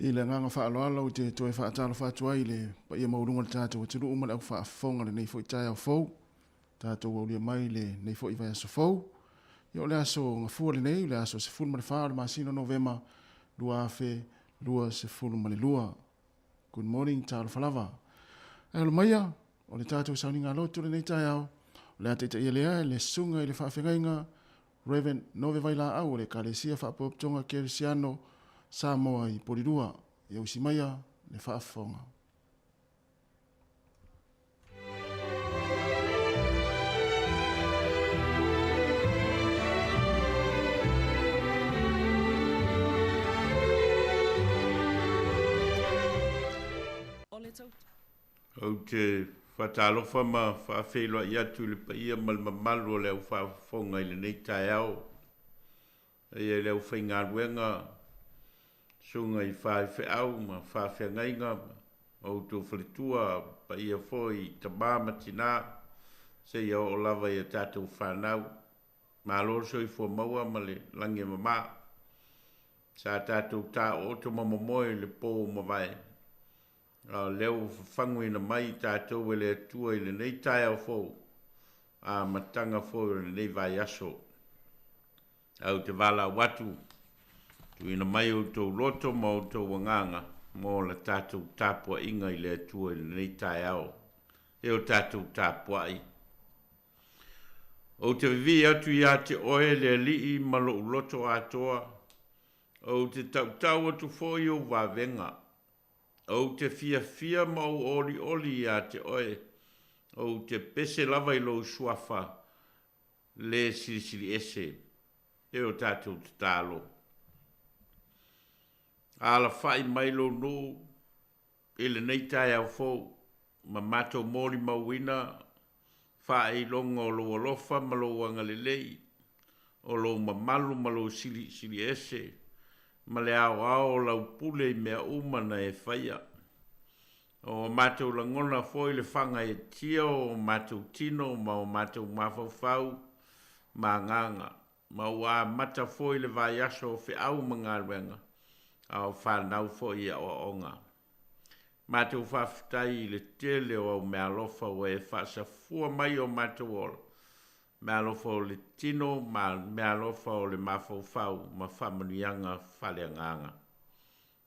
I le agaga faaaloalo ou te toe faatalofa atu ai i le paia maualuga o le tatou atunuu ma le au faafofoga i lenei foi taeao fou. Tatou aulia mai lenei foi vaiaso fou. Ia o le aso Gafua lenei, o le aso 14 o le masina o Novema 2022. Good morning, talofa lava. Ae alo maia, o le tatou sauniga lotu lenei taeao, o le a taitaia lea e le susuga i le faafeagaiga Rev. Nove Vailaau o le Ekalesia Faapotopotoga Kerisiano Samoa i Polilua. Ia usi maia le faafofoga. Ou te faatalofa ma faafeiloai atu i le paia ma le mamalu o le au faafofoga i lenei taeao. Paia i le aufaigaluega, susuga i faifeau ma faafeagaiga ma outou faletua, paia foi i tama ma tina, seia oo lava i a tatou fanau. Malo le soifua maua ma le lagi e mama. Sa tatou taooto ma momoe i le po ua mavae, a o lea ua fafaguina mai i tatou e le Atua i lenei taeao fou, amataga foi o lenei vaiaso. Ae ou te valaau atu, tuuina mai outou loto ma outou agaga mo la tatou tapuaiga i le Atua i lenei taeao. E o tatou tapuai. Ou te vivii atu ia te oe le Alii ma lou loto atoa, ou te tautau atu foi ou vavega. Ou te fiafia ma ou olioli ia te oe, ou te pese lava i lou suafa le silisili ese e o tatou tatalo. Alafai mai lou nuu i lenei taeao fou ma matou molimauina faailoga o lou alofa ma lou agalelei, o lou mamalu ma lou silisili ese, ma le aoao o lau pule i mea uma na e faia. O matou lagona foi le fagaetia o matou tino ma o matou mafaufau ma agaga, ma ua amata foi le vaiaso o feau ma galuega, a o fanau foi i aoaoga. Matou faafetai i le tele o au meaalofa ua e faasafua mai o matou ola, meaalofa o le tino ma meaalofa o le mafaufau ma faamanuiaga faaleagaga.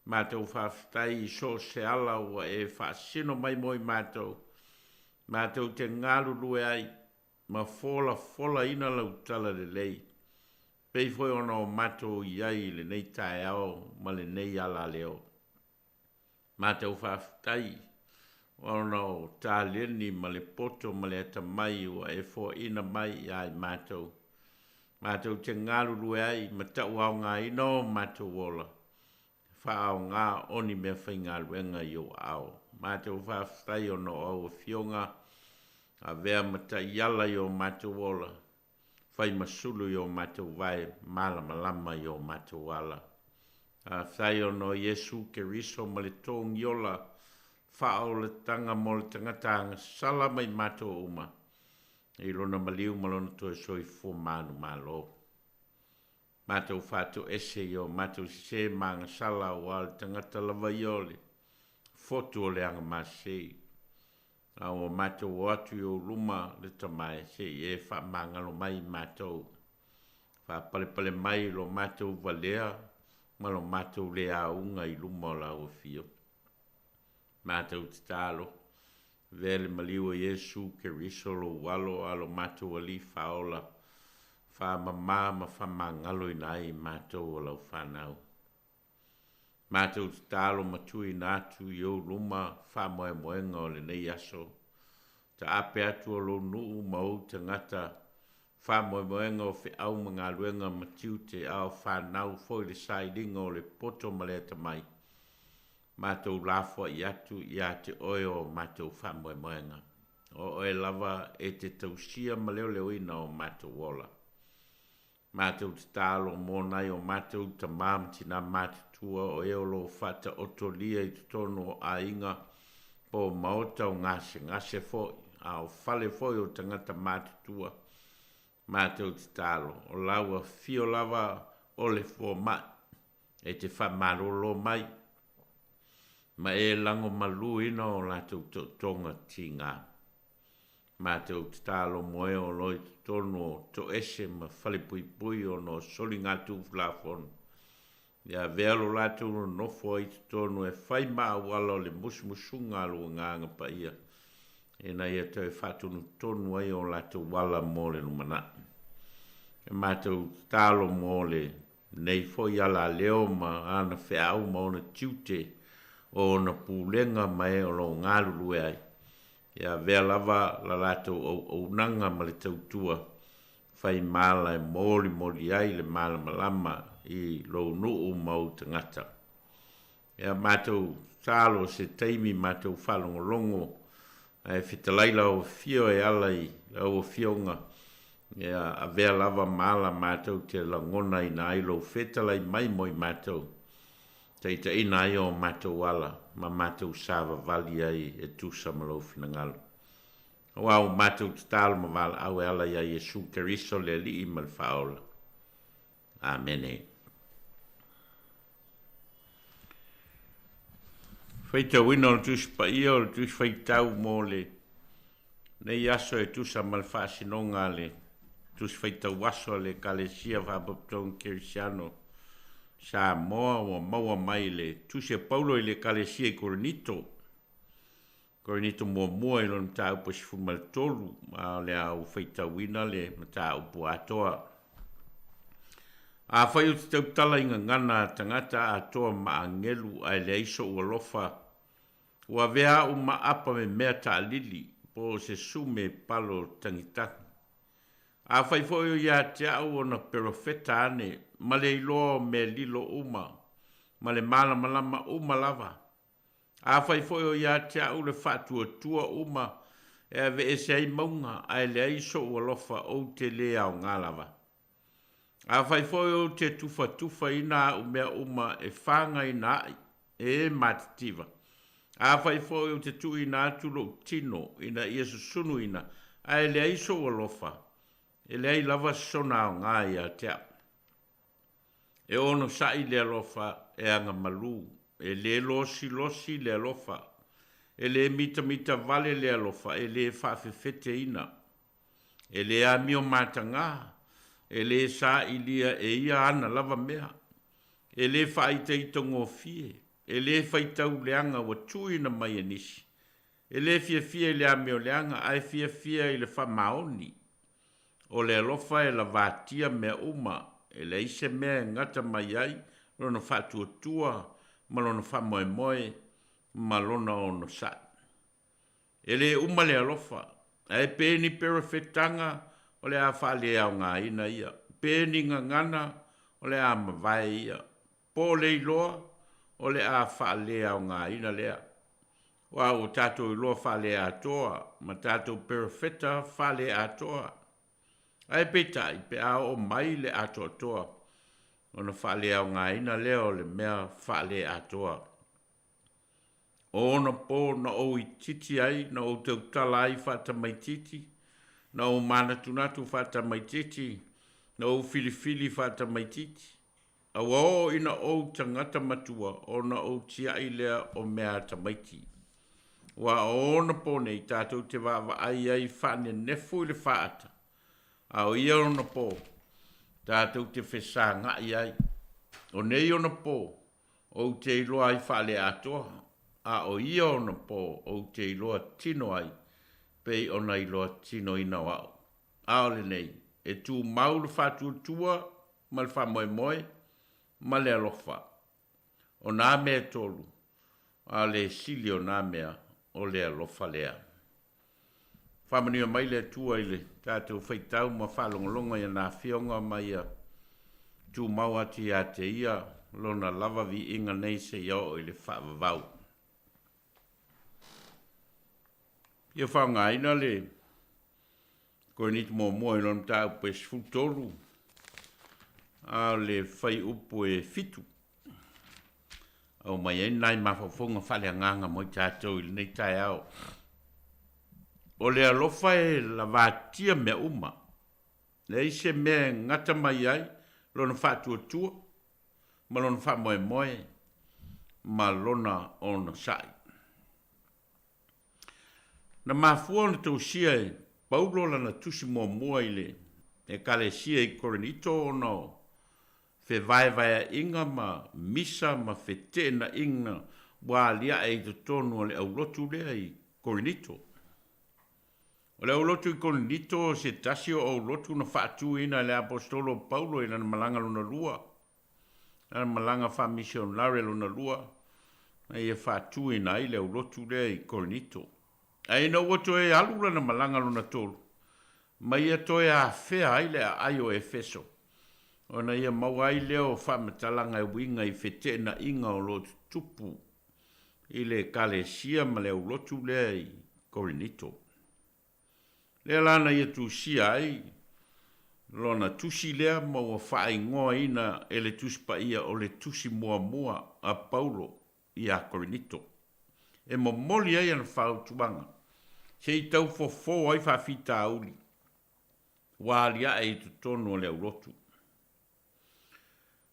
Matou faafetai i so o se ala ua e faasino mai mo i matou, matou te galulue ai ma folafolaina lau talalelei, pei foi ona o matou i ai i lenei taeao ma lenei alaleo. Matou faafetai ona o taleni ma le poto ma le atamai ua e foaina mai ia i matou. Matou te galulue ai ma tauaogaina o matou ola, faaaoga o ni mea faigaluega i ou aao. Matou faafetai ona o au afioga avea ma taiala i o matou ola, fai ma sulu i o matou vae, malamalama i o matou ala. Faafetai ona o Iesu Keriso ma le togiola faaolataga mo le tagata agasala mai matou uma, i lona maliu ma lona toe soifua manumalo. Matou faatoese i o matou sese ma agasala, aua o le tagata lava ia o le fotu o le agamasei. A ua matou o atu i ou luma le tamae, se i e faamagalo mai i matou. Faapalepale mai lo matou valea ma lo matou le auga i luma o lau afio. Matou tatalo, avea le maliu o Iesu Keriso lou alo a lo matou Alii faaola, faamama ma faamagaloina ai i matou o lau fanau. Matou tatalo ma tuuina atu i ou luma faamoemoega o lenei aso. Taape atu o lou nuu ma ou tagata, faamoemoega o feau ma galuega ma tiute, a o fanau foi le sailiga o le poto ma le atamai. Matou lafoai atu ia te oe o matou faamoemoega. O oe lava e te tausia ma leoleoina o matou ola. Matou tatalo mō nai o matou tama ma tinā matutua o e o lo o faataotolia i totonu o aiga po o maota o gasegase foi, a o fale foi o tagata matutua. Matou tatalo, o lau afio lava o le fomai e te faamalolo mai. ma e lagomaluina o latou tootoga tiga. Matou tatalo mo e o lo o i totonu o toese ma falepuipui ona o soligatulafono, ia avea lo latou nonofo ai i totonu e fai ma auala o le musumusuga a lou Agaga Paia, ina ia toe faatonutonu ai o latou ala mo le lumanai. E matou tatalo mo lenei foi alaleo ma ana feau ma ona tiute o ona pulega ma e o lo o galulue ai, Ia avea lava la latou auaunaga ma le tautua fai mala e molimoli ai le malamalama i lou nuu ma ou tagata. Ia matou tatalo se taimi matou faalogologo ae fetalai lau afio e ala i lau afioga, ia avea lava mala matou te lagonaina ai lou fetalai mai mo i matou. Taitaiina ai o matou ala ma matou savavali ai e tusa ma lou finagalo. Aua ua matou tatalo ma valaau e ala iā Iesu Keriso le Alii ma le Faaola. Amene. Faitauina o le Tusi Paia o le Tusi Faitau mo le nei aso e tusa ma le faasinoga a le Tusi Faitau Aso a le Ekalesia Faapotopotoga Kerisiano Samoa ua maua mai le Tusi a Paulo i le Ekalesia i Korinito. Korinito muamua i lona mataupu e 13, a o le a ou faitauina le mataupu atoa. Afai ou te tautala i gagana a tagata atoa ma agelu ae leai sou alofa, Ua avea au ma apa me mea taalili, po o se sume palo tagitagi. Afai foi o ia te au ona perofeta ane, ma le iloa o mea lilo uma, ma le malamalama uma lava. Afai foi o ia te au le faatuatua uma e aveese ai mauga, ae leai sou alofa, ou te lē aoga lava. Afai foi ou te tufatufaina aʻu mea uma e fagaina aʻi e e matitiva, afai foi ou te tuuina atu loʻu tino ina ia susunuina ae leai sou alofa, e leai lava sona aoga ia te aʻu. E onosai le alofa e agamalu, e lē losilosi le alofa, e lē mitamita vale le alofa, e lē faafefeteina. E lē amio matagā, e lē sailia e ia ana lava mea, e lē faaitaitagofie, e lē faitau leaga ua tuuina mai e nisi, e lē fiafia i le amio leaga, ae fiafia i le faamaoni. O le alofa e lavatia mea uma, e leai se mea e gata mai ai lona faatuatua ma lona faamoemoe ma lona onosai. E lē uma le alofa, ae pe ni perofetaga o le a faaleaogaina ia, pe ni gagana o le a mavae ia, po o le iloa o le a faaleaogaina lea. Aua ua tatou iloa faaleatoa ma tatou perofeta faaleatoa. Ae peitai, pe a oo mai le atoatoa, ona faaleaogaina lea o le mea faaleatoa. O ona pō na ou itiiti ai, na ou tautala ai faatamaitiiti, na ou manatunatu faatamaitiiti, na ou filifili faatamaitiiti. A ua oo ina ou tagata matua ona ou tiaʻi lea o mea a tamaiti. Aua o ona pō nei tatou te vaavaai ai faanenefu i le faata, a o ia ona pō tatou te fesagaʻi ai. O nei ona pō ou te iloa ai faaleatoa, a o ia ona pō ou te iloa tino ai, pei ona iloa tinoina o aʻu. A o lenei, e tumau le faatuatua ma le faamoemoe ma le alofa. O nā mea e tolu, a o le sili o nā mea, o le alofa lea. Faamanuia mai le Atua i le tatou faitau ma faalogologo i ana afioga ma ia tumau atu ia te ia lona lava viiga nei seia oo i le faavavau. Ia faaaogaina le Koriniti muamua i lona mataupu e 13, a o le fuaiupu e 7. Aumai ai nai mafaufauga faaleagaga mo i tatou i lenei taeao. O le alofa e lavatia mea uma, leai se mea e gata mai ai lona faatuatua ma lona faamoemoe ma lona onosai. Na mafua ona tausia e Paulo lana tusi muamua i le Ekalesia i Korinito ona o fevaevaeaiga ma misa ma feteenaiga ua aliae i totonu o le aulotu lea i Korinito. O le aulotu i Korinito o se tasi o aulotu na faatuina e le aposetolo o Paulo i lana malaga lona lua, lana malaga faamisionare lona lua, na ia faatuina ai le aulotu lea i Korinito. Ae ina ua toe alu lana malaga lona tolu, ma ia toe afea ai le aai o Efeso, ona ia maua ai lea o faamatalaga e uiga i feteenaiga o lo o tutupu i le Ekalesia ma le aulotu lea i Korinito. Lea la na ia tusia ai lona tusi lea ma ua faaigoaina e le Tusi Paia o le Tusi Muamua a Paulo iā Korinito, e momoli ai ana fautuaga se i tau fofo ai faafitauli ua aliae i totonu o le aulotu.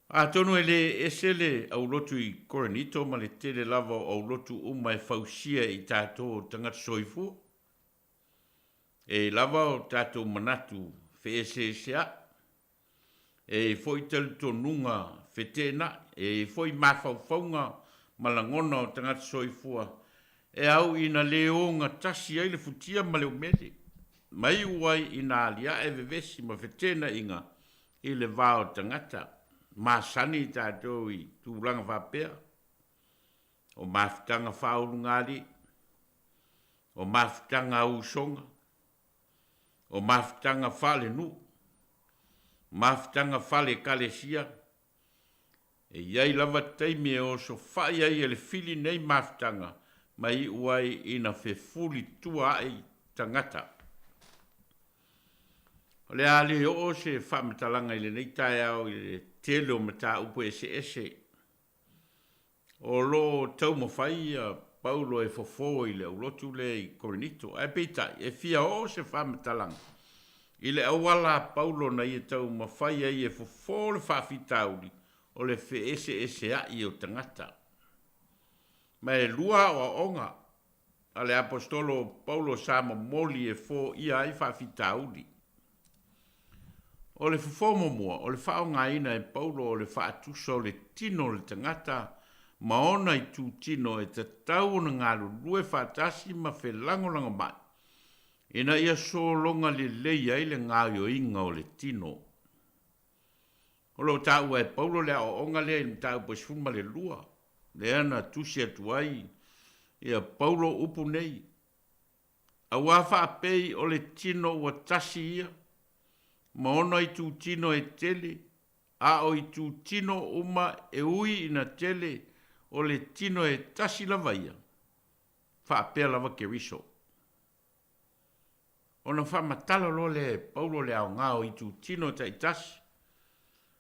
Atonu e le ese le aulotu i Korinito ma le tele lava o aulotu uma e fausia i tatou o tagata soifua. E i lava o tatou manatu feeseesea'i, e i foi talitonuga feteena'i, e i foi mafaufauga ma lagona o tagata soifua e au ina le ogatasi ai le futia ma le umele, ma iu ai ina aliae vevesi ma feteenaiga i le va o tagata masani i tatou i tulaga faapea, o mafutaga faaulugalii, o mafutaga a usoga, o mafutaga faalenuu, mafutaga faale-ekalesia, e i ai lava taimi e osofai ai e le fili nei mafutaga ma iu ai ina fefuli tua ae tagata. O le a le oo se faamatalaga i lenei taeao i le tele o mataupu eseese o lo o taumafai Paulo e fofo i le aulotu lea i Korinito. Ae peitai, e fia oo se faamatalaga i le auala a Paulo na ia taumafai ai e fofo le faafitauli o le feeseesea'i o tagata. Ma e lua aoaoga a le aposetolo o Paulo sa momoli e foia ai faafitauli. O le fofo muamua, o le faaaogaina e Paulo o le faatusa o le tino o le tagata ma ona itutino e tatau ona galulue faatasi ma felagolagomai ina ia sologa lelei ai le gaoioiga o le tino. O lo o taua e Paulo le aoaoga lea i le mataupu e 12, lea na tusi atu ai ia Paulo upu nei, Auā faapei o le tino ua tasi ia, ma ona itutino e tele, a o itutino uma e ui ina tele o le tino e tasi lava ia, faapea lava Keriso. Ona faamatala loa lea e Paulo le aoga o itutino taitasi,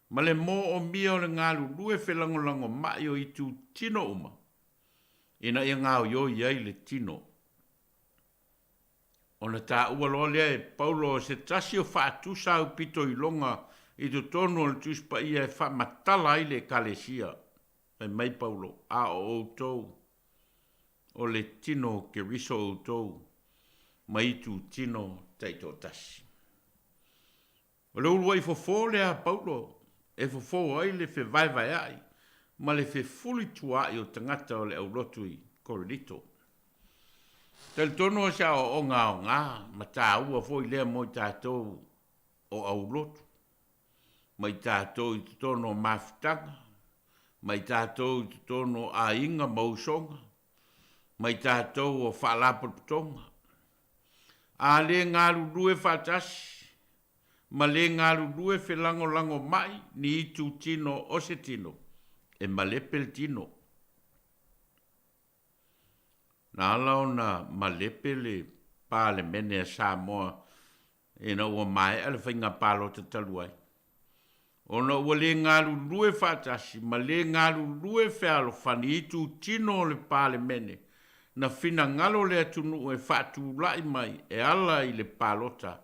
ma le moomia o le galulue felagolagomai o itutino uma, ina ia gaoioi ai le tino. Ona taua loa lea e Paulo o se tasi o faatusa aupito iloga i totonu o le Tusi Paia e faamatala ai le Ekalesia. Fai mai Paulo, A o outou, o le tino o Keriso outou, ma itutino taitoatasi. O le uluai fofo lea a Paulo e fofo ai le fevaevaea'i ma le fefulitua'i o tagata o le aulotu i Korinito. Talitonu o se aoaoga aoga ma taua foi lea mo i tatou o aulotu, ma i tatou i totonu o mafutaga, ma i tatou i totonu o aiga ma usoga, ma i tatou o faalapotopotoga. A le galulue faatasi ma le galulue felagolagomai ni itutino o se tino, e malepe le tino. Na ala ona malepe le Palemene a Samoa ina ua maea le faiga palota talu ai, ona ua le galulue faatasi ma le galulue fealofani itutino o le Palemene na finagalo le atunuu e faatulai mai e ala i le palota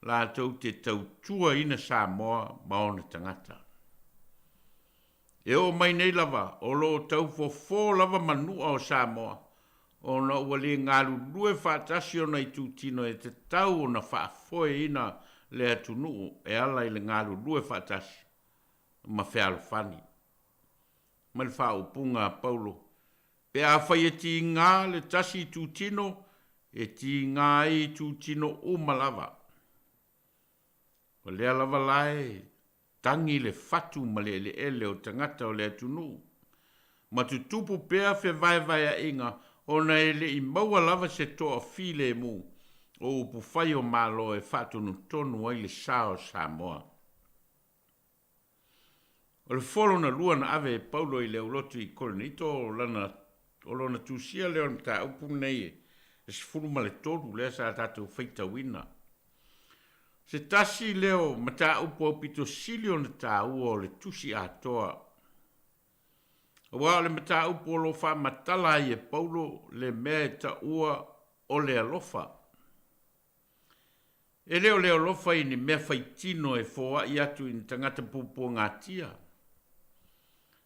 latou te tautuaina Samoa ma ona tagata. E oo mai nei lava, o lo o tau fofo lava manua o Samoa, ona ua le galulue faatasi ona itutino e tatau ona faafoeina le atunuu e ala i le galulue faatasi ma fealofani. Ma le faaupuga a Paulo, Pe afai e tiga le tasi itutino, e tiga ai itutino uma lava. O lea lava la e tagi le fatu ma le eleele o tagata o le atunuu, ma tutupu pea fevaevaeaʻiga ona e le i maua lava se toa filemu o upufai o Malo e faatonutonu ai le sa o Samoa. O le folo na lua na ave e Paulo i le aulotu i Korinito, o lana, o lona tusia lea o le mataupu lenei e 13 lea sa tatou faitauina. Se tasi lea o mataupu aupito sili ona taua o le tusi atoa. Aua o le mataupu o lo o faamatala ai e Paulo le mea e taua o le alofa. E le o le alofa i ni mea faitino e foai atu i ni tagata puapuagatia.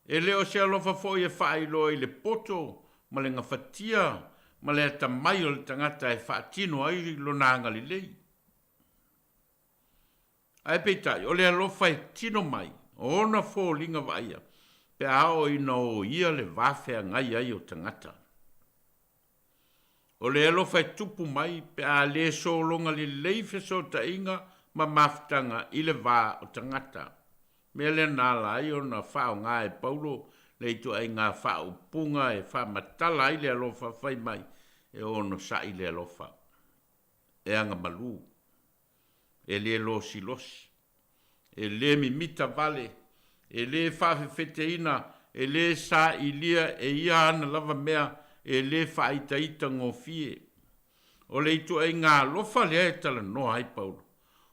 E le o se alofa foi e faailoa i le poto ma le gafatia ma le atamai o le tagata e faatino ai lona agalelei. Ae peitai, o le alofa e tino mai o ona foliga vaaia pe a oo ina oia le va feagai ai o tagata. O le alofa e tupu mai pe a le sologa lelei fesootaiga ma mafutaga i le va o tagata. Mea lea na ala ai ona faaaoga e Paulo le ituaiga faaupuga e faamatala ai le alofa fai mai e onosai le alofa, e agamalu, e le losilosi, e le mimita vale, e le faafefeteina, e le sailia e ia ana lava mea, e le faaitaita gofie. O le ituaiga alofa lea e talanoa ai Paulo,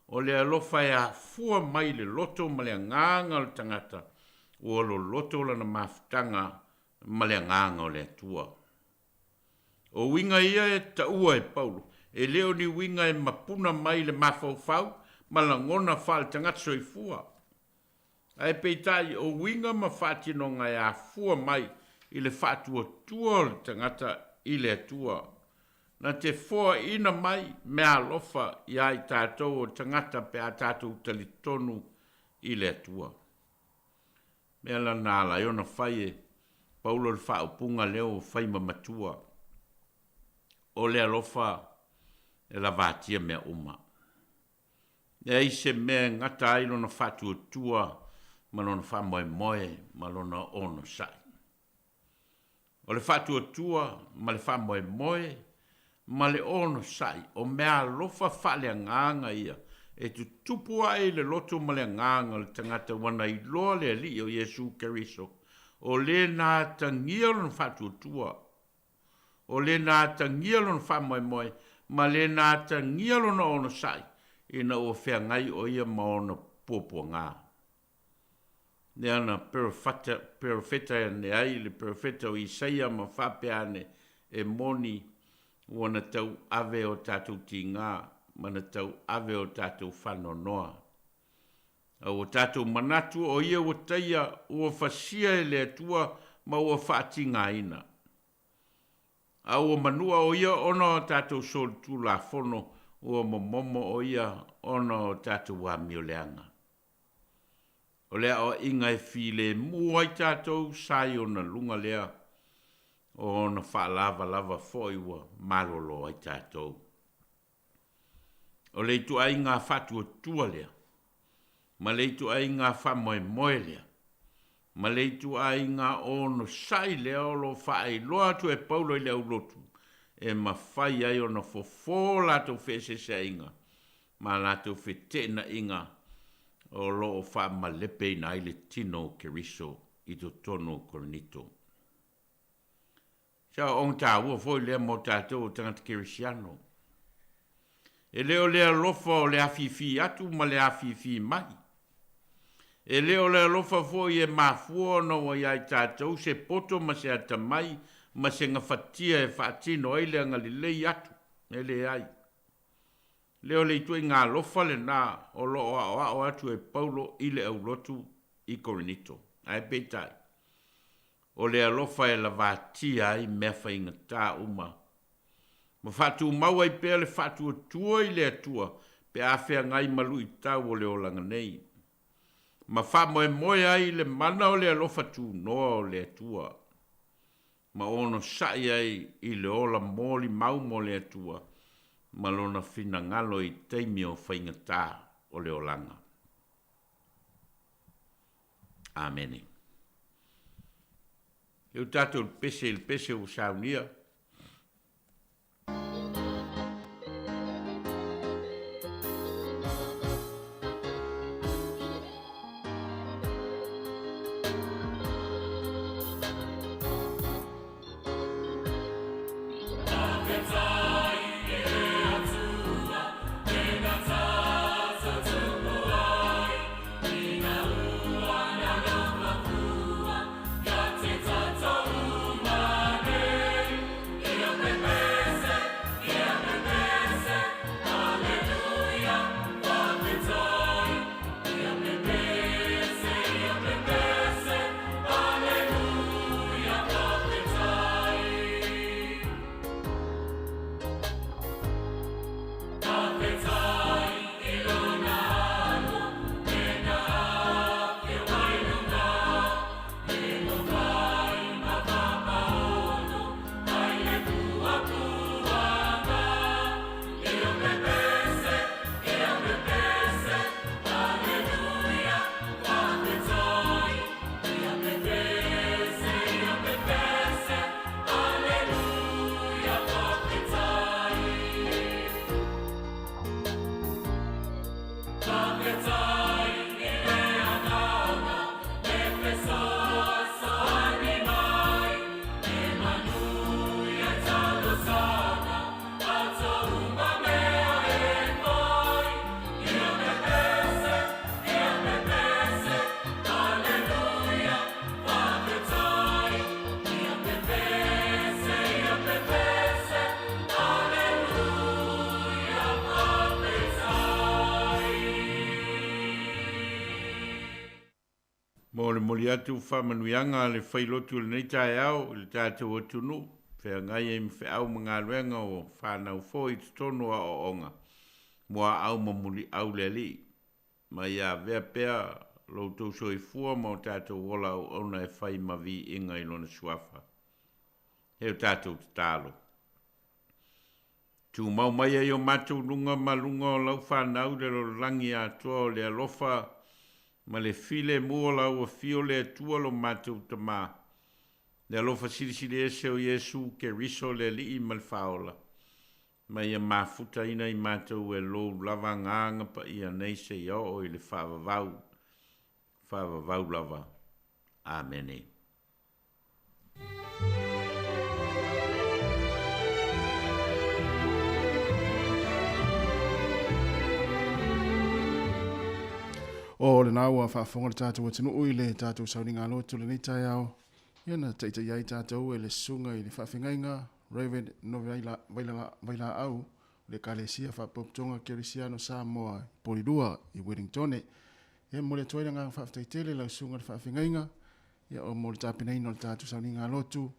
o le alofa e afua mai i le loto ma le agaga o le tagata ua loloto lana mafutaga ma le agaga o le Atua. O uiga ia e taua e Paulo, e le o ni uiga e mapuna mai i le mafaufau ma lagona faale-tagata soifua. Ae peitai, o uiga ma faatinoga e afua mai i le faatuatua o le tagata i le Atua, na te foaina mai meaalofa iā i tatou o tagata pe a tatou talitonu i le Atua. Mea la na ala ai ona fai e Paulo le faaupuga lea ua fai ma matua, O le alofa e lavatia mea uma. Leai se mea e gata ai lona faatuatua ma lona faamoemoe ma lona onosai. O le faatuatua ma le faamoemoe ma le onosai, o meaalofa faaleagaga ia e tutupu ae i le loto ma le agaga o le tagata ua na iloa le Alii o Iesu Keriso, o le na atagia lona faatuatua, o le na atagia lona faamoemoe, ma le na atagia lona onosai ina ua feagai o ia ma ona puapuaga. Lea na perofeta ane ai le perofeta o Isaia ma faapea ane, E moni, ua na tau ave o tatou tigā ma na tau ave o tatou faanoanoa. A ua tatou manatu o ia ua taia, ua fasia e le Atua ma ua faatigaina. A ua manua o ia ona o tatou solitulafono, ua momomo o ia ona o tatou amioleaga. O le aoaiga e filemu ai tatou sa i ona luga lea, o ona faalavalava foi ua malolo ai tatou. O le ituaiga faatuatua lea, ma le ituaiga faamoemoe lea, ma le ituaiga onosai lea o lo o faailoa atu e Paulo i le aulotu, e mafai ai ona fofo latou feeseeseaiga ma latou feteenaiga o lo o faamalepeina ai le tino o Keriso i totonu o Korinito. Se aoaoga taua foi lea mo tatou o tagata kerisiano. E le o le alofa o le afifi atu ma le afifi mai. E le o le alofa foi e mafua ona ua iā i tatou se poto ma se atamai ma se gafatia e faatino ai le agalelei atu, e leai. Lea o le ituaiga alofa lena o lo o aoao atu e Paulo i le aulotu i Korinito. Ae peitai, o le alofa e lavatia ai mea faigata uma, ma faatumau ai pea le faatuatua i le Atua pe a feagai ma luitau o le olaga nei, ma faamoemoe ai i le mana o le alofa tunoa o le Atua, ma onosai ai i le ola molimau mo le Atua ma Lona finagalo i taimi o faigata o le olaga. Amene. Eu tatou le pese i le pese ua saunia. Molimoli atu faamanuiaga a le Failotu i lenei taeao i le tatou atunuu, feagai ai ma feau ma galuega o fanau foi i totonu o aoaoga, muaau ma muliau le Alii. Ma ia avea pea lo outou soifua ma o tatou ola auauna e fai ma viiga i Lona Suafa. E o tatou tatalo. Tumau mai ai o matou luga ma luga o lau fanau le lalolagi atoa o le alofa ma le filemu o lau afio le Atua lo matou Tamā, le alofa silisili ese o Iesu Keriso le Alii ma le Faaola, ma ia mafutaina i matou e lou lava agaga paia nei seia oo i le faavavau, faavavau lava. Amene. O lena ua faafofoga le tatou atunuu i le tatou sauniga lotu lenei taeao, ia na taitai ai tatou e le susuga i le faafegaiga Reverend Nove Vailaau o le Ekalesia Faapotopotoga Kerisiano Samoa i Polilua i Wellingtone. Ia momoli atu ai le agaga faafetai tele i lau susuga i le faafegaiga, ia o mo le tapenaina o le tatou sauniga lotu,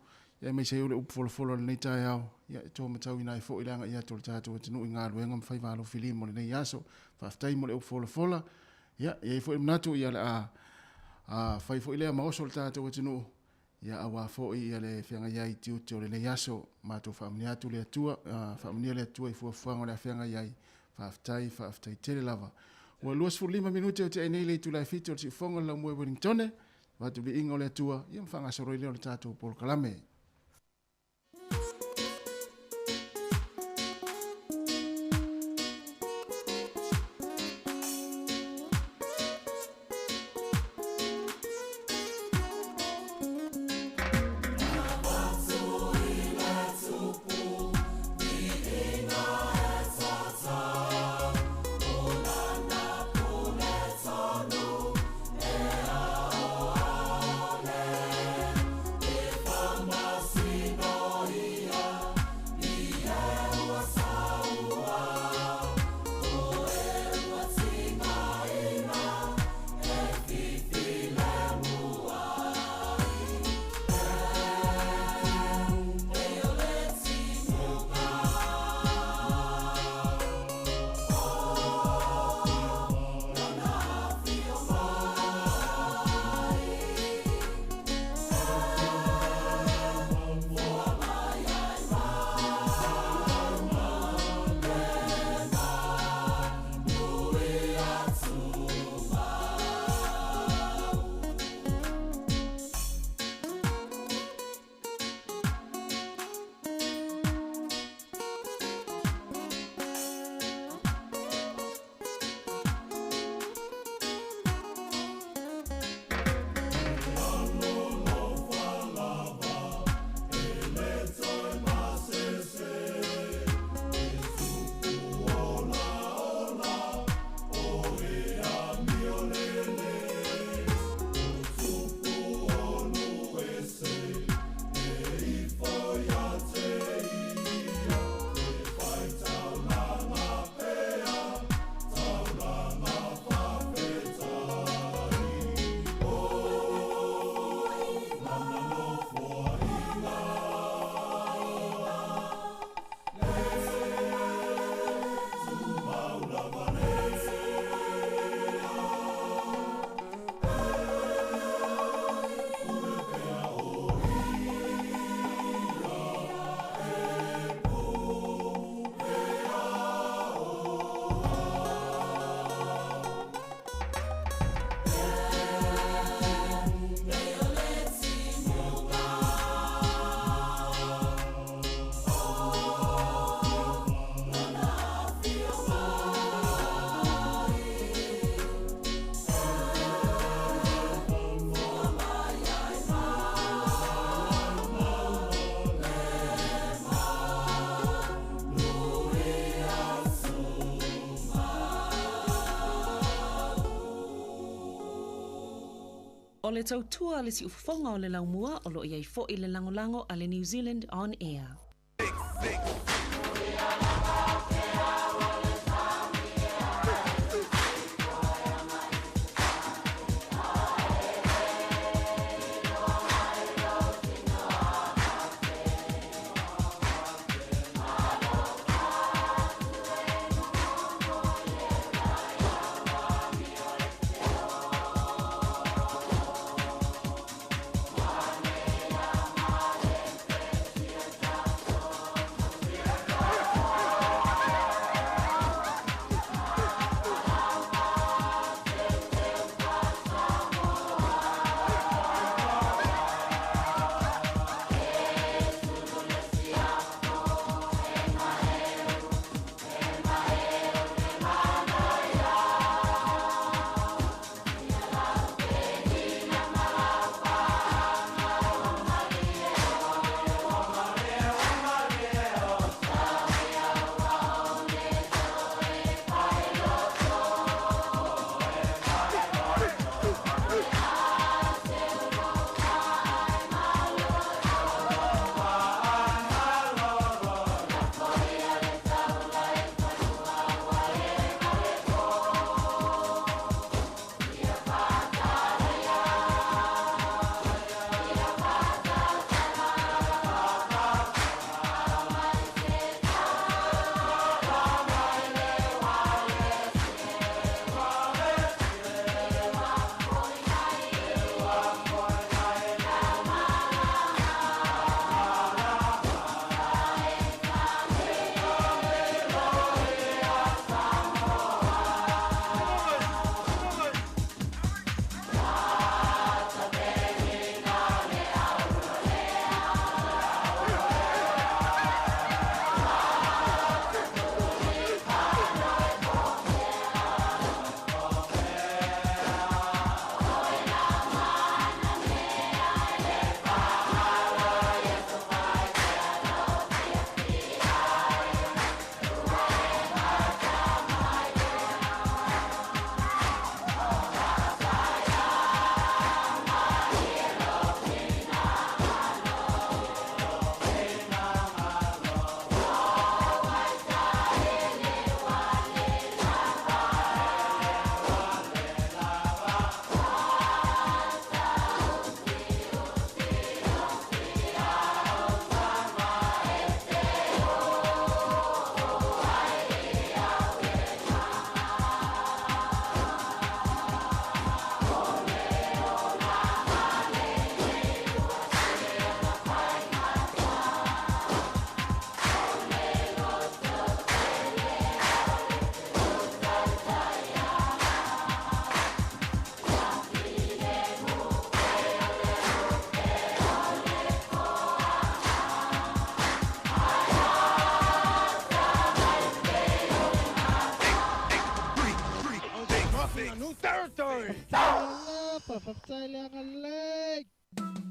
ia aemaise ai o le upu folafola o lenei taeao, ia e tōmatauina ai foi le agai atu o le tatou atunuu i galuega ma faiva alofilima o lenei aso. Faafetai mo le upu folafola, ia e i ai foi le manatu ia o le a fai foi lea ma oso le tatou atunuu, ia aua foi ia le feagai ai i tiute o lenei aso. Matou faamanuia atu le Atua, faamanuia le Atua i fuafuaga o le a feagai ai. Faafetai, faafetai tele lava. Ua 25 minute o tea nei le itula e 7 o le siufofoga o le laumua i Wellingtone. Avatu viiga o le Atua, ia ma faagasolo ai lea o le tatou polokalame. O le tautua a le siufofoga o le laumua o lo o i ai foi le lagolago a le New Zealand On Air.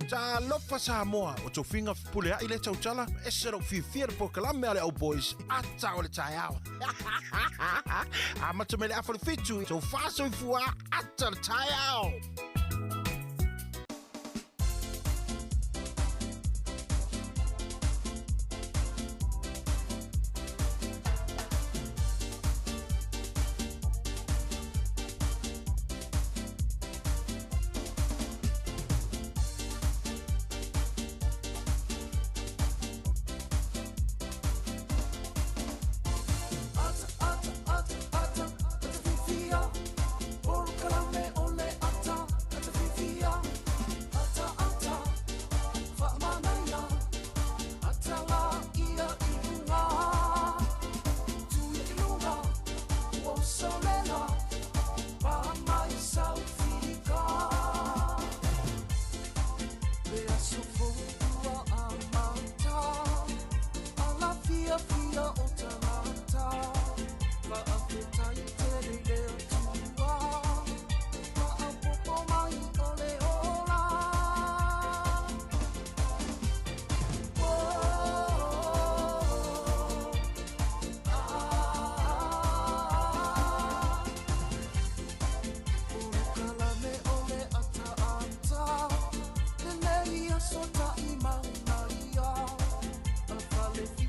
Talofa Samoa, o tofiga fepuleai lea tautala, ese lou fiafia le polokalame a le Au Boys, ata o le taeao. Amata mai le afa le fitu, tofa soifua, ata le taeao. Ata, ata, ata, ata, ata fifia. Polokalame o le ata.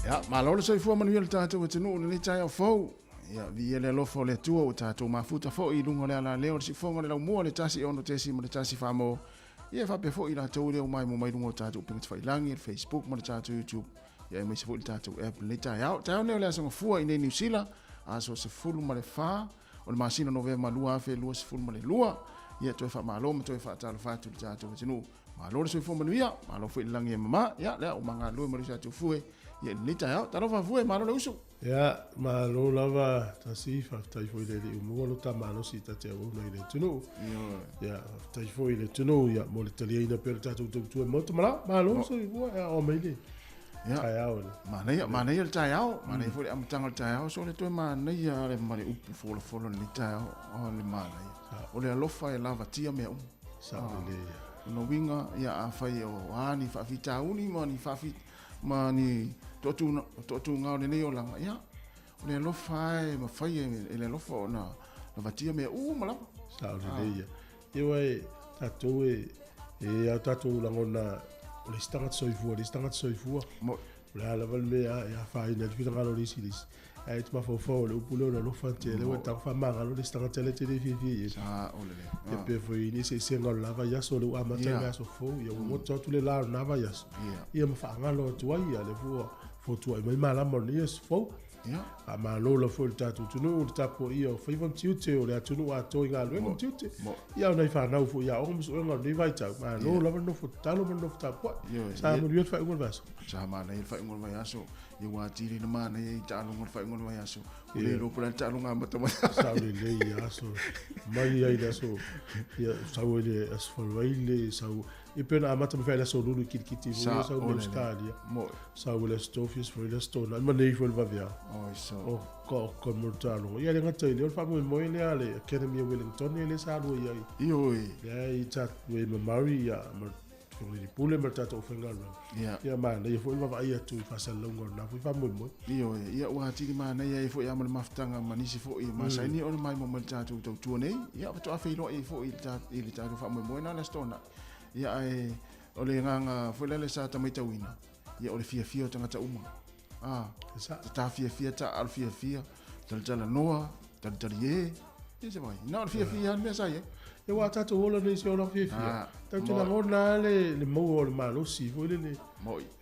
Ia, malo le soifua manuia le tatou atunuu i lenei taeao fou. Ia, viia le alofa o le Atua ua tatou mafuta foi i luga o le alaleo o le siufofoga o le laumua le 1 6.1 mo. Ia, e faapea foi i latou lea ua maimoa mai luga o tatou upega tafailagi, le Facebook ma le tatou YouTube. Ia, aemaise foi le tatou app i lenei taeao. Taeao nei o le Aso Gafua i nei Niu Sila, aso 14 o le masina o Novema 2022. Ia, toe faamalo ma toe faatalofa atu i le tatou atunuu. Malo le soifua manuia, malo foi le lagi e mama. Ia, lea ua magalue ma le uso atu Fue. Ia, i lenei taeao. Talofa Fue, malo le uso. Ia, malo lava Tasi, faafetai foi i le Alii ua maua lo ta malosi ta te auauna i le atunuu. Ia, faafetai foi i le atunuu ia, mo le taliaina pea o le tatou tautua i maota malao. Malo soifua, ia, oo mai le taeao le. Manaia, manaia le taeao, manaia foi le amataga o le taeao, so le toe manaia le ma le upu folafola o lenei taeao, o le manaia. O le alofa e lavatia mea uma. Sao lelei ia. Lona uiga, ia afai o a ni faafitauli ma ni faafi ma ni toatuga o lenei olaga, ia, o le alofa e mafai e le alofa ona lavatia mea uma lava. Sao lelei ia. Ia aua e tatou e e a tatou lagona o le isi tagata soifua, le isi tagata soifua. O le a lava le mea e afaina ai le finagalo o le isi i le isi. Ae te mafaufau o le upu lea o le alofa tele, ua tau faamagalo le isi tagata lea e te le fiafia i ai. Sao lelei. Ia pei foi ni eseesega o le la vaiaso lea ua amata i le aso fou, ia ua goto atu le la o lena vaiaso, ia ma faagalo atu ai, ia lea foi ua fotuai mai malama o lenei aso fou. Faamalo lava foi i le tatou atunuu i le tapuaia o faiva ma tiute o le atunuu atoa i galuega ma tiute. Ia o nai fanau foi i aoga ma suega o lenei vaitau, malo lava le nofo tatalo ma le nofo tapuai. Sa manuia le faaiuga o le vaiaso. Sa manaia le faaiuga o le vaiaso. Ia ua atili na manaia i taaloga o le faaiuga o le vaiaso. Ua le iloa po o le a le taaloga amata mai. Sao lelei i aso mai ai le aso ia sau ai le aso Faraile sau e pei ona amata mai le aso Lulu i kilikiti foi ia sau mai Ausetalia. Sau ai le aso Tofi aso Faraile aso Toonai ma nei foi le vaveao. O ka o ka mo le taaloga. Ia le gata i lea o le faamoemoe lea a le Academy o Wellington lea sa alua i ai. Ioe. Lea i ta ma Murray ia ma Afioga Pule ma le tatou aufaigaluega. Ia. Ia manaia foi le vaavaai atu i faasalalauga o lena foi faamoemoe. Ioe, ia ua atili manaia ai foi lava ma le mafutaga ma nisi foi e masani ona maimoa mai i le tatou tautua nei. Ia faatoa feiloai ai foi i le tatou faamoemoe na le Aso Toonai. Ia ae o le agaga foi lea sa ta matauina, ia o le fiafia o tagata uma. Ah, ta fiafia, ta alu fiafia, talatalanoa, talitalie. Ia se vai. Na o le fiafia lava le mea sa i ai. Ia aua a tatou ola nei i se olaga fiafia, tatou te lagona lava le maua o le malosi foi lele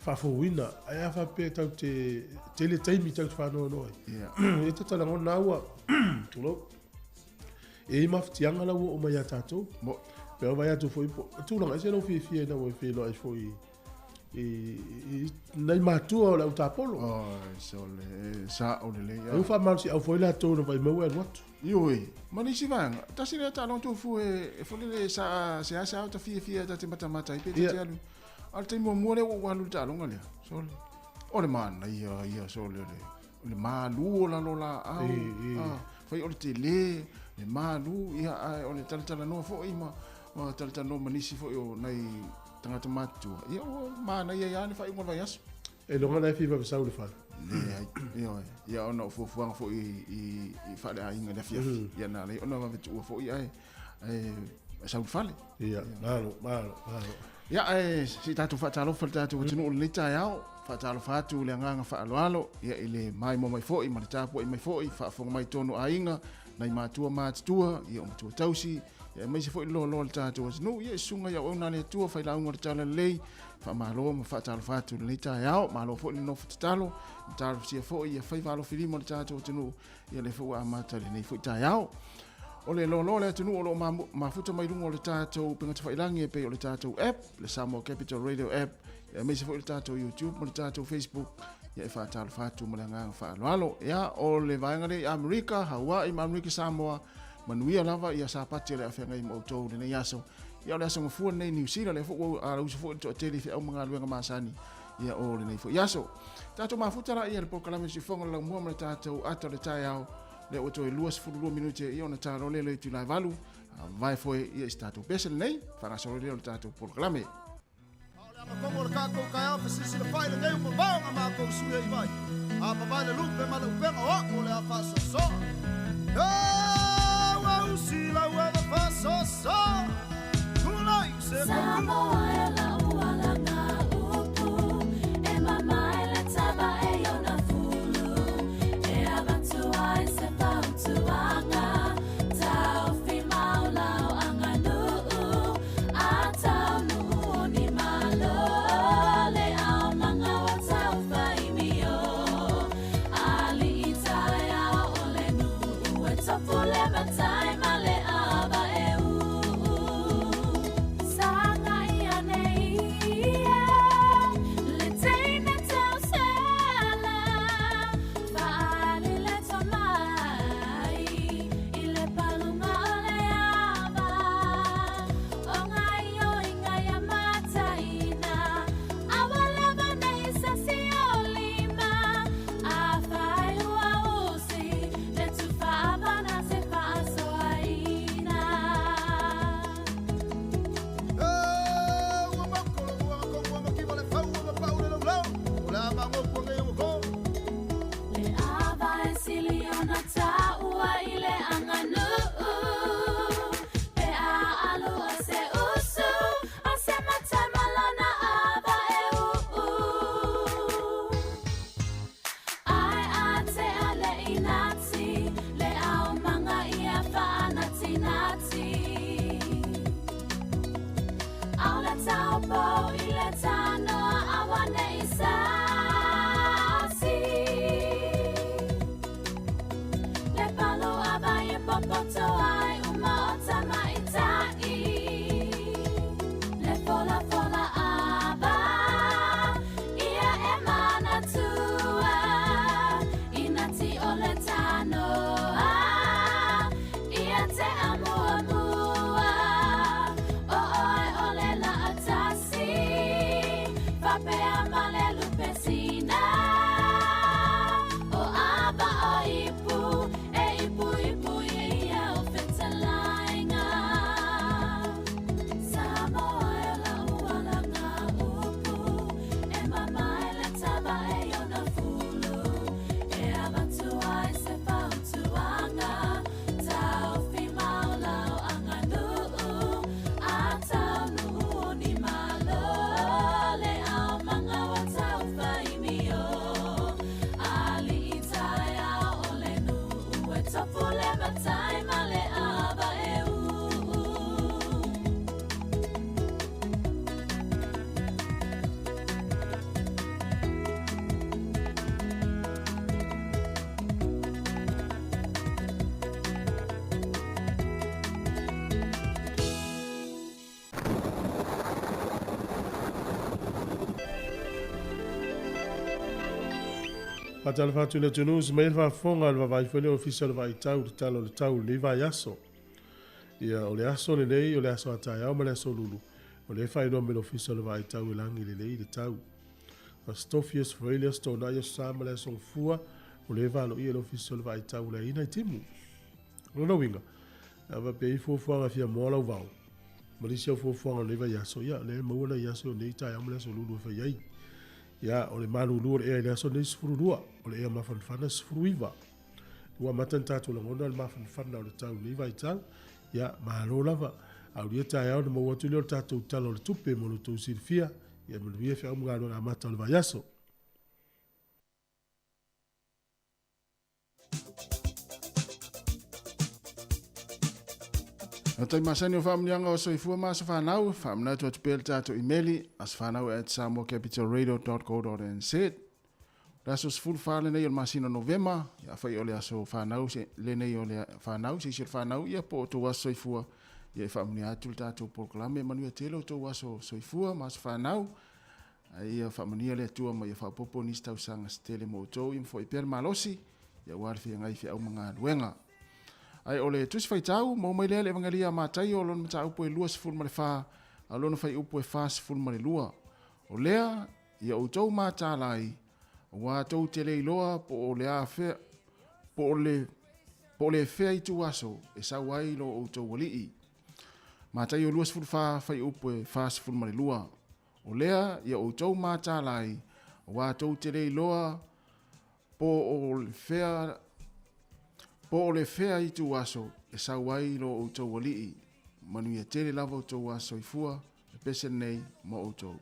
faafouina. Ae a faapea tatou te tele taimi tatou te faanoanoa ai, ia ta te lagona lava ua, tulou, e i ai mafatiaga la ua oo mai ia tatou. Pe vaai atu foi po o tulaga ese lou fiafia ina ua e feiloai foi i nai matua o le au tapolo. Oi, sole, sao lelei. Ai ua faamalosiau foi latou na vaimau e alu atu. Ioe, ma nisi vaega, tasi lea taaloga tofu e foi lele sa seasea ta fiafia ta te matamata ai pe ta te alu. A o le taimi muamua lea ua ou alu i le taaloga lea, sole. O le manaia ia, sole, o le malu o lalo laau, fai o le tele, le malu, ia, ae o le talatalanoa foi ma talatalanoa ma nisi foi o nai tagata matutua, ia ua manaia ai lava le faaiuga o le vaiaso. E iloga la e fia vavasau i le fale. Leai, ioe. Ia ona o fuafuaga foi i faaleaiga i le afiafi, ia na ala ai ona vave tuua foi ae sau i le fale. Ia, malo, malo, malo. Ia, ae se i tatou faatalofa i le tatou atunuu i lenei taeao. Faatalofa atu i le agaga faaaloalo, ia i le maimoa mai foi ma le tapuai mai foi, faafofoga mai i totonu o aiga, nai matua matutua, ia o matua tausi, ia aemaise foi le loaloa o le tatou atunuu, ia i susuga i auauna a le Atua, failauga o le Talalelei, faamalo ma faatalofa atu i lenei taeao, malo foi le nofo tatalo, ma talosia foi ia faiva alofilima o le tatou atunuu, ia lea foi ua amata i lenei foi taeao. O le loaloa o le atunuu o lo o mafuta mai luga o le tatou upega tafailagi e pei o le tatou app, le Samoa Capital Radio app, ia aemaise foi le tatou YouTube ma le tatou Facebook, ia e faatalofa atu ma le agaga faaaloalo. Ia, o le vaega lea i Amerika, Hawaii ma Amerika Samoa, Manuia lava ia Sapati o le a feagai ma outou i lenei aso. Ia o le aso gafua lenei i Niu Sila, lea foi ua alausa foi le toatele i feau ma galuega masani ia o lenei foi aso. Tatou mafuta la ia le polokalame siufofoga o le laumua ma le tatou ata o le taeao, lea ua toe 22 minute ia ona talo lea le itula e 8, vae foi ia i se tatou pese lenei, faagasolo lea o le tatou polokalame. A o le amatoga o le tatou taeao fesisilafai lenei ua mamao na matou sui ai vai. A vavae le lupe ma le upega o a'u o le a faasoasoa. Ua usi lau ava faasoasoa. Tulai se Samoa e lau alaga upu, e mamae le taba e ona. Fatalofa atu i le atunuu se mai le faafofoga a le vaavaai foi lea Ofisa o le Vaitau i le Tala o le Tau i lenei vaiaso. Ia, o le aso lenei, o le aso a taeao ma le aso Lulu, o lea e faailoa mai e le Ofisa o le Vaitau e lagi lelei le tau. Aso Tofi, Aso Faraile, Aso Toonai, Aso Sa ma le Aso Gafua, o lea e valoia e le Ofisa o le Vaitau le aiina i timu. O lona uiga, a faapea e i ai fuafuaga e fia moa lau vao, ma nisi au fuafuaga o lenei vaiaso, ia, o lea e maua nai aso o lenei taeao ma le aso Lulu e fai ai. Ia, o le malulu o le ea i le aso lenei 12, o le ea mafanafana 19. Ua amata ona tatou lagona le mafanafana o le tau i lenei vaitau. Ia, malo lava. Aulia taeao ona maua atu lea o le tatou Tala o le Tupe mo lo outou silafia. Ia manuia feau ma galuega amata o le vaiaso. O tai masani o faamuniaga o soifua ma aso fanau, faamanatu atu pea le tatou imeli, asofanau@samoacapitalradio.co.nz. O le aso 14 lenei o le masina o Novema, ia afai o le aso fanau se, lenei o le fanau, se isi o le fanau, ia po o outou aso soifua, ia e faamunia atu le tatou polokalame, manuia tele outou aso soifua ma aso fanau, a ia faamanuia le Atua ma ia faaopoopo nisi tausaga se tele mo outou, ia ma foi pea le malosi, ia aua le feagai feau ma galuega. Ae o le Tusi Faitau, maua mai lea le Evagelia a Mataio o lona mataupu e 24, a o lona fuaiupu e 42. O lea, ia outou mataala ai, auā tou te le iloa po o le a fea, po o le, po o le fea ituaso e sau ai lo outou Alii. Mataio 24, fuaiupu e 42. O lea, ia outou mataala ai, auā tou te le iloa Po o le fea, po o le fea ituaso e sau ai lo outou alii, manuia tele lava outou aso soifua, le pese lenei mo outou.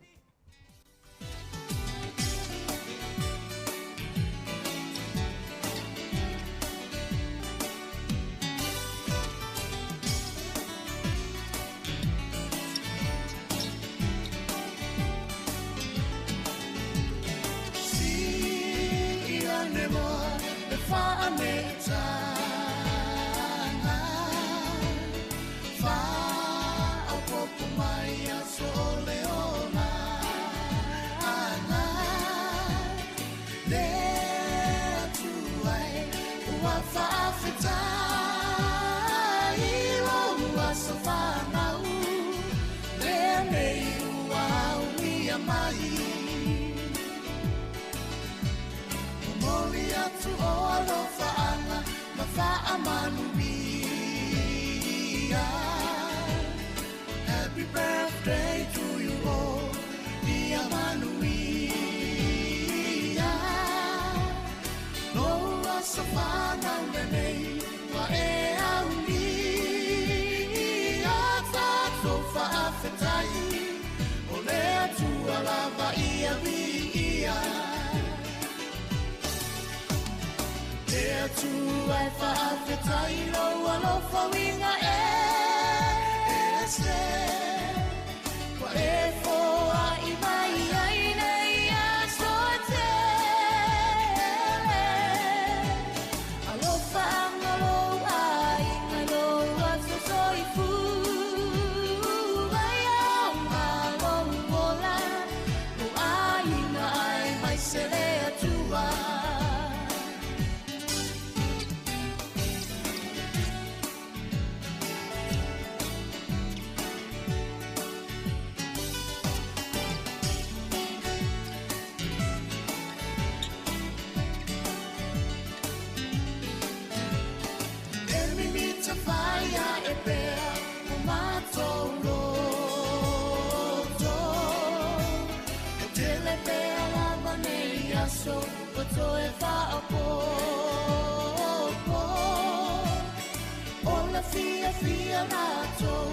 pea o mātou loto. E tele pea lava nei aso ua toe faaopoopo. O le fiafia matou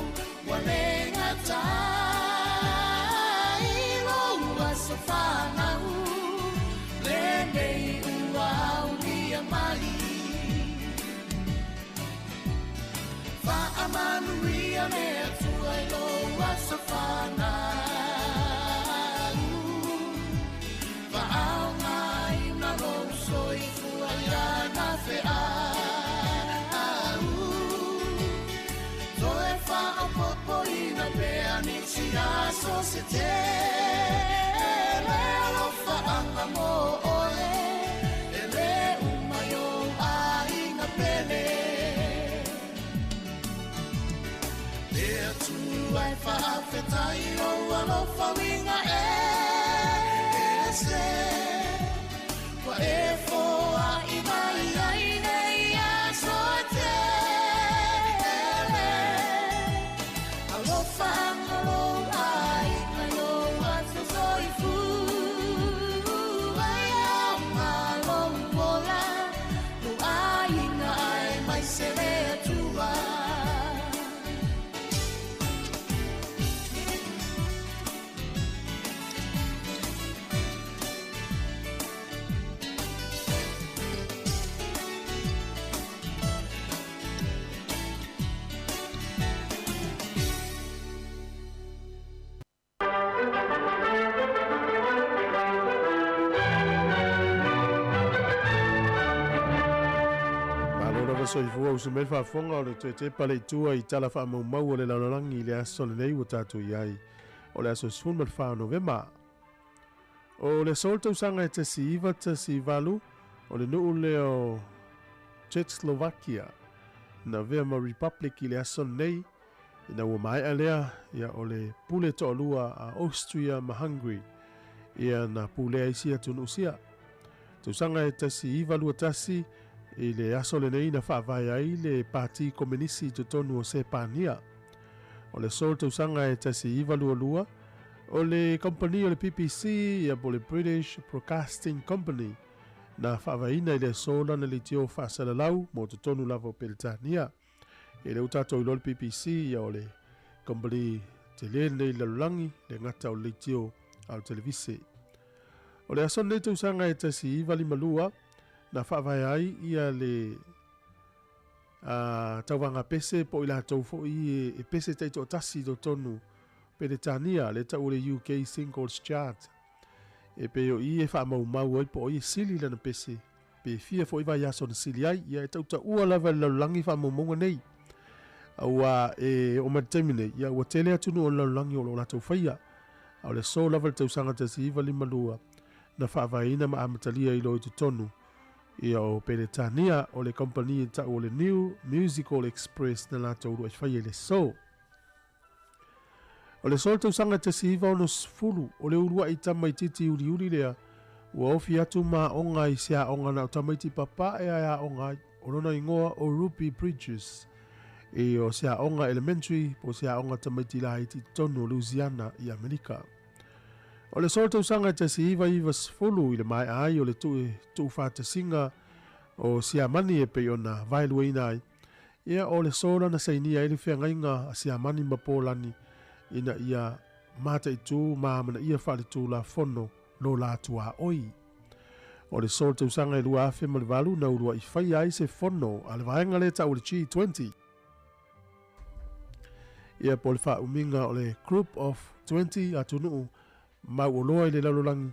ua le gatai lou aso fanau lenei ua aulia mai. Faamanuia le Atua i lou aso fanau. Faaaogaina lou soifua ia na feau. Toe faaopoopoina pea nisi aso se tele. Alofaaga mo oe, e lē uma i ou aiga pele. Le Atua e faafetai lou alofa uiga ese. Ua e foai mai ai nei aso e tele. Alofaga lou aiga i lou aso soifua. E aoga lou ola, lou aiga aemaise le Atua. Malo lava soifua usu mai le faafofoga o le toe tepa le itua i tala faamaumau o le lalolagi i le aso lenei ua tatou i ai o le aso 14 o Novema. O le aso o le tausaga e 1918 o le nuu lea o Czechoslovakia na avea ma Republic i le aso lenei ina ua maea lea ia o le pule toalua a Austria ma Hungary ia na pulea isi atunuu sia. Tausaga e 1921 i le aso lenei na faavae ai le Pati Komenisi i totonu o Sepania. O le aso o le tausaga e 1922 o le kamupani o le BBC ia po o le British Broadcasting Company na faavaeina i le aso lana leitio faasalalau mo totonu lava o Peretania. E le ua tatou iloa le BBC ia o le kamupani tele lenei i le lalolagi le gata o le leitio a o le televise. O le aso lenei tausaga e 1952 na faavae ai ia le tauvaga pese po o i latou foi e pese taitoatasi i totonu Peretania le tau o le UK Singles Chart. E pei o i e faamaumau ai po o ai e sili lana pese pe fia foi vaiaso na sili ai ia e tautaua lava i le lalolagi faamaumauga nei. Aua e oo mai le taimi nei ia ua tele atunuu o le lalolagi o lo o latou faia. A o le aso lava i le tausaga 1952 na faavaeina ma amatalia i loa i totonu ia o Peretania o le kamupani e tau o le New Musical Express na latou uluai faia i le aso. O le aso o le tausaga 1960 o le uluai tamaitiiti uliuli lea ua ofi atu ma aoga i se aoga na o tamaiti papae ae aoga ai. O lona igoa o Ruby Bridges i o se aoga elementary po o se aoga tamaiti laiti i totonu o Louisiana i Amerika. O le aso o le tausaga 1990 i le maea ai o le tuufaatasiga o Siamani e pei ona vaeluaina ai, ia o le aso lana sainia ai le feagaiga a Siamani ma Polani ina ia mataitu ma amanaia faaletulafono lo la tuaoi. O le aso o le tausaga e 2008 na uluai faia ai se fono a le vaega lea tau o le G20, ia po o le faaumiga o le Group of 20 atunuu mauoloa i le lalolagi.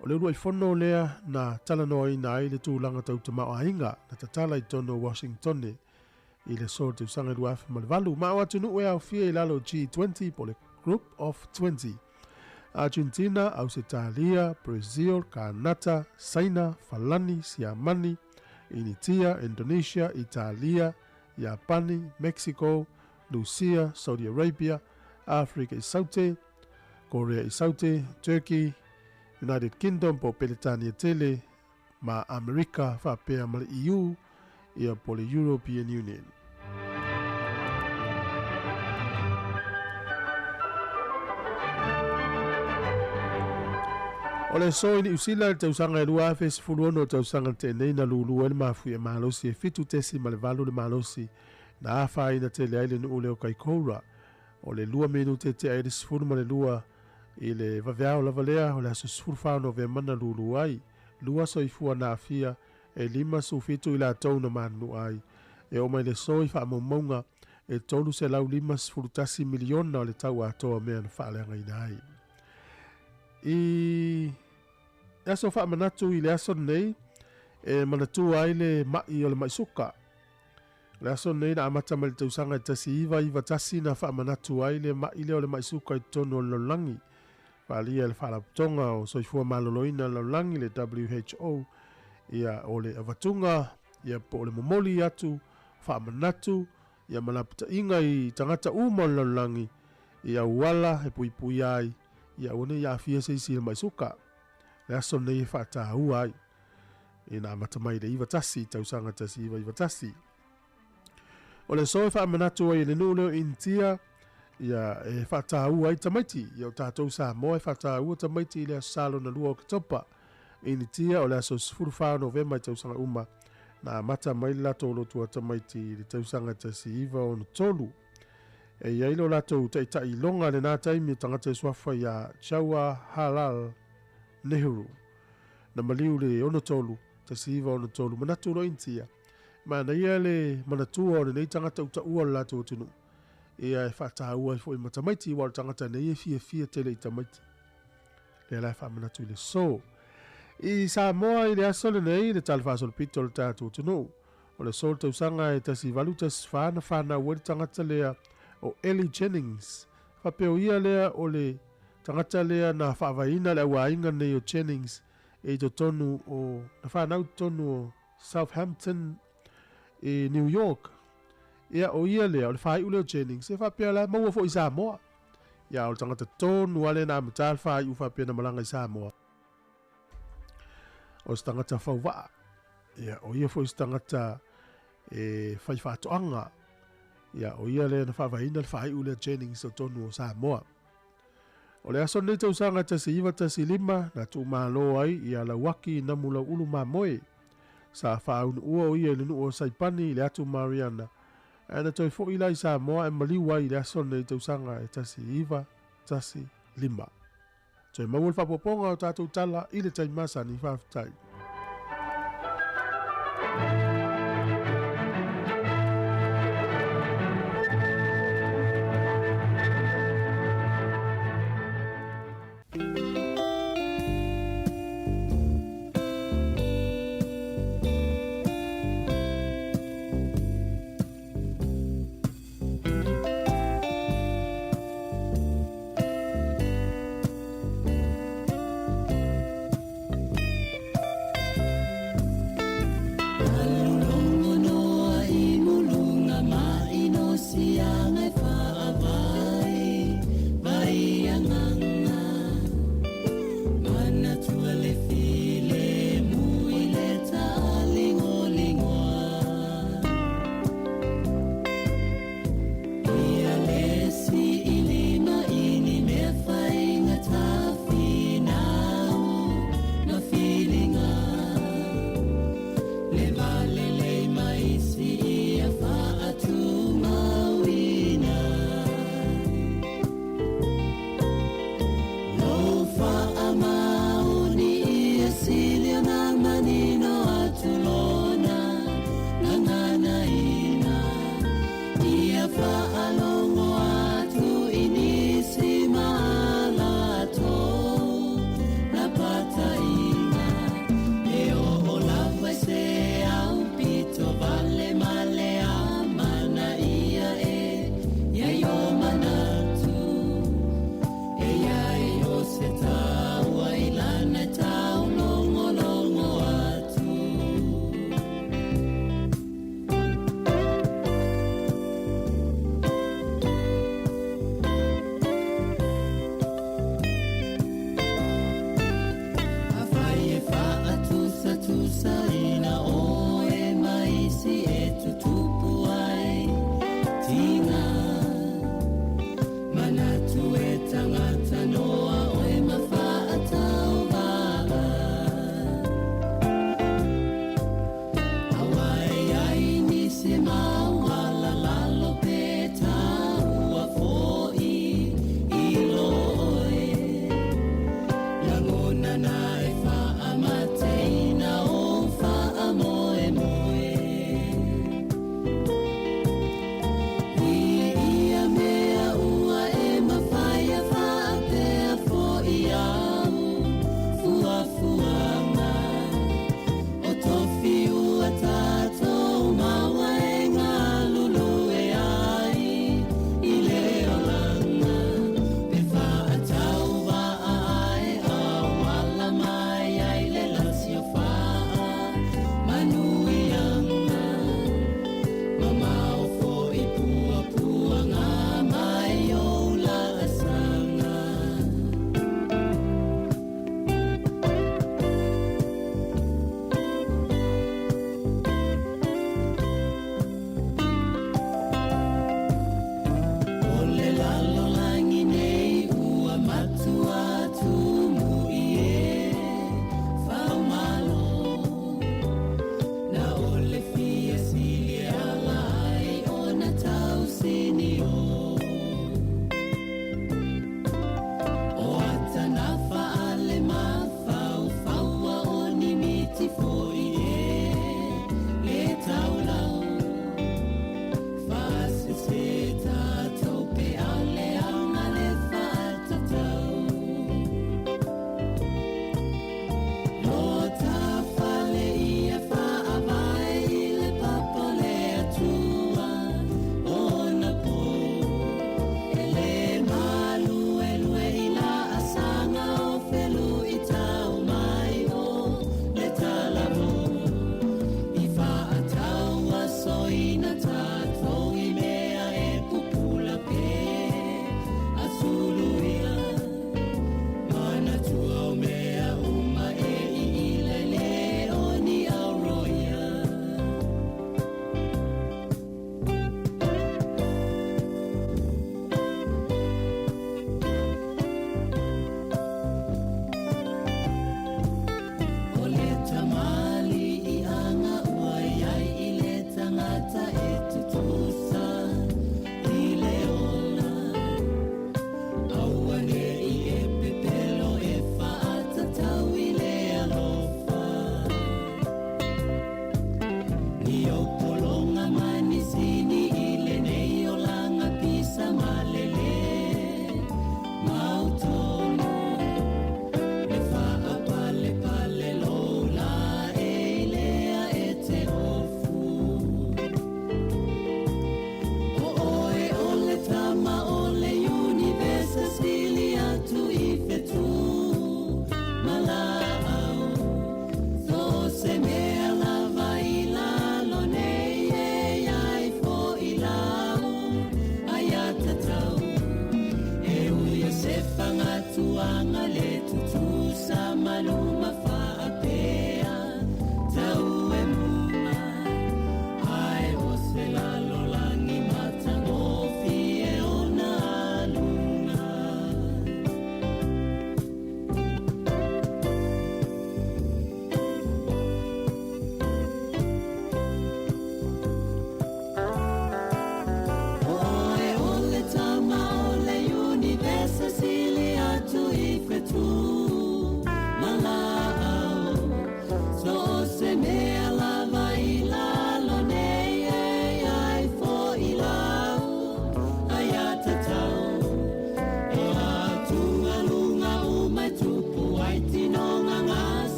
O le uluai fono lea na talanoaina ai le tulaga tau tamaoaiga na tatala i totonu o Washingtone i le aso o le tausaga 2008. Ma o atunuu e aofia i lalo o G20 po o le Group of 20, Argentina, Ausetalia, Brazil, Kanata, Saina, Falani, Siamani, Initia, Indonesia, Italia, Iapani, Mexico, Lusia, Saudi Arabia, Afrika i Saute, Korea i Saute, Turkey, United Kingdom po o Peretania tele, ma Amerika faapea ma le EU ia po o le European Union. O le aso i Niu Sila i le tausaga e 2016 le tausaga na tea nei na lulu ai le mafuie malosi e 7.8 le malosi na afaina tele ai le nuu lea o Kaikoura. O le 2 minute tea ai le 12 i le vaveao lava lea o le aso 14 o Novema na lulu ai. Lua soifua na aafia e 57 i latou na manunua ai. E oo mai le aso i faamaumauga e 351 miliona o le tau atoa o mea na faaleagaina ai. I aso faamanatu i le aso lenei e manatua ai le mai o le mai suka. O le aso lenei na amata mai le tausaga e 1991 na faamanatu ai le mai lea o le mai suka i totonu o le lalolagi. Faaalia e le Faalapotopotoga o Soifua Maloloina o le Lalolagi, le WHO, ia o le avatuga ia po o le momoli atu faamanatu ia ma lapataiga i tagata uma o le lalolagi i auala e puipuia ai ia aua ne i aafia se isi i le mai suka. Le aso lenei e faataua ai ina amata mai le 91 tausaga 1991. O le aso e faamanatu ai e le nuu lea o Initia ia e faataua ai tamaiti ia o tatou Samoa e faataua tamaiti i le aso Sa lona lua o Oketopa. Initia o le aso 14 o Novema i tausaga uma na amata mai le latou lotu tamaiti i le tausaga 1963. E i ai lo latou taitai iloga i lena taimi e tagata e suafa ia Jawaharlal Nehru. Na maliu le 63, 1963, manatu loa Initia, manaia le manatua o lenei tagata utaua o le latou atunuu, ia e faataua ai foi ma tamaiti, aua o le tagata nei e fiafia tele i tamaiti. Lea la e faamanatu i le aso. I Samoa i le aso lenei, le tala faasolopito o le tatou atunuu. O le aso o le tausaga e 1814 na fanau ai le tagata lea o Eli Jennings. Faapea o ia lea o le tagata lea na faavaeina le auaiga nei o Jennings e i totonu o, na fanau i totonu o Southampton i New York. Ia, o ia lea, o le faaiu lea o Jennings, e faapea la e maua foi i Samoa. Ia, o le tagata tonu lava lea na amata le faaiu faapea na malaga i Samoa. O se tagata fauvaa. Ia, o ia foi se tagata e fai faatoaga. Ia, o ia lea na faavaeina le faaiu lea Jennings o tonu o Samoa. O le aso lenei tausaga 1915 na tuumalo ai ia Lauaki Namulau'ulu Mamoe. Sa faaunuua o ia i le nuu o Saipani i le atu Mariana, ae na toe fo'i la i Samoa e maliu ai i le aso lenei tausaga e 1915. Toe maua le faaopoopoga o tatou tala i le taimi masani. Faafetai.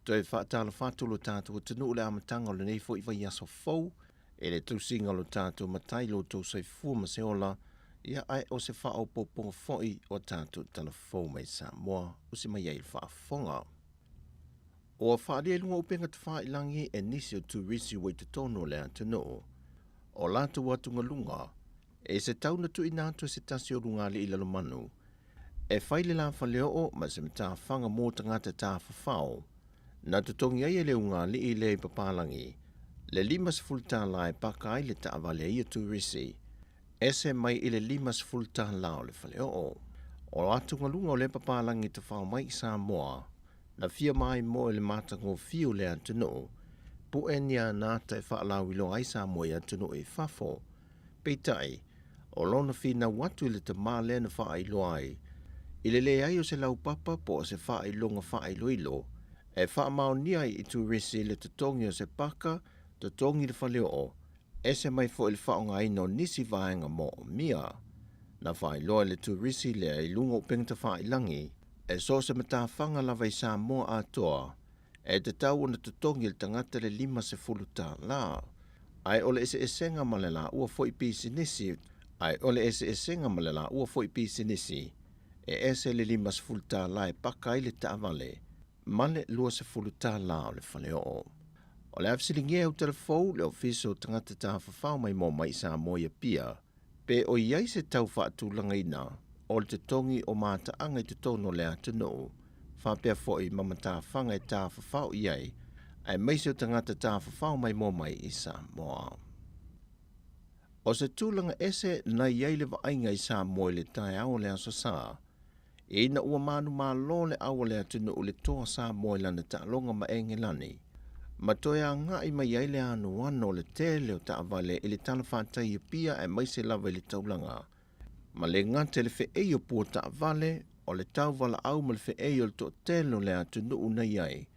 Toe faatalofa atu lo tatou atunuu i le amataga o lenei foi vaiaso fou e le tausiga o lo tatou matai lo outou soifua ma se ola, ia ae o se faaopoopoga foi o tatou tala fou mai Samoa o se mai ai le faafofoga. Ua faaalia i luga o upega tafailagi e nisi o turisi ua i totonu o le atunuu o latou atugaluga e se tau na tuuina atu e se tasi o lugalii Lalomanu e fai le la faleoo ma se matafaga mo tagata tafafao na totogi ai e le ugali'i lea i papalagi le $50 e paka ai le taavale a ia turisi ese mai i le $50 o le faleoo. O atugaluga o lea papalagi tafao mai i Samoa na fia maimoa i le matagofie o le atunuu pu'e ni anata e faalauiloa ai Samoa i atunuu i fafo. Peitai, o lona finau atu i le tamā lea na faailoa ai i le leai o se laupapa po o se faailoga faailoilo e faamaonia ai i turisi le totogi o se paka, totogi le faleoo, ese mai foi le faaaogaina o nisi vaega moomia. Na faailoa e le turisi lea i luga o upega tafailagi e so o se matafaga lava i Samoa atoa e tatau ona totogi e le tagata le $50. Ae o le eseesega ma le laua foi pisinisi, ae o le eseesega ma le laua foi pisinisi, e ese le $50 e paka ai le taavale ma le $20 o le faleoo. O le a fesiligia e Utalafou le Ofisa o Tagata Tafafao Maimoa mai i Samoa i Apia, pe o i ai se tau faatulagaina o le totogi o mataaga i totonu o le atunuu, faapea foi ma matafaga e tafafao i ai, aemaise o tagata tafafao maimoa mai i Samoa. O se tulaga ese na i ai le vaaiga i Samoa i le taeao o le Aso Sa, ina ua manumalo le au a le atunuu i le toa Samoa i lana taaloga ma Engelani, ma toe agai mai ai le anoano o le tele o taavale i le talafatai i Apia aemaise lava i le taulaga, ma le gata i le feei o pua taavale, o le tauvalaau ma le feei o le toatele o le atunuu na i ai,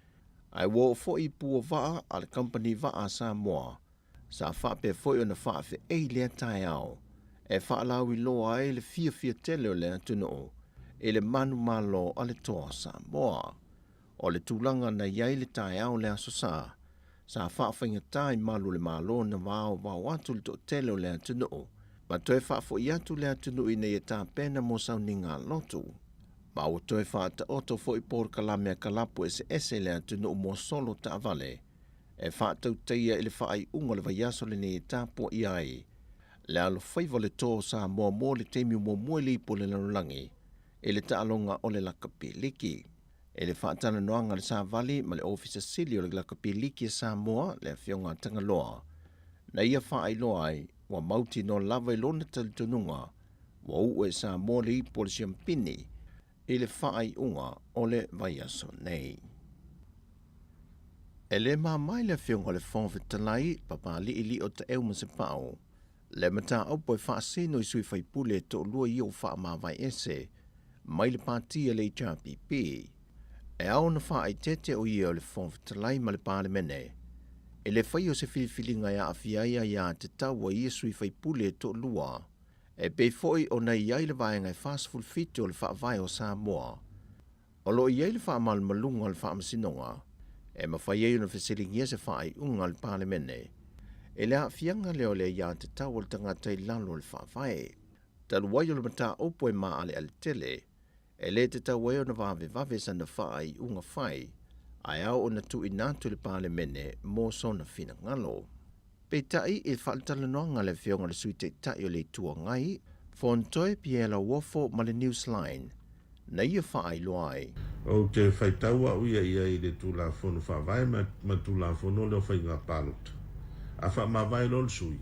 ae ua oo foi i pua vaa a le kamupani vaa a Samoa, sa faapea foi ona faafeei lea taeao e faalauiloa ai le fiafia tele o le atunuu i le manumalo a le toa Samoa. O le tulaga na i ai le taeao o le Aso Sa, sa faafaigata i malu o le Malo ona vaovao atu le toatele o le atunuu ma toe faafoi atu le atunuu ina ia tapena mo sauniga lotu. Ma ua toe faataoto foi polokalame a kalapu eseese i le atunuu mo solo taavale e faatautaia i le faaiuga o le vaiaso lenei e tapuaia ai le alofaiva o le Tō o Samoa mo le taimi muamua i le ipu o le lalolagi i le taaloga o le lakapi liki. I le faatalanoaga a le Savali ma le Ofisa Sili o le Lakapi Liki a Samoa, le Afioga a Tagaloa, na ia faailoa ai ua mautinoa lava i lona talitonuga ua uu e Samoa le ipu o le siampini i le faaiuga o le vaiaso nei. E le mama i le Afioga i le Fofoga Fetalai, Papali'ili'i o Taeu ma Sepa'u, le mataupu e faasino i sui faipule e toalua ia ua faamavae ese mai le pati a le HRPP. E ao ona faaeteete o ia o le Fofoga Fetalai ma le Palemene i le faia o se filifiliga e aafia ai aiatatau a ia sui faipule e toalua, e pei foi ona i ai le Vaega e 47 o le Faavae o Samoa. O lo o i ai le faamalumaluga o le Faamasinoga e mafai ai ona fesiligia se faaiuga a le Palemene i le aafiaga lea o le aiatatau a le tagata i lalo o le Faavae. Talu ai o le mataupu e maaleale tele, e le tatau ai ona vavevave sana faaiuga fai, ae ao ona tuuina atu i le Palemene mo sona finagalo. Peitai, i le faatalanoaga a le Afioga i le Sui Taitai o le Itu Agai, Fontoe Pierre Lauofo ma le Newsline, na ia faailoa ai. Ou te faitau au ia i ai i le Tulafono Faavae ma le Tulafono lea o Faiga Palota. A faamavae loa le sui,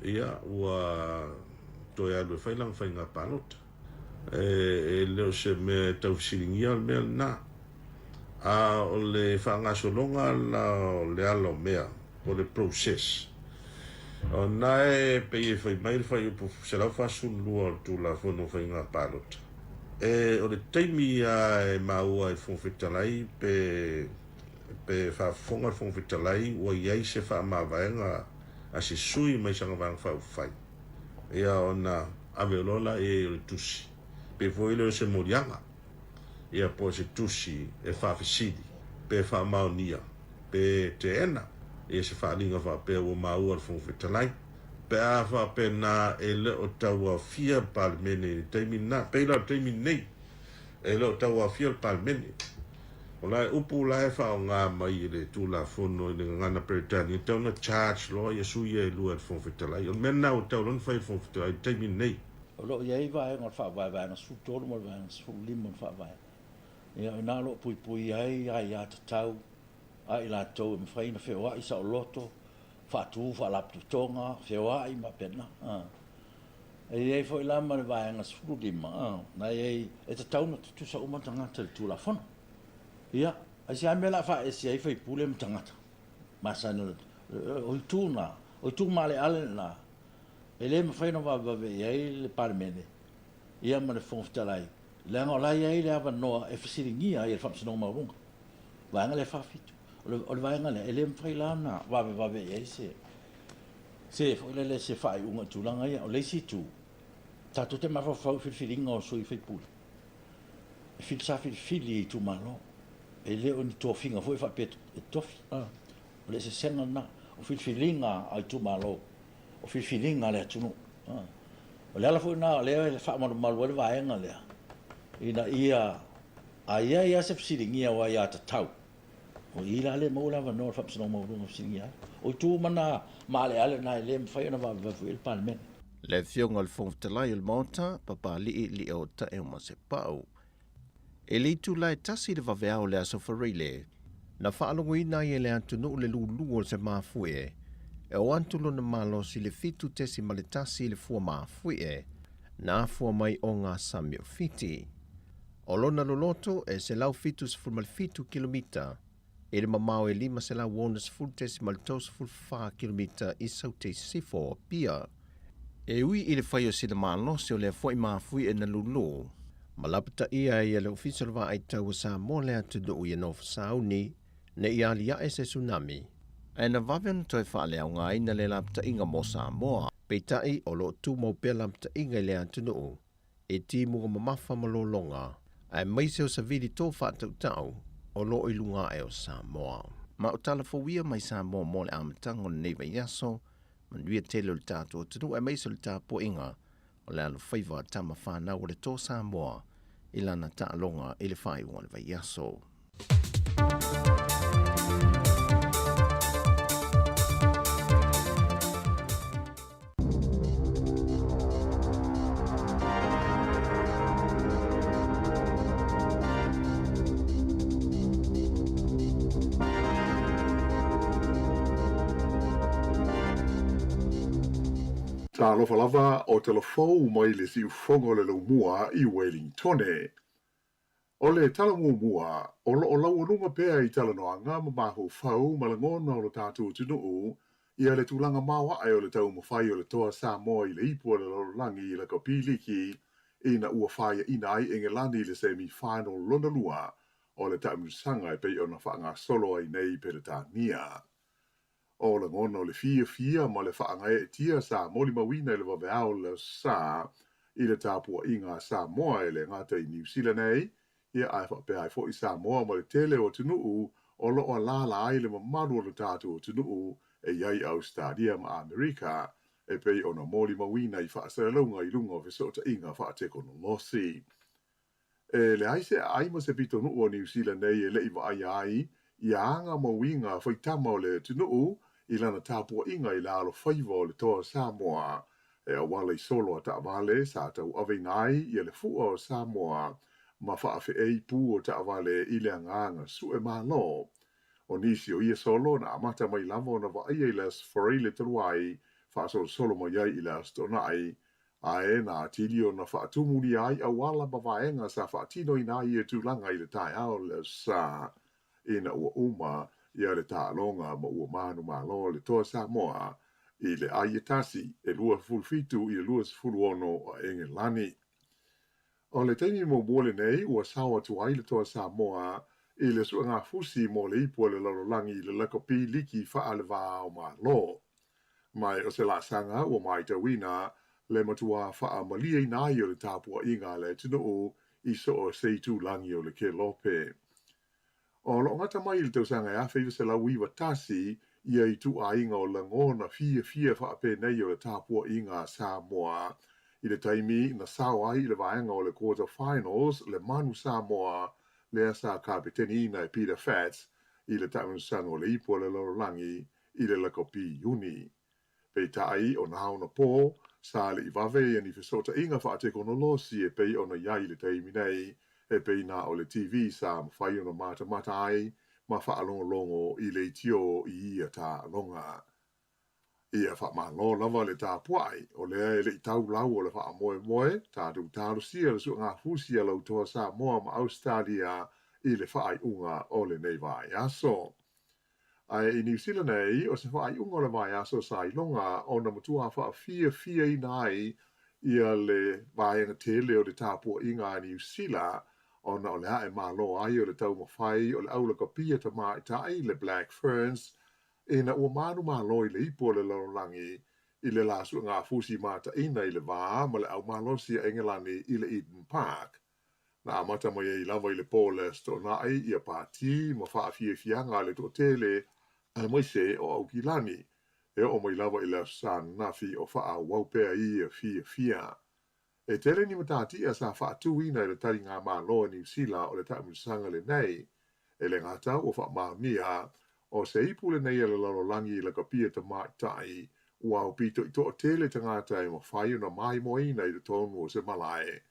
ia, ua toe alu e fai lana faiga palota. E le o se mea e tau fesiligia le mea lena. A o le faagasologa la o le ala o mea, po o le process, o lena e pei e fai mai le fuaiupu 142 o le Tulafono o Faiga Palota, e o le taimi lava e maua ai le Fofoga Fetalai pe pe faafofoga le Fofoga Fetalai ua i ai se faamavaega a se sui mai sana Vaega Faaupufai, ia ona ave loa la i ai o le tusi, pei foi lea o se moliaga. ia po o se tusi e faafesili pe faamaonia pe teena ia se faaaliga faapea ua maua le Fofoga Fetalai pe a faapena e le o tauaofia le Palemene i le taimi lena. Pei la o le taimi lenei e le o tauaofia le Palemene. O la e upu la e faaaoga mai e le Tulafono i le gagana Peretania, e tatau ona charge loa ia sui ia e lua e le Fofoga Fetalai. O le mea lena ua tatau loa ona fai e le Fofoga Fetalai i le taimi lenei. O lo o i ai vaega o le Faavae, Vaega 13 ma le Vaega 15 o le Faavae. Ia, o i ina o lo o puipuia ai aiatatau a i latou e mafai ona feoai saoloto, faatu faalapotopotoga, feoai ma faapena. E i ai foi la ma le Vaega 15, na i ai, e tatau ona tutusa uma tagata i le Tulafono. Ia, aisea mea o le a faaese ai faipule ma tagata masani o le, o itu na, o itu maaleale na. E le mafai ona vavevave i ai le Palemene ia ma le Fofoga Fetalai, leaga o la e i ai le avanoa e fesiligia ai e le Faamasinoga Maualuga, vaega lea e 47. O le vaega lea, e le mafai la ona vavevave i ai se, se foi lele, se faaiuga i tulaga ia. O le isi itu, tatou te mafaufau i filifiliga o sui usufono, e fili, sa filifili e itumalo, e le o ni tofiga foi faapea e tofi. O le eseesega lena, o filifiliga a itumalo o filifiliga a le atunuu. O le ala foi lena o lea e faamalumalu ai le vaega lea, ina ia, a i ai lava se fesiligia o aiatatau, o i la lea e maua le avanoa o le Faamasinoga Maualuga e fesiligia ai. O itu uma na maaleale na e le mafai ona vavevave i ai le Palemene. Le Afioga i le Fofoga Fetalai o le Maota, Papalii Lio Taeomasepau. I le itula e tasi i le vaveao o le Aso Faraile, na faalogoina ai e le atunuu le lulu o se mafuie e o atu lona malosi i le 7.1 i le fua mafuie na afua mai o ngā sami o Fiti. O lona loloto e 177 kilomita i le mamao e 560.34 kilomita i Saute i Sisifo o Apia. E ui i le fai o sina malosi o lea foi mafuie na lulu, ma lapataia ai e le Ofisa o le Vaai Tau o Samoa le atunuu ia nofo sauni ne i aliae se tsunami, ae na vave ona toe faaleaogaina le lapataiga mo Samoa. Peitai, o lo o tumau pea lapataiga i le atunuu e timuga mamafa ma lologa, aemaise o savili tō faatautau o lo o i luga ae o Samoa. Ma o tala fou ia mai Samoa mo le amataga o lenei vaiaso, manuia tele o le tatou atunuu aemaise o le tapuaiga o le alofaiva a tama fanau o le tō Samoa. i lana taaloga i le faaiuga o le vaiaso. Talofa lava o telefou mai le siufogo o le laumua i Wellingtone. O le tala muamua, o lo o laualuga pea i talanoaga ma mafaufau ma lagona o lo tatou atunuu ia le tulaga maoae o le taumafai o le Toa Samoa i le Ipu o le Lalolagi i Lakapi Liki ina ua faiaina ai Engelani i le semi final lona lua o le taamilosaga e pei ona faagasolo ai nei Peretania. O lagona o le fiafia ma le faagaeetia sa molimauina i le vaveao o le Aso Sa i le tapuaiga a Samoa e le gata i Niu Sila nei, ia ae faapea ai foi Samoa ma le tele o atunuu o lo o alaala ai le mamalu o lo tatou atunuu e i ai Ausetalia ma Amerika e pei ona molimauina i faasalalauga i luga o fesootaiga faatekonolosi. E leai se aai ma se pitonuu o Niu Sila nei e le i vaaia ai ia aga ma uiga faitama o le atunuu i lana tapuaiga i le alofaiva o le Toa Samoa e auala i solo a taavale sa tauaveina ai ia le fua o Samoa ma faafeei pū o taavale i le agaga sue malo. O nisi o ia solo na amata mai lava ona vaaia i le Aso Faraile talu ai faasolosolo mai ai i le Aso Toonai Ae na atili ona faatumulia ai auala ma vaega sa faatinoina ai ia tulaga i le taeao o le Aso Sa ina ua uma ia le taaloga ma ua manumalo le Toa Samoa i le ai e tasi e 27 i le 26 a Engelani. O le taimi muamua lenei ua sao atu ai le Toa Samoa i le suegafusi mo le ipu a le lalolagi i le lakapi liki faale-va o Malo. Ma o se laasaga ua matauina le matuā faamalieina ai o le tapuaiga a le atunuu i so o se itulagi o le kelope. O lo o gata mai i le tausaga e 1991 ia ituaiga o lagona fiafia faapenei o le tapuaiga a Samoa i le taimi na sao ai i le vaega o le quarter finals le Manu Samoa lea sa kapeteniina e Peter Fats i le taamilosaga o le Ipu a le Lalolagi i le lakapi Iuni. Peitai, o nā ona pō, sa le i vave ia ni fesootaiga faatekonolosi e pei ona i ai i le taimi nei, e pei na o le TV sa mafai ona matamata ai ma faalogologo i leitiō i ia taaloga. Ia faamalo lava le tapuai, o lea e le i tau lau o le faamoemoe, tatou talosia le suegafusi a lau Toa Samoa ma Ausetalia i le faaiuga o lenei vaiaso. Ae i Niu Sila nei, o se faaiuga o le vaiaso sa iloga ona matuā faafiafiaina ai ia le vaega tele o le tapuaiga a Niu Sila ona o le ae malo ai o le taumafai o le aulakapia tamaitai le Black Ferns ina ua manumalo i le ipu o le lalolagi i le la suegafusi mataina i le va ma le aumalosi a Engelani i le Eden Park. Na amata mai ai lava i le po o le Aso Toonai ia pātī ma faafiafiaga a le toatele aemaise o Aukilani, e oo mai lava i le Aso Sa ananafi o faaauau pea ia fiafia. E tele ni matatia sa faatūina e le taligamalo a Niu Sila o le taamilosaga lenei. E le gata ua faamaonia o se ipu lenei a le lalolagi i lakapia tamaitai ua aupito i toatele tagata e mafai ona maimoaina i totonu o se malae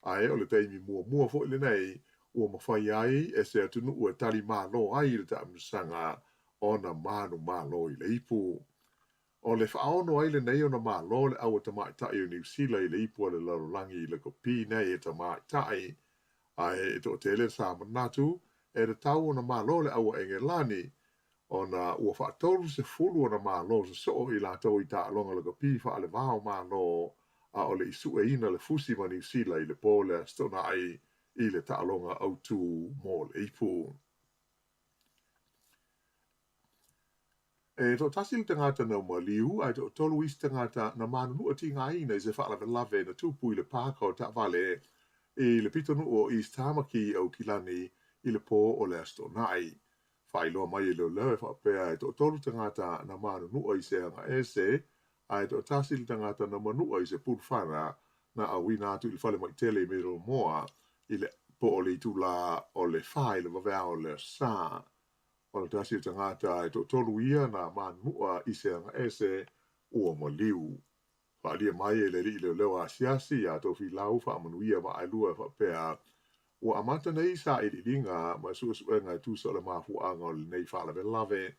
Ae o le taimi muamua foi lenei ua mafai ai e se atunuu e tali malo ai i le taamilosaga ona manumalo i le ipu. O le faaono ai lenei ona malo le aua tamaitai o Niu Sila i le ipu a le lalolagi i lakapi nei e tamaitai, ae e toatele sa manatu e tatau ona malo le aua Engelani ona ua faatolu-sefulu ona malo sosoo i latou i taaloga lakapi faale-va o Malo a o le i sueina le fusi ma Niu Sila i le po le Aso Toonai i le taaloga autū mo le ipu. E toatasi le tagata na maliu ae toatolu isi tagata na manunua tigaina i se faalavelave na tupu i le pāka o taavale i le pitonuu o East Tamaki i Aukilani i le pō o le Aso Toonai. Faailoa mai e leoleo e faapea e toatolu tagata na manunua i se aga ese, ae toatasi le tagata na manua i se pulufana na auina atu i le fale maitele i Middlemoa i le po o le itulā o le 4 i le vaveao o le Aso Sa. O le tasi o tagata e toatolu ia na manunu'a i se agaese ua maliu. Faaalia mai e le alii leoleo asiasi iā Tofilau Faamanuia Vaaelua e faapea, Ua amata nei sailiiliga ma suesuega e tusa o le mafuaaga o lenei faalavelave,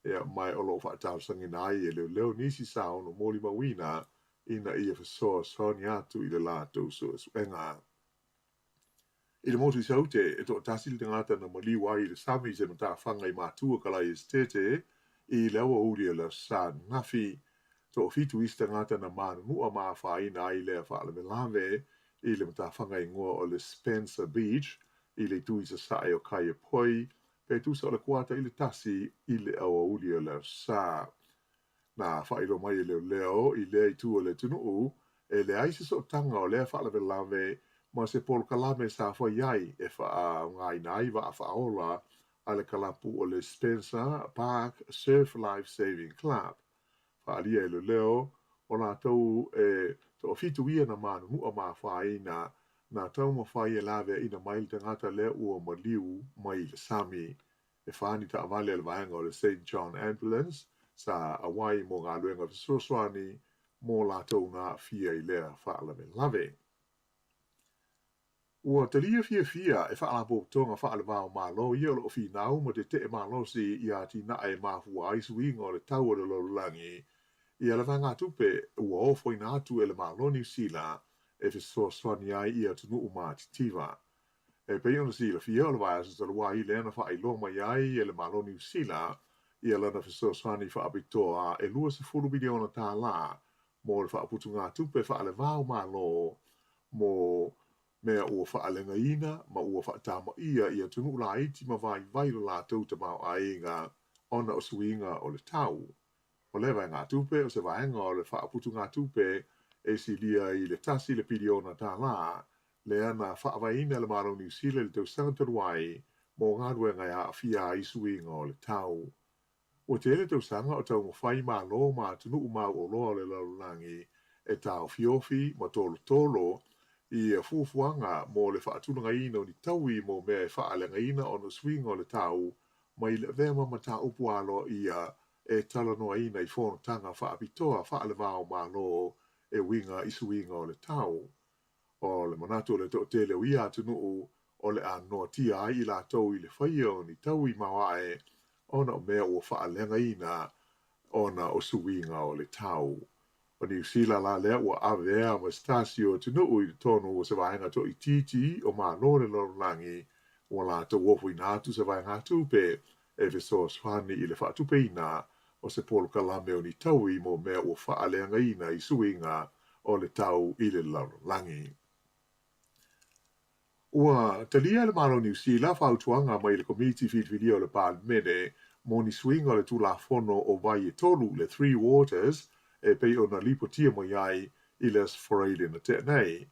ea ma o lo o faatalosagaina ai e leoleo nisi sa ono molimauina ina ia fesoasoani atu i le latou suesuega. I le motu i Saute, e toatasi le tagata na maliu ai i le sami i se matafaga i Matua Kalai Esetete i le aoauli o le Aso Sa ananafi. Toafitu isi tagata na manunua ma afaina ai lea faalavelave i le matafaga igoa o le Spencer Beach i le itu i sasae o Kaiapoi, pe tusa o le kuata i le 1 i le aoauli o le Aso Sa. Na faailoa mai e leoleo i lea itu o le atunuu, e leai se sootaga o lea faalavelave ma se polokalame sa fai ai e faaaogaina ai vaa faaola a le kalapu o le Spencer Park Surf Life Saving Club. Faaalia e leoleo, o latou e toafitu ia na manunua ma afaina, na taumafai e laveaina mai le tagata lea ua maliu mai le sami. E fa ni taavale a le vaega o le Saint John Ambulance sa auai mo galuega fesoasoani mo latou na aafia i lea faalavelave. Ua talia fiafia e faalapotopotoga faale-va-o-Malo ia o lo o finau ma tetee malosi i atinae e mafua ai suiga o le tau o le lalolagi ia le vaegatupe ua ofoina atu e le Malo Niu Sila e fesoasoani ai i atunuu matitiva. E pei ona silafia, o le vaiaso talu ai lea na faailoa mai ai e le Malo Niu Sila ia lana fesoasoani faapitoa e $20 miliona tālā mo le faaputugatupe faale-va-o-Malo mo mea ua faaleagaina ma ua faatamaia i atunuu laiti ma vaivai lo latou tamaoaiga ona o suiga o le tau. O lea vaegatupe o se vaega o le faaputugatupe e silia i le $1 le piliona lea na faavaeina e le Malo Niu Sila i le tausaga talu ai mo galuega e aafia ai suiga o le tau. Ua tele tausaga o taumafai Malo ma atunuu mauoloa o le lalolagi e taofiofi ma tolotolo i fuafuaga mo le faatulagaina o ni taui mo mea e faaleagaina ona o suiga o le tau mai le avea ma mataupu aloaia e talanoaina i fonotaga faapitoa faale-va-o-Malo e uiga i suiga o le tau. O le manatu o le toatele o ia atunuu o le a noatia ai i latou i le faia o ni taui maoae ona o mea ua faaleagaina ona o suiga o le tau. O Niu Sila la lea ua avea ma se tasi o atunuu i totonu o se vaega toaitiiti o Malo o le lalolagi ua latou ofoina atu se vaegatupe e fesoasoani i le faatupeina o se polokalame o ni taui mo mea ua faaleagaina i suiga o le tau i le lalolagi. Ua talia e le Malo o Niu Sila fautuaga mai le Komiti Filifilia o le Palemene mo ni suiga o le Tulafono o Vai e Tolu, le Three Waters, e pei ona lipotia mai ai i le Aso Faraile na tea nei.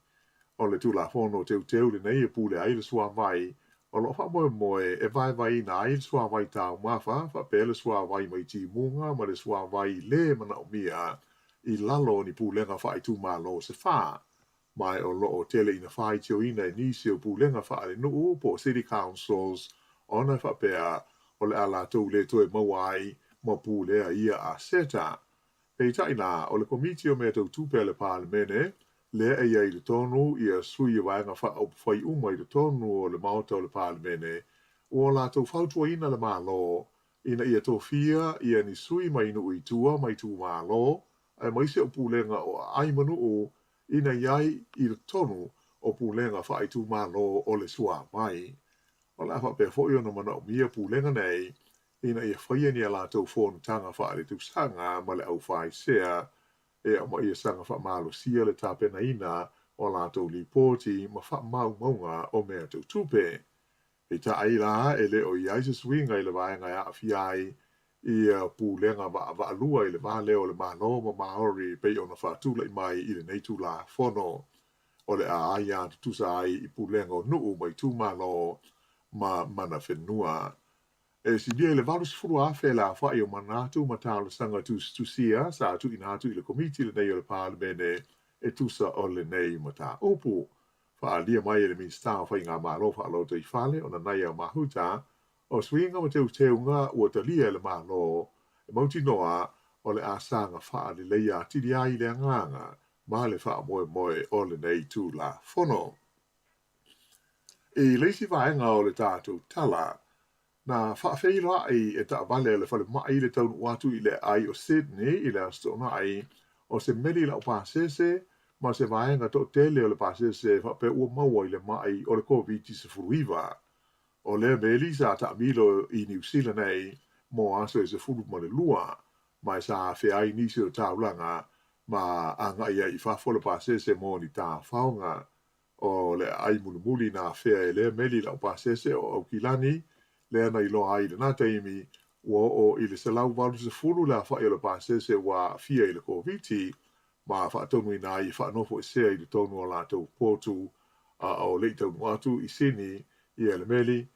O le Tulafono teuteu lenei e pule ai le suavai o lo o faamoemoe e vaevaeina ai le suavai taumafa faapea le suavai mai timuga ma le suavai lē manaomia i lalo o ni pulega faaitumalo se fa, ma o lo o tele ina faitioina e nisi o pulega faalenuu po o city councils ona e faapea o le a latou le toe maua ai ma pulea ia aseta. Peitai la, o le Komiti o Mea Tau Tupe a le Palemene, lea e i ai i totonu ia sui o vaega faaupufai uma i totonu o le Maota o le Palemene, ua latou fautuaina le Malo ina ia tofia ia ni sui mai nuu i tua ma itumalo aemaise o pulega o aai ma nuu ina i ai i totonu o pulega faaitumalo o le suavai. O le a faapea foi ona manaomia pulega nei ina ia faia ni a latou fonotaga faaletausaga ma le aufaisea e ma ia saga faamalosia le tapenaina o latou lipoti ma faamaumauga o mea tau tupe. Peitai la e le o i ai se suiga i le vaega e aafia ai ia pulega vaavaalua i le va lea o le Malo ma Maori e pei ona faatulai mai i lenei Tulafono. O le a aia tutusa ai i pulega o nuu ma itumalo ma mana whenua. E silia i le 80,000 le aofai o manatu ma talosaga tusitusia sa tuuina atu i le Komiti lenei o le Palemene e tusa o lenei mataupu. Faaalia mai e le Minisita o Faigamalo Faalotoifale o Nanaia Mahuta, o suiga ma teuteuga ua talia e le Malo e mautinoa o le a saga faaleleia atili ai le agaga ma le faamoemoe o lenei Tulafono. I le isi vaega o le tatou tala, na faafeiloai e taavale a le falemai le taunuu atu i le aai o Sydney i le Aso Toonai o se meli laupasese ma se vaega toatele o le pasese faapea ua maua i le mai o le Koviti-19. O lea meli sa taamilo i Niu Sila nei mo aso e 12, ma e sa afea ai nisi o taulaga ma agai ai i fafo le pasese mo ni tafaoga. O le aai mulimuli na afea e lea meli laupasese o Aukilani, lea na iloa ai i lena taimi ua oo i le 180 le aofai o le pasese ua aafia i le Koviti, ma faatonuina ai e faanofoesea i totonu o latou potu a o le i taunuu atu i Sini ia le meli,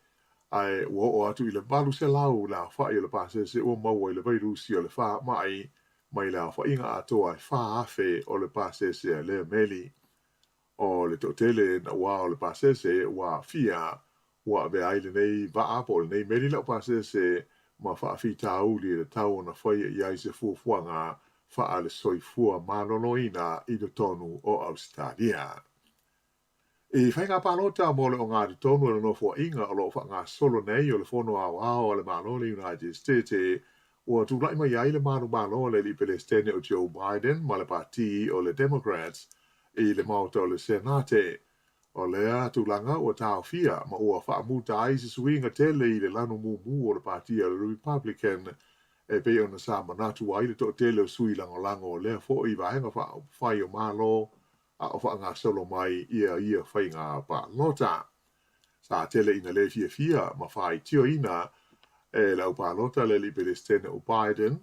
ae ua oo atu i le 800 le aofai o le pasese ua maua i le vairusi o le faamai mai le aofaiga atoa e 4,000 o le pasese a lea meli. O le toatele naua o le pasese ua aafia, ua avea ai lenei vaa po o lenei meli laupasese ma faafitauli e tatau ona faia i ai se fuafuaga faale-soifua maloloina i totonu o Ausetalia. I faiga palota mo le ogatotonu o le Nofoaiga o lo o faagasolo nei o le Fono Aoao a le Malo o le United States, ua tulai mai ai le manumalo a le alii Pelesitene o Joe Biden ma le Pati o le Democrats i le Maota o le Senate. O lea tulaga ua taofia ma ua faamuta ai se suiga tele i le lanu mumu o le Pati a le Republican e pei ona sa manatu ai le toatele o sui lagolago o lea foi vaega faaupufai o Malo a o faagasolo mai ia ia faiga palota. Sa tele ina le fiafia ma faitioina e le au palota le alii Pelesitene o Biden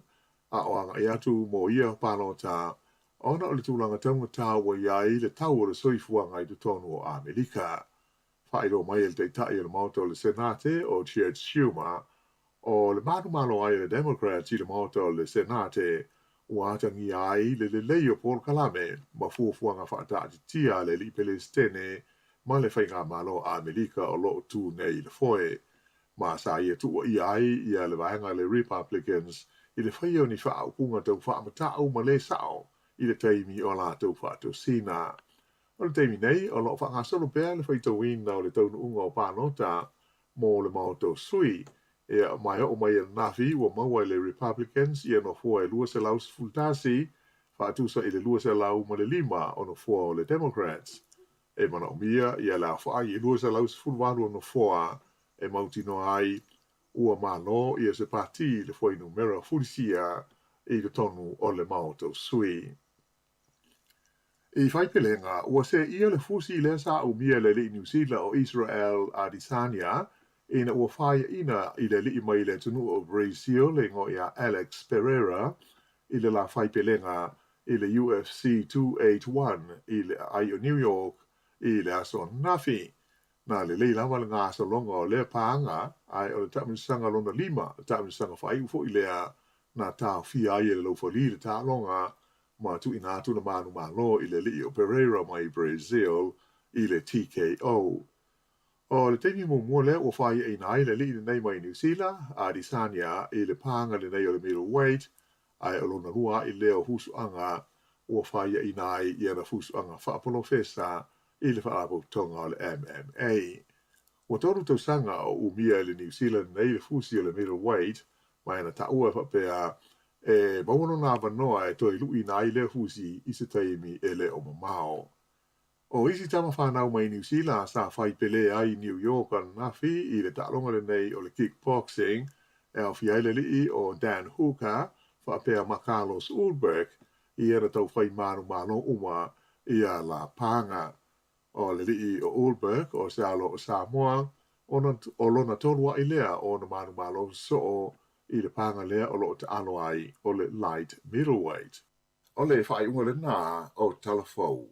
a o agai atu mo ia palota ona o le tulaga taugata ua i ai le tau o le soifuaga i totonu o Amerika. Faailoa mai e le Taitai o le Maota o le Senate o Chuck Schumer, o le manumalo ai a le Democrats i le Maota o le Senate ua atagia ai le lelei o polokalame ma fuafuaga faataatitia a le alii Pelesitene ma le faigamalo a Amerika o lo o tu nei i le foe, ma sa ia tuuaia ai ia le vaega a le Republicans i le faia o ni faaupuga tau faamatau ma le sao i le taimi o a latou faatosina. O le taimi nei, o lo o faagasolo pea le faitauina o le taunuuga o palota mo le Maota o Sui. Ia, ma e oo mai ananafi ua maua e le Republicans ia nofoa e 211, faatusa i le 205 o nofoa o le Democrats. E manaomia ia le aofai e 218 o nofoa e mautinoa ai ua malo ia se pati i le fuainumera fulisia i totonu o le Maota o Sui. I Faipelega, ua seia le fusi lea sa umia e le alii Niu Sila o Israel Adesanya ina ua faiaina i le alii mai le atunuu o Brazil le igoa ia Alex Pereira i le la faipelega i le UFC 281 i le aai o New York i le aso ananafi. Na lelei lava le gasologa o lea pāga, ae o le taamilosaga lona lima, le taamilosaga faaiu foi lea na taofia ai e le laufali le taaloga ma tuuina atu le manumalo i le alii o Pereira mai Brazil i le TKO. O le taimi muamua lea ua faiaina ai le alii lenei mai Niu Sila, a Adesanya, i le pāga lenei o le middleweight, ae o lona lua a'i lea o fusuaga ua faiaina ai i ana fusuaga faapolofesa i le Faalapotopotoga o le MMA. Ua tolu tausaga o umia e le Niu Sila nei le fusi o le middleweight, ma e na taua e faapea e maua lona avanoa e toe luʻiina ai lea fusi i se taimi e le o mamao. O isi tama fanau mai Niu Sila sa fai pele ai i New York ananafi i le taaloga lenei o le kickboxing e aofia ai le alii o Dan Hooker faapea ma Carlos Ulberg i ana taufai manumalo uma ia la pāga. O le alii o Ulberg o se alo o Samoa, ona o lona tolu a'i lea o ona manumalo sosoo i le pāga lea o lo o taalo ai o le light middleweight. O le faaiuga lena o Tala Fou.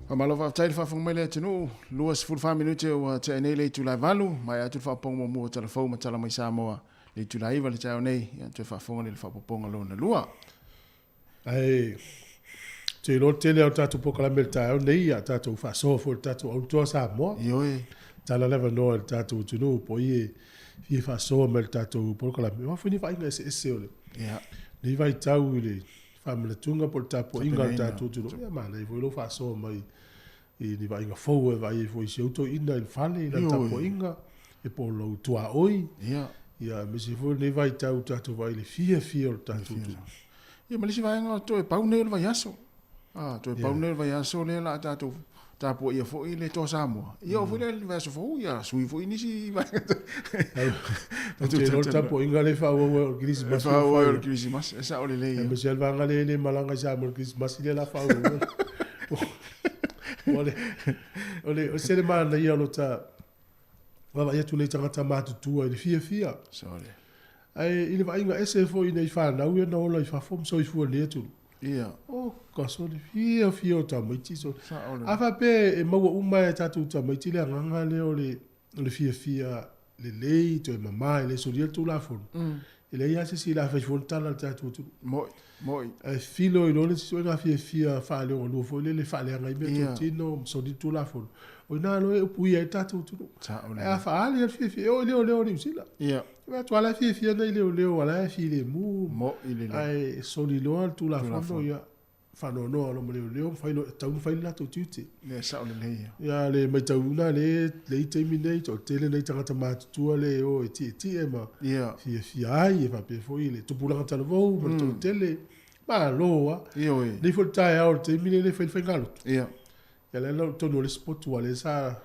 Faamalo faafetai le faafofoga mai le atunuu, 24 minute ua tea nei le itula e 8, maea atu le faaopoopoga muamua o Tala Fou ma Tala mai Samoa le itula 9 le taeao nei, ia toe faafofoga lea i le faaopoopoga lona lua. Ae ou te iloa o le tele lava o tatou polokalame i le taeao nei, a tatou faasoa foi i le tatou Autoa Samoa. Ioe. Tala le avanoa i le tatou atunuu po o ai e fia faasoa mai i le tatou polokalame. Aua foi ni vaaiga eseese o lenei vaitau i le faamanatuga po o le tapuaiga a le tatou atunuu. Ia manaia foi lou faasoa mai i ni vaaiga fou e vaai ai foi i si ou toeaina i le fale i lana tapuaiga, ia po o lou tuaoi. Ia. Ia aemaise foi lenei vaitau tatou vaai i le fiafia o le tatou atunuu. Ia ma le isi vaega, toe pau nei o le vaiaso. A, toe pau nei o le vaiaso lea o le a tatou tapuaia foi le Toa Samoa. Ia oo foi lea i le vaiaso fou, ia sui foi nisi vaega. Ou te iloa le tapuaiga lea e faaauau ai o le Kerisimasi. E faaauau ai o le Kerisimasi, e sao lelei. Aemaise lava le vaega lea e le malaga i Samoa i le Kerisimasi lea o le a faaauau ai. O le, se le manaia o lo ta vaavaai atu nei tagata matutua i le fiafia. Sorry. Ae i le vaaiga ese foi nei fanau ia na ola i fafo ma soifua i lenei atunuu. Ia. Oh, ka sole fiafia o tamaiti sole. Sao lelei. A faapea e maua uma e tatou tamaiti le agaga lea o le o le fiafia lelei, toe mama e le solia le Tulafono, e leai lava se isi o le a fai fua le tala a le tatou atunuu. Moi, moi. Ae filo i loa le isi ituaiga fiafia faaleogalua foi lele e faaleaga ai meatotino ma soli le Tulafono, o i ina loa e upuia ai le tatou atunuu. Sao Ae a faaali lava le fiafia, e oo i leoleo o Niu Sila. Ia. E vaai atu lava la e fiafia nai leoleo o la e filemu, Moi lelei. Ae soli loa le Tulafono, ia, faanoanoa loa ma leoleo ma fai loa, e tatau ona fai le latou tiute. Ia, sao lelei ia. Ia, le matauina lea i taimi nei, toatele nai tagata matutua lea e o e tietie ma fiafia ai, e faapea foi le tupulaga talavou ma le toatele. Malo lava. Ioe. Nei foi le taeao i le taimi lea e fai le faigalotu. Ia. Ia lea la totonu o le isi potu a lea sa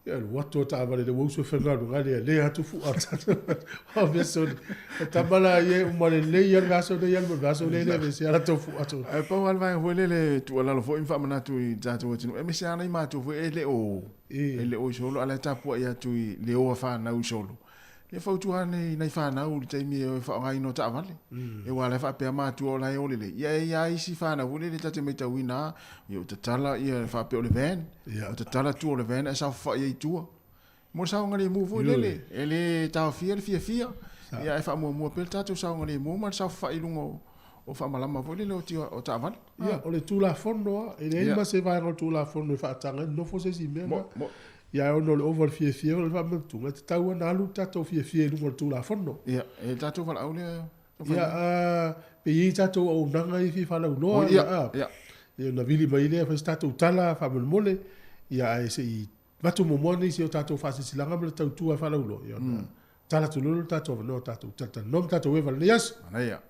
ia alu atu a taavale le ua usu e faigaluega lea lea atu fua o mea soli o tama la ia e uma lelei lava le vaiaso nei alu ma le vaiaso lea e le aveesea latou fua soli. Ae pau lava le vaega foi lele e tuualalo foi ma faamanatu i tatou atunuu aemaise lava nai matua foi e le o e le o i solo a o la e tapuai atu i le o a fanau i solo. E fautua ane i nai fanau i le taimi e faaaogaina o taavale. E aua o la e faapea matua o la e o lelei. Ia e i ai isi fanau foi lele ta te matauina lava, ia ua tatala ia faapea o le van, ua tatala tua o le van ae saofafai ai i tua. Mo le saogalemu foi lele, e le taofia le fiafia, ia ae faamuamua pea le tatou saogalemu ma le saofafai i luga o faamalama foi lele o taavale. Ia, o le Tulafono lava, e leai ma se vaega o le Tulafono e faataga ai nofo se isi mea lena. Ia ae ona o le ova o le fiafia o le faamanatuga, e tatau lava ona alu le tatou fiafia i luga o le Tulafono. Ia, e le tatou valaau lea. Ia, a, pe i ai tatou auaunaga ia e fia faalauiloa, ia, a, ia, ona vili mai lea fai se tatou tala faamolemole, ia ae se i avatu muamua nisi o tatou faasilasilaga ma le tautua e faalauiloa, ia ona tala atu loa lea o le tatou avanoa tatou talatalanoa ma tatou eva i lenei aso. Manaia.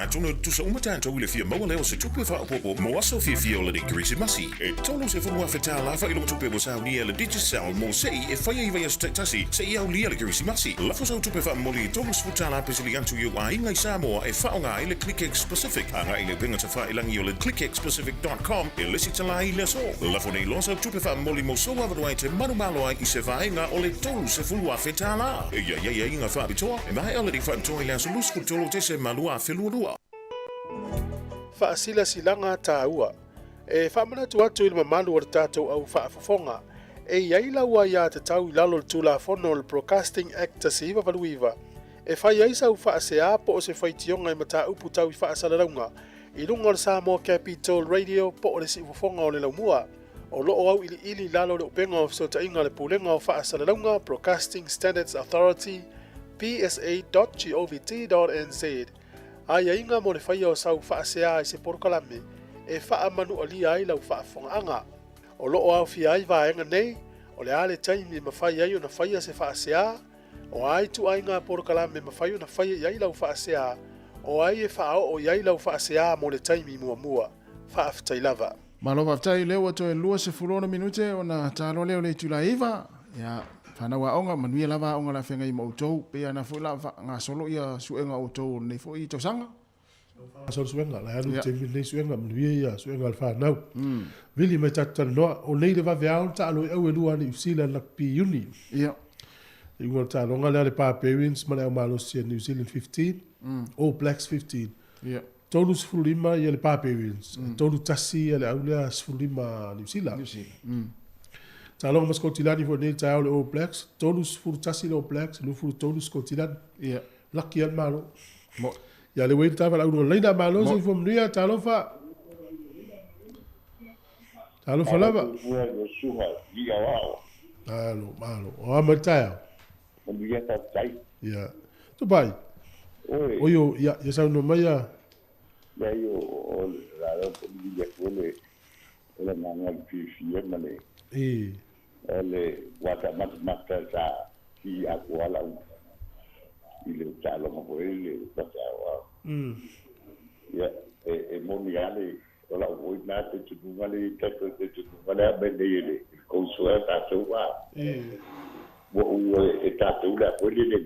Atonu e tutusa uma tatou i le fia maua lea o se tupe faaopoopo mo aso fiafia o lenei Kerisimasi. E $30,000 faailoga tupe ua saunia e le Digicel mo se'i e fai ai vaiaso taitasi seia aulia le Kerisimasi. Lafo sau tupe faamomoli e $30 pesili atu i ou aiga i Samoa e faaaoga ai le ClickX Pacific. Agai i le upega tafailagi o le clickxpacific.com e lesitala ai i le aso. Lafo nei loa sau tupe faamomoli mo sou avanoa e te manumalo ai i se vaega o le $30,000. E i ai aiaiga faapitoa, e maea lenei faapitoa i le aso 23 Tesema 2022. Faasilasilaga taua. E faamanatu atu i le mamalu o le tatou au faafofoga, e i ai lau aiatatau i lalo o le Tulafono o le Broadcasting Act 1989 e fai ai sau faasea po o se faitioga i mataupu tau i faasalalauga i luga o le Samoa Capital Radio po o le Siufofoga o le Laumua. O lo o auiliili i lalo o le Upega o Fesootaiga a le Pulega o Faasalalauga, Broadcasting Standards Authority, psa.govt.nz, aiaiga mo le faia o sau faasea i se polokalame e faamanualia ai lau faafofogaaga. O lo o aofia ai vaega nei, o le a le taimi e mafai ai ona faia se faasea, o a ituaiga polokalame e mafai ona faia i ai lau faasea, o ai e faaoo i ai lau faasea mo le taimi muamua. Faafetai lava. Malo faafetai, lea ua toe 26 minute ona taloa lea o le itula e 9. Ia, fanau aoga, manuia lava aoga o le a feagai ma outou. Pei lava na foi la faagasolo ia suega o outou o lenei foi tausaga. Faagasolo suega, la e alu i le taimi lenei suega, manuia ia suega a le fanau. Vili mai tatou talanoa, o nei le vaveao na taalo ai au e lua a Niu Sila i le Rugby Uni. Ia. Le iuga o le taaloga lea a le Barbarians ma le aumalosi a New Zealand 15, All Blacks 15. Ia. 35 ia le Barbarians, 31 ia le au lea 15 a Niu Sila. Niu Sila. Taaloga ma Sikotilani foi lenei taeao le All Blacks, 31 le All Blacks, 23 Sikotilani. Ia. Laki lava le Malo. Mo. Ia lea ua i ai le ta valaau luga laina, malo soifua manuia, talofa. Talofa lava. Malo, malo. O a mai le taeao? Manuia faafetai. Ia. Tupai. Oi. Oi o, ia, ia saunoa mai a. Leai o, o la la po ni le ko le o le nganga le fiafia ma le E. o le wata mata mata sa ki a ko ala u i le taaloga foi le wata wa. Ia e e moni ale o lau foi na te tunuga le tatou te tunuga le a me nei le kouso e tatou a. E. Ua u e tatou le a foi le le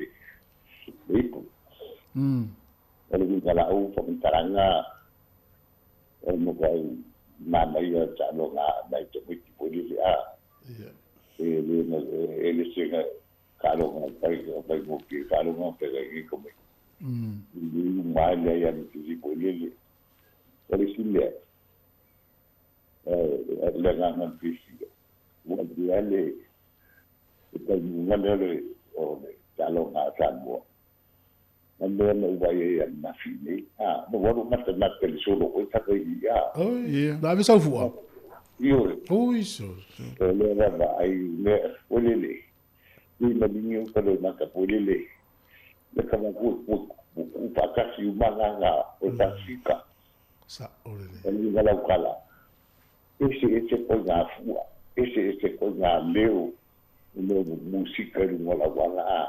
le ipu. O le uiga lau faamatalaga o le matuai manaia o le taaloga a nai tamaiti foi lele a. E le e le se taaloga fai faigofie taaloga feagaiga i tamaiti. I le uma ai lea ia le foi lele. O le isi mea, o le agaga o le fiafia, ua avea le taunuuga lea o le taaloga a Samoa ma mea na ou vaai ai ananafi i nei. A, na ou alu matamata i le solo foi taka i i, a. Oi, na ave sau fua? Ioe. Oi, so, so. O lea vaavaai, mea, foi lele, i maligi o ka loimata foi lele, le ka maku e kuu faatasi uma agaga o le Pasifika. Sa'o lelei. O le uiga laukala, eseese koe ngā fua, eseese koe ngā leo, leo musika i luga o le auala, a,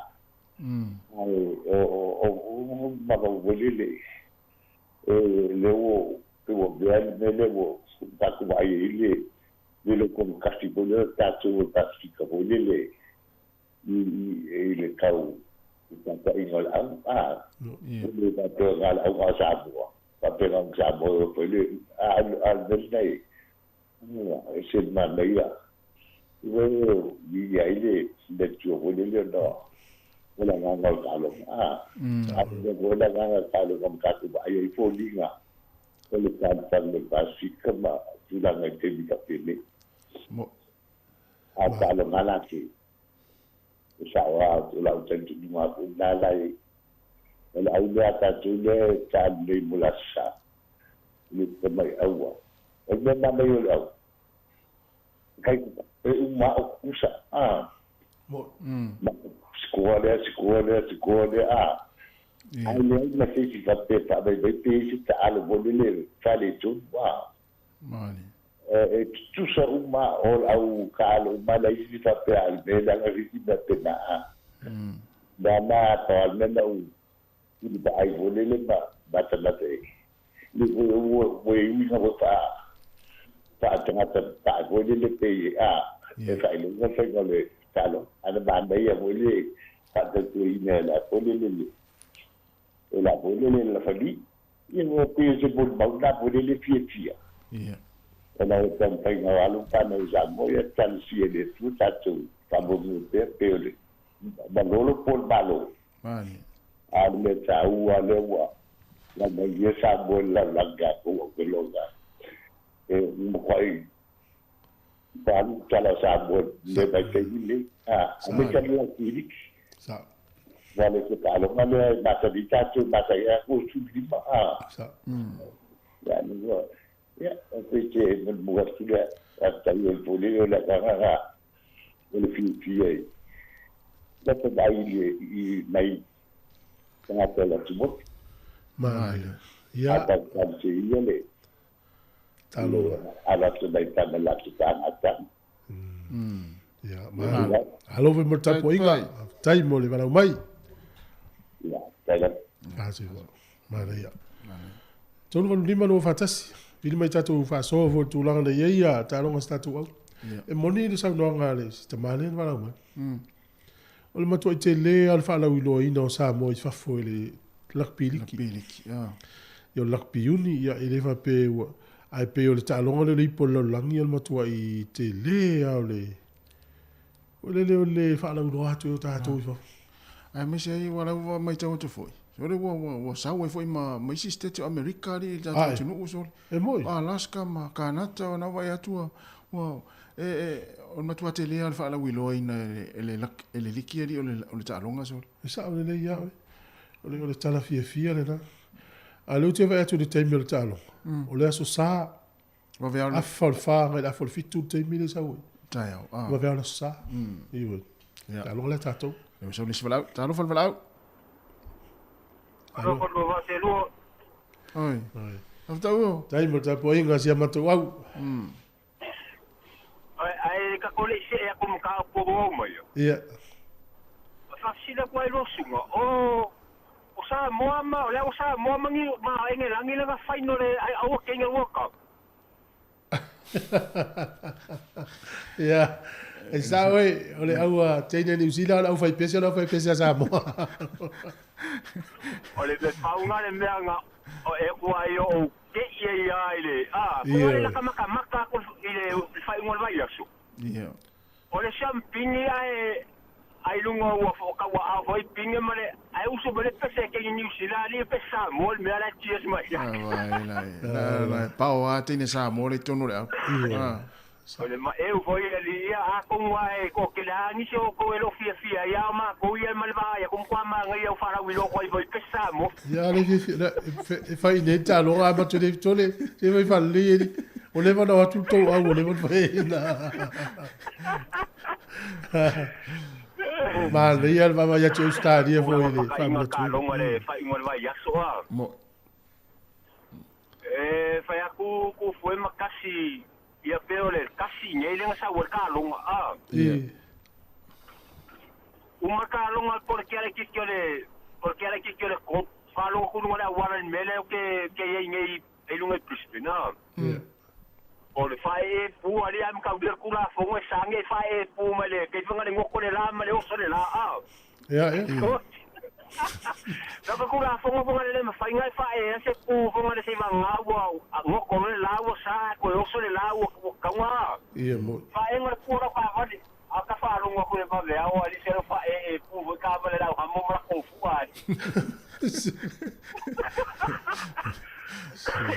ae o, o, o, ma foi lele, e lea ua, pei ua avea le mea lea ua tatou vaai ai le, le lotogatasi foi lea o tatou o le Pasifika foi lele i, i, i le tau taitaiga o le au, a, e le faapea na o le auga o Samoa, faapea na o Samoa e o foi le, a, a le mea lena e, e ese le manaia, ua viia ai le le Atua foi lele ona o le agaga o le taaloga, a, a faapea foi le agaga o le taaloga ma tatou vaai ai foliga o le fealofani o le Pasefika ma tulaga i taimi faapenei. A o taaloga lava latou, e sao lava o lau talitonuga lava foi lena la e o le au lea a tatou lea e taalu nei mo le Aso Sa i le tamai aua. O le mea manaia o le au, kai e uma lava o tutusa, a. Sikoa lea, sikoa lea, sikoa lea, a. Ae leai ma se isi faapea e faavaivai pe i ai se taalo foi lele faaletonu, a. E tutusa uma o le au taalo uma la isi faapea a le mea leaga se isi mea pena, a. Na na pau lava le mea na ou tuli vaai foi lele ma matamata i le foi ua ua i uiga foi faa faa tagata pae foi lele pei a e faailoga le faiga o le taaloga ae na manaia foi le faatautuaina e la foi lele le e la foi lele le lafali ia ua pei o se molimau lena foi lele fiafia ona o le taumafaiga o alo ma fanau i Samoa ia talosia e le Atua tatou faamoemoe pea pei o le malolo po o le Malo. A o le mea taua lea ua laumaia Samoa i le lalolagi atoa ou te iloa e matuai faaalu tala o Samoa i le vaitaimi lenei. A, aemaise lava le Kiliki. Aua o le taaloga lea e masani ai tatou, e masani ai lava 25. A, ia, ia, e pei se mulimuli atu lea, faafetai o le pule o le agaga o le fiafia i lata vaai i nai tagata o le atumotu. Manaia. Ia. A tau se ia le Talofa. Ala atu nai tama latou faagata. Ia, malo. Malo foi mo le tapuaiga. Faafetai mo le valaau mai. Ia, faafetai lava. Faafetai. Manaia. 385 241. Vili mai tatou faasoa foi i le tulaga na i ai a taaloga a se tatou au. E moni le saunoaga a le si tama lea na valaau mai. O le matuai tele lava o le faalauiloaina o Samoa i fafo i le Rugby Liki. Rugby Liki, ia. Ia o le Rugby Uni, ia e le faapea ua... Ae pei o le taaloga lea o le ipu a le lalolagi o le matuai tele lava o le... O le le o le faalauiloa atu ai o tatou i fafo. Aemaise ai ua lau ua matau atu foi, sole ua ua ua sau ai foi ma ma isi state o Amerika alii i le tatou atunuu sole. E moi. O Alaska ma Kanata ona vaai atu ua Wow. E, e, o le matua tele lava o le faalauiloaina e le, e le, e le liki alii o le, o le taaloga sole. E sao lelei ia oe. O le, o le tala fiafia lena. A o lea ou te vaai atu i le taimi o le taaloga, o le Aso Sa, Vave ao le... afa o le fa agai i le afa o le fitu le taimi lea e sau ai. Taeao, ah. Vave ao le Aso Sa. Ioe. Ia. Taaloga lea a tatou. Lea ua sau le isi valaau. Talofa le valaau. Alo. Alofa lua vaa se lua. Oi. Oi. Tafetau o. Tai mo le tapuaiga a si a matou au. Ai, ai ka ko le se e ako mka o po mai. Ia. Faafesili atu ai lua susuga, o o Samoa ma o le ao Samoa ma ni ma Engelagi lana final e ai aua kei le World Cup. Ia, e sao e, o le au a teine a Niu Sila, o le aufaipese o le aufaipese a Samoa. O le mea pau na le mea na e ku ai o ou kei ai a i le a, ko Ia. le laka makamaka aku i le faaiuga o le vaiaso. Ia. O le siampini ae ai luga ua kauaao foi pinge ma le ae usu ma le pese e kei Niu Sila alii pe Samoa le mea la e cheers mai ai. Vai lai, la la pao a teine Samoa le tonu le au. Ia. O le maeu foi alii ia atonu ae toatele a nisi o outou e le o fiafia ai a o matou ia ma le vaai atu matua manaia o faalauiloa ai foi pe Samoa. Ia le fiafia la e fai nei taaloga a matou le tole se fai faalelei e o leva ona o atu le tou au o leva ona fai na. Manaia le vaavaai atu i Ausetalia foi i le Tulaga faamanatuina. taaloga le faaiuga o le vaiaso a. Mo E fai atu ku fue ma kasi ia pe o le kasi nei le sa o taaloga a. I. Uma taaloga po le ke ke ke le po le ke ke le ko falo ku lunga le awala le mele ke ke ei nei e lunga i Brisbane a. Ia. O le fae e pu ali am ka ulir kula fongo e sange fae e pu ma le ke fanga le ngoko le la ma le oso le la a. Ia, ia. Na ka kula fongo fonga le ma fainga e fae e se pu fonga le se vanga ua ngoko le la ua sa ko oso le la ua kaunga. Ia mo. Fae ngore pu ora ka vale. A ka whaalonga koe ma mea o ali se fae e pu voi ka vale lau hamo mara kofu ai.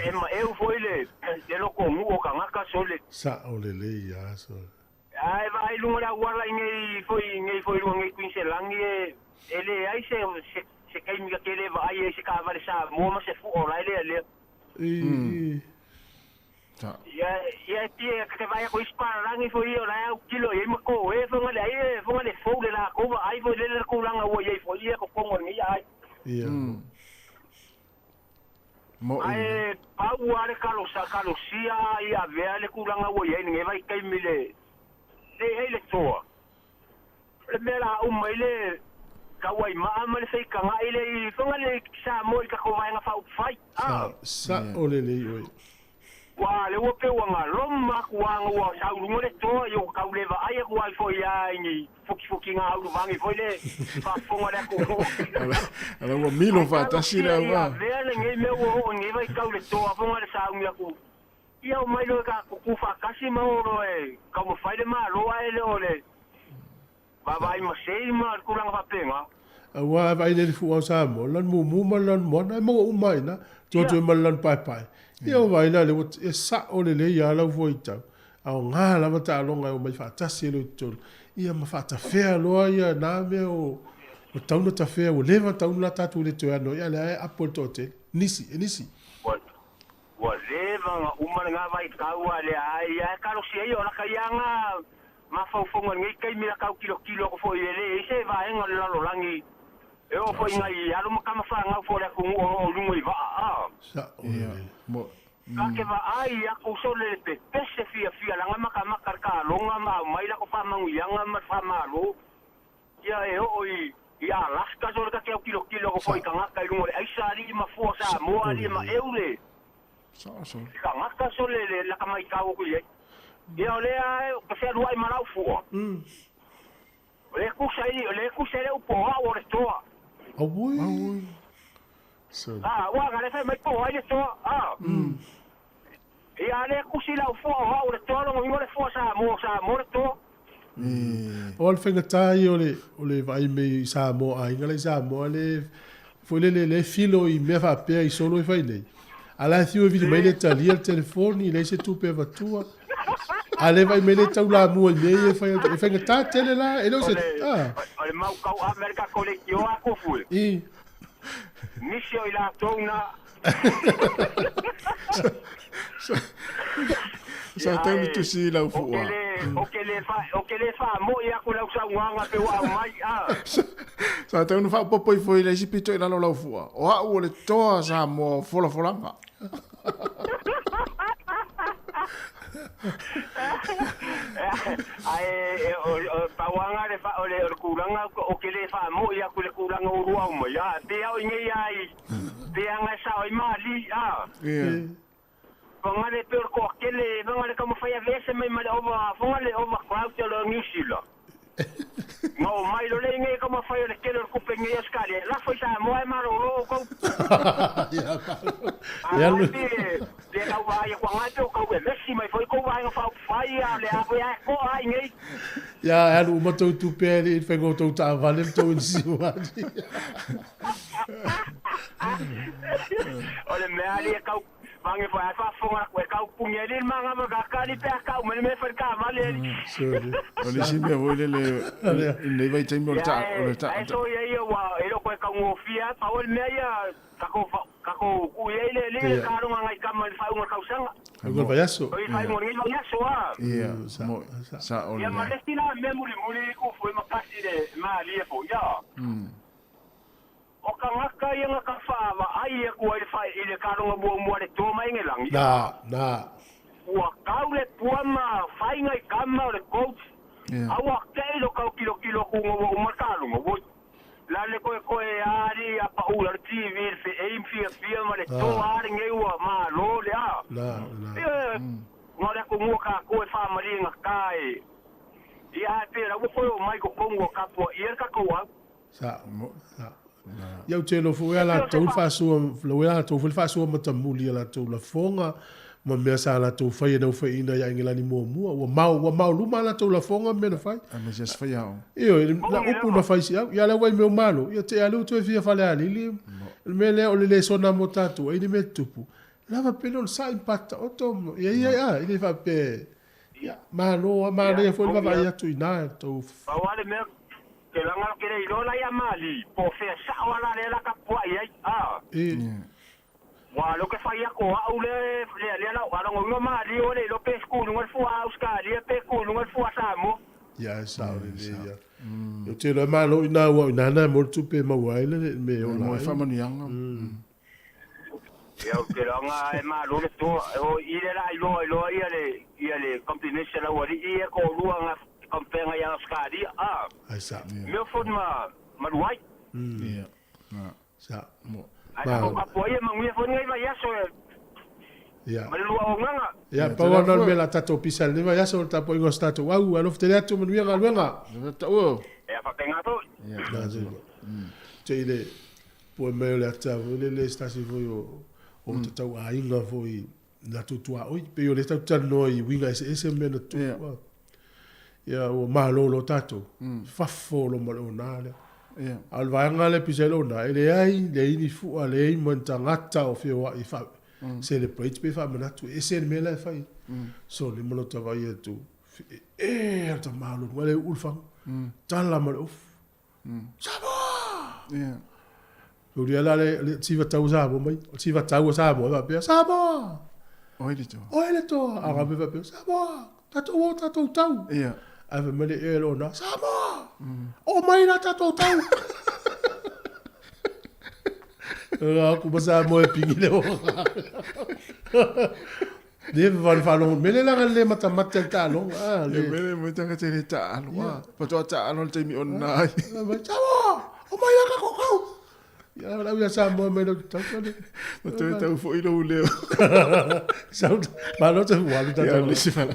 E ma eu foi le le loko ngu o ka ngaka so le Sa o lelei ia so. Ai vai lunga la wala i nei foi lunga nei Queensland e e le ai se se se kai mi ke le vai e se ka vale sa mo ma se fu o lai le le I. I. Ta. ia ia ti e ke vai ko ispara rangi foi o lai au kilo e ma ko e fonga le ai e fonga le fo le la ko va ai foi le le ko langa o ia foi ia ko kongo ni ai Ia. Mo ai pau are kalo sa kalo sia ia vea le kulanga o ia ni vai kai mi le le ai le toa le mea la uma i le kauai maa ma le faikanga i le i fonga le sa mo i ka ko vaenga fa fai Sa sa o lelei oe. Ua le ua pe ua ngā loma ku anga ua sa ulunga le toa i o kau leva ai aku ai foi ai ni fuki fuki ngā ulu vangi foi le faafonga le aku. Ala ua milo faatasi le au Ia a. vea le ngei mea ua oo ngei vai kau le toa fonga le saungi aku. Ia o mai loe ka kuku whakasi ma oro e kau mawhai le malo ai le o le vavai ma sei ma le kulanga whapenga. Aua vai le fu au Samoa, lan mumu ma lan moana, e maua uma ai na, tuatue ma lan paepae. Ia o vai la le ua e sa o lelei ia lau foi tau. A o ngā lava taaloga e o mai faatasi e le tolu. Ia ma faatafea loa ia nā mea o o tauna tafea, ua leva tauna la tātou le toe ano, ia le ae apo le toatele. Nisi, e nisi. Ua ua leva nga uma le ngā vai kau a le ai ai kalo si ai o la kai anga mafaufonga ngei kai mila kau kilo kilo ko foi ele e se vaenga le lalolangi e o foi ngai alu ma kama whangau fo le aku o o lungo i vaa a. Sa o lelei. Mo Ka ke va ai aku so le pe pese fia fia langa maka maka ka longa ma mai la ko fa mangu yanga ma fa malo. Ia e o i i Alaska so le ka ke au kilo kilo ko foi ka ngaka i lungo le aisa ali ma fua sa mo ali ma eule. Sa so. Ka ngaka so le le la ka mai kau ku ye. Ia o le ai ka se ruai marau fua. O le ku sa i o le ku sa le upo a o le toa. Auoi. Auoi. So. Ah, ua ga le fai mai po ai le toa. Ah. Ia le ku si lau fua o au le toa longo ingo le fua sa mo le toa. O le faigata ia o le o le vaai mai i Samoa aiga la i Samoa le foi le le le filo i mea faapea i solo e fai nei. A la e fiu e vili mai le talia le telefoni, i leai se tupe e avatua. A le vaai mai le taulamua i mea ia e fai atu. E faigata tele la, e le o se... Ah. O le mau kau Amerika ko le ki o a kofu e. I. Nisi o i latou na. Sa tau ni tusi i lau fua. O ke le fa, o ke le fa mo i aku lau saunoaga pe ua aumai, a. Sa tau na faaopoopo ifo i le isi pito i lalo o lau fua. O au o le toa Samoa o folafolaga. Ae o pauanga le fa o le o le kulaga o ke le faamo'i aku le kulaga ua lua aumai, a. Pe au i nei a i pe aga e sao ai mali, a. Fagale pe o le toatele, fagale taumafai aveese mai ma le ova, fagale overcrowd o le New Zealand. Na o mai lo le nei taumafai o le tele o le tupe nei Australia, lafo i Samoa e malolo outou. Ae pe pe tau vaai atu agai pe o tau vevesi mai foi tou vaega faaupufai a o le a foi a e toa ai nei. Ia, e alu uma tou tupe e le i faiga o tou taavale ma tou inisiuani. O le mea alii e tau Mange foi ai faafofoga atu e tau puni ai le manga ma ka kali pe a kau mai le mea e fai le taavale alii. O le isi mea foi lele i lenei vaitaimi o le ta o le ta Ae soia ia ua e le o toe taugofie lava pau o le mea ia tatou tatou tuu i ai le alii le taloga nai tama i le faaiuga o le tausaga. Faaiuga o le vaiaso. Oi faaiuga o lenei vaiaso a. Ia mo sao Ia ma le isi la mea mulimuli kufu e ma kasi le malie foi a. O tagata ia na ka faavaai atu ai i le kaloga muamua le to mai Engelagi. Na, na. Ua kau le pua ma fai nai kama o le coach, a ua kei lo kau kilokilo atu ina ua uma le kaloga. Ua la le koekoe ali a pau la le TV le feei ma fiafia ma le to a lenei ua malo le a. Na, na. Ia, na o le atunuu a tatou e faamalie gata e ia ae pei la ua toe omai i totonu o tapuaia le tatou au. Sa, sa. Ia ou te iloa foi a latou le faasoa, lau a latou foi le faasoa matamuli a latou lafoga ma mea sa latou faia na ufaiina ia Engelani muamua. Ua mao, ua maoluma a latou lafoga ma mea na fai. Aemaise aso faiaoga. Ioe, la upu na fai si au. Ia lea ua i mea o malo, ia te alu toe fia Falealili. O le mea lea o le lesona mo tatou, ai le mea tupu. Lava pele o le sa'i ma pataoto, ia ia a, i le faapea, Ia, malo a, manaia foi le vaavaai atu i ina e tou. Pau a le mea, ke laga ke le iloa la ia Mali, po o fea sao a la lea la tapuai ai, a. Ua leo ke fai atu o a'u le lea lea la a logoina Mali ua le iloa pe tu i luga le fua Ausetalia pe tu i luga le fua Samoa. Ia, e sao lelei ia. Ou te iloa e malo i ina aua o ina na e maua le tupe e maua ai le mea e ola ai. Mo e faamanuiaga. Ia ou te iloa e malo le toa o i le la iloa iloa ia le ia le combination au alii ia toalua na compare ngai Australia a. Ai sa. Mea foi ma malu ai. Ia. Na. Sa. Mo. Ai ka kapo ia manuia foi nei vaiaso e. Ia. Ma le lua auaunaga. Ia, pau lava o le mea la tatou pisa i lenei vaiaso o le tapuaiga o se tatou au. Alofa tele atu, manuia galuega. Tau. Ia faapena foi. Ia. Na, te i le Poe mai o le ata foi lele se tasi foi o o tatau aiga foi na tou tuaoi. Pei o lea tatou te talanoa i uiga eseese ma mea na tutupu. Ia ua malolo tatou, fafo loa ma le ona lea. A o le vaega lea pisa ai le ona, e leai, leai ni fua, leai ma ni tagata o feoai e fa celebrate pe faamanatu, e ese le mea la e fai. So le ma lota vaai atu, e le tamalo, le uu le fagu, tala ma le ofu. Samoa! Yeah. Uri ala le le tiva tau Samoa mai. O tiva tau o Samoa e faapea, Samoa! Oi le toa. Oi le toa. A gape faapea, Samoa! Tatou o tatou tau. Yeah. Ae fai mai le ea lona, Samoa! O mai la tatou tau. Ua aku ma Samoa e pingi le o. Le vale faalogo mele la le matamata le taaloga. Ah, le mele mo tanga te le taalo. Ah, patoa taalo le taimi ona ai. Samoa! O mai la tatou tau. Ia la ia Samoa mai lo tau tau. Ma toe tau foi lou leo. Sau malo te walu ta tau. Ia le sifala.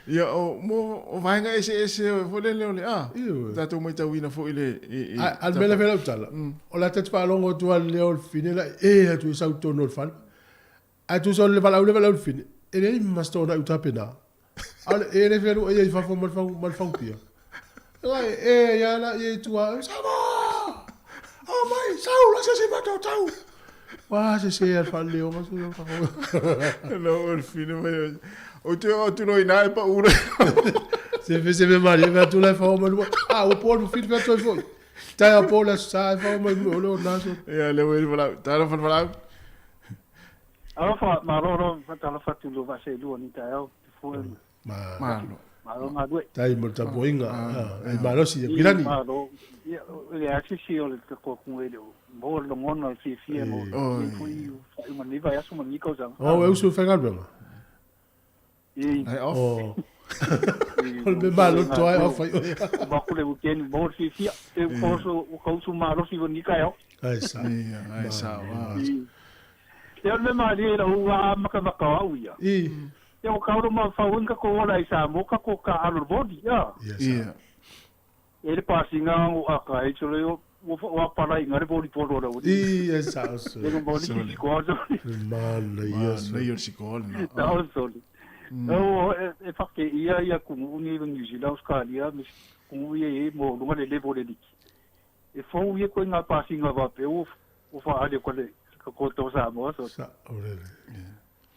Ia o mo o vaega eseese foi lele o le a. Tatou matauina foi le i A le mele fela tala. O la te faalogo atu a le leo o le fine la e atu e sau tonu o le fale. Ae tusa o le valaau le valaau le fine, e leai ma se tona i uta pena. A o le e le fealuai ai i fafo ma le fau, ma le faupia. E e ia la i tua, Samoa! O mai, sau la se si matou tau. Wa se se al fale o ma su No, o le fine mai. O te o atu loa i ina e paʻu le. Se fe se me mari e atu lai whao mai lua. Ah, o pō lu whitu atu ai foi. Tai a pō le aso sa e whao mai lua o le o naso. Ia, le ue falau. Talofa le falau. Alofa, malo lo, faatalofa atu i lo vaaseelua ni taeao, te fua ma. Malo. Malo galue. Tai mo le tapuaiga, ai malosi ia Pilani. Malo. Ia, e leai se isi o le tatou atunuu e le o maua le lagona o le fiafia mo lenei foi faaiuga o lenei vaiaso ma lenei tausaga. Oh, e usu i faigaluega. I. Ai off. Oh. O le mea maloto ai off ai oe. Uma atu le weekend maua le fiafia. E ua ka usu malosi i lenei taeao. Ai sa. Ia, ai sa. Ia o le mea malie i lau makamaka o au ia. I. Ia ua kaolo ma fau ai kakou ola i Samoa kakou ka alo le body ia. Ia. E le pasinga o aka ai solo yo ua ua pala inga le body polo la uli. I e sa o so. Le mo ni ki ko so. Mana ia so. Mana ia siko le na. Ta o so. O e fa ke ia ia ku ni New Zealand Australia me ku ia e mo lunga le level le liki. E fou ia koe ngā pasinga vape o o whaale ko le ka koutou Samoa so. Sa o le.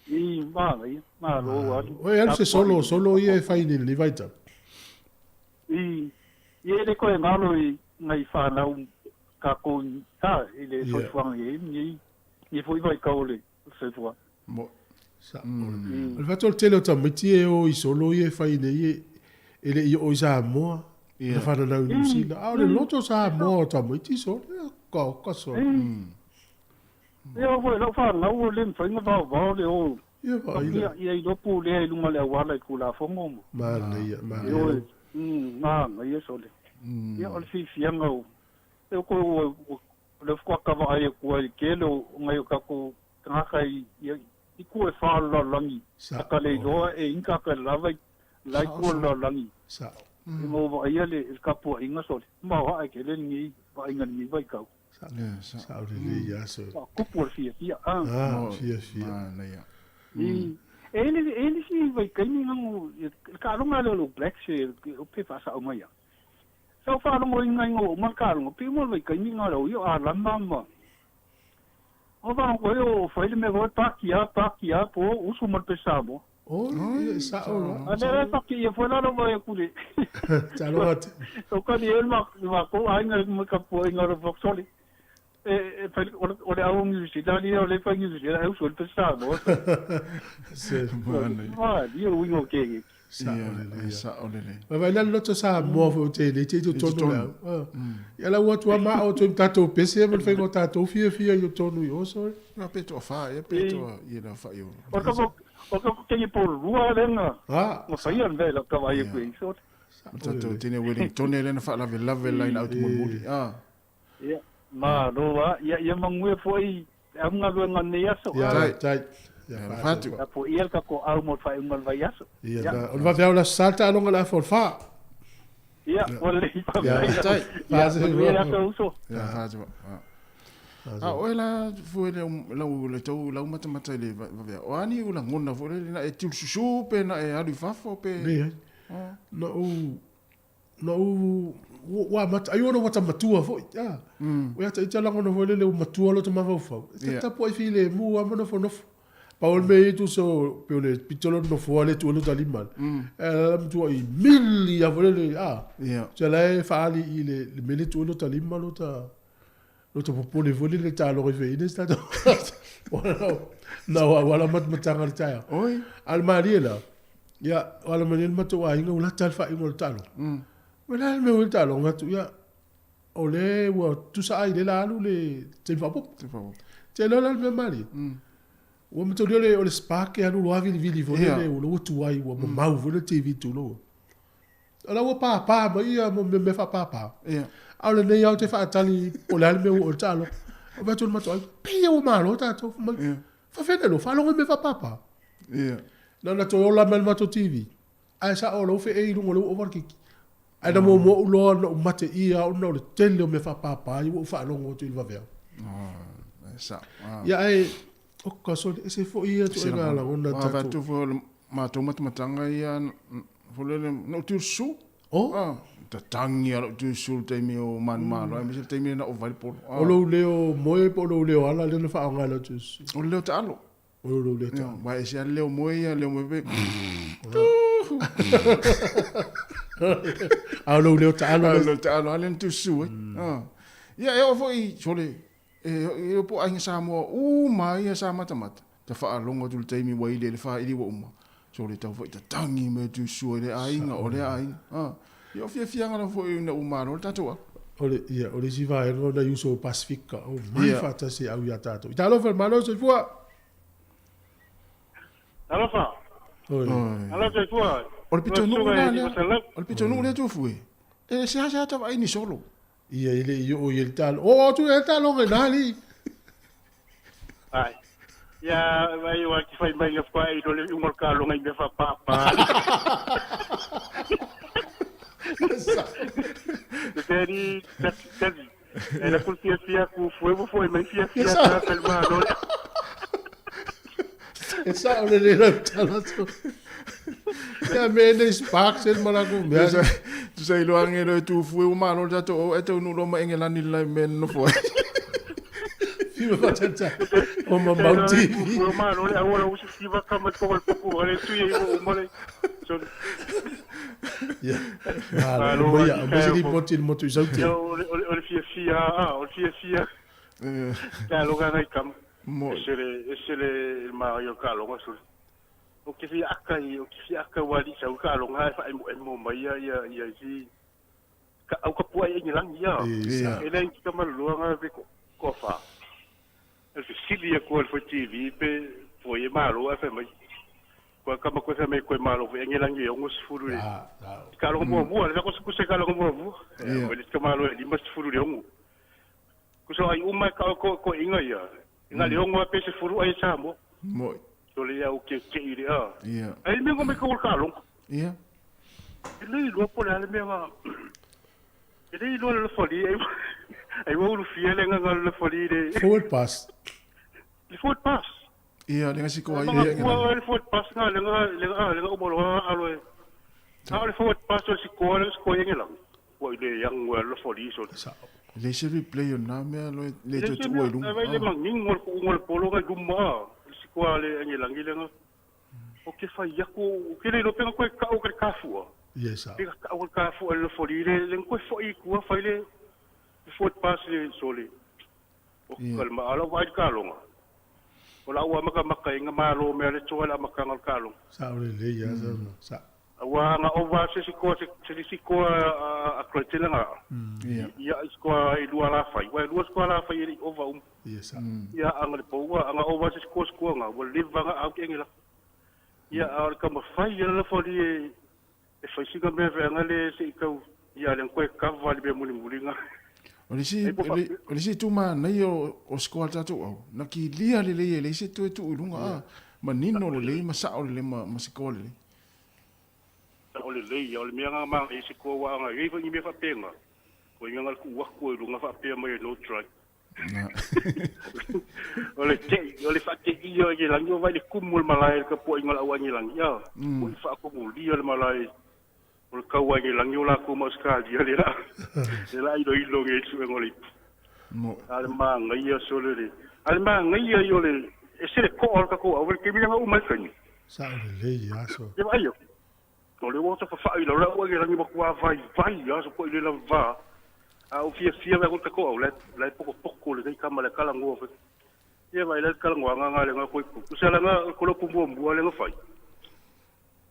I māngai, mālo o alu. Oi alu se solo, solo ia e whai nei nei vaitau. I i ele koe ngalo i ngai whanau kākou a i le soifuaga i nei nei foi vaitau o le soifua. Mo Sa o le. O le whatu o le tele o tamaiti e o i solo ia e whai nei e e le i o i Samoa. Na whananau i New Zealand. A o le loto Samoa o tamaiti solo. Ka ka solo. Ia foi lau whanau o le mawhainga vaovao le o. Ia vaai la. Ia i lopu lea i lunga le auala i Kulafono ma. Manaia, manaia. Ioe, ngā ia sole. Ia o le fifianga o. E o koe o le whakaka vaai aku ai ke le o ngai o kako tangaka i i ku e wha la langi. Ka le iloa e inka ka lava i lai ku la langi. Sa. E mo vaai le kapua inga sole. Ma wa ai ke le ni va inga ni vai kau. Sa. Sa o le le ia so. Kupu o fia fia. Ah, fia fia. Manaia. I e le e le si vai kaini ngangu ka longa le lo black se o pe fa sa o mai. Sa fa longo inga inga o mal ka longo pi mo vai kaini nga lo yo a lamba ma. O va ko yo fa ile me go pa kia po usu mal pe sa mo. O sa o lo. A le pa ki fo la lo vai ku le. Ta lo ate. O ka ni el ma ma ko ai nga mo ka po inga ro voxoli. E fa o le au New Zealand o le fa New Zealand au sul pe sa mo. Se. Ma io wingo ke. Sa o le le. Sa o le le. Ma vai la loto sa mo fo te le te tonu la. Ia la ua tua ma o tu tatou pese ma le whainga tatou fia fia i o tonu i oso. Na pe to fa e pe to i la fa yo. O ka o ka ke po rua lenga. Ah. Mo fa ia vela ka vai ku i so. Tatou tene Wellington le na fa la vela vela ina au mo Ah. Ia ma roa ia ia mangue foi au nga nei aso. Ia tai. Ia fatu. Ia po ia ka ko au mo fa unga vai aso. Ia o va vea la salta alonga la fo fa. Ia o le pa. Tai. Fa se ia uso. Ia fatu. A o la fu le la le tau la mata mata le va vea. O ani u la ngona fu le na e tu susu pe na e alu fafo pe. Ne. No u no u wa mata ai ona wata matua foi. Ah. O ia te la ngona foi le matua lo te mafau. Te tapo ai file mu a mo fo. Paul me tu so pe le pitolo no fo ale tu lo talima. E la mtua i mili a foi le ah. Ia. La e fa ali i le mele tu lo talima lo ta lo te popole vole le ta lo refe ine sta. Wala na wala mat matanga le taia. Oi. Al mali la. Ia wala manel matu wa inga ula tal fa inga talo. Wala me ul talo ngatu ia o le wa tu sa ai le la alu le te fa pop. Te fa pop. Te lo la me mali. Ua mato le o le spark e alu lo avili vili vole le o lo tu ai ua mamau vole te vi tu lo. Ala ua pa pa ma ia mo me fa pa pa. Ia. A le nei au te fa tali o le ale me o talo. O va tu mato ai pe o malo ta to. Fa fene lo fa lo me fa pa pa. Ia. Na na to ola mel mato TV. Ai sa o lo fe e lungo lo overkick. Ai na mo mo lo no mate ia o no le tele me fa pa pa i o fa longo tu va vea. Ah sa. Ia ai o ka so se fo ia tu nga la ona ta. Va tu fo ma to matanga ia fo le no tu su. Oh. Ah ta tangi ala tu su te mi o man malo ai me te mi na o vai polo. O lo leo moe po lo leo ala le na fa nga la tu su. O leo ta alo. O lou lou lea taalo. Wa e se ale leo moe ia leo moe pe. A o lou leo taalo. A lou taalo ale na tusu ai. Ia e oo foi sole e e po aiga Samoa uma ia sa matamata. Ta faalogo atu i le taimi ua ili ai le faili ua uma. Sole tau foi tatagi mai tusu ai le aiga o lea aiga. Ia o fiafiaga lava foi ina ua malo le tatou alu. O le, ia, o le isi vaega o nai uso o Pasifika, o mai yeah. faatasi e au iā tātou. I talofa le Malo, soifua! Talofa! Oi. Alo, soifua! O le pitonuu la lea, o le pitonuu lea Tufue, e seasea ta vaai ni solo. Ia, e le i oo i ai le talo. O atu e taloga i nā alii. Ai. Ia, vai o ati fai mai nga i le unga o le kaloga i mea faapapa. Te tati tati. E la kul fia fia ku fue mo foi mai fia fia ta pel malo. E sa o le le lau tala tu. Ia me nei sparks el mala ku mea. Tu sa ilo ange lo tu fue o malo le tatou o e tau nulo ma Engelani le me no foi. Fiva fatata o ma mau TV. O malo le awa o se fiva kama ko le poku ale tu ye o male. So Ia. Malo mo ia mo se ripoti le motu i sauti. O le fia fia o le fia fia. Ka loga ngai kam. E se le ma yo ka longa sul. O ke fia aka i o ke fia aka wali sa ka longa fa emo emo mai ia ia ia si ka au ka pua i ngilang ia. E le ki ka malua nga ve ko ko fa. E se sili ko al fo TV pe fo e malo a fa mai. Ko ka ma ko sa mai ko malo fo ngilang ia ngo sfuru le. Ka longa mo mo le ko se ka longa mo mo. O le ka malo e mas sfuru le ngo. Ko so ai uma ka ko ko inga ia. Inga le ngo pe se furu ai sa mo. Mo. So le au ke ke i le a. Ia. Ai me ngo me ko ka long. Ia. E le lo po le me nga. E le lo le foli ai. Ai wo lu fie le nga le foli le. Forward pass. Le forward pass. Ia, le ngasi ko ai le. Nga le forward pass nga le nga le nga le nga o lo a lo. A le forward pass o si ko le ko ngi lang. Wo ile yang le foli so. Le se replay o nā mea lo le tu tu ai lunga. Le mang ngol ko ngol polo nga dumma. Si ko ale ngi lenga. O ke fa yaku ke le lo penga ko ka o ka kafua. Yes. Pe ka o ka fu le foli le le ko fo i ku fa le forward pass le sole. O kalma ala vai ka longa. O la ua maka maka inga malo me le tola maka ngal ka longa. Sa o le le ya sa. Ua nga ova se si ko se si ko a klotela nga. Ia ko i lua la fai. Wa lua ko la fai i ova um. Yes. Ia anga le poua anga ova se ko ko nga wa liva nga au ke ngila. Ia a ka ma fai ia la foli e fai singa me ve anga le se kau ia le ko ka va le muli muli nga. O le si o le si tu ma nei o skoa tatou au. Na ki lia le le le se tu tu lunga a manino le le ma sa o le ma se ko le. O le lei o le mea nga ma e se ko wa nga i ni me fa penga. Ko inga ku wa ko lunga fa pe mai no try. O le te o le fa te i o le langi o vai le kumu le malai ka po inga la wa ni langi ya. O fa ko mu li le malai. O le kau ai langi o la ko ma ska di le la. Le la i lo i lo nge su ngoli. Mo. Ale ma ngai ya so le. Ale ma ngai ya yo le e se le ko o ka ko o le ke mi nga u mai fani. Sa o le le ya so. E vai yo. O le wota fa fa i lo la o langi ma kua vai vai ya so ko i le la va. A o fia fia va ko ko o le le poko poko le ka ma le kala ngo fa. Ia vai le kala ngo nga nga le nga ko ku. Sa la nga ko lo pu mo le nga fai.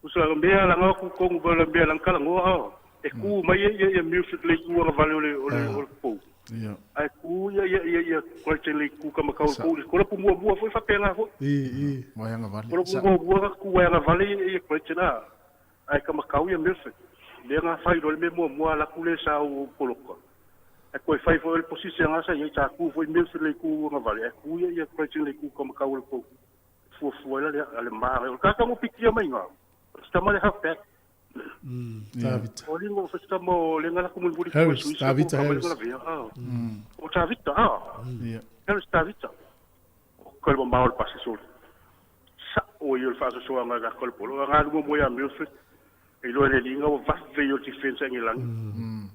Ku sa la mea la nga ku ko ngo la mea la kala ngo a. E ku mai ia ia music le ku nga vale o le o le po. Ia. Ai ku ia ia ia ia ko te le ku ka ma ka ko ko lo pu mo mo foi fa penga fo. I. Vai nga vale. Ko lo pu mo mo ku vai nga vale ia ko te na. Ai ka makau ia music. Le nga fai lo le me mo mo la ku le sa o koloka. E koe fai fo el posisi nga sa ia ta ku fo music le ku nga vale. E ku ia ia ko te le ku ka makau le po. Fu fu la le ma. O ka ka mo pikia mai nga. Sta ma le half back. David. O lingo fo sta mo le nga la ku mo buri Harris, David Harris. O David ah. Ia. Harris David. O ko le ma o pasi so. Sa o ia fa so nga ga ko polo nga lu mo ia music. E lo le linga o va ve yo defense ngi lang.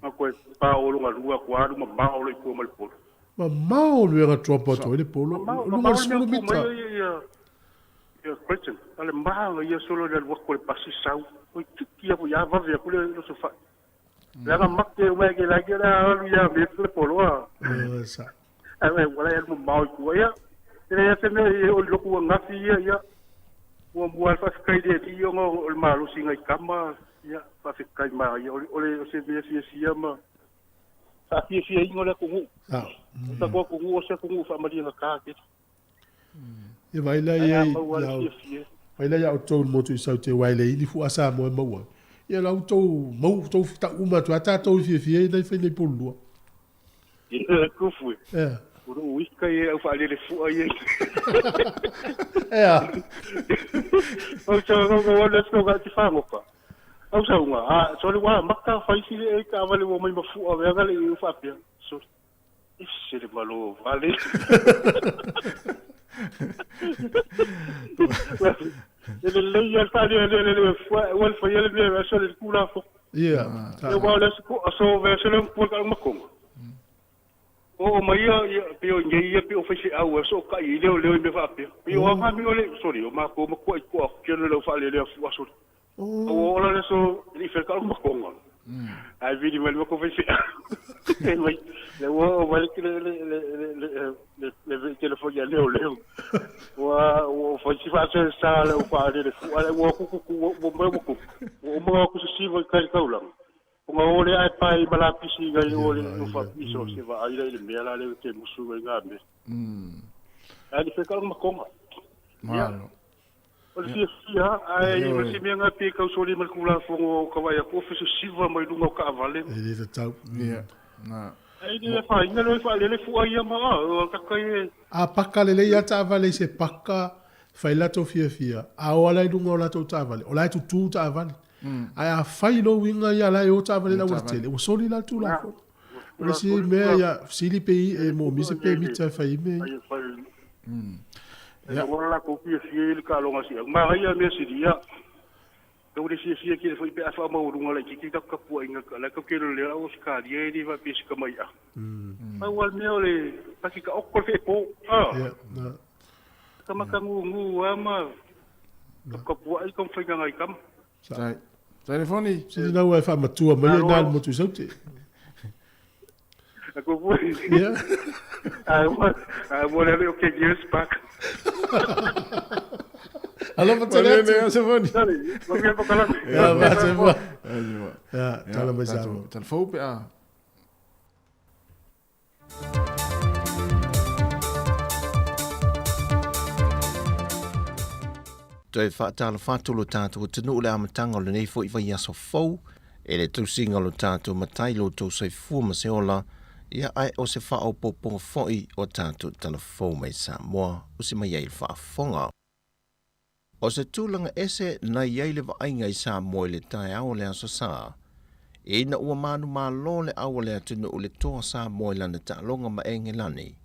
Ma ko pa o lo nga lua ko alu ma ma o le ko ma le polo. Ma ma o le nga tropa to le polo. Lu ma sulu mita. Ia Crichton, a le maga ia solo le alu atu o le pasi sau. Oi tiki aku ia vave aku le loso fai. Leaga make uma ke la ke la alu ia me le poloa. Sa. Ai wala ia mo mau ku ia. Ele ia se me o loku ngafi ia ia. Ua mua fa kai le ti o o le malosi ngai kama ia fa kai ma ia o le o se mea fia fia ma fa fia fia ingo le kungu. Sa. Ta ko kungu o se kungu fa malia na ka ke. Ia vai la ia vai la ia o tou motu i sau te wai le ili fu asa mo e maua. Ia lau tou mau tou ta uma tu ata tou fia fia nei fai nei polua. Ia kufu. Ia. Uru wika ia au whaalele fua ia. Ia. Au sa ngau ngau le sio ga ti whangoka. Au sa unga, a so le wa maka whaisi le e ka awale wa mai mafua wea gale i uwhapia. So, isi le malo vale. Le le ia whaale le le le fua, wal whaia le mea so le kula fo. Ia. E wa le so ve se le mpua ka makonga. O mai ia pe o ngai ia pe o fai au so ka i leo leo me fa pe. Pe o fa mi ole sorry o ma ko ma ko ko ke le fa le le fu aso. O ola le so li fe ka ma konga. Ai vi di mal ko fai se. E mai le o va le le le le le le telefone ya leo leo. Wa o fa si fa se sa le o fa le fu ale o ku ku ku o mo ku. O mo ku si va ka ka ulang. Nga ole ai pai malapisi ngai ole no fa piso se va ai le mea la le te musu ngai ngā me. Ai le ka makonga. Malo. O le fia ai ma si mea ngā pe kau soli mal kula fongo ka vai ko fiso siva mai lunga ka avale. E le tau. Ia. Na. Ai le fa inga le fa le fu ai ma ka kai. A paka le ia ta avale se paka fai la to fia fia. A o ala lunga o la to ta avale. O la tu tu ta avale. Ai a fai lo winga ia la o ta vale la tele o soli la tu la fo o le si me ia sili pe e mo mi se pe mi ta fai me ya wala la ko fia fia le ka longa si ma ia me si dia do le si fia ke foi pe afa ma urunga la ki ka ka pu inga la ka ke le o ska dia ni va pe ska mai a ma wal me ole pa ki ka okol fe po a ya na ka ma ka ngu ngu ama ka pu ai kom fai ngai kam. Sai. Telefoni. Si na ua fa matua mai na mo tu saute. Ako po. Yeah. I want to okay years back. Alo pa tele. Telefoni. Ya va se va. Ya, tala mai sa. Telefon pe a. Toe whaatala whātu lo tātou tanu le amatanga o le nei fo i vai aso fou, e le tausinga lo tātou matai lo tau soifua ma se ola, ia ai o se whaau poponga foi o tātou tala fou mai Samoa, o se mai ai le whaafonga. O se tūlanga ese na iai le vaaiga i Samoa i le taeao le aso sā, e ina ua manu malo le aua le atunu o le toa Samoa i lana taaloga ma Engelani.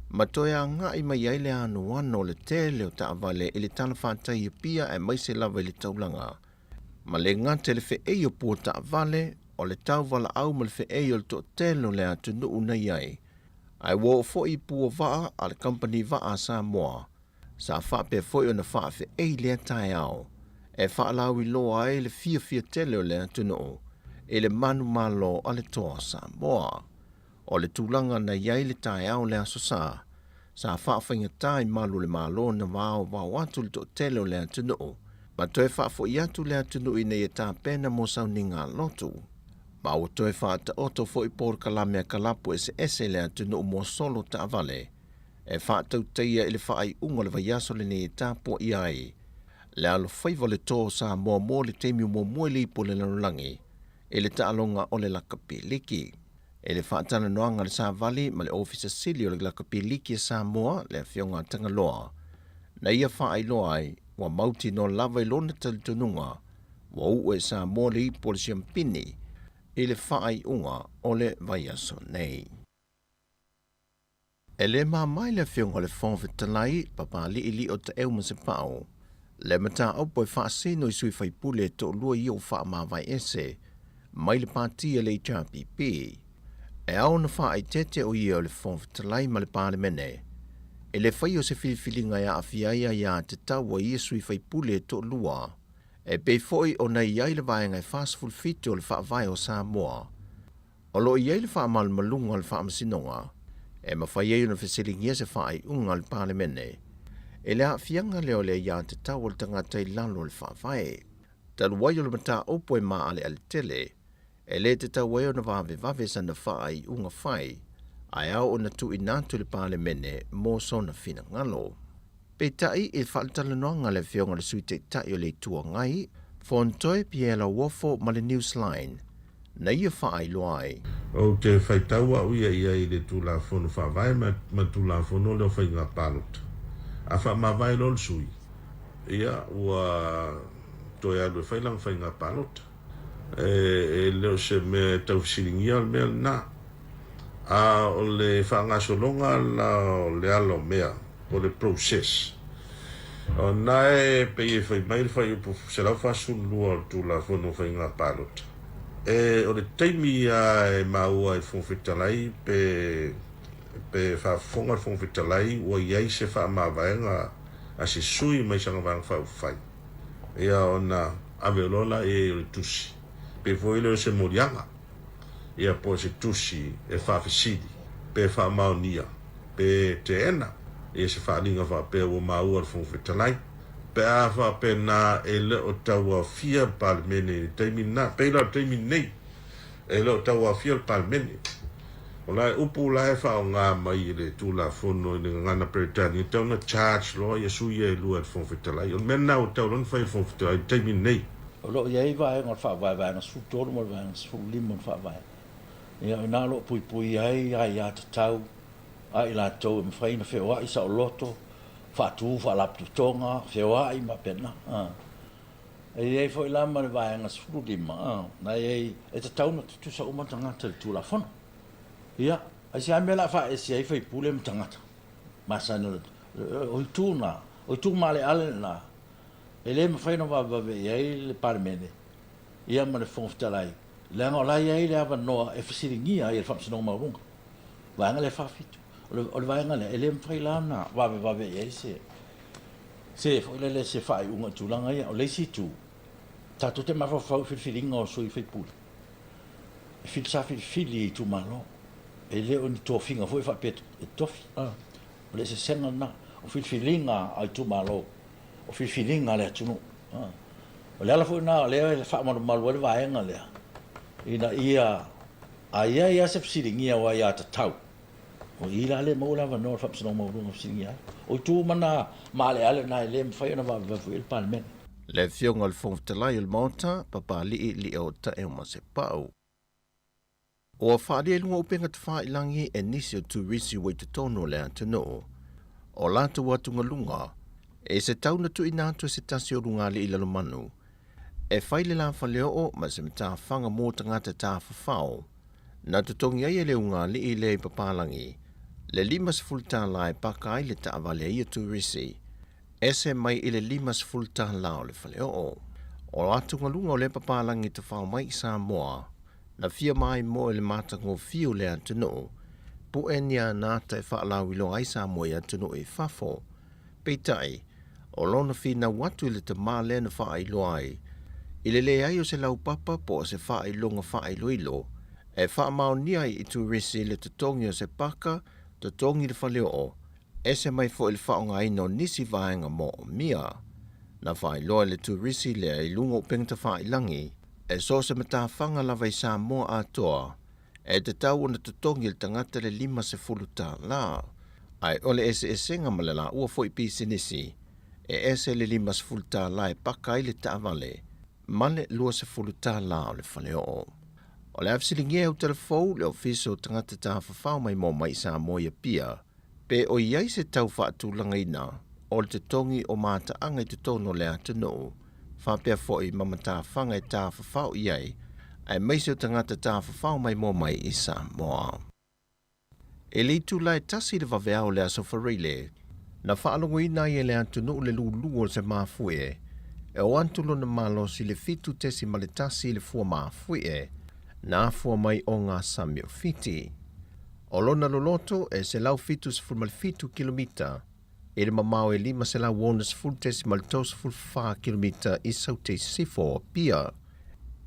Ma toe a ngai mai ai le anu ano le tele o taavale i le tala whātai e pia e mai se lava i le taulanga. Ma le ngate le whaei o pua taavale o le tauvala au ma le whaei o le to'atele o le atunuu nei ai. Ai ua oo foi pua vaa a le kampani vaa a Samoa. Sa faapea foi ona faafe'ei lea taeao. E faalauiloa ai le fiafia tele o le atunuu i le manumalo a le toa Samoa. O le tulaga na i ai le taeao le aso sā, sa faafaigata i malu o le Malo na vaovao atu le to'atele o le atunuu, ma toe faafo'i atu le atunuu ina ia tapena mo sauniga a lotu. Ma ua toe faata'oto fo'i polokalame a kalapu eseese le atunuu mo solo taavale, e faatautaia i le faaiuga o le vaiaso lenei e tapuaʻia ai le alofaiva o le tō o Samoa mo le taimi muamua i le ipu o le lalolagi i le taaloga o le lakapi liki. E le faatalanoaga a le Savali ma le Ofisa Sili o le Lakapi Liki a Samoa, le Afioga a Tagaloa, na ia faailoa ai ua mautinoa lava i lona talitonuga ua uu e Samoa le ipu o le siampini i le faaiuga o le vaiaso nei. E le mamae le Afioga i le Fofoga Fetalai, Papali'ili'i o Taeu ma Sepa'u, le mataupu e faasino i sui faipule e to'alua ia ua faamavae ese mai le pati a le HRPP. E ao ona faaeteete o ia o le Fofoga Fetalai ma le Palemene E le faia o se filifiliga e aafia ai aiatatau a ia sui faipule e toalua, e pei foi ona i ai le Vaega e 47 o le Faavae o Samoa. O lo o i ai le faamalumaluga o le Faamasinoga e mafai ai ona fesiligia se faaiuga a le Palemene i le aafiaga lea o le aiatatau a le tagata i lalo o le Faavae. Talu ai o le mataupu e maaleale tele, e le tatau ai ona vavevave sana faaiuga fai, ae ao ona tuuina atu i le Palemene mo sona finagalo. Peitai, i le faatalanoaga a le Afioga i le Sui Taitai o le Itu Agai, Fontoe Pierre Lauofo ma le Newsline, na ia faailoa ai. Ou te faitau au ia i ai i le Tulafono Faavae ma le Tulafono lea o Faiga Palota. A faamavae loa le sui, ia, ua toe alu e fai lana faiga palota. E le o se mea e tau fesiligia le mea lena. A o le faagasologa la o le ala o mea, po o le process, o lena e pei e fai mai le fuaiupu 142 o le Tulafono o Faiga Palota, e o le taimi lava e maua ai le Fofoga Fetalai pe pe faafofoga le Fofoga Fetalai ua i ai se faamavaega a se sui mai sana Vaega Faaupufai, ia ona ave loa la i ai o le tusi, pei foi lea o se moliaga, ia po o se tusi e faafesili, pe faamaonia, pe teena ia se faaaliga faapea ua maua e le Fofoga Fetalai, pe a faapena e le o tauaofia le Palemene i le taimi lena, pei la o le taimi lenei, e le o tauaofia le Palemene. O la e upu la e faaaoga mai e le Tulafono i le gagana Peretania, e tatau ona charge loa ia sui ia e lua e le Fofoga Fetalai. O le mea lena ua tatau loa ona fai e le Fofoga Fetalai i le taimi lenei. O lo o i ai vaega o le Faavae, Vaega 13 ma le Vaega 15 o le Faavae. Ia, o i ina o lo o puipui ai aiatatau a i latou e mafai ona feoai saoloto, faatu faalapotopotoga, feoai ma faapena. E i ai foi la ma le Vaega 15, na i ai, e tatau ona tutusa uma tagata i le Tulafono. Ia, aisea mea o le a faaese ai faipule ma tagata masani o le, o itu na, o itu maaleale na, e le mafai ona vavevave i ai le Palemene, ia ma le Fofoga Fetalai, leaga o la e i ai le avanoa e fesiligia ai e le Faamasinoga Maualuga, vaega lea e 47. O le vaega lea, e le mafai la ona vavevave i ai se, se foi lele se faaiuga i tulaga ia. O le isi itu, tatou te mafaufau i filifiliga o sui usufono, e fili, sa filifili e itumalo, e le o ni tofiga foi faapea e tofi. O le eseesega lena, o filifiliga a itumalo, o filifiliga a le atunuu. O le ala foi lena o lea e faamalumalu ai le vaega lea, ina ia a i ai lava se fesiligia o aiatatau, o i la lea e maua le avanoa o le Faamasinoga Maualuga e fesiligia ai. O itu uma na maaleale na e le mafai ona vavevave i ai le Palemene. Le Afioga i le Fofoga Fetalai o le Maota, Papalii Liotaeo Masepau. Ua faaalia i luga o upega tafailangi e nisi o turisi ua i totonu o le atunuu o latou atugaluga i se tau na tuuina atu e se tasi o lugalii Lalomanu e fai le la faleoo ma se matafaga mo tagata tafafao na totogi ai e le ugali'i lea i Papalagi le $50 e paka ai le taavale a ia turisi ese mai i le $50 o le faleoo. O atugaluga o lea papalagi tafao mai i Samoa na fia maimoa i le matagofie o le atunuu, pu'e ni anata e faalauiloa ai Samoa i atunuu i fafo. Peitai, o lona finau atu i le tamā lea na faailoa ai, i le leai o se laupapa po o se faailoga faailoilo e faamaonia ai i turisi le totogi o se paka, totogi le faleoo, ese mai foi le faaaogaina o nisi vaega moomia. Na faailoa e le turisi lea i luga o upega tafailangi, e so o se matafaga lava i Samoa atoa, e tatau ona totogi e le tagata le $50. Ae o le eseesega ma le laua foi pisinisi, e ese le $50 e paka ai le taavale ma le $20 o le faleoo. O le a fesiligia e Utalafou le Ofisa o Tagata Tafafao Maimoa Mai i Samoa i Apia, pe o i ai se tau faatulagaina o le totogi o mataaga i totonu o le atunuu, faapea foi ma matafaga e tafafao i ai, aemaise o tagata tafafao maimoa mai i Samoa. I le itula e tasi i le vaveao o le Aso Faraile, na faalogoina ai e le atunuu le lulu o se mafuie e o atu lona malosi i le 7.1 i le fua mafuie na afua mai o ngā sami o Fiti. O lona loloto e 177 kilomita i le mamao e 560.34 kilomita i Saute i Sisifo o Apia.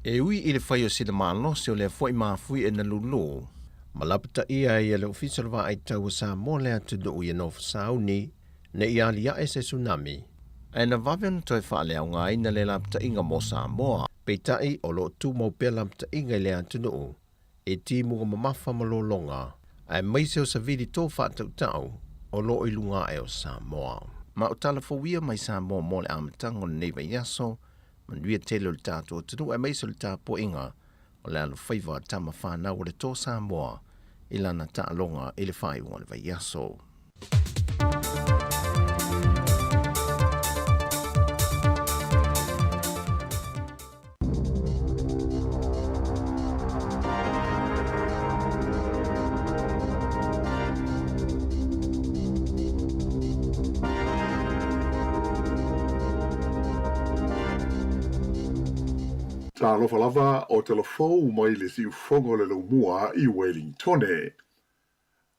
E ui i le fai o sina malosi o lea foi mafuie na lulu ma lapataia ai e le Ofisa o le Vaai Tau o Samoa le atunuu ia nofo sauni ne i aliae se tsunami, ae na vave ona toe faaleaogaina le lapataiga mo Samoa. Peitai, o lo o tumau pea lapataiga i le atunuu e timuga mamafa ma lologa, aemaise o savili to faatautau o lo o i luga ae o Samoa. Ma o tala fou ia mai Samoa mo le amataga o lenei vaiaso, manuia tele o le tatou atunuu aemaise o le tapuaiga o le alofaiva a tama fanau o le to Samoa i lana taaloga i le faaiuga o le vaiaso. Talofa lava o telefou mai le siufogo le laumua i Wellingtone.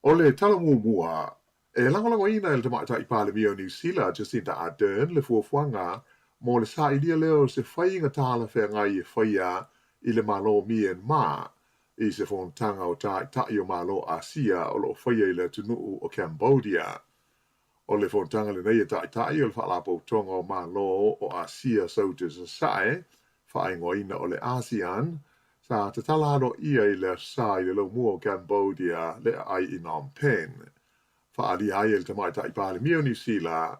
O le tala muamua, e lagolagoina e le Tamaitai Palemia o Niu Sila, Jacinda Ardern, le fuafuaga mo le sailia lea o se faiga talafeagai e faia i le Malo o Myanmar i se fonotaga o Taitai o Malo Asia o lo o faia i le atunuu o Cambodia. O le fonotaga lenei e Taitai o le Faalapotopotoga o Malo o Asia Saute Sasae, faaigoaina o le ASEAN, sa tatala aloaia i le Aso Sa i le laumua o Cambodia le aai i Phnom Penh. Faaalia ai e le Tamaitai Palemia o Niu Sila,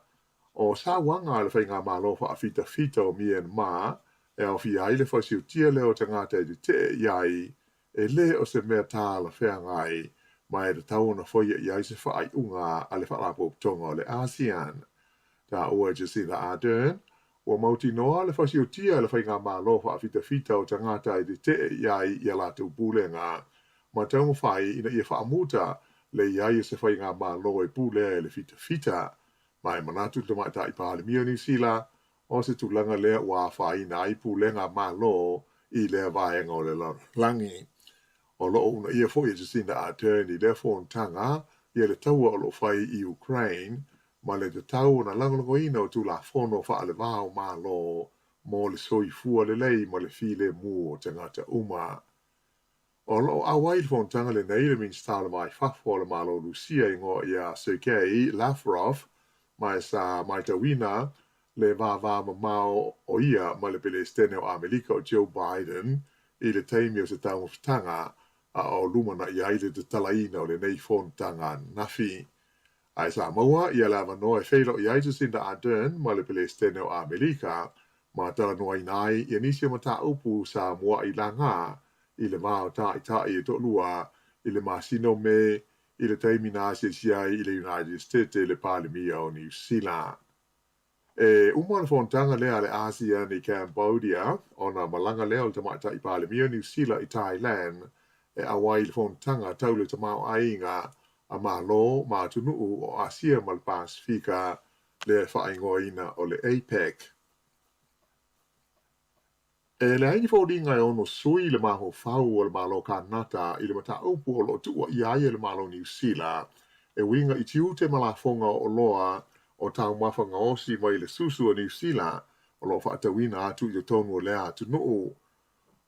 o sauaga a le faigamalo faafitafita o Myanmar e aofia ai le fasiutia lea o tagata e tetee i ai, e lē o se mea talafeagai ma e tatau ona faia i ai se faaiuga a le Faalapotopotoga o le ASEAN. Taua e Jacinda Ardern, ua mautinoa le fasiutia e le faigamalo faafitafita o tagata e tetee i ai i a latou pulega ma taumafai ina ia faamuta le i ai o se faigamalo e pulea e le fitafita. Ma e manatu le Tamaitai Palemia o Niu Sila, o se tulaga lea ua afaina ai pulega Malo i lea vaega o le lalolagi. O lo o uunaia foi e Jacinda Ardern i lea fonotaga ia le taua o lo o fai i Ukraine ma le tatau ona lagolagoina o Tulafono faalevao Malo mo le soifua lelei ma le filemu o tagata uma. O lo o auai i le fonotaga lenei le Minisita o le Va i Fafo o le Malo o Lusia igoa ia Sergei Lavrov ma e sa matauina le vavamamao o ia ma le Pelesitene o Amelika o Joe Biden i le taimi o se taumafataga a o lumanai ai le tatalaina o lenei fonotaga ananafi. Ae sa maua ia le avanoa e feiloai ai Jacinda Ardern ma le Pelesitene o Amelika ma talanoaina ai ia nisi o mataupu sa mua'i lagā i le va o Taitai e toalua i le masina o Me i le taimi na asiasi ai i le United States le Palemia o Niu Sila. E uma le fonotaga lea a le ASEAN i Cambodia ona malaga lea o le Tamaitai Palemia o Niu Sila i Thailand e auai i le fonotaga tau le tamaoaiga a Malo ma atunuu o Asia ma le Pasefika lea e faaigoaina o le APEC. E leai ni foliga e ono sui le mafaufau o le Malo Kanata i le mataupu o lo o tuuaia ai e le Malo Niu Sila e uiga i tiute ma lafoga o oloa o taumafa gaosi mai le susu o Niu Sila o lo o faatauina atu i totonu o lea atunuu.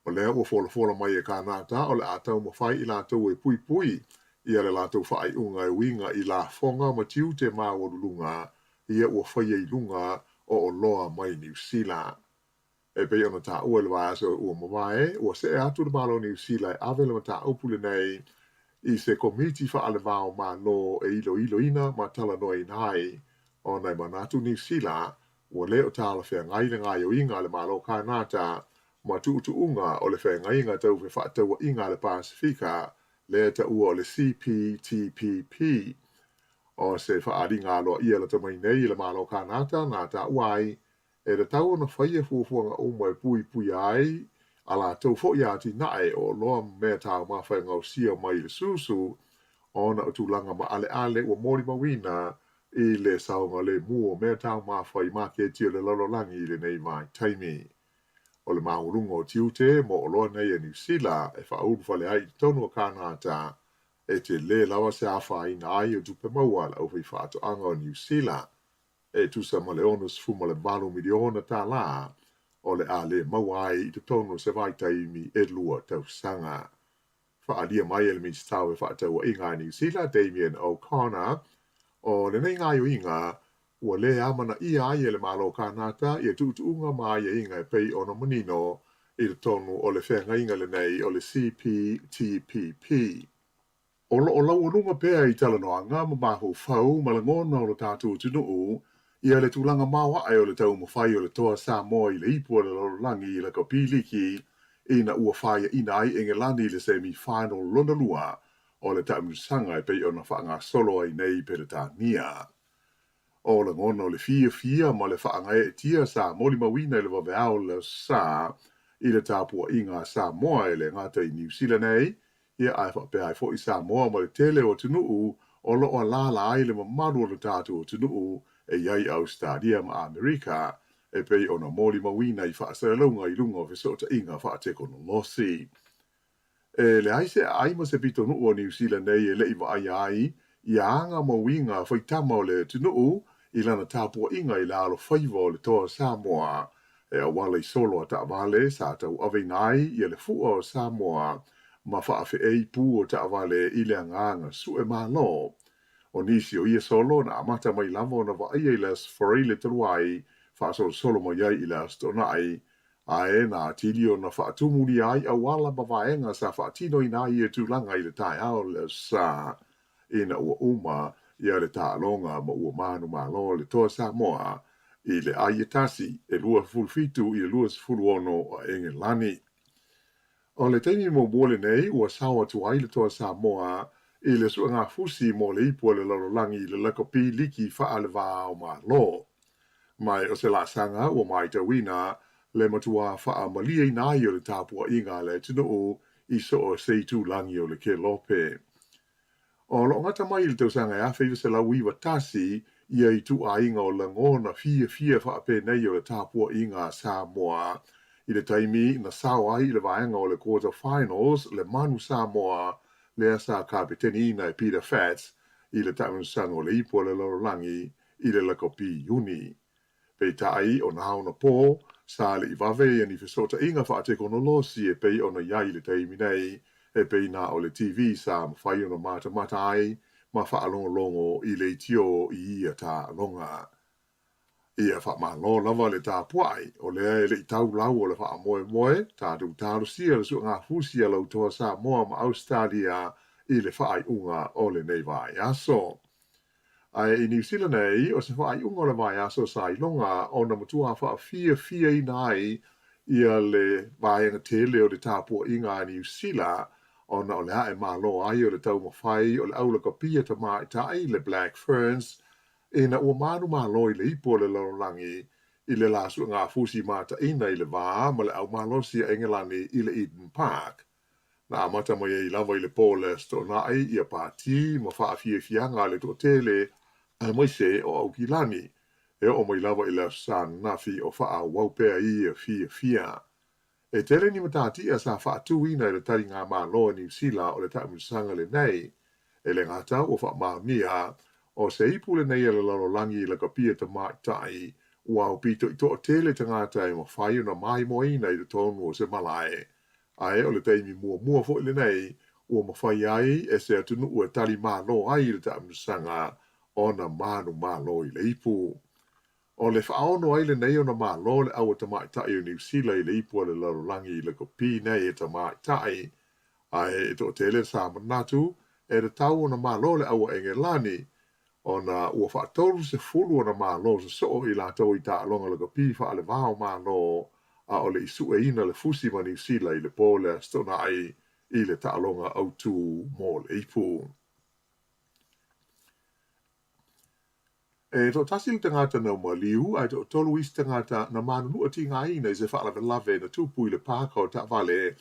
O lea ua folafola mai e Kanata o le a taumafai i latou e puipui ia le latou faaiuga e uiga i lafoga ma tiute maualuluga ia ua faia i luga o oloa mai Niu Sila. E pei ona taua i le vaiaso ua mavae, ua see atu le Malo o Niu Sila e ave le mataupu lenei i se Komiti Faalevao Malo e iloiloina ma talanoaina ai, ona e manatu Niu Sila ua le o talafeagai le gaoioiga a le Malo Kanata ma tuutuuga o le feagaiga tau fefaatauaiga a le Pasefika lea e taua o le CPTPP. O se faaaliga aloaia lata mai nei i le Malo Kanata na taua ai E tatau ona faia fuafuaga uma e puipuia ai a latou foi atinae o oloa ma mea taumafa e gaosia mai i le susu, ona o tulaga maaleale ua molimauina i le saogalemu o mea taumafa i maketi o le lalolagi i lenei vaitaimi. O le maualuga o tiute mo oloa nei a Niu Sila e faaulufale ai i totonu o Kanata. E tele lava se afaina ai o tupe maua a le aufaifaatoaga o Niu Sila, e tusa ma le $68 miliona tālā o le a le maua ai i totonu o se vaitaimi e lua tausaga. Faaalia mai e le Minisita o Fefaatauaiga a Niu Sila, Damien O'Connor, o lenei gaoioiga ua lē amanaia ai e le Malo o Kānata ia tuutuuga ma aiaiga e pei ona manino i totonu o le feagaiga lenei o le CPTPP. O lo o laualuga pea i talanoaga ma mafaufau ma lagona o lo tatou atunuu ia le tulaga maoae o le taumafai o le Toa Samoa i le ipu o le lalolagi i lakapi liki ina ua faiaina ai Engelani i le semi final lona lua o le taamilosaga e pei ona faagasolo ai nei Peretania. O lagona o le fiafia ma le faagaeetia sa molimauina i le vaveao o le Aso Sa i le tapuaiga a Samoa e le gata i Niu Sila nei, ia ae faapea ai foi Samoa ma le tele o atunuu o lo o alaala ai le mamalu o lo tatou atunuu e i ai Ausetalia ma Amerika e pei ona molimauina i faasalalauga i luga o fesootaiga faatekonolosi. E leai se aai ma se pitonuu o Niu Sila nei e le i vaaia ai ia aga ma uiga faitama o le atunuu i lana tapuaiga i le alofaiva o le Toa Samoa e auala i solo a taavale sa tauaveina ai ia le fua o Samoa ma faafeei pū o taavale i le agaga sue malo. O nisi o ia solo na amata mai lava ona vaaia i le Aso Faraile talu ai, faasolosolo mai ai i le Aso Toonai, ae na atili ona faatumulia ai auala ma vaega sa faatinoina ai ia tulaga i le taeao o le Aso Sa ina ua uma ia le taaloga ma ua manumalo le Toa Samoa i le ai e tasi e 27 i le 26 a Engelani. O le taimi muamua lenei ua sao atu ai le Toa Samoa i le suegafusi mo le ipu a le lalolagi i le lakapi liki faale-va o Malo. Ma o se laasaga ua matauina le matuā faamalieina ai o le tapuaiga a le atunuu i so o se itulagi o le kelope. O lo o gata mai i le tausaga e 1991 ia ituaiga o lagona fiafia faapenei o le tapuaiga a Samoa i le taimi na sao ai i le vaega o le quarter finals le Manu Samoa lea sa kapeteniina e Peter Fats i le taamilosaga o le ipu a le lalolagi i le lakapi Iuni. Peitai, o nā ona pō, sa le i vave ia ni fesootaiga faatekonolosi e pei ona i ai i le taimi nei, e pei na o le TV sa mafai ona matamata ai ma faalogologo i leitiō i ia taaloga. Ia faamalo lava le tapuai, o lea e le i tau lau o le faamoemoe, tatou talosia le suegafusi a lau Toa Samoa ma Ausetalia i le faaiuga o lenei vaiaso. Ae i Niu Sila nei, o se faaiuga o le vaiaso sa iloga ona matuā faafiafiaina ai ia le vaega tele o le tapuaiga a Niu Sila ona o le ae malo ai o le taumafai o le aulakapia tamaitai le Black Ferns ina ua manumalo i le ipu o le lalolagi i le la suegafusi mataina i le va ma le aumalosi a Engelani i le Eden Park. Na amata mai ai lava i le pō le Aso Toonai ia pātī ma faafiafiaga a le toatele aemaise o Aukilani, e oo mai lava i le Aso Sa ananafi o faaauau pea ia fiafia. E tele ni matatia sa faatūina e le taligamalo a Niu Sila o le taamilosaga lenei. E le gata ua faamaonia o se ipu lenei a le lalolagi i lakapia tamaitai ua aupito i toatele tagata e mafai ona maimoaina i totonu o se malae Ae o le taimi muamua foi lenei ua mafai ai e se atunuu e tali malo ai i le taamilosaga ona manumalo i le ipu. O le faaono ai lenei ona malo le aua tamaitai o Niu Sila i le ipu a le lalolagi i lakapi nei e tamaitai, ae e toatele sa manatu e tatau ona malo le aua Engelani ona ua faatolu-sefulu ona malo sosoo i latou i taaloga lakapi faale-va o Malo a o le i sueina le fusi ma Niu Sila i le pō le Aso Toonai i le taaloga autū mo le ipu. E toatasi le tagata na maliu ae toatolu isi tagata na manunua tigaina i se faalavelave na tupu i le pāka o taavale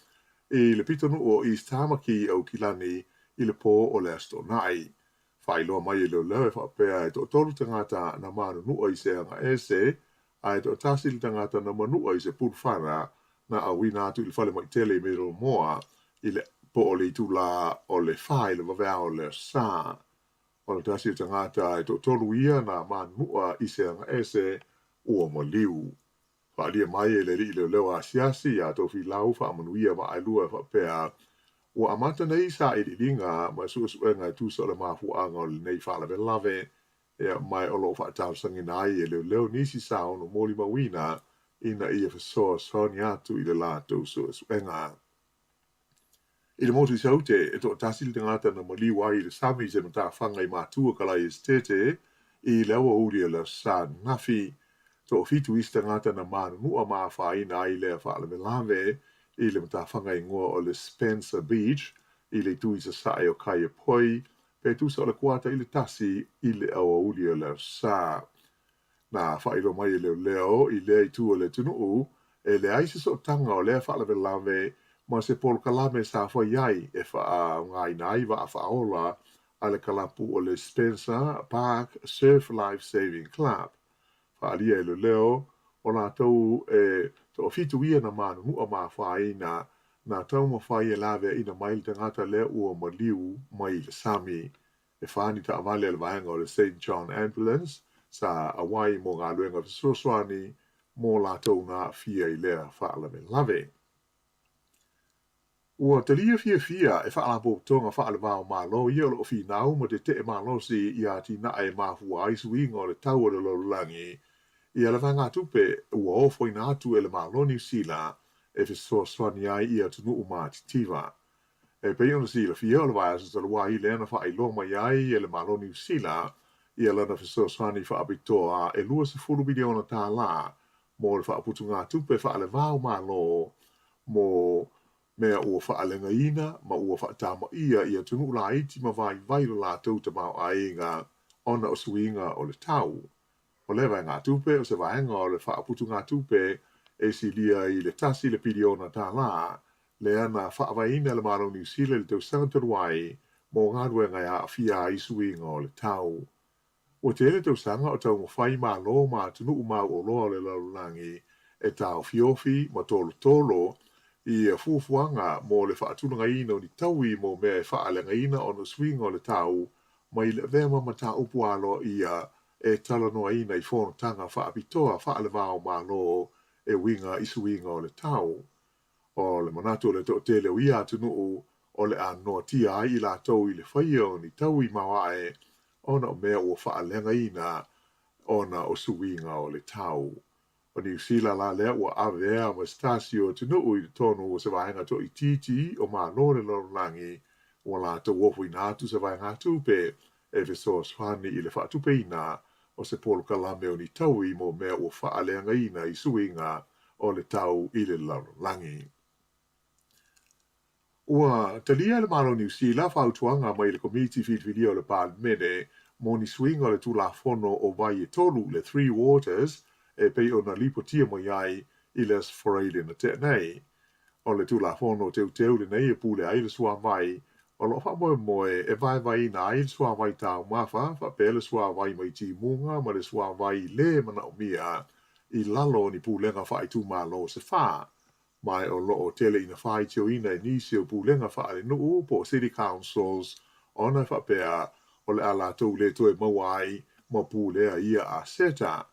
i le pitonuu o East Tamaki i Aukilani i le pō o le Aso Toonai. Faailoa mai e leoleo e faapea e toatolu tagata na manunua i se aga ese, ae toatasi le tagata na manua i se pulufana na auina atu i le fale maitele i Middlemoa i le po o le itulā o le 4 i le vaveao o le Aso Sa. O le tasi o tagata e toatolu ia na manunu'a i se agaese ua maliu. Faaalia mai e le alii leoleo asiasi iā Tofilau Faamanuia Vaaelua e faapea, Ua amata nei sailiiliga ma suesuega e tusa o le mafuaaga o lenei faalavelave, ea ma o lo o faatalosagaina ai e leoleo nisi sa ono molimauina ina ia fesoasoani atu i le latou suesuega. I le motu i Saute, e toatasi le tagata na maliu ai i le sami i se matafaga i Matua Kalai Esetete i le aoauli o le Aso Sa ananafi. Toafitu isi tagata na manunu'a ma afaina ai lea faalavelave i le matafaga igoa o le Spencer Beach i le itu i sasae o Kaiapoi, pe tusa o le kuata i le 1 i le aoauli o le Aso Sa. Na faailoa mai e leoleo i lea itu o le atunuu, e leai se sootaga o lea faalavelave ma se polokalame sa fai ai e faaaogaina ai vaa faaola a le kalapu o le Spencer Park Surf Life Saving Club. Faaalia e leoleo, o latou e toafitu ia na manunu'a ma afaina, na taumafai e laveaina mai le tagata lea ua maliu mai le sami. E fa ni taavale a le vaega o le Saint John Ambulance sa auai mo galuega fesoasoani mo latou na aafia i lea faalavelave. Ua talia fiafia e faalapotopotoga faale-va-o-Malo ia o lo o finau ma tetee malosi i atinae e mafua ai suiga o le tau o le lalolagi ia le vaegatupe ua ofoina atu e le Malo Niu Sila e fesoasoani ai i atunuu matitiva. E pei ona silafia, o le vaiaso talu ai lea na faailoa mai ai e le Malo Niu Sila ia lana fesoasoani faapitoa e $20 miliona tālā mo le faaputugatupe faale-va-o-Malo mo mea ua faaleagaina ma ua faatamaia i atunuu laiti ma vaivai lo latou tamaoaiga ona o suiga o le tau. O lea vaegatupe o se vaega o le faaputugatupe e silia i le $1 le piliona tālā lea na faavaeina e le Malo o Niu Sila i le tausaga talu ai mo galuega e aafia ai suiga o le tau. Ua tele tausaga o taumafai Malo ma atunuu mauoloa o le lalolagi e taofiofi ma tolotolo i fuafuaga mo le faatulagaina o ni taui mo mea e faaleagaina ona o suiga o le tau mai le avea ma mataupu aloaia e talanoaina i fonotaga faapitoa faale-va-o-Malo e uiga i suiga o le tau. O le manatu o le toatele o ia atunuu o le a noatia ai i latou i le faia o ni taui maoae ona o mea ua faaleagaina ona o suiga o le tau. O Niu Sila la lea ua avea ma se tasi o atunuu i totonu o se vaega toaitiiti o Malo o le lalolagi ua latou ofoina atu se vaegatupe e fesoasoani i le faatupeina o se polokalame o ni taui mo mea ua faaleagaina i suiga o le tau i le lalolagi. Ua talia e le Malo o Niu Sila fautuaga mai le Komiti Filifilia o le Palemene mo ni suiga o le Tulafono o Vai e Tolu, le Three Waters, e pei ona lipotia mai ai i le Aso Faraile na tea nei. O le Tulafono teuteu lenei e pule ai le suavai o lo o faamoemoe e vaevaeina ai le suavai taumafa faapea le suavai mai timuga ma le suavai lē manaomia i lalo o ni pulega faaitumalo se fa, ma o lo o tele ina faitioina e nisi o pulega faalenuu po o city councils ona e faapea o le a latou le toe maua ai ma pulea ia aseta.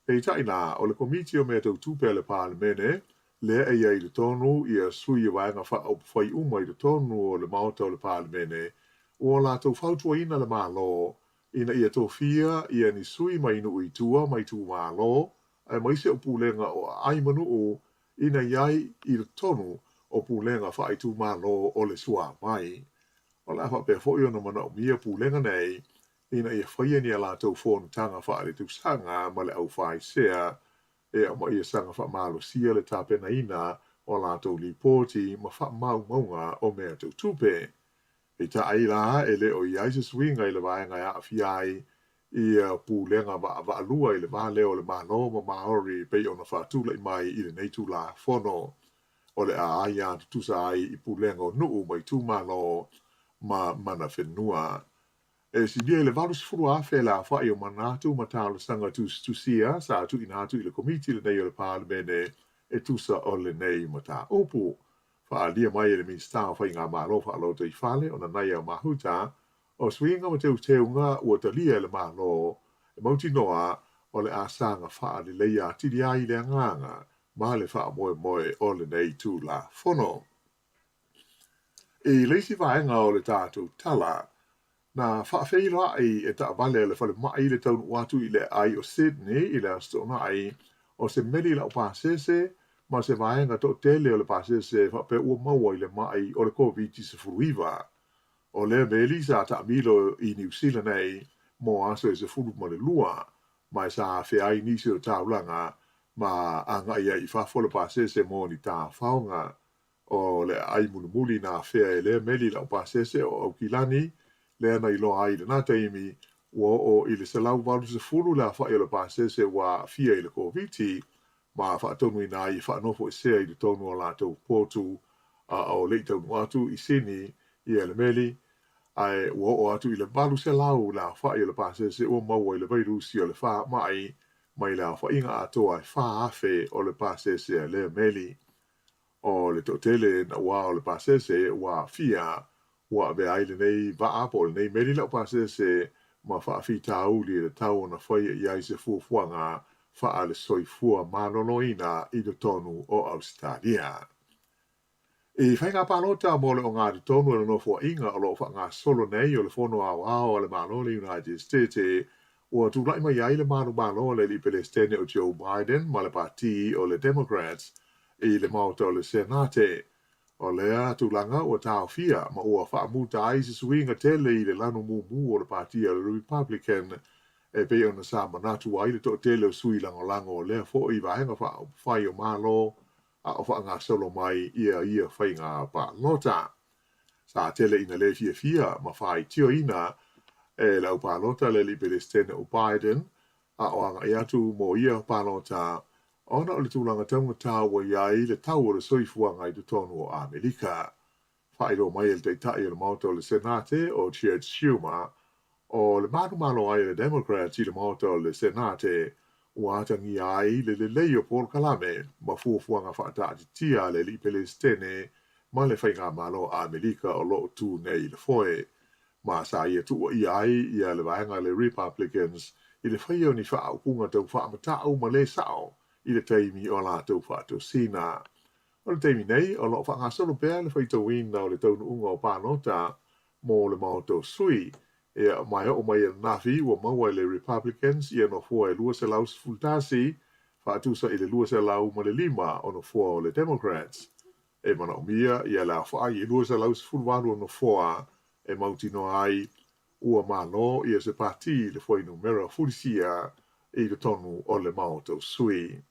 Peitai la, o le Komiti o Mea Tau Tupe a le Palemene, lea e i ai i totonu ia sui o Vaega Faaupufai uma i totonu o le Maota o le Palemene, ua latou fautuaina le Malo ina ia tofia ia ni sui mai nuu i tua ma itumalo, aemaise o pulega o aai ma nuu ina i ai i totonu o pulega faaitumalo o le suavai. O le a faapea foi ona manaomia pulega nei ina ia faia ni a latou fonotaga faaletausaga ma le aufaisea e ma ia saga faamalosia le tapenaina o a latou lipoti ma faamaumauga o mea tau tupe. Peitai la, e le o i ai se suiga i le vaega e aafia ai ia pulega vaavaalua i le va lea o le Malo ma Māori e pei ona faatulai mai i lenei Tulafono. O le a aia tutusa ai i pulega o nuu ma itumalo ma mana whenua. E silia i le 80,000 le aofai o manatu ma talosaga tusitusia sa tuuina atu i le Komiti lenei o le Palemene e tusa o lenei mataupu. Faaalia mai e le Minisita o Faigamalo Faalotoifale o Nanaia Mahuta, o suiga ma teuteuga ua talia e le Malo e mautinoa o le a saga faaleleia atili ai le agaga ma le faamoemoe o lenei Tulafono. I le isi vaega o le tatou tala, na faafeiloai e taavale a le falemai le taunuu atu i le aai o Sydney i le Aso Toonai o se meli laupasese ma se vaega toatele o le pasese faapea ua maua i le mai o le Koviti-19. O lea meli sa taamilo i Niu Sila nei mo aso e 12, ma e sa afea ai nisi o taulaga ma agai ai i fafo le pasese mo ni tafaoga. O le aai mulimuli na afea e lea meli laupasese o Aukilani, lea na iloa ai i lena taimi ua oo i le 180 le aofai o le pasese ua aafia i le Koviti, ma faatonuina ai e faanofoesea i totonu o latou potu a o le i taunuu atu i Sini ia le meli, ae ua oo atu i le 800 le aofai o le pasese ua maua i le vairusi o le faamai mai le aofaiga atoa e 4,000 o le pasese a lea meli. O le toatele naua o le pasese ua aafia, ua avea ai lenei vaa po o lenei meli laupasese ma faafitauli e tatau ona faia i ai se fuafuaga faale-soifua maloloina i totonu o Ausetalia. I faiga palota mo le ogatotonu e le Nofoaiga o lo o faagasolo nei o le Fono Aoao a le Malo o le United States, ua tulai mai ai le manumalo a le alii Pelesitene o Joe Biden ma le Pati o le Democrats i le Maota o le Senate. O lea tulaga ua taofia ma ua faamuta ai se suiga tele i le lanu mumu o le Pati a le Republican e pei ona sa manatu ai le toatele o sui lagolago o lea foi vaega faaupufai o Malo a o faagasolo mai ia ia faiga palota. Sa tele ina le fiafia ma faitioina e le aupalota le alii Pelesitene o Biden a o agai atu mo ia palota ona o le tulaga taugata ua i ai le tau o le soifuaga i totonu o Amerika. Faailoa mai e le Taitai o le Maota o le Senate o Chuck Schumer, o le manumalo ai o le Democrats i le Maota o le Senate ua atagia ai le lelei o polokalame ma fuafuaga faataatitia a le alii Pelesitene ma le faigamalo a Amerika o lo o tu nei i le foe. Ma sa ia tuuaia ai ia le vaega a le Republicans i le faia o ni faaupuga tau faamatau ma le sao i le taimi o a latou faatosina. O le taimi nei, o lo o faagasolo pea le faitauina o le taunuuga o palota mo le Maota o Sui. Ia, ma e oo mai ananafi ua maua e le Republicans ia nofoa e 211, faatusa i le 205 o nofoa o le Democrats. E manaomia ia le aofai e 218 o nofoa e mautinoa ai ua malo ia se pati i le fuainumera fulisia i totonu o le Maota o Sui.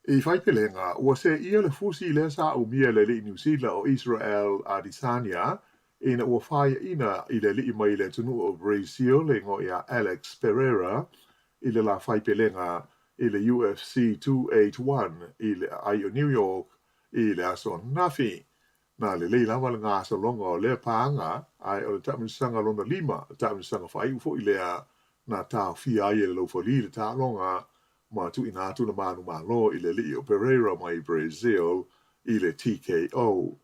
I faipelega, ua seia le fusi lea sa umia e le alii Niu Sila o Israel Adesanya ina ua faiaina i le alii mai le atunuu o Brazil le igoa ia Alex Pereira i le la faipelega i le UFC 281 i le aai o New York i le aso ananafi. Na lelei lava le gasologa o lea pāga, ae o le taamilosaga lona lima, le taamilosaga faaiu foi lea na taofia ai e le laufali le taaloga ma tuuina atu le manumalo i le alii o Pereira mai Brazil i le TKO.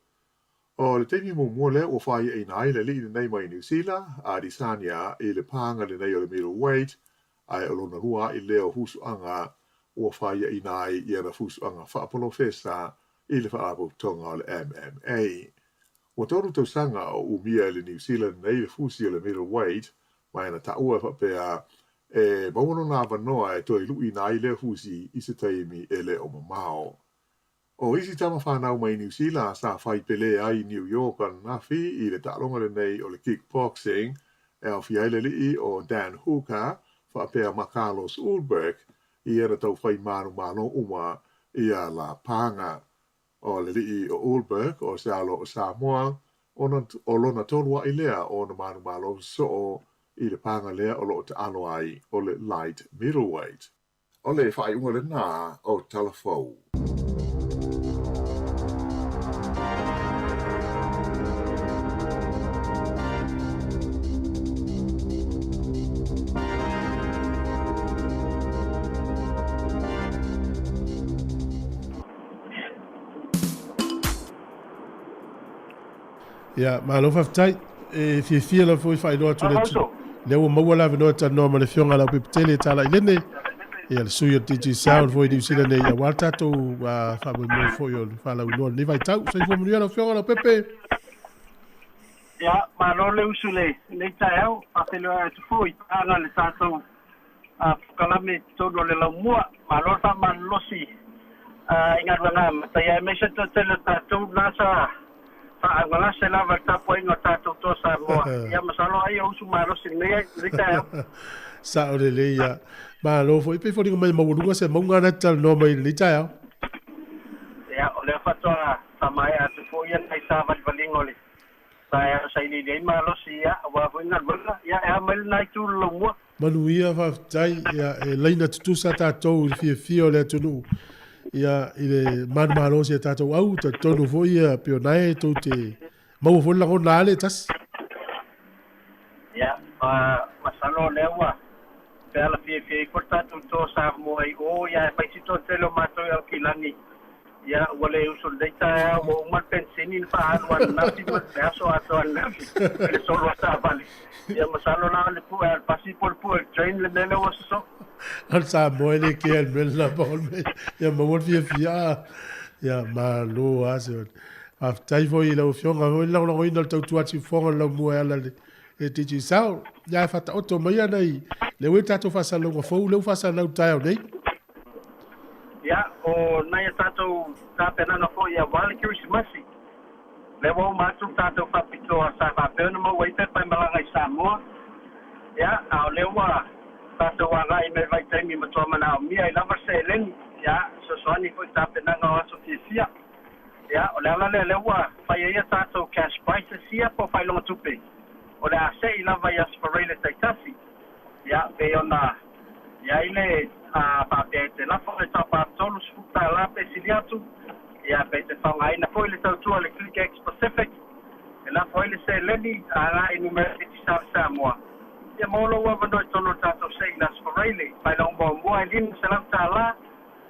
O le taimi muamua lea ua faiaina ai le alii lenei mai Niu Sila, a Adesanya, i le pāga lenei o le middleweight, ae o lona lua a'i lea o fusuaga ua faiaina ai i ana fusuaga faapolofesa i le Faalapotopotoga o le MMA. Ua tolu tausaga o umia e le Niu Sila nei le fusi o le middleweight, ma e na taua e faapea e maua lona avanoa e toe luʻiina ai lea fusi i se taimi e le o mamao. O isi tama fanau mai Niu Sila sa fai pele ai i New York ananafi i le taaloga lenei o le kickboxing e aofia ai le alii o Dan Hooker faapea ma Carlos Ulberg i ana taufai manumalo uma ia la pāga. O le alii o Ulberg o se alo o Samoa, ona o lona tolu a'i lea o ona manumalo sosoo i le pāga lea o lo o taalo ai o le light middleweight. O le faaiuga lena o Tala Fou. Ia, malo faafetai. E fiafia lava foi faailoa atu le atu. Lea ua maua le avanoa e talanoa ma le Afioga ia Leaupepetele Talaailene, ia le sui o le Digicel foi i Niu Sila nei, aua le tatou faamoemoe foi o le faalauiloa i lenei vaitau. Soifua manuia lau Afioga Leaupepe. Ia, malo le usu i lenei taeao, faafeiloai atu foi i paaga le tatou polokalame i totonu o le laumua. Malo le faamalolosi i galuega amata, ia aemaise le toatele o tatou na sa faaaugagase lava i le tapuaiga o tatou toa Samoa. Ia masalo ai o usu malosi i lenei taeao. Sao lelei ia. Malo foi, pei foliga mai e maualuga se mauga na e te talanoa mai i lenei taeao. Ia, o lea faatoa faamaea atu foi ia nai savalivaliga o le taeao sa iliili ai malosi, ia, aua foi galuega. Ia, e a mai lena itu i le laumua. Manuia, faafetai, ia, e laina tutusa tatou i le fiafia o le atunuu, ia, i le manumalo o si a tatou au, talitonu foi ia, pei o nae tou te maua foi le lagona a le tasi. Ia, masalo o lea ua feala fiafia ifo le tatou toa Samoa i o, ia, e fai si toatele o matou i Aukilani. Ia, ua le usu i lenei taeao, ua uma le penisini na faaalu ananafi ma le aso atoa ananafi i le solo a taavale. Ia, masalo la o le pue a le pasi po o le pue a le train le mea lea ua sosoo. O le Samoa e le kea i le mea lena pau o le mea ia maua le fiafia. Ia, malo lava se one. Faafetai foi i lau Afioga foi le lagolagoina o le tautua atu i fofoga o le laumua e ala i le Digicel. Ia, ae faataoto maia nai lea ua i le tatou faasalalauga fou lea ua faasalalau i le taeao nei. Ia, o nai a tatou tapenaga foi aua le Kerisimasi, lea ua uma atu le tatou faapitoa sa faapea ona maua ai pepa e malaga i Samoa. Ia, a o lea ua tatou agai mai vaitaimi matua manaomia ai lava le seleni, ia, fesoasoani foi i tapenaga o aso fiafia. Ia, o le ala lea lea ua fai ai a tatou cash prices ia po o faailoga tupe, o le a sei lava i Aso Faraile taitasi. Ia, pei ona i ai le faapea e te lafo le tapa $30 pe sili atu, ia pe te faaaogaina foi le tautua a le Click X Pacific e lafo ai le seleni agai i numera Digicel Samoa. Ia maua lou avanoa i totonu o le tatou sei i le Aso Faraile. Faailoga muamua e $500,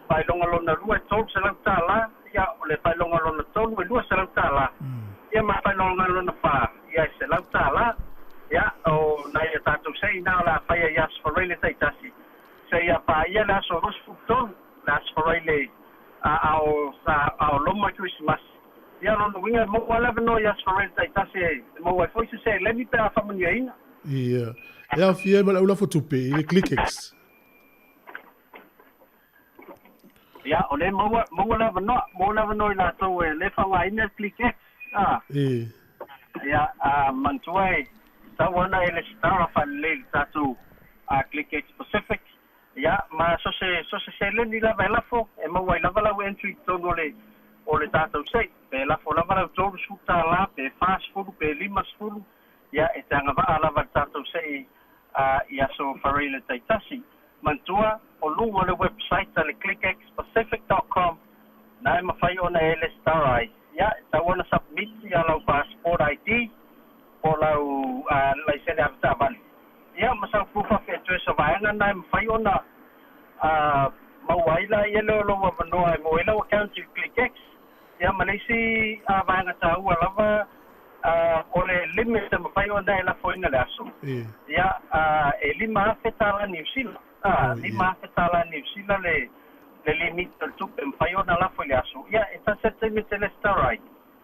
faailoga lona lua e $300, ia o le faailoga lona tolu e $200, ia ma le faailoga lona fa, ia e $100. Ia, o nai a tatou sei na o le a faia i Aso Faraile taitasi, seia paia le aso 23, le Aso Faraile a o a o loma Kerisimasi. Ia, o lona uiga e maua lava le avanoa i Aso Faraile taitasi e maua ai foi se seleni pe a faamanuiaina. Ia, e aofia ai ma le au lafo tupe i le Clickx. Ia, o lea e maua, maua le avanoa, maua le avanoa i latou e le faaaogaina le Click X. A. E. Ia, a, manatua e tatau ona e resitala faalelei i le tatou a, Click X Pacific. Ia, ma so se, so se seleni lava e lafo, e maua ai lava lau entry i totonu o le, o le tatou sei. Pe lafo lava lau $30, pe 40, pe 50, ia, e te agavaa lava i le tatou sei a, i Aso Faraile taitasi. Manatua, o luga o le website a le clickxpacific.com na e mafai ona e lesitala ai. Ia, e tatau ona submit ia lau passport ID po o lau laisene avetaavale. Ia, ma sau proof of address o vaega na e mafai ona maua ai la ia lea o lou avanoa e maua ai lau account i le ClickX. Ia, ma le isi vaega taua lava, o le limit e mafai ona e lafoina le aso. Ia, e $5,000 Niu Sila. $5,000 Niu Sila le le limit o le tupe e mafai ona lafo i le aso. Ia, e tasi lava le taimi e te resitala ai.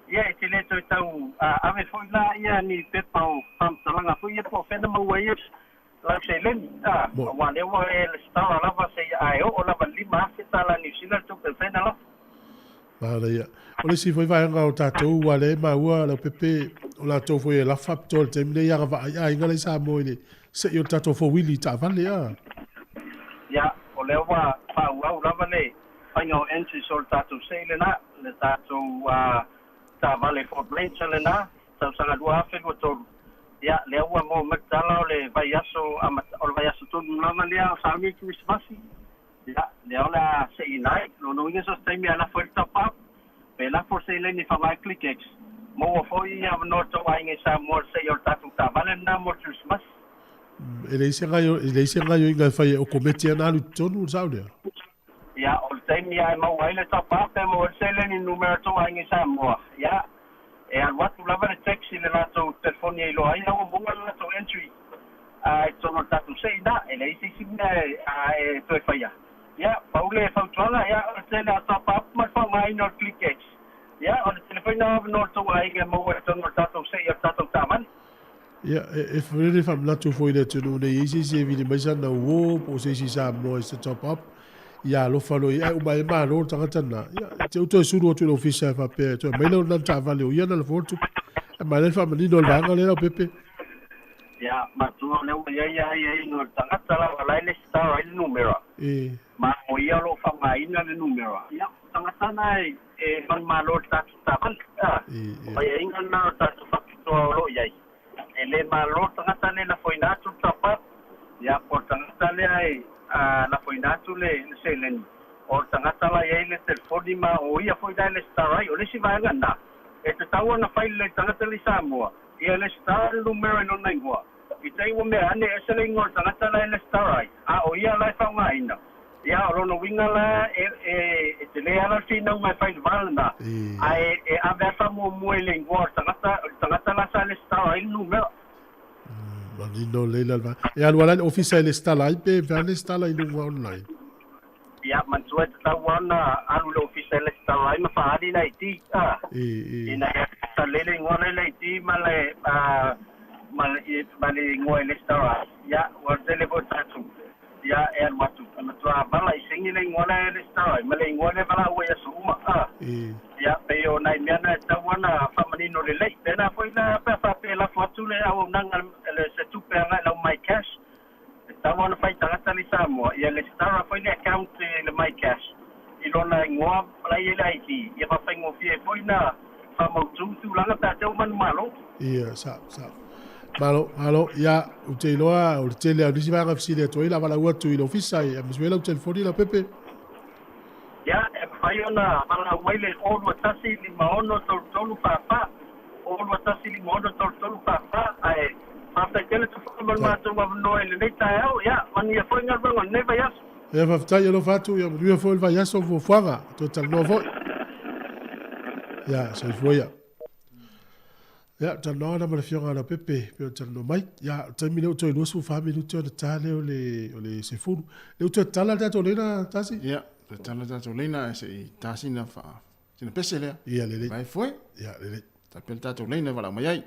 Ia, e te le toe tau ave foi la ia ni pepa o faamatalaga foi ia po o fea na maua ai lau seleni. Aua o lea ua e resitala lava seia a e oo lava i le $5,000 Niu Sila le tupe e mafai ona lafo. Manaia. O le isi foi vaega o tatou ua lea e maua Leaupepe, o latou foi e lafo faapitoa i le taimi lenei agavaa ai aiga la i Samoa i le sei o le tatou fouili i taavale a. Ia, o lea ua faaauau lava le faiga o entries o le tatou sei lena, le tatou taavale Ford Ranger lena, tausaga 2023. Ia, lea ua maua mai le tala o le vaiaso, o le vaiaso tonu lava lea o sauni i Kerisimasi. Ia, lea o le a seina ai. Lona uiga so o se taimi a lafo ai le top up, pe lafo le seleni e faaaoga ai ClickX, maua foi ia avanoa tou aiga i Samoa i le seia o le tatou taavale lena mo le Kerisimasi. E leai se e leai se gaoioiga e fai e okometi ana alu i totonu, o le sao lea? Ia, o le taimi lava e maua ai le top up, e maua ai le seleni numera tou aiga i Samoa. Ia, E alu atu lava le text i le latou telefoni e iloa ai la ua maua le latou entry i totonu o le tatou se'i na, e leai se isi mea e toe faia. Ia, pau le fautuaga, ia, o le tele o top up ma le faaaogaina o le ClickX. Ia, o le tele foi na o avanoa o le tou aiga e maua i totonu o le tatou se'i o le tatou taavale. Ia, e lele faamanatu foi i le atunuu nei, e i ai se isi e vili mai sana uō po o se isi Samoa i se top up, ia alofa loa i ai, ae uma ai malo le tagata lena, ia, e te u toe sulu atu i le ofisa e faapea e toe aumai lau lena taavale o ia na lafoa le tupe. Ae manaia le faamanino o le vaega lea Leaupepe. Ia, matua o lea ua i ai aiaiga o le tagata lava la e lesitala ai le numera, ma o ia o lo o faaaogaina le numera. Ia, o tagata na e manumalo i le tatou taavale. O aiaiga na o le tatou faapitoa o lo o i ai. E le malo le tagata lea e lafoina atu le top up, ia, po o le tagata lea e lafoina atu le seleni, o le tagata la e i ai le telefoni ma o ia foi la e lesitala ai. O le isi vaega lena, e tatau ona fai lelei i le tagata lea i Samoa, Ia lesitala le numera i lona igoa. I te i ua mea ane, ese le igoa o le tagata la e lesitala ai, a o ia la e faaaogaina. Ia, o lona uiga la, e, e, e tele lava le finauga e fai i le va lena, ae e ave lava le faamuamua i le igoa o le tagata, o le tagata la sa lesitala ai le numera. Manino lelei la le va. E alu lava la i le ofisa e lesitala ai pe mafai ona lesitala i luga online? Ia, manatua e tatau lava ona alu i le ofisa e lesitala ai ma faaali le ID, a, ina ia lelei le igoa la i le ID ma le, ma le, ma le igoa e lesitala ai. Ia, ua tele foi tatou, ia, e alu atu, e matua vala i sini le igoa la e lesitala ai ma le igoa lea e valaau ai i aso uma, a. Ia, pei o nai mea na e tatau lava ona faamanino lelei. Pena foi la pe a faapea e lafo atu le auaunaga se tupe agai i lau MyCash, E tatau ona fai tagata le Samoa, ia lesitala foi le account i le MyCash i lona igoa la e i ai le ID, ia faafaigofie ai foi ona faamautu tulaga pe a te manumalo. Ia, sa, sa. Malo, malo, ia, ou te iloa o le tele lava o nisi vaega e fesili atu ai, o le a valaau atu i le ofisa e aumai lau telefoni Leaupepe. Ia, e mafai ona valaau mai le 021 56 33 44, 021 56 33 44, ae faafetai tele Tufaga mo le matou avanoa i lenei taeao. Ia, manuia foi galuega o lenei vaiaso. Ia, faafetai, alofa atu, ia manuia foi le vaiaso o fuafuaga, toe talanoa foi. Ia, soifua ia. Ia, talanoaga lena ma le Afioga ia Leaupepe, e pei ona talanoa mai. Ia, o le taimi lea ua toe 24 minute ona ta lea o le, o le 10. Lea ua toe tatala le tatou leina, Tasi? Ia, toe tatala le tatou leina ae se i ta sina faa, sina pese lea. Ia, lelei. Vai foe. Ia, lelei. Tapea le tatou leina e valaau mai ai.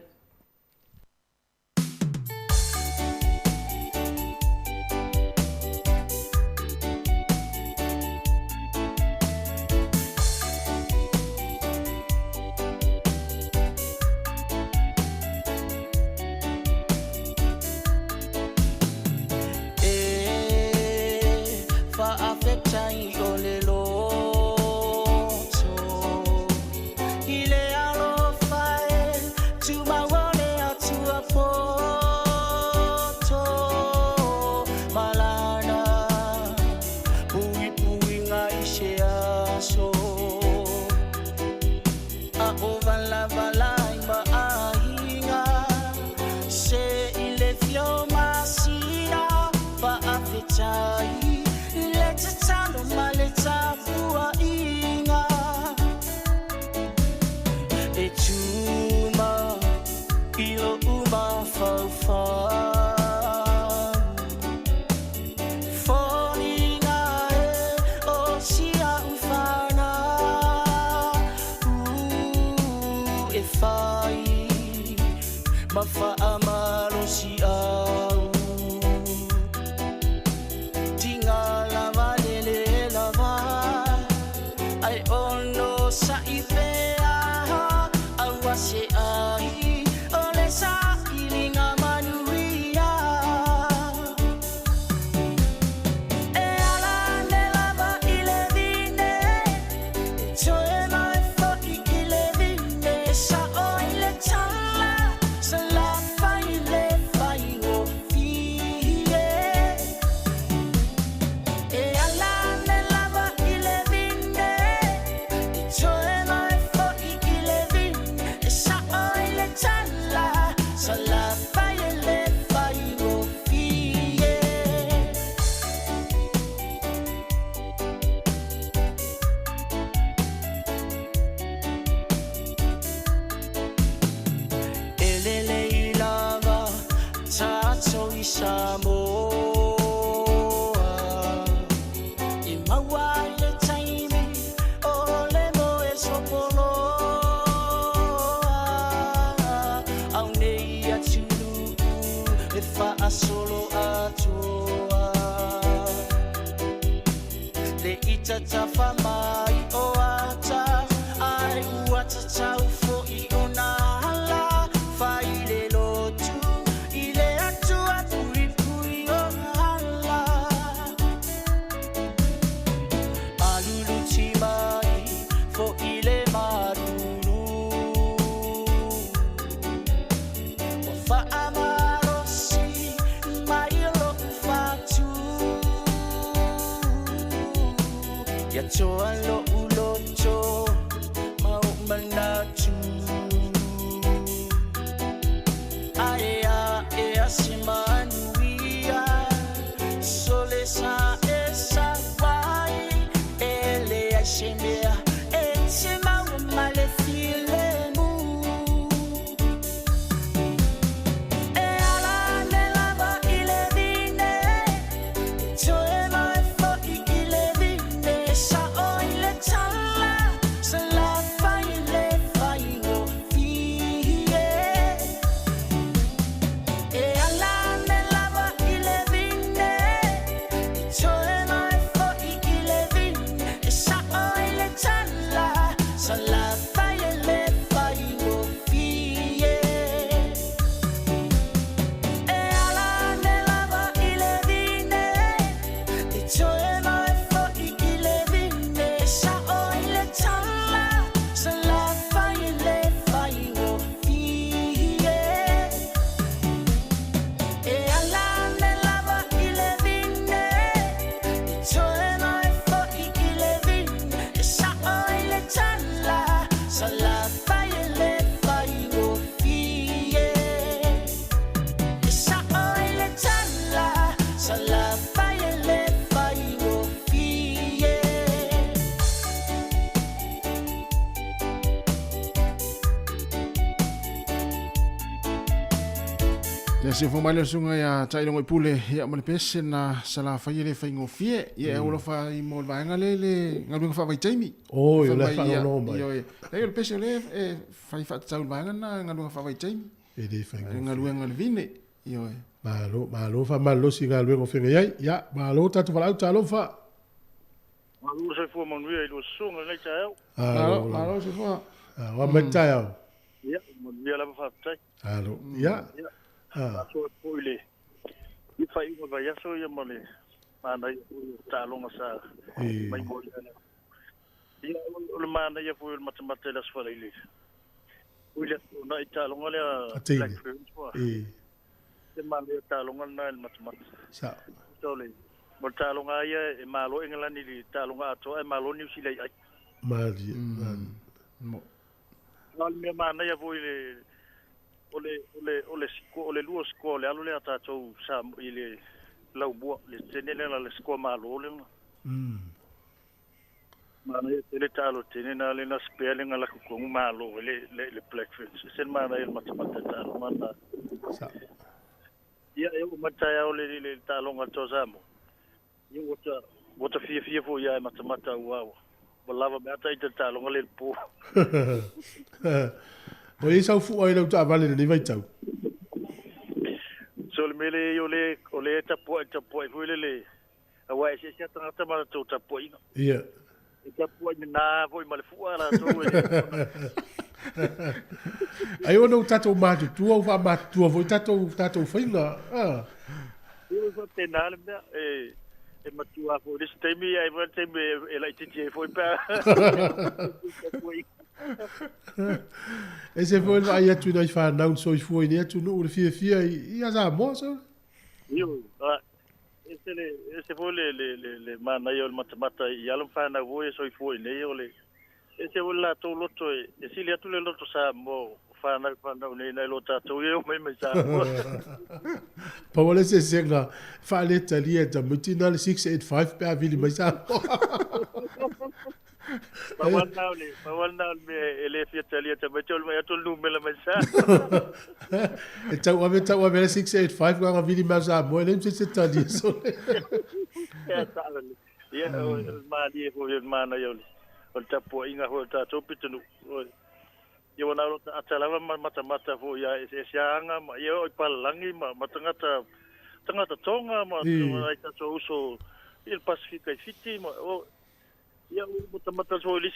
Samoa E maua ai le taimi o le moe sopoloa Au nei atunuu e faasolo atoa Le ita tafa mai o ata Ai ua tatau fo'i ona ala Fai le lotu i le Atua puipui o ala Aluluti mai fo'i le malulu Ua faamalosi mai lo'u fatu Ia toa lo'u loto ma o'u manatu Ae a'e a se manuia Sole sa e sau ai E leai se mea e te maua ma le filemu E ala ane lava i le vine E toe mai fo'i i le vine Sa'o i le tala Salafai i le faigofie E ala ane lava i le vine E toe mai fo'i i le vine Sa'o i le tala Salafai i le faigofie E ala ane lava i le vine E toe mai fo'i i le vine Sa'o i le tala Salafai i le faigofie E ala ane lava i le vine E toe mai fo'i i le vine Sa'o i le tala Salafai i le faigofie Sa'o i le tala Salafai i le faigofie Ia se fo mai le susuga ia Tailongo i Pule ia ma le pese na Salafai e le faigofie. Ia e alofa i mo le vaega lea i le galuega faavaitaimi. Oi, o le Fai mai, ia, faalogologo mai. Ioe. Leai o le pese o lea e fai faatatau i le vaega lena galuega faavaitaimi. E le faigofie. Le galuega a le vine. Ioe. Malo, malo faamalolosi i galuega o feagai ai. Ia, malo tatou valaau, talofa. Malo le soifua manuia i lua susuga i lenei taeao. Malo, malo soifua. Ah, oa mai le taeao. Ia, manuia lava faafetai. Alo, ia. Ia, faasoa atu foi i le i faaiuga o le vaiaso ia ma le manaia foi o taaloga sa mai mo le Ia, o le manaia foi o le matamata i le Aso Faraile. Ui le aso na i taaloga lea Black Ferns ua. E manaia taaloga lena i le matamata. Sa. So le mo le taaloga ia e malo Engelani i le taaloga atoa e malo Niu Sila i ai. Malie, malie. Mo. O le mea manaia foi le o le o le o le o le lua score o le alo lea a tatou sa i le laumua le tene lea le score malo lea. Manaia tele taalo tene na le na spare le ngala kukongu malo le le le Black Ferns. Se manaia le matamata taalo mana. Sa. Ia e o mataia o le le taaloga to Samoa. Ia ua ta ua ta fiafia foi ia e matamata ua ua lava mea ata i te taaloga le po. O i sau fua i lau taavale i lenei vaitau. So le mele o le o le tapuai tapuai foi le le aua e eseese lava tagata ma latou tapuaiga. Ia. E tapuai nena foi ma le fua latou e Ai ona ua tatou matutua ua faamatutua foi tatou tatou faiga. Ah. Ia faapena le mea e e matua foi le isi taimi ae foi le taimi e laitiiti ai foi pe a Ese foi le vaai atu i nai fanau na soifua i nei atunuu le fiafia i ia Samoa sole. Ioe, Ese le, ese foi le, le, le, le manaia o le matamata i alo ma fanau foi e soifua i nei, o le, ese foi le latou loto e, e sili atu le loto Samoa o fanau fanau nei nai lo tatou ia e omai mai Samoa. Pau lava le eseesega faaletalia e tamaiti na le 685 pe a vili mai Samoa. Pau lena o le, pau lena o le mea e le fia talia tamaiti o le vaai atu o le numera mai sa. E tau ave le 685 ka vili mai Samoa, e le se se talia sole. Ia, taavale. Ia, o le malie foi o le manaia o le tapuaiga foi o le tatou pitonuu. Ia ua na o lo taata lava ma matamata foi ia eseese aga ma ia o i palalagi ma tagata tagata Tonga ma ai tatou uso i le Pasifika i Fiti ma o ia ua matamata foi i le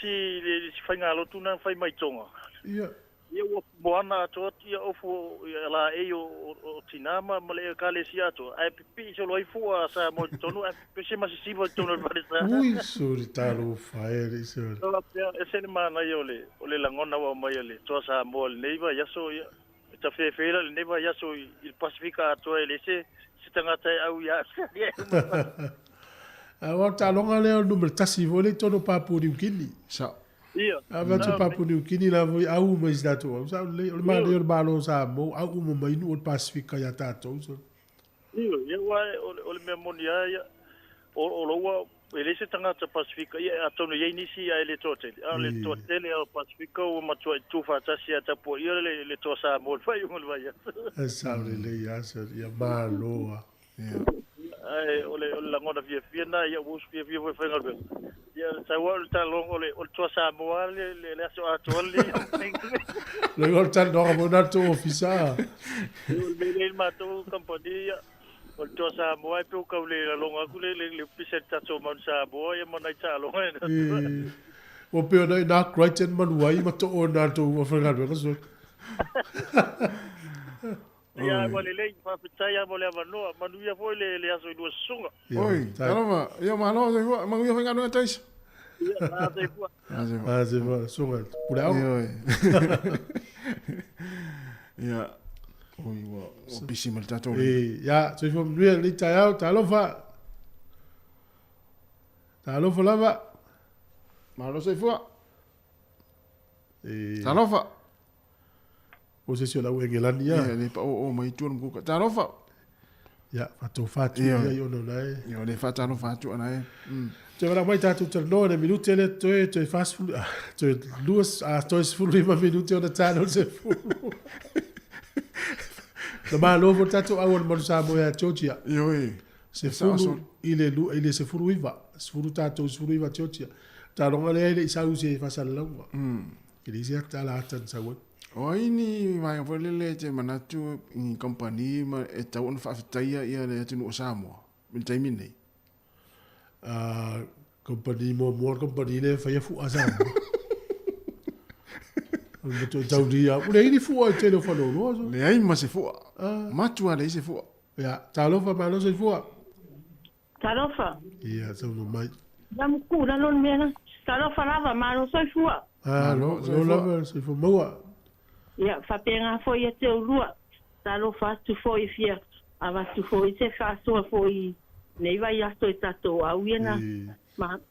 isi faigalotu na fai mai Tonga. Ia. Ia ua moana atoa ia ofu ia laei o tina ma le ekalesia atoa ae pipii solo ai fua Samoa i totonu ae pese ma sisiva i totonu o le falesa. Ui, sori talofa e le sori. O la pea ese le manaia o le lagona ua aumai e le Toa Samoa i lenei vaiaso ia e tafefeela lenei vaiaso i le Pasifika atoa e le se tagata e au ia. A o taaloga lea o le numera 1 foi le i totonu o Papua New Guinea. Sa. Ia. A va tu Papua New Guinea la foi au mai si tatou au. Sa o le manaia o le Malo o Samoa, au uma mai nuu o le Pasifika ia tatou. So. Ia, ia ua o le mea moni lava ia, o loua e le se tagata Pasifika, ia atonu i ai nisi ae le toatele. A o le toatele o Pasifika ua matuai tuufaatasi ia tapuaia le Toa Samoa i le faaiuga o le vaiaso. E sao lelei lava sir, ia malo lava. Ia. Ae o le lagona fiafia lena, ia ua usu fiafia foi i faigaluega. Ia sau lava o le talanoaga o le Toa Samoa le aso atoa lenei. Le o le talanoaga foi lena i le tou ofisa. O le mea lea i le matou kamupani, ia, o le Toa Samoa e pei ua tau le laloga atu le pisa i le tatou Manu Samoa ia ma nai taaloga e. Ua pei ona i nā Crichton malu ai ma too i nā tou faigaluega soi. Ia, ua lelei, faafetai lava mo le avanoa. Manuia foi le aso i lua susuga. Oi, talofa, ia malo soifua, manuia faigaluega taisa. Ia, la soifua. La soifua, susuga, pule aoga. Ioe. Ia, oi, ua pisi ma le tatou. E, ia, soifua manuia lenei taeao, talofa. Talofa lava. Malo soifua. E. Talofa. O se isi o lau Engelani ia. Ia, le pa o mai tua le mukuka. Talofa. Ia, faatofa atu ia i ona na e. Ia, le faatalofa atu ana e. Toe wala mai tātou talanoa na minute le toe, toe 40, toe lua, toe 15 minute ona tānou se fulu. Na malo fo tātou au o le Manu Samoa ia Georgia. Ioe. Se fulu i le lua, i le se fulu iva. Se fulu tātou, se fulu iva Georgia. Tālonga lea i le isau se fasalalauga. I le isi ata ala ata na sau ai. O ai ni vaega foi lele e te manatu i kamupani ma e tau ona faafetaia ia le atunuu o Samoa i le taimi lenei? Kamupani muamua o le kamupani lea e faia fua Samoa. O le matua taulia. Ua leai ni fua i tele o faleoloa. Leai ma se fua. Matua leai se fua. Ia, talofa malo soifua. Talofa. Ia, saunoa mai. La muku la lona mea la. Talofa lava, malo soifua. Malo, malo lava soifua maua. Ia, faapena foi ia te ulua. Talofa atu foi fia avatu foi se faasoa foi i nei vaiaso i tatou au ia na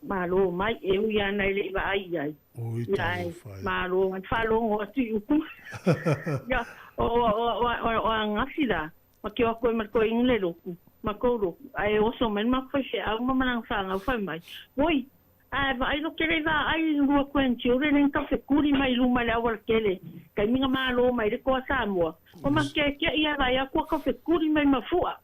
malo mai e ui ana e le i vaai i ai. Oi, Ia, ae talofa e. malo mai faalogo atu i upu. Ia, o angafi la, ma ke o atu ai ma le toeaina le lotu, ma kou lotu, ae oso mai le matou faifeau ma malaga fanau fai mai, Oi, ae vaai lo kele i vaai i lua grandchildren e na tau fekuli mai i luma i le aualatele, taimi na malo mai le toa Samoa, o ma keakeai ia vaai atu a tau fekuli mai ma fua,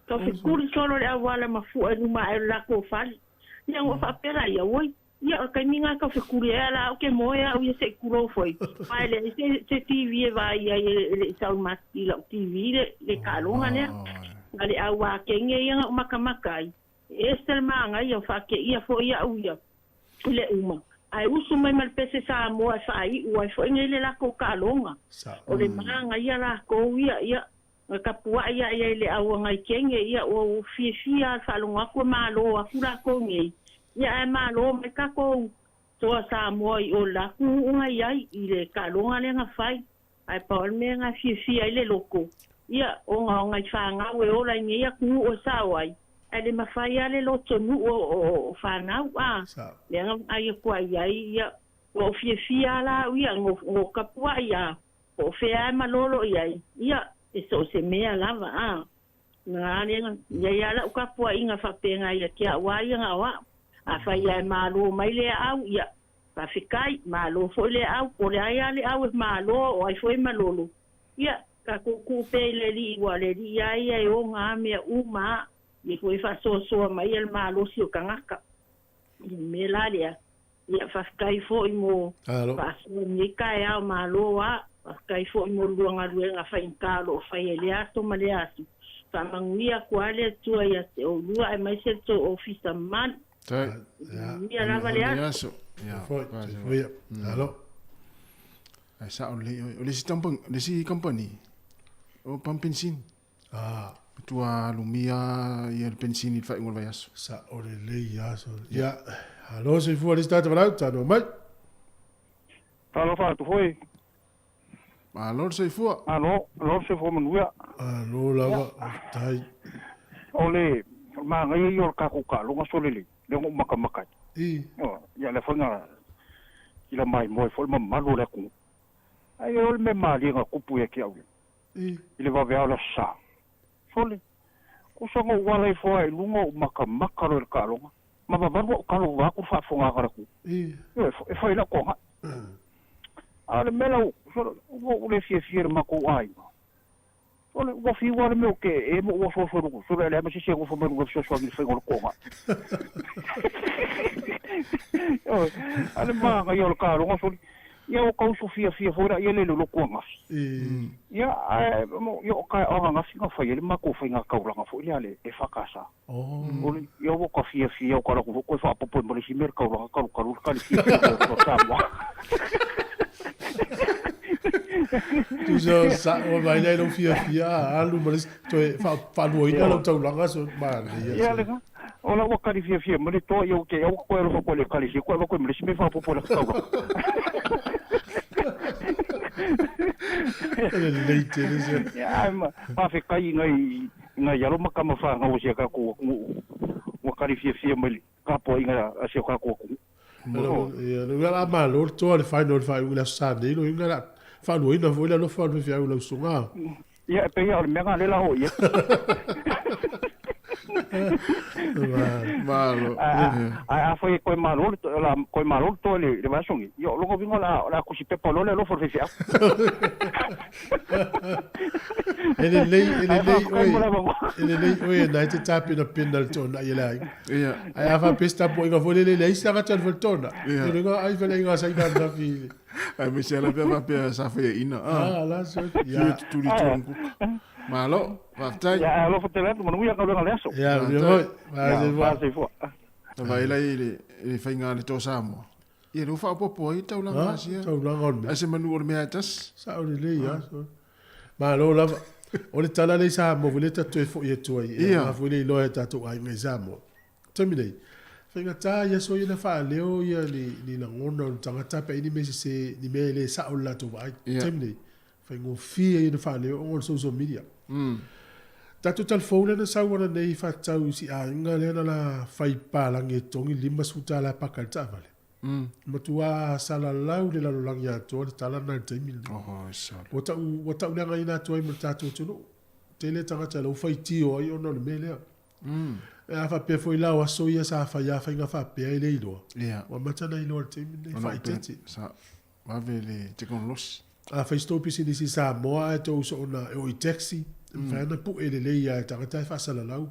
tau fekuli solo le auala ma fua i luma ae o le latou fale. Ia ua faapea la ia, oi, ia o le taimi na tau fekuli ai ala au ke moe au ia se i kulou foi, ma e leai se TV e vaai ai e le i sau i lau TV le taaloga lea. Na le au akenge ia na makamaka ai, e ese le manaia o faakeia foi au ia i le uma. Ae usu mai ma le pese Samoa e faaiu ai foi nei le latou taaloga. O le manaia lakou ia, ia, na tapuai ia ia i le au agaikenge ia ua fiafia le faalogo atu e malo atu lakou nei. Ia ae malo mai tatou toa Samoa i o le latou uuga i ai i le taaloga lea na fai. Ae pau le mea na fiafia ai le loko, ia, ona o nai fanau e ola i nei atunuu e sao ai, ae le mafai lava le lotonuu o fanau, a, lea na vaai atu ai ai, ia, ua ou fiafia lava la au ia, no tapuai a, po o fea lava e malolo i ai, ia, e so o se mea lava, a, na lea na i ai lava lau tapuaiga faapena ia te au lava ia na o au. Afai lava e malo mai le aau, ia, Faafetai, malo foi le au, po o le ai lava le au e malo o ai foi e malolo. Ia, tatou tuu pea i le Alii aua o le Alii lava ia e ona a mea uma a, ia foi e faasoasoa mai le malosi o tagata. I le mea la lea, ia faafetai foi mo faasoa i lenei taeao, malo a, faafetai foi mo le lua galuega faigata o lo o faia i lea aso ma lea aso. Faamanuia atu lava le Atua ia te oulua aemaise le tou ofisa mamalu. Manuia lava le aso. Alo. Ai sao lelei oe. O le isi tampang, le isi company, o pump penisini. Ah. Matua lumia ia le penisini i le faaiuga o le vaiaso. Sao lelei aso. Ia, alo soifua le isi tagata valaau, tanoa mai. Talofa atu foi. Malo le soifua. Malo, malo le soifua manuia. Malo lava, faafetai. O le manaia ia o le tatou taaloga solelei, lea na ou matamata ai. I. Ia lea foi na kila maimoa ai foi le mamalu o le atunuu. Ae o le mea malie na tupu ia te au ia. I. I le vaveao o le Aso Sa. Sole, kusa na ou ala ifo lava i luga ou matamata loa i le taaloga, ma vavalu au talo vaeatu le faafofogaaga a le atunuu. I. Ioe, e fai lau toaga. A o le mea lau, sole, ua ou le fiafia i le matou aiga. Sole, ua fiu lava le mea ou te ee ma ou oso oso i luga, sole, e leai ma se isi e nofo mai luga e fesoasoani i le faiga o le toaga. Ioe, a o le manaia o le taaloga, sole, ia ua tau uso fiafia foi laia le lotu ananafi. Ia, ae, ia o taeao ananafi na fai ai le matou faiga taulaga foi lea a le EFKS. O le, ia ua ta fiafia, ua ta alu atu foi toe faaopoopo ai ma le isi mea le taulaga talutalu le tali fiafia o le Samoa. Tusa sa o mai nei lou fiafia a alu ma le isi toe faaluaina lau taulaga so manaia. Ia lena, o la ua tali fiafia mai le toa, ia ua te ua toe alofa atu i le ekalesia, toe avatu ai ma le isi mea e faaopoopo i lata taulaga. Lelei tele se. Ia, ae faafetai i nai i nai alo ma tama fanau a si a tatou atunuu ua tali fiafia mai i le tapuaiga a si o tatou atunuu. Ia, le uiga a malo le toa le final faaiuga i le Aso Sa nei, lona uiga o le a faaluaina foi le alofa o le faifeau i lau usuga. Ia, e pei lava o le mea lena lea la o i ai. Malo. Ae afai e toe malo le o le a toe malo le toa i le vaiaso nei, ia o lona uiga o le a tusi pepa loa le alofa o le faifeau. E lelei, e lelei oe, e lelei oe na e te tapenapena le toonai e le aiga. Ia. Ae a faapea se tapuaiga foi lele, leai se tagata e alu fai le toonai. Ia. Le ga ai fale aiga sa ina ananafi. Aemaise lava pe a faapea sa faiaina. Ah, la so. Ia. Fiu e tutuli i tua o le kuka. Malo, faafetai. Ia, ae alofa tele atu, manuia galuega o le aso. Ia, manuia foi. Ia, soifua. Na vaai la i le faiga a le Toa Samoa. Ia lea ua faaopoopo ai taulaga Asia. Taulaga o le mea. Ai se manu o le mea e tasi. Sao lelei lava. Malo lava. O le tala lea i Samoa foi lea ta te toe foi atu ai. Ia. Aua foi le iloa e tatou aiga i Samoa. Taimi nei, faigata ia aso ia na faaleo ia ni, ni lagona o ni tagata pe ai ni mea sese, ni mea e le sao i le latou vaai. Ia. Taimi nei, faigofie ia na faaleo ona o le social media. Tatou talifou lea na sau ana nei faatatau i si aiga lea na la fai palagi e totogi $50 e paka ai le taavale. Matua salalau le lalolagi atoa le tala lena i le taimi lenei. Oh, sala. Ua tau, ua tauleagaina atu ai ma le tatou atunuu. Tele tagata la ua faitio ai ona o le mea lea. E a faapea foi la o aso ia sa fai a faiga faapea e le iloa. Ia. Ua amata ona iloa i le taimi lenei, faaeteete. Sa vave le tekonolosi. A fai se tou pisinisi i Samoa ae tou soona e oo i taxi, e mafai ona pue lelei lava e tagata e faasalalau.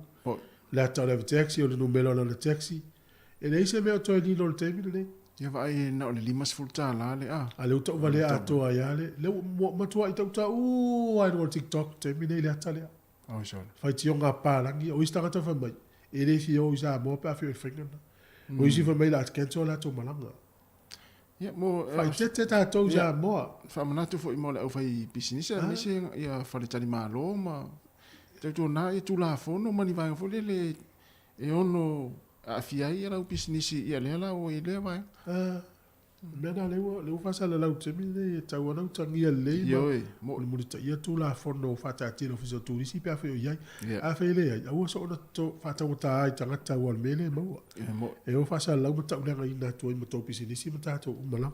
Le ata o le ave taxi, o le numera o lana taxi. E leai se mea o toe lilo i le taimi lenei. Ia vaai e na o le $50 le a. A lea ua tauvalea atoa ai lava le, lea ua matuai tautau lava i luga o le TikTok i le taimi lenei le ata lea. Oi sole. Faitioga papalagi, o isi tagata fai mai, e le fia o i Samoa pe a fia o i le faiga lena. O isi fai mai o le a cancel a latou malaga. Ia, mo, Faaeteete tatou i Samoa. Faamanatu foi mo le aufaipisinisi aemaise ia faletalimalo ma tautuana ia Tulafono ma ni vaega foi lele e ono aafia ai lau pisinisi ia lea la ua i lea vaega. Ah, mea na lea ua, lea ua faasalalau i le taimi lenei e tatau lava ona utagia lelei ma Ioe, mo. mulimulitaia Tulafono faataatia i le Ofisa o Turisi pe afai o i ai. Ia. Afai e leai, aua soona faataugata ai tagata aua o le mea lea e maua. Ia, mo. E o faasalalau ma tauleagaina atu ai ma tou pisinisi ma tatou uma lava.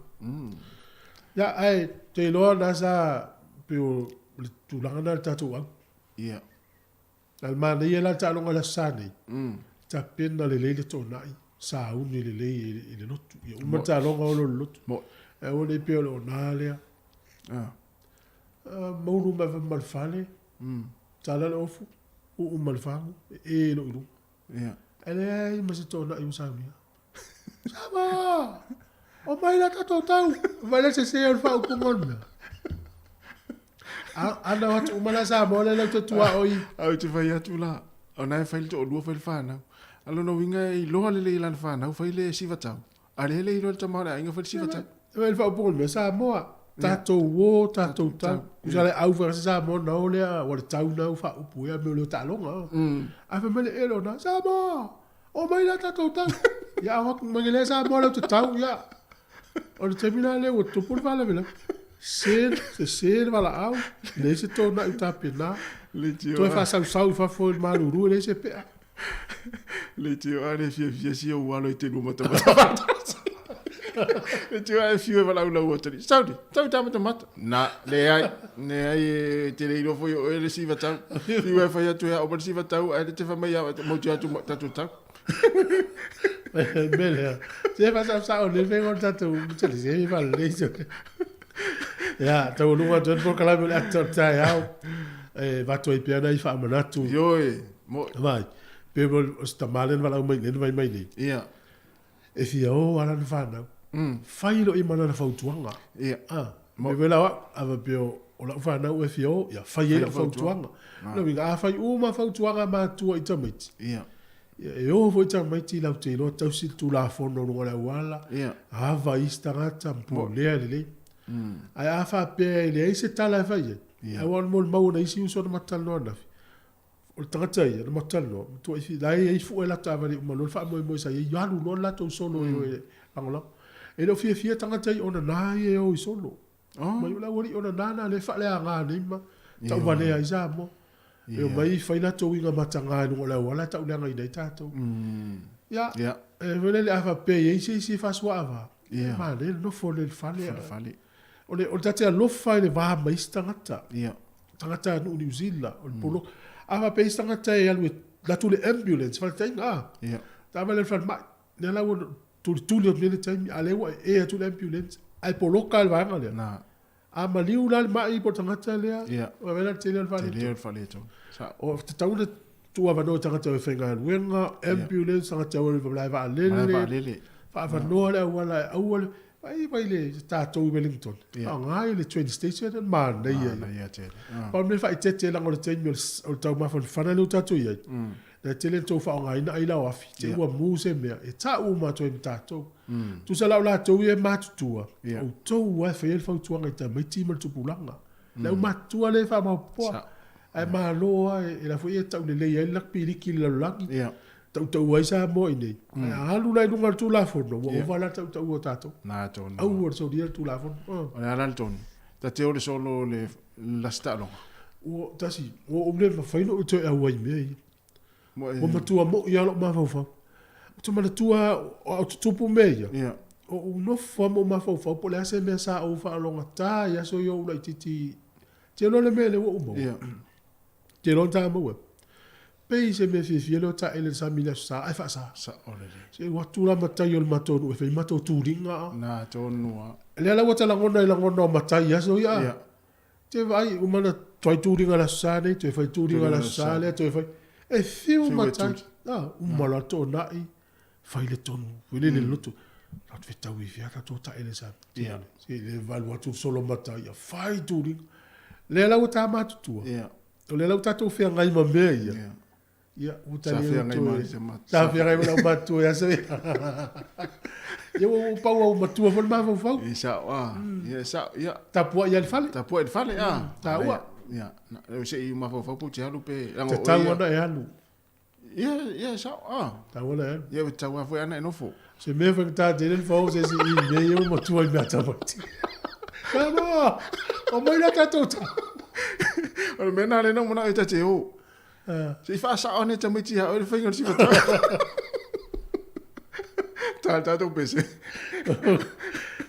Ia, ae te iloa na sa pei o le tulaga lena i le tatou au. Ia. A o le manaia la le taaloga i le Aso Sa nei, tapena lelei le toonai. sauni lelei i le lotu. Ia uma le taaloga olo i le lotu. Ae aua ne i pei o le ona lea. Maulu mai ma le fale, tala le ofu, uu ma le fagu, e e lo'u i luga. Ae leai ma se toonai ua saunia. Sama! O mai la tatou tau! Vai le sese o le faaupuga o le mea. Ana o atu uma la Samoa lea lau te tuaoi. Ae ou te fai atu la, o na e fai le toalua fai le fanau. A o lona uiga e iloa lelei e lana fanau fai le sivatau. A lea e le iloa e le tama o le aiga fai le sivatau. Vai le faaupuga o le mea, Samoa, tatou o, tatou tau. Tusa le au fai se Samoa na o lea, ua le tau na o faaupu ia mea o leo taaloga. Ae fai mai le ele ona, Samoa, o mai la tatou tau. Ia au atu mai le Samoa leo te tau, ia. O le taimi la lea ua tupu le faalavelave. Se, se se le valaau, leai se tona'i o tapena. Toe faasausau i fafo i le malulu e leai se pea. Leitioa a le fiafia si ou alo e te lua matamata faatasi. Leitioa e fiu e valaau lau atalii. Sauli, tau ta matamata. Na, leai, leai e te le iloa foi o oe le siva tau. Fiu e fai atu e ao ma le siva tau, ae le te fai mai au, mau te atu tatou tau. Mea lea, se faasaosao nei le faiga o le tatou tele se faalelei se. Ia, taualuga atu ai le polokalame o le ata o le taeao. E avatu ai pea nai faamanatu. Ioe, mo'i. Vai, pe o se tama lea na valaau mai nei na vai mai nei. Ia. E fia o lava lana fanau. Fai loa i ma lana fautuaga. Ia. Ah, me foi la o au, a faapea o lau fanau e fia o, ia fai ai lau fautuaga. Lona uiga, a fai uma fautuaga a matua i tamaiti, Ia. Ia, e o foi tamaiti latou te iloa tausi le Tulafono i luga o le auala, ava i isi tagata ma pulea lelei. Ae a faapea e leai se tala e fai ai, aua o le molimau o nai isi uso na matou talanoa ananafi, o le tagata ia na matou talanoa, matuai fi, la e i ai fue la taavale uma loa le faamoemoe sa i ai, alu loa le latou solo e o e lagolago. E le o fiafia tagata ia ona na ia e o i solo. Mai o le aualii ona nana lea e faaleaga nei ma tauvalea ai Samoa. E omai fai latou uiga mataga i luga o le auala e tauleagaina ai tatou. Ia, e foi lele a faapea e i ai se isi e faasuaava, e manaia le nofo lea i le fale. O le ta te alofa i le va ma isi tagata, tagata nuu Niu Sila, o le poloka. A faapea e i ai se tagata e alu e alu atu le ambulance, faataitaiga a, taavale a le falemai, lea la ua tulituli atu nei le taimi, a o lea ua ee atu le ambulance, ae poloka le vaega lea. Na. A maliu la le mai po o le tagata lea, vaai la le tele o le faaletonu. Tele o le faaletonu. O tatau ona tuuavanoa i tagata e faigaluega, ambulance, tagata e o i le malae vaalele, faaavanoa le auala e aua le, vaai mai le tatou i Wellington, faaaoga le train station e manaia ia. Pau le mea faaeteete leaga o le taimi o le taumafanafana lea ua tatou i ai, Na tele na tou faaaogaina aila o afi, te ua mu se mea, e tau uma atu ai ma tatou. Tusa la o latou ia e matutua, outou lava e faia le fautuaga i tamaiti ma le tupulaga. Le au matutua lea e faamaopoopoa, ae malo lava, e la foi e taulelei ai le lakipiliki i le lalolagi, tautaua ai Samoa i inei. Ae a alu la i luga o le Tulafono, ua ova la le tautaua o tatou. Aua le solia le Tulafono. O le a la le tonu? Ta te o le solo o le lasi taaloga. Ua tasi, ua ou le mafai ona ou toe auai i mea ia. Ua matua moi lava lou mafaufau. Ou te manatua a o tutupu mea ia, yeah. O ou nofo lava ma ou mafaufau po o le a se mea sa ou faalogata i aso ia o ou laitiiti. Te iloa le mea lea ua ou maua. Yeah. Te iloa na ta maua. Pei se mea fiafia lea o taele i le sami i le Aso Sa, ae faasa. Sao lelei. Se ua atu la matai o le matou nuu e fai matou tuliga. Na tonu lava. Lea la ua ta lagona i lagona o matai i aso ia. Yeah. Te vaai, uma ona fai tuliga i le Aso Sa nei, toe fai tuliga i le Aso Sa lea, toe fai. E fiu matai. Ah, uma loa toonai, fai le tonu, foi lele le loto. Tatou fetau i fea tatou taele sa. Yeah. Se le valu atu solo matai, ia fai tuliga. Lea la ua ta matutua. Yeah. O lea la ua tatou feagai ma mea ia. Yeah. Ia, ua Sa tali feagai atu ma e- se mat- Sa feagai ma lau matua ia se. Ia ua ua pau au matua foi le mafaufau. E sao ah. Ia sao ia. Tapuai ia le fale. Tapuai le fale ah. Taua. Ia, na o se i mafaufau po te alu pe lango Tatau ana e alu. Ia, ia sao ah. Tatau ana e alu. Ia tatau lava foi ana e nofo. Se mea faigata tele le fao se isi i mea ia ua matua i mea tamaiti. Tama! O mai la tatou tau. O le mea na lena ua manao e ta te o. Se i faasao ane tamaiti ia oe le faiga o le sivatau. Ta le tatou pese.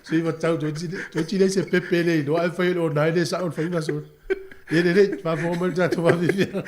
Sivatau, toeitiiti leai se pepe le iloa ae fai o le onae le sao le faiga solo. Ia lelei, faafofoga mai le tatou vavevea.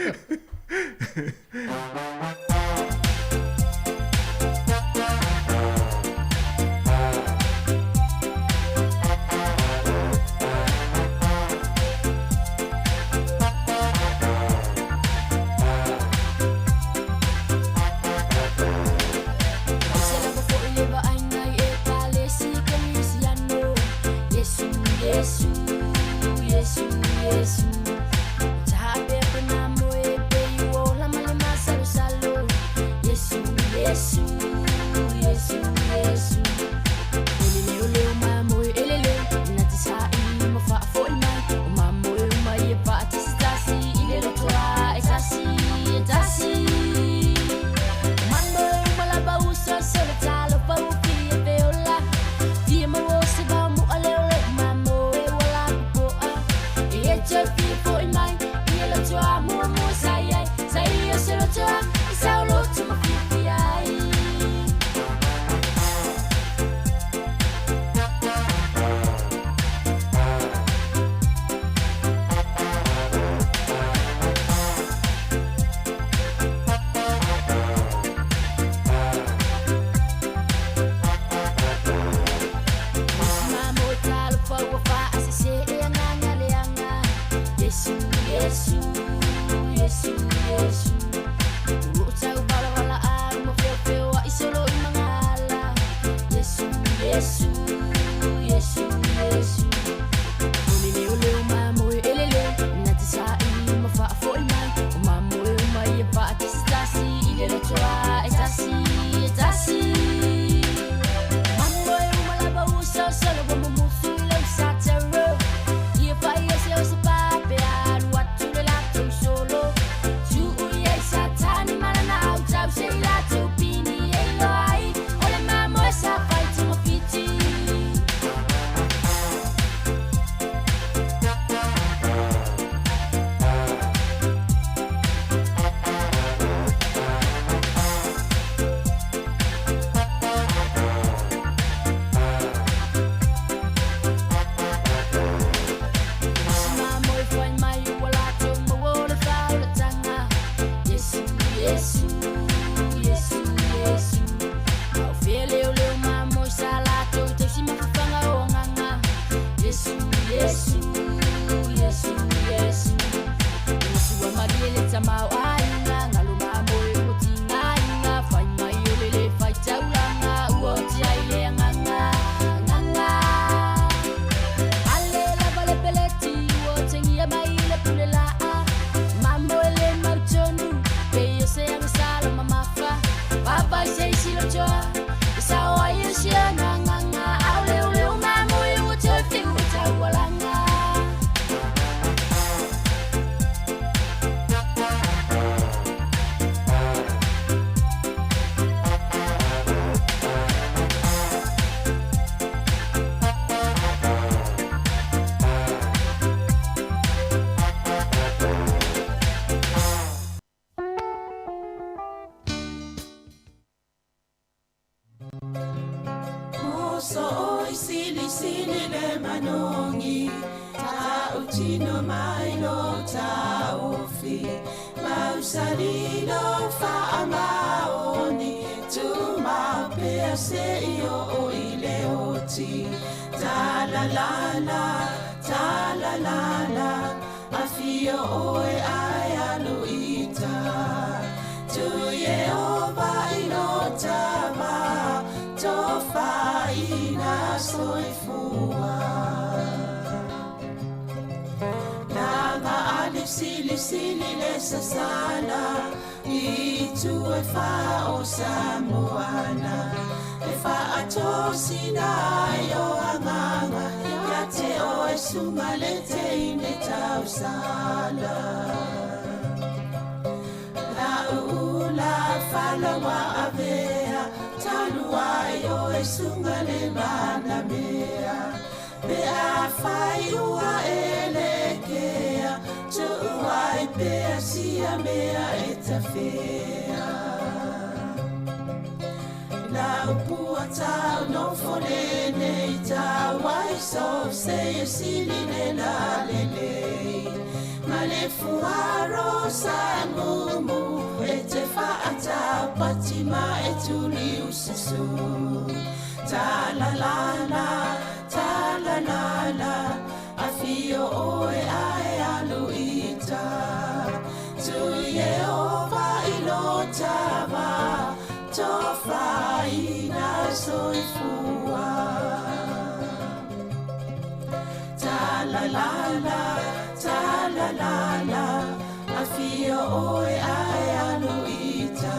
Afio oe ae alu ita.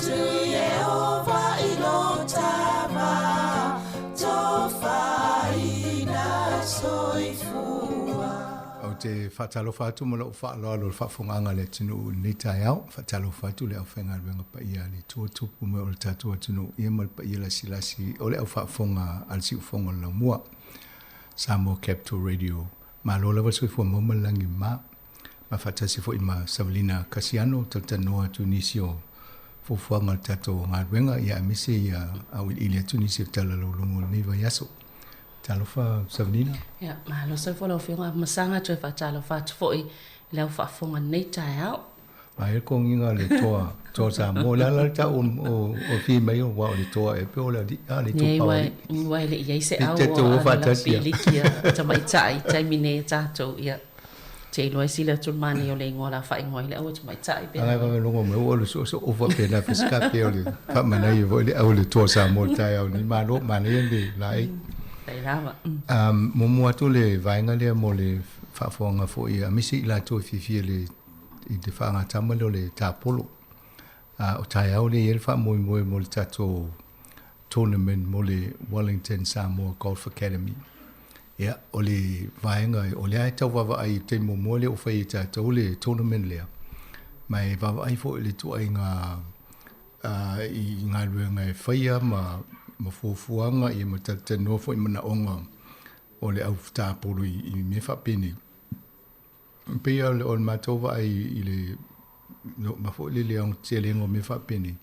Tu te faatalofa atu ma lou faaaloalo i le faafofogaaga a le atunuu i lenei taeao. Faatalofa atu i le aufaigaluega paia a le Atua tupu mai o le tatou atunuu ia ma le paia lasilasi o le au faafofoga a le Siufofoga o le Laumua, Samoa Capital Radio. Malo lava le soifua maua ma le lagi mama. Ma faatasi foi ma Savalina Kasiano, talatalanoa atu i nisi o fuafuaga o le tatou galuega ia aemaise ia auiliili atu nisi o tala laulogo o lenei vaiaso. Talofa Savalina. Ia, malo soifua lau Afioga Masaga, toe faatalofa atu foi i lau faafofoga i lenei taeao. Ae le togiga le toa, toa Samoa. Le ala le tau o fi mai o wa o le toa e pe o le ali, a le tu pau ali. Ua e le i ai se au o a le piliki a tamaitai i taimi nei a tatou, ia. Te iloa e sili atu le manaia o le igoa o le a faaigoa ai le aua tamaitai pe. Aga vave logo mai o le so so o fa pe na fiska pe o le fa manaia foi le au le toa Samoa le taeao nei. Malo, manaia le laei. Fai lava. Muamua atu le vaega lea mo le faafofoga foi aemaise i latou e fiafia i le i te faagatama lea o le tapolo. O taeao lea e i ai le faamoemoe mo le tatou tournament mo le Wellington Samoa Golf Academy. Ia, o le vaega, o lea e tau vaavaai i le taimi muamua lea ua fai e tatou le tournament lea, ma e vaavaai foi i le ituaiga i galuega e faia ma fuafuaga ia ma talatalanoa foi i manaoga o le au tapolo i mea faapenei. E pei o le matou vaai i le ma foi le aotelega o mea faapenei,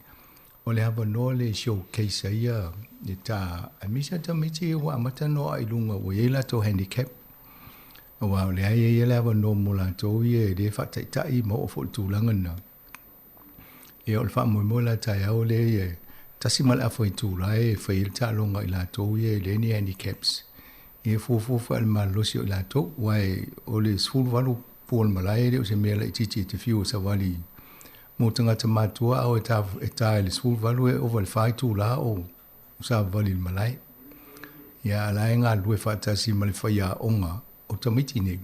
o le avanoa lea e showcase ai ia le ta, aemaise lava tamaiti ia ua amata ona oo i luga ua i ai latou handicap. Aua o lea e i ai le avanoa mo latou ia e le faataitai ma oo foi i le tulaga lena. Ia o le faamoemoe la taeao lea ia e tasi ma le afa itula e fai ai le taaloga i latou ia e leai ni handicaps. Ia e fuafua foi le malolosi o i latou, aua o le 18 pu o le malae e le o se mea laitiiti e te fiu e savali mo tagata matutua a o e ta, e ta i le 18 e ova i le 4 itula o savavali i le malae. Ia a la e galulue faatasi ma le faiaoga o tamaiti nei.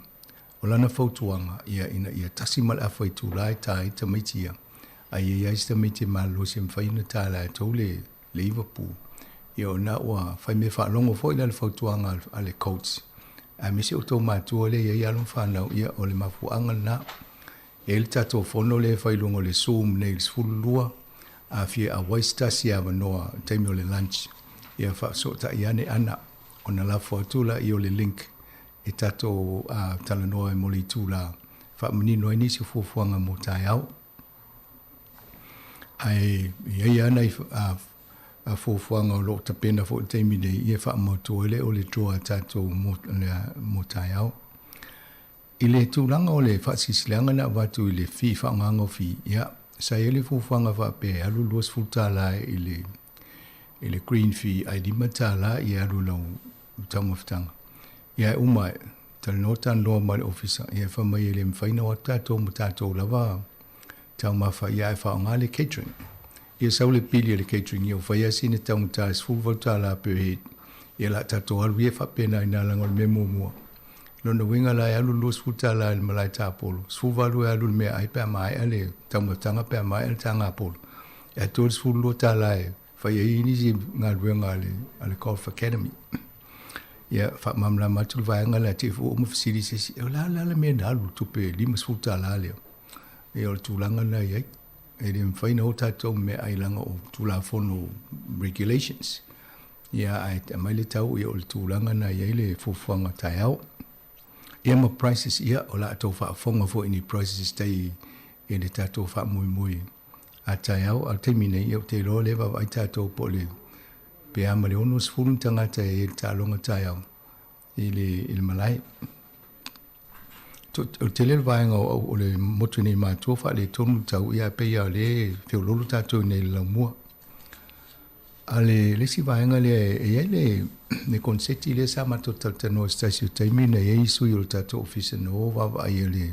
O lana fautuaga, ia ina ia tasi ma le afa itula e ta ai tamaiti ia, a ia i ai se tamaiti e malolosi e mafai ona ta e latou le le iva pu. Ia o lena ua fai mea faalogo foi la le fautuaga a le coach, aemaise o tou matua lea e i ai alo ma fanau, ia o le mafuaaga lena. E i ai le tatou fono lea e fai i luga o le Zoom nei i le 12, a fia auai se tasi e avanoa i le taimi o le lunch, ia faafesootai ane ana, ona lafo atu laia o le link e tatou talanoa ai mo le itula e faamanino ai nisi o fuafuaga mo taeao. Ae i ai lava nai fuafuaga o lo o tapena foi i le taimi nei ia e faamautu ai le o le draw a tatou mo taeao. I le tulaga o le faasilasilaga na avatu i le fee faaaogaga o fee, ia, sa i ai le fuafuaga faapea e alu le $20 i le i le green fee ae $5 ia alu i lau taumafataga. Ia e uma ae, talanoa talanoa ma le ofisa, ia e fai mai e le mafai ona o atu tatou ma tatou lava taumafa ia ae faaaoga le catering. Ia sau le pili a le catering, ia ua fai lava sina taugata e $18 per head. Ia o le a tatou alu ia faapena i ina leaga o le mea muamua. Lona uiga la e alu le $20 i le malae tapolo, 18 e alu i le meaai pe a maea le taumafataga pe a maea le taga polo. E $32 e fai ai nisi galuega a le, a le Golf Academy. Ia, faamalamalama atu le vaega lea, te i foi ua uma fesili se isi, o le a la le mea na alu le tupe $50 lea? Ia, o le tulaga lena e i ai. E le mafai ona o tatou meaai leaga o Tulafono regulations. Ia, ae aumai le tau, ia o le tulaga lena e i ai le fuafuaga taeao. Ia ma prices, ia, o le a tou faafofoga foi i ni prices tai i le tatou faamoemoe a taeao. A o le taimi nei, ia ou te iloa o lea e vaavaai tatou po o le pe a ma le 60 ni tagata e i ai i le taaloga taeao i le, i le malae. O le tele o le vaega o, o le motu nei matua faaletonu le tau, ia ae pei lava o lea e feoloolo tatou i inei i le laumua. A le, le isi vaega lea e i ai le, le konseti lea sa matou talatalanoa i se tasi o taimi na i ai sui o le tatou ofisa na o vaavaai i le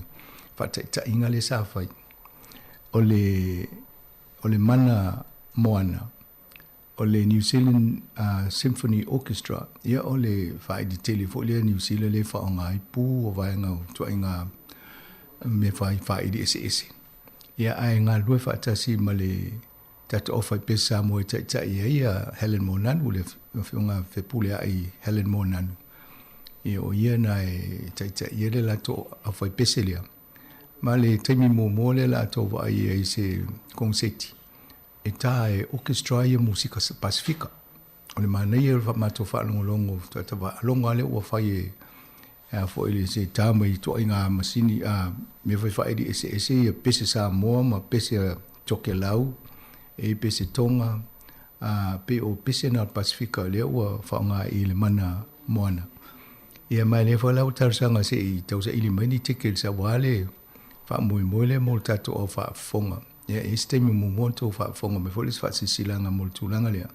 faataitaiga lea sa fai. O le, o le mana moana, o le New Zealand Symphony Orchestra, ia o le faaili tele foi lea Niu Sila lea e faaaoga ai pu o vaega o ituaiga mea fai faaili eseese. Ia ae galulue faatasi ma le tatou aufaipesu Samoa e taitai ai ia Helen Monanu, le afioga Fepuleai Helen Monanu. Ia o ia na e taitaia le latou aufaipese lea. Ma le taimi muamua lea la tou vaai ai i se koneseti e tā e orchestra ia musika Pasifika. O le manaia o le matou faalogologo tagata faalogo lava lea ua fai e a foi le se tā mai ituaiga masini a mea foi faaili eseese ia pese Samoa ma pese a Tokelau e i pese Tonga a pei o pese na o le Pasifika lea ua faaaoga i le mana moana. Ia ma lea foi la ua talosaga se i tausaili mai ni tickets aua le faamoemoe lea mo le tatou au faafofoga. Ia e i ai se taimi muamua ona outou faafofoga mai foi le isi faasilasilaga mo le tulaga lea.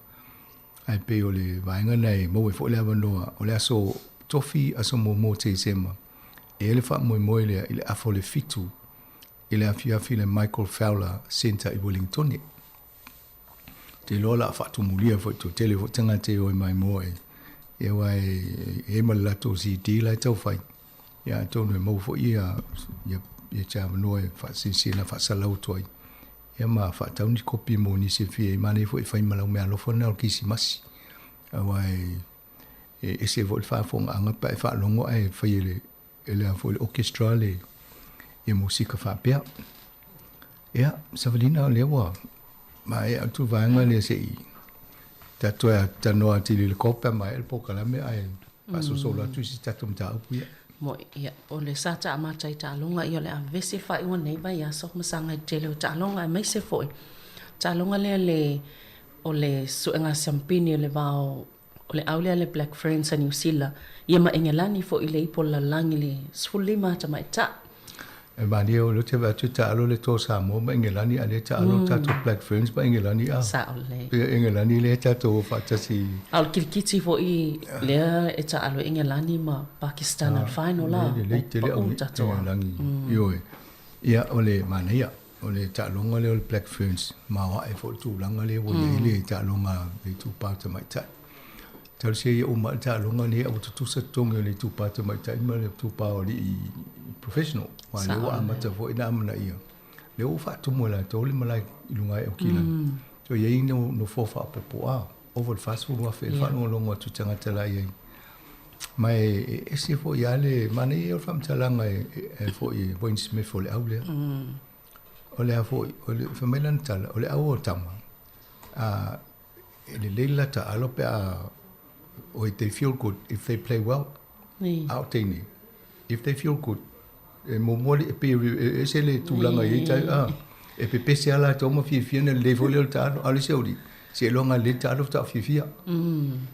Ae pei o le vaega lena e maua ai foi le avanoa o le aso Tofi, aso muamua o Tesema, e i ai le faamoemoe lea i le afa o le 7 i le afiafi i le Michael Fowler Centre i Wellingtone. Ou te iloa o le a faatumulia foi toatele foi tagata e o e maimoa i ia aua e i ai ma le latou CD la e tau fai. Ia atonu e maua foi ia ia ia te avanoa e faasilasila faasalau atu ai. Ia ma faatau ni kopi mo nisi e fia i manaia foi e fai ma lau meaalofa lena o le Kerisimasi. Aua e e ese foi le faafofogaaga pe a e faalogo ae fai e le e le a foi le orchestra le ia musika faapea. Ia, Savalina, o lea ua maea atu le vaega lea se i tatou talanoa atili i le kope a maea le polokalame ae faasolosolo atu isi tatou mataupu ia. Moe, ia, o le sa taamata i taaloga, ia o le a vevesi le faaiuga o lenei vaiaso ma saga i le tele o taaloga, aemaise foi taaloga lea le o le suega siampini o le va o O le au lea a le Black Ferns a Niu Sila, ia ma Engelani foi i le ipo lalagi le 15 tamaitai. E malie o lea ou te vaai atu e taalo le toa Samoa ma Engelani a o lea e taalo le tatou Black Ferns ma Engelani a. Sao lelei. Pei o Engelani lea tatou o faatasi. A o le kilikiti foi lea e taalo ai Engelani ma Pakistan i le final la. Lelei tele au Engelani. Ioe. Ia o le manaia. O le taaloga lea o le Black Ferns, maoae foi le tulaga lea ua i ai le taaloga a le itupa tamaitai. Talosia ia uma le taaloga lenei a ua tutusa totogi o le itupa tamaitai ma le itupa o alii professional. Aua lea ua amata foi ona amanaia. Lea ua faatumu e latou le malae i luga ae o Aukilani. So e i ai nofoa faaopoopo a ova i le 40,000 e faalogologo atu i tagata la i ai. Ma e ese foi lava le manaia ia o le faamatalaga e foi e Wayne Smith o le au lea. O le a foi, o le, fai mai lana tala, o le au o tama, a, e lelei le lata alo pe a, oi, they feel good if they play well. A o teine, if they feel good, e muamua le, e pei e ese le tulaga i ai tai, a, e pepese lava latou ma fiafia ona lelei foi lea o le taalo, a o le isi au alii, seiloga lelei le taalo faatoa fiafia.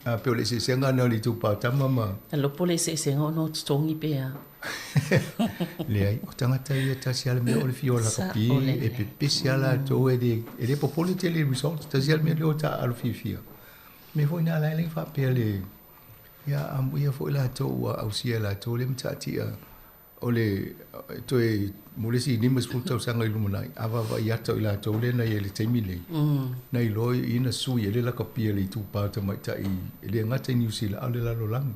A, pei o le eseesega lena o le itupa o tama ma. E lopo le eseesega ona o totogi pe a. Leai, o tagata ia tasi lava le mea o le fia o lakapi, e pepese lava latou, e le, e le popole tele i results, tasi lava le mea lea o taaalo fiafia. Mea foi na ala ai faapea le, ia amuia foi latou ua ausia e latou lea mataatia o le toe mo le isi 50 tausaga i lumanai, a vaavaai atu i latou lea na i ai i le taimi lenei, na iloa i na sui ai le lakapia i le itupa o tamaitai e le gata i Niu Sila a o le lalolagi.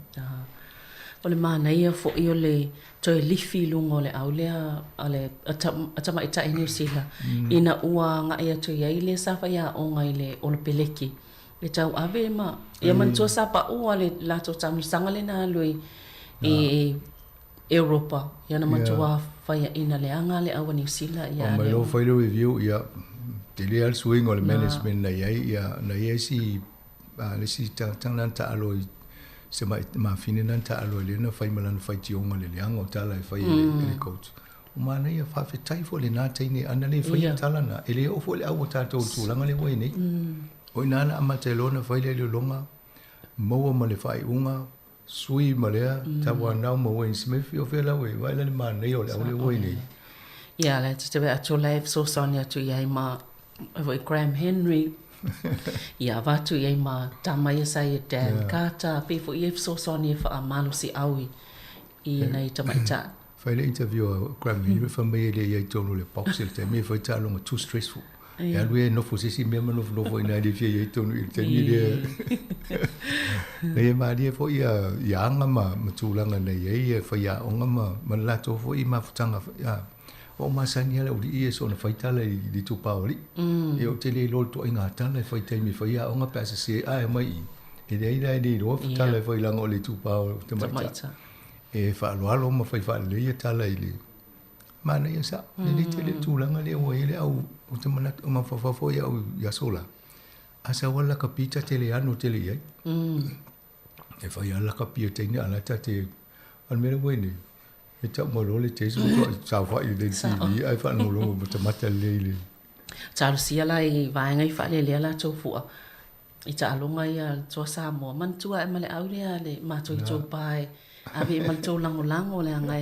O le manaia foi o le toe lifi i luga o le au lea a le a tamaitai Niu Sila ina ua agai atu i ai le sa faiaoga i le Olopeleki e tauave ma ia manatua sa pau a le latou taamilosaga lea na alu i Europa ia na matua faiaina leaga le au a Niu Sila ia Mai loa fai le review ia tele lava le suiga o le management na i ai ia na i ai si a le isi tagata na taalo i se mafine na taalo i lea na fai ma lana faitioga i le leaga o tala e fai e le coach. O manaia faafetai foi i lena teine ana le faia tala na e le oo foi le au o tatou i le tulaga lea ua i ai nei. O i ina na amata ai loa ona fai le iloiloga maua ma le faaiuga sui ma lea Tauanau ma Wayne Smith o fea la ua i ai vaai la le manaia o le au lea ua i ai nei. Ia la te te atu la e fesoasoani atu i ai ma foi Graham Henry ia avatu i ai ma tama ia sa ia Dan Carter pei foi ia e fesoasoani e faamalosiau i nai tamaitai. Fai le interview a Graham Henry fai mai e le i ai tonu i le box i le taimi e fai taaloga too stressful. E alu ia e nofo i se isi mea ma nofonofo i ina e le fia i ai tonu i le taimi lea. Nei e malie foi ia ia aga ma ma tulaga na i ai ia faiaoga ma ma le latou foi mafutaga a ua ou masani lava le aualii ia soona fai tala i le itupa o alii. Ia ou te le iloa le ituaiga tala e fai i taimi e fai aoga pe a sese ae mai i i. E leai la e le iloa tala e fai leaga o le itupa o tamaitai. E faaaloalo ma fai faalelei ia tala i le manaia sa. Lelei tele le tulaga lea ua i ai le au, ou te manatu, mafaufau foi au i aso la, a sau lava le lakapi ta te le ano tele i ai. E fai lava le lakapi a teine a o la ta te, a o le mea lea ua i ai nei, e tau mai loa le taste ua matuai saofai lelei i le TV ae faalogologo matamata lelei i le. Talosia la i vaega i faalelea latou fua i taaloga ia a le Toa Samoa. Manatua ae ma le au lea le matou itupa e ave i ma le tou lagolago leaga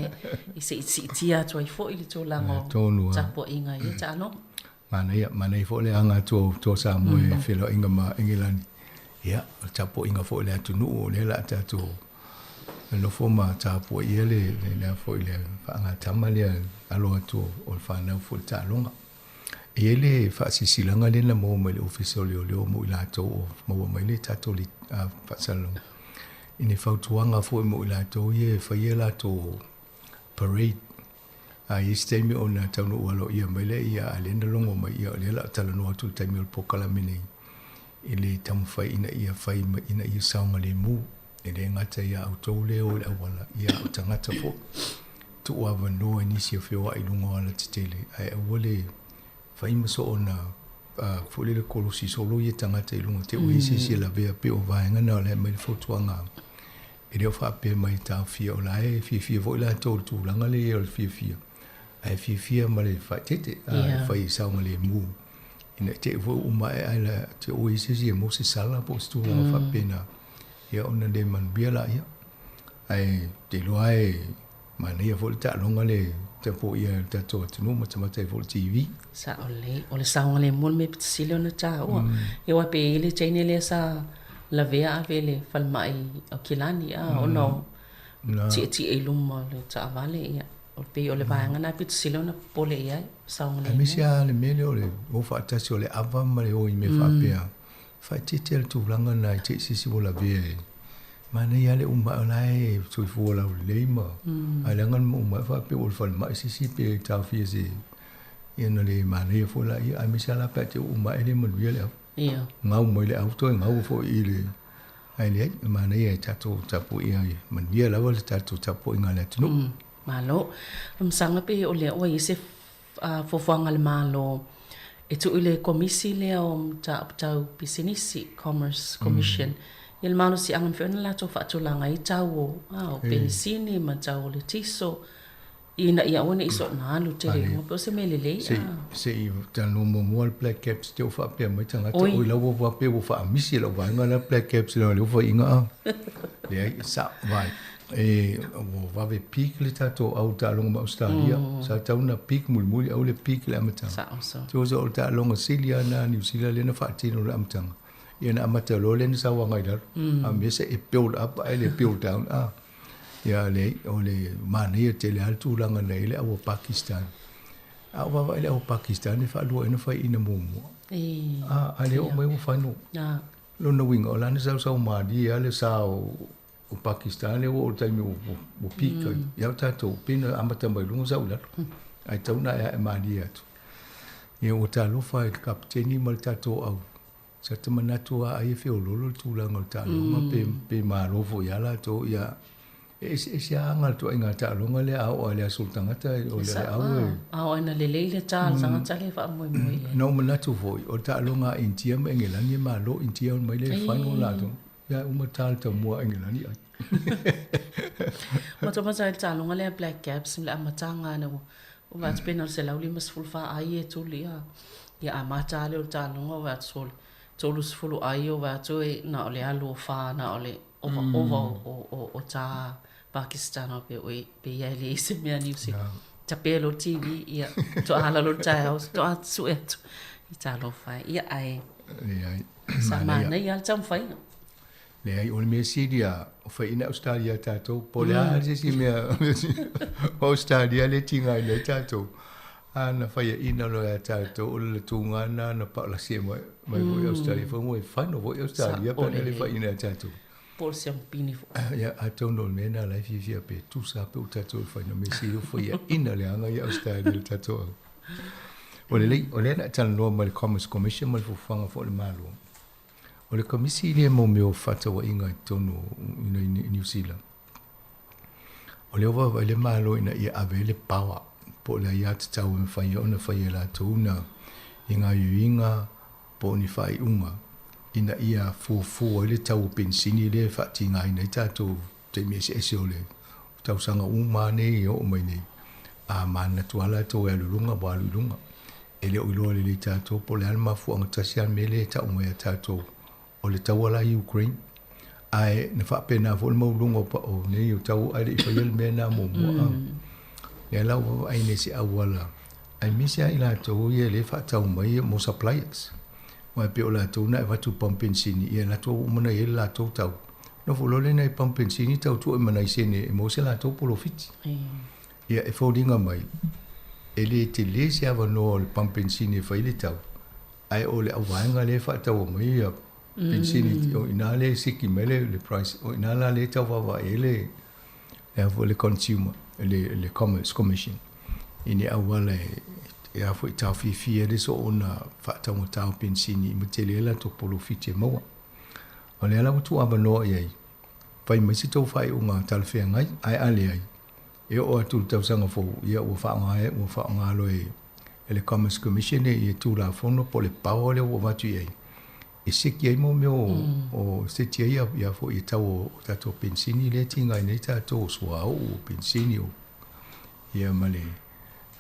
e se i siitia atu ai foi le tulaga o tapuaiga i ia taaloga. Manaia, manaia foi le aga atu o Toa Samoa i feiloaiga ma Engelani. Ia, o le tapuaiga foi a le atunuu o lea o le a tatou nofo ma tapuaia le, le, foi le faagatama lea alo atu o le fanau foi i le taaloga. E i ai le faasilasilaga lea na maua mai le Ofisa o Leoleo mo i latou o maua mai le tatou faasalalauga i ni fautuaga foi mo i latou ia e faia latou parade. A i ai se taimi ona taunuu aloaia mai lea, ia, a o lea na logo mai, ia, o lea o le a talanoa atu i le taimi o le polokalame nei i le taumafai ina ia fai ina ia saogalemu. E le gata ia outou lea e o i le auala, ia a o tagata foi. Tuu avanoa i nisi e feoai i luga o alatetele, ae aua le fai ma soona foi lele kolosi solo ia tagata i luga te ua i se isi e lavea pei o vaega na o la e aumai le fautuaga e le o faapea mai e taofia o la e fiafia foi latou i le tulaga lea o le fiafia ae fiafia ma le faaeteete e fai i saogalemu ina te i foi ua uma ae ae te ua i se isi e maua se sala po o se tulaga faapena ia ona le manuia laia. Ae ou te iloa e manaia foi le taaloga le tapuaia e le tatou atunuu ma matamata ai foi i le TV. Sao lelei. O le saogalemu le mea pito sili ona taua. Aua pe i ai le teine lea sa lavea ave i le falemai o Kilani a ona o tietie i luma o le taavale ia pei o le vaega lena pito sili ona popole i ai, saogalemu. Aemaise lava le mea lea o le o faatasi o le ava ma le o i mea faapea. Faaeteete le tulaga lena i te i se isi ua lavea e manaia lava le uma o la e soifua laulelei ma ae leaga le uma e faapea ua i le falemai se isi pe taofia se ia ona le manaia foi laia aemaise lava la pe a te uma ae le manuia le au. Ia. Gau mai le au toe gau foi i le ae leai e manaia e tatou tapuaia ia manuia lava le tatou tapuaiga a le atunuu. Malo. Lamasaga pe o lea ua i ai se fuafuaga a le Malo e tuu i le Komisi lea o Mataupu Tau Pisinisi, Commerce Commission, ia le malosiaga e mafai ona latou faatulaga ai tau o penisini ma tau o le tiso ina ia aua ne i soona alu tele i luga. Pe o se mea lelei? Se i talanoa muamua le Black Caps te ua faapea mai tagata, oi la ua faapea ua faamisi e lau vaega la Black Caps leaga o lea ua faiaina a. Leai, e sao, vai. E ua vave peak le tatou au taaloga ma Ausetalia. Sa tatau ona peak mulimuli aua le peak i le amataga. Sao, sao. Tusa o le taaloga sili lava lena a Niu Sila lea na faatino i le amataga. Ia na amata loa lea na sau agai i lalo. A mea se i build up ae le build down a. Ia leai, o le manaia tele lava le tulaga na i ai le au a Pakistan. A ou vaavaai i le au a Pakistan e faalua ai ona faiaina muamua. A, a le oo mai ua final. Lona uiga, o la na sausau malie lava le sa o O Pakistan lea ua oo i le taimi ua peak ai. Ia o tatou, pei na amata mai luga sau i lalo. Ae tatau ona aeae malie atu. Ia ua talofa i le Kapeteni ma le tatou au. Sa ta manatu lava ai e feoloolo le tulaga o le taaloga pe, pe malo foi ia latou. Ia, e eseese lava aga o le ituaiga taaloga lea a oo lava i le aso o le tagata, o le au e... A oo ina lelei le ta a le tagata lea e faamoemoe i ai. Na ou manatu foi, o le taaloga a Initia ma Engelani e malo Initia ona omai lea e final latou. Ia uma ta le taumua a Engelani ai. Matamata ai le taaloga lea Black Caps i le amataga ina ua vaai atu pe na o le 154 ai e tuli a. Ia amata lava lea o le taaloga ua vaai atu sole 30 ai ua vaai atu e na o le alu o fa na o le ovaova o ta Pakistan faapea oi pe ia e leai se mea Niu Sila. Tape loa le TV ia faatoa ala loa le taeao faatoa sue atu i talofa e. Ia ae Leai. Sa manaia lava le taumafaiga. Leai, o le mea sili lava, o faiaina Ausetalia ia tatou, po o le a se isi mea o Ausetalia lea e tigaina ai tatou, a na faiaina loa ia tatou, o le tuga lena na paulasi ai mai foi Ausetalia, fai mai e final foi Ausetalia pe ana le faiaina ia tatou. Po o le siamupini foi. Ia, atonu o le mea lena o la e fiafia pe tusa pe ua tatou i le final, mea sili ua faiaina leaga ia Ausetalia i le tatou au. Ua lelei, o lea na e talanoa mai le Commerce Commission ma le fuafuaga foi a le Malo. O le Komisi lea mo mea o fefaatauaiga i totonu o Niu Sila. O lea ua vaavaai le Malo ina ia ave ai le power po o le aiatatau e mafai ai ona fai e latou na ni gaoioiga po o ni faaiuga ina ia fuafua ai le tau o penisini lea e faatigaina ai tatou i taimi eseese o le tausaga uma lava nei e oo mai nei. A manatu lava latou e alu i luga ua alu i luga. E le o iloa lelei e tatou po o le a le mafuaaga tasi lava le mea lea e tau mai ia tatou o le taua la i Ukraine. Ae na faapena foi le maualuga o, o nei o tau ae le i faia le mea lena muamua. Lea la ua vaavaai nei i se auala aemaise lava i latou ia lea e faatau mai mo suppliers. Aua e pei o latou na e avatu i le pamu penisini, ia latou ua uma ona i ai le latou tau. Nofo loa lea i pamu penisini tau tuu ai ma nai sene e maua se latou polofiti. Ia e foliga mai, e le tele se avanoa o le pamu penisini e fai ai le tau, Ae o le auvaega lea e faataua mai ia penisini, o i ina lea e siki mai le, le price, o i ina la lea e tau vaavaai ai le, le a foi le consumer, le, le Commerce Commission i ni auala e, e a foi taofiofia ai le soona faataugata o penisini ma tele ai latou polofiti e maua. O lea la ua tuuavanoa i ai, fai mai se tou faaiuga talafeagai, ae a leai, E oo atu i le tausaga fou, ia ua faaaoga ua faaaoga loa e e le Commerce Commission ia Tulafono po o le power lea ua avatu i ai e seki ai mo mea o, o seti ai ia, ia foi ia tau o tatou penisini lea e tigaina ai tatou o suauu, o penisini, o ia ma le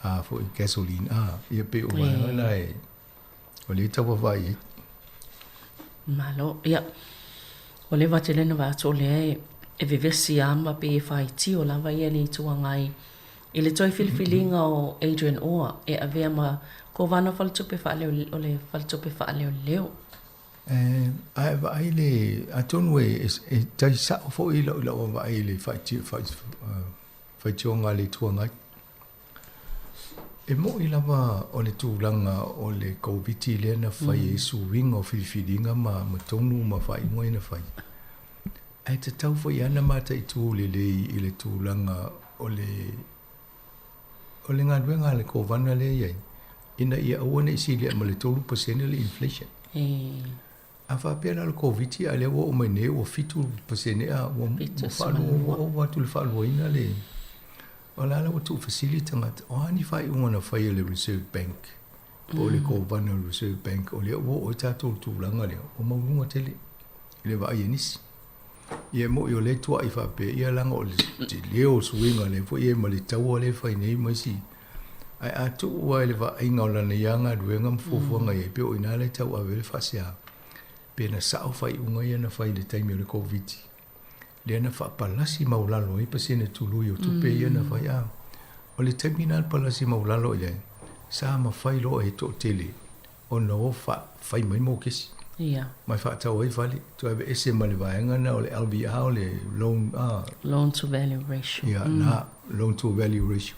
a foi gasoline a ia pei o vaega na e o lea e tau vaavaai ai. Malo, ia. Ua leva tele ona vaai atu o lea e vevesi lava ma pei e faitio lava ia le Itu Agai i le toe filifiliga o Adrian Orr e avea ma Kovana o Faletupe o le Faletupe Faaleoleo. A e vaai le, atonu e, e tai sao foi i lau, lau vaai i le faitioga a le Itu Agai. E moni lava o le tulaga o le Koviti lea na fai ai suiga o filifiliga ma tonu ma faaiuga ia na fai, ae tatau foi lava ona mataitu lelei i le tulaga o le o le galuega a le Kovana lea e i ai, ina ia aua ne i silia ma le 3% le inflation. A faapea la o le Koviti a lea ua oo mai nei ua 7% a ua faalua ua ova atu i le faaluaina le o la la ua tuufesili tagata o a ni faaiuga na fai e le Reserve Bank po o le Kovana o le Reserve Bank o lea ua oo ai tatou i le tulaga lea ua maualuga tele i le vaai a nisi. Ia e moni o lea e tuuai faapea ia leaga o le tele o suiga lea foi e i ai ma le taua lea e fai nei ma isi. Ae a tuu lava i le vaaiga o lana ia galuega ma fuafuaga i ai, pei o i ina lea e tauave ai le faasea, pe na sao faaiuga ia na fai i le taimi o le Koviti, lea na faapalasi maualalo ai pasene tului o tupe ia na fai. A o le taimi lena na palasi maualalo i ai, sa mafai loa e toatele ona o fai mai mokesi. Ia. Ma e faatau ai fale, toe aveese ma le vaega lena o le LVR, o le loan, a. Loan to value ratio. Ia, na, loan to value ratio.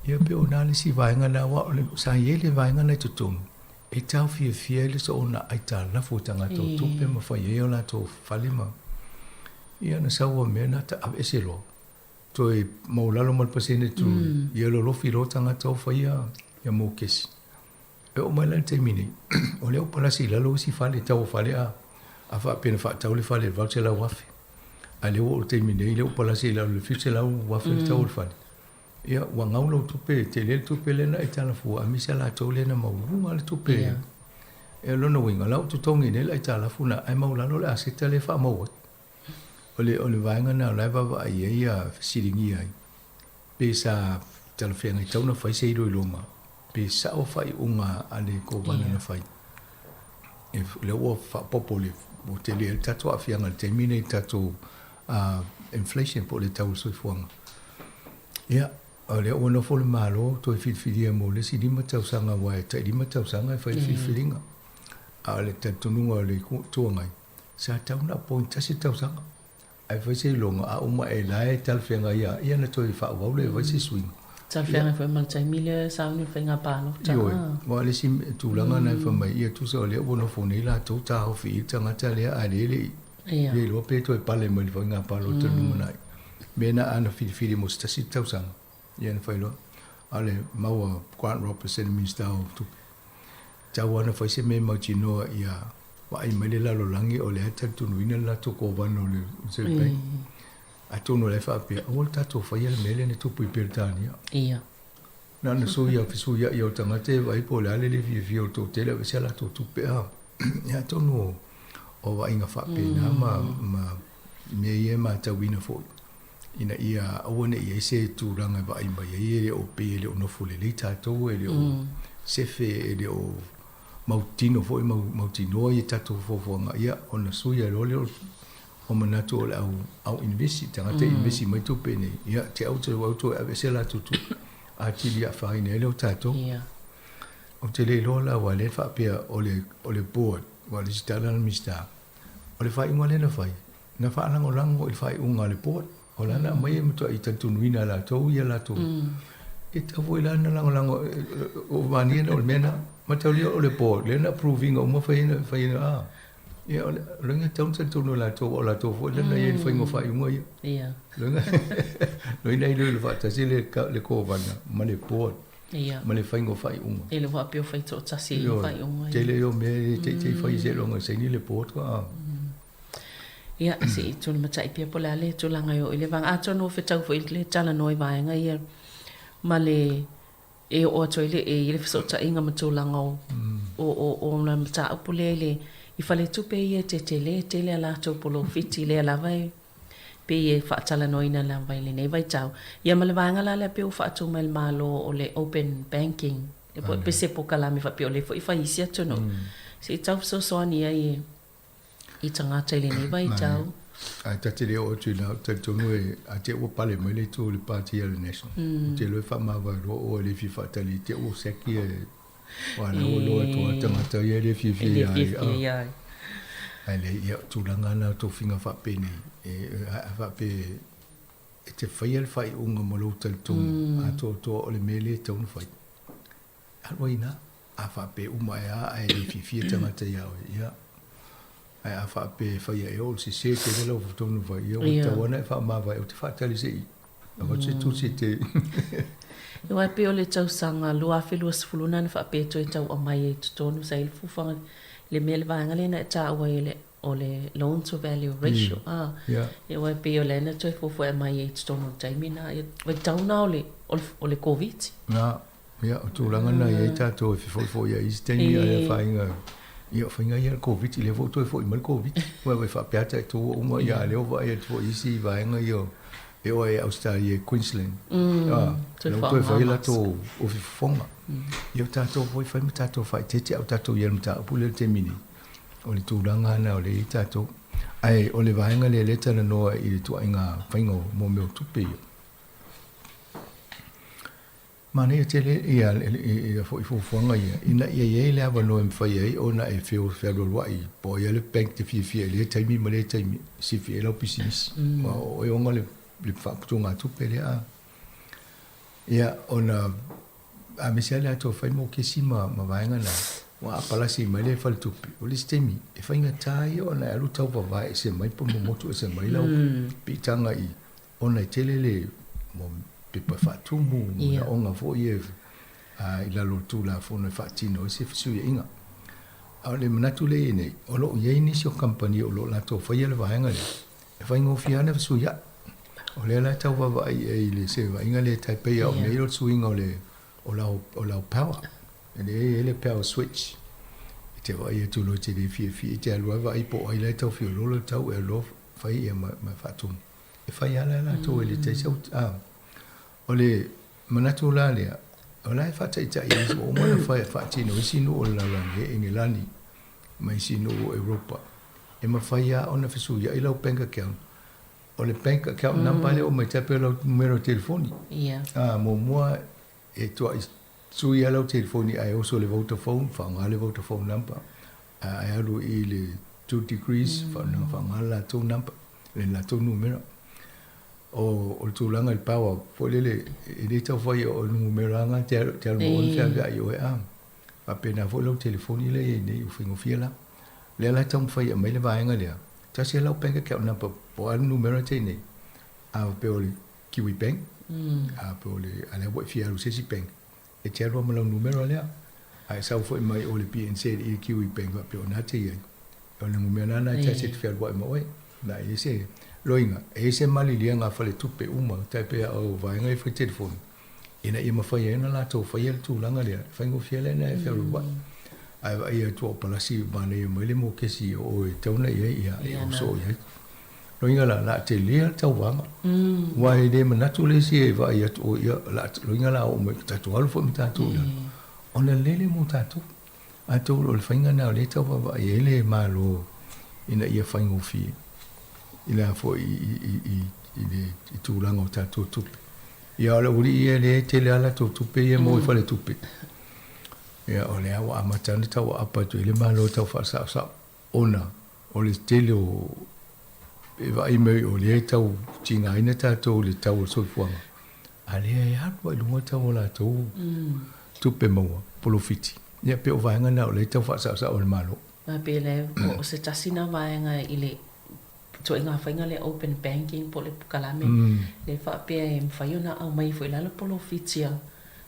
Ia pei o na le isi vaega lena, aua o le, sa i ai le vaega lena i totonu, e taofiofia ai le soona aitalafu o tagata o tupe ma fai ai o latou fale ma, ia na sau a mea na ta aveese loa, toe maualalo ma le pasene tului, ia lolofi loa tagata o faia ia mokesi. E oo mai la i le taimi nei, o lea ua palasi i lalo isi fale, tau o fale a, a faapea na faatau le fale i le $800,000. A lea ua oo i le taimi nei, lea ua palasi i lalo i le $700,000 le tau o le fale. Ia, ua gau lau tupe, e tele le tupe lea na e talafua, aemaise latou lea na maualuga le tupe. Yeah. E lona uiga, la ua totogi nei le aitalafu lena, ae maualalo le aseta lea e faamau ai. O le, o le vaega lena o la e vaavaai i ai ia fesiligia ai. Pe sa talafeagai tatau ona fai se iloiloga pe sao faaiuga a le Kovana na fai. E, lea ua faaopoopo le, ua tele ai le tatou aafiaga i le taimi lenei i le tatou inflation po o le tau o le soifuaga. Ia, o lea ua nofo le Malo toe filifilia mo le isi 5 tausaga aua e tai 5 tausaga e fai le filifiliga. A o le talitonuga o le Itu Agai, sa tatau ona appoint tasi le tausaga. Ae fai se iloga, a uma e la e talafeagai ia, ia ona toe faaauau lea e fai se suiga. Talafeagai foi ma le taimi lea e sauni le faiga palota. Ioe, aua o le isi tulaga lena e fai mai, ia tusa o lea ua nofo nei latou taofi i le tagata lea a lea e le i le iloa pe toe pale mai le faiga palota i le lumanai. Mea na ana filifili mo se tasi tausaga, ia na fai loa. A o le mau a Grant Robertson, le Minisita o Tupe, tau lava na fai se mea mautinoa ia vaai mai le lalolagi o lea e talitonuina le latou kovana o le Reserve Bank. Atonu o la e faapea, aua le tatou faia le mea lea na tupu i Peretania. Ia. Na ona sui a fesuiai o tagata e vaai po o le a le le fiafia o le toatele aveese a latou tupe a. Ia atonu o, o vaaiga faapena ma, ma mea ia e matauina foi ina ia aua ne i i ai se tulaga e vaai mai ai e le o pei e le o nofo lelei tatou, e le o sefe, e le o mautino foi, mautinoa ia tatou fuafuaga, ia ona sui ai loa lea o manatu o le au, au inivesi, tagata e inivesi mai tupe nei, ia te au te au toe aveese latou tupe, atili afaina ai lea o tatou. Ia. Ou te le iloa la aua o lea e faapea o le, o le board, aua o le isi tala a le Minisita, o le faaiuga lea na fai, na faalagolago i le faaiuga a le board. O la na aumai e matuai talitonuina e latou ia latou. E tatau foi la ona lagolago, o mania na o le mea na. Mataulia o le board, lea na approve ina uma fai ina, fai ina, ah. Ia, o le loiga e tatau ona talitonu e latou, o latou foi lea na i ai le faiga o faaiuga ia. Ia. Loiga, loiga iloilo faatasi le, le kovana ma le board. Ia. Ma le faiga o faaiuga. E le o faapea o fai toatasi i faaiuga ia. Tele o mea e teitei fai seiloga e saini le board. Ia, se i tulimatai pea po o le a le tulaga e oo i le vaega. Atonu o fetau foi le talanoa i vaega ia ma le e oo atu ai le e i le fesootaiga ma tulaga o o o o le mataupu lea i le i faletupe ia e tetele tele a latou polofiti lea lava e pei e faatalanoaina lava i lenei vaitau. Ia ma le vaega la lea pei ua faatu mai e le Malo o le open banking pe se polokalame faapea o lea foi e fai i isi atunuu se i tau fesoasoani ai e i tagata i lenei vaitau. Ae ta te le oo atu i ina, ou te talitonu e, a te ua pale mai le itu o le pāti a le National. Ou te iloa e faamavae loa oe e le fia faatali i te ua seki e aua la ua iloa atu lava tagata ia e le fiafia ia ia. E le fiafia ia ai. Ae leai, ia, o tulaga na o tofiga faapenei, e, a faapea e te faia le faaiuga ma lou talitonu atoatoa o le mea lea e tatau ona fai. Alu ai ina. A faapea uma ea ae le fiafia tagata ia oe, ia. Ae a faapea e faia ea o le sese tele lau tonu fai, ia ua tatau lava ona e faamavae ou te faatali se i avatu se tusi e te Aua e pei o le tausaga 2020 na na faapea e toe tau aumai ai i totonu sa i ai le fuafuaga le mea le vaega lea na e taua ai le o le loan to value ratio a aua e pei o lea na toe fuafua e aumai ai i totonu o le taimi na vaitau na o le o le Koviti. Na, Ia, o tulaga na e i ai tatou e fefoifo'i ai i isi taimi ae afaina, ia o faiga ia o le Koviti, lea foi ua toe foi mai le Koviti. Ua e faapea atu tatou ua uma, ia a o lea ua vaai atu foi i isi vaega ia e oo ai i Ausetalia i Queensland, a, lea ua toe fai latou ofi fofoga. Ia o tatou foi fai ma tatou faaeteete a o tatou i ai i le mataupu lea i le taimi nei, o le tulaga lena o lea e i ai tatou. Ae o le vaega lea o lea e talanoa i le ituaiga faiga o mea o tupe ia. Manaia tele ia ia foi fuafuaga ia, ina ia i ai le avanoa e mafai ai ona e feo fealualuai po o ai lava le bank e te fiafia i lea taimi ma lea taimi e sifi ai lau pisinisi. Aua o oe e ona le le faaputugatupe lea a. Ia ona aemaise lava le atoa fai mokesi ma ma vaega na, ua a palasi mai le faletupe, o le isi taimi e faigata ia ona e alu tau vavae ese mai po momotu ese mai lau piitaga i Ona e tele le pepa faatumu, manaoga foi ia i lalo o le Tulafono e faatino ai se fesuiaiga. A o le manatu lea e i ai nei, o lo o i ai nisi o kamupani o lo o latou faia le vaega lea, e faigofie lava ona fesuiai. O lea la e tau vaavaai i ai i le se vaaiga lea e tai pei o mea ia o le suiga o le o lau, o lau power. E lea e i ai le power switch. E te vaai atu loa e te le fiafia, e te alu lava vaai po o ai la e tau fiololo le tau e alu loa fai ia ma faatumu. E fai lava la latou e le tai sau a. O le manatu la lea, o la e faataitai ai ua uma ona fai faatino isi nuu o le lalolagi e Engelani ma isi nuu o Europa. E mafai lava ona fesuiai lau bank account. O le bank account number lea ua omai tai pei o lau numera o telefoni. A, muamua e tuai sui lava lau telefoni ae oso i le Vodafone, faaaoga le Vodafone number. Ae alu i le 2degrees, faaaoga le latou number. le latou numera. O, o le tulaga i le power foi lele, e le tau fai o le numera lava te alu, te alu ma oe ma feaveai oe a. Faapena foi lau telefoni lea e i ai nei, ua faigofie la. Lea la e taumafai e aumai le vaega lea, tasi lava lau bank account number po o a le numera e te i nei, a faapea o le Kiwi Bank, a faapea o le, a lea ua e fia alu i se isi bank, e te alu lava ma lau numera lea. A e sau foi mai o le BNZ i le Kiwi Bank faapea o lena e te i ai, O le numera lena e tasi e te fealuai ma oe. Na i ai se, Loiga, e i ai se maliliaga a faletupe uma, tai pei a o vaega ia fai telefoni, ina ia mafai ai ona latou faia le tulaga lea, e faigofie lea ona e fealualuai. Ae vaai atu o palasi manaia mai le mokesi o oe e tatau ona i ai, ia, e oso i ai. Loiga la, o le a telē le tauvaga. Aua e le manatu le isi e vaai atu, oi, ia, o le a, loiga la a oo mai, tatou alu foi ma tatou i lalo, ona lele mo tatou. Atonu o le faiga lena o lea e tau vaavaai ai le Malo ina ia faigofie i le a foi i le tulaga o tatou tupe. Ia o le aualii ia lea e tele lava latou tupe ia e maua i faletupe. Ia o lea ua amata ona tau aapa atu ai le Malo e tau faasaosao ona o le tele o e vaai mai o lea e tau tigaina tatou i le tau o le soifuaga, a lea e alu lava i luga le tau o latou tupe maua, polofiti. Ia pei o vaega na o lea e tau faasaosao e le Malo. Aua pei lea o se tasi na vaega i le ituaiga faiga lea open banking po o le pukalame lea faapea e mafai ona aumai foi i lalo polofiti a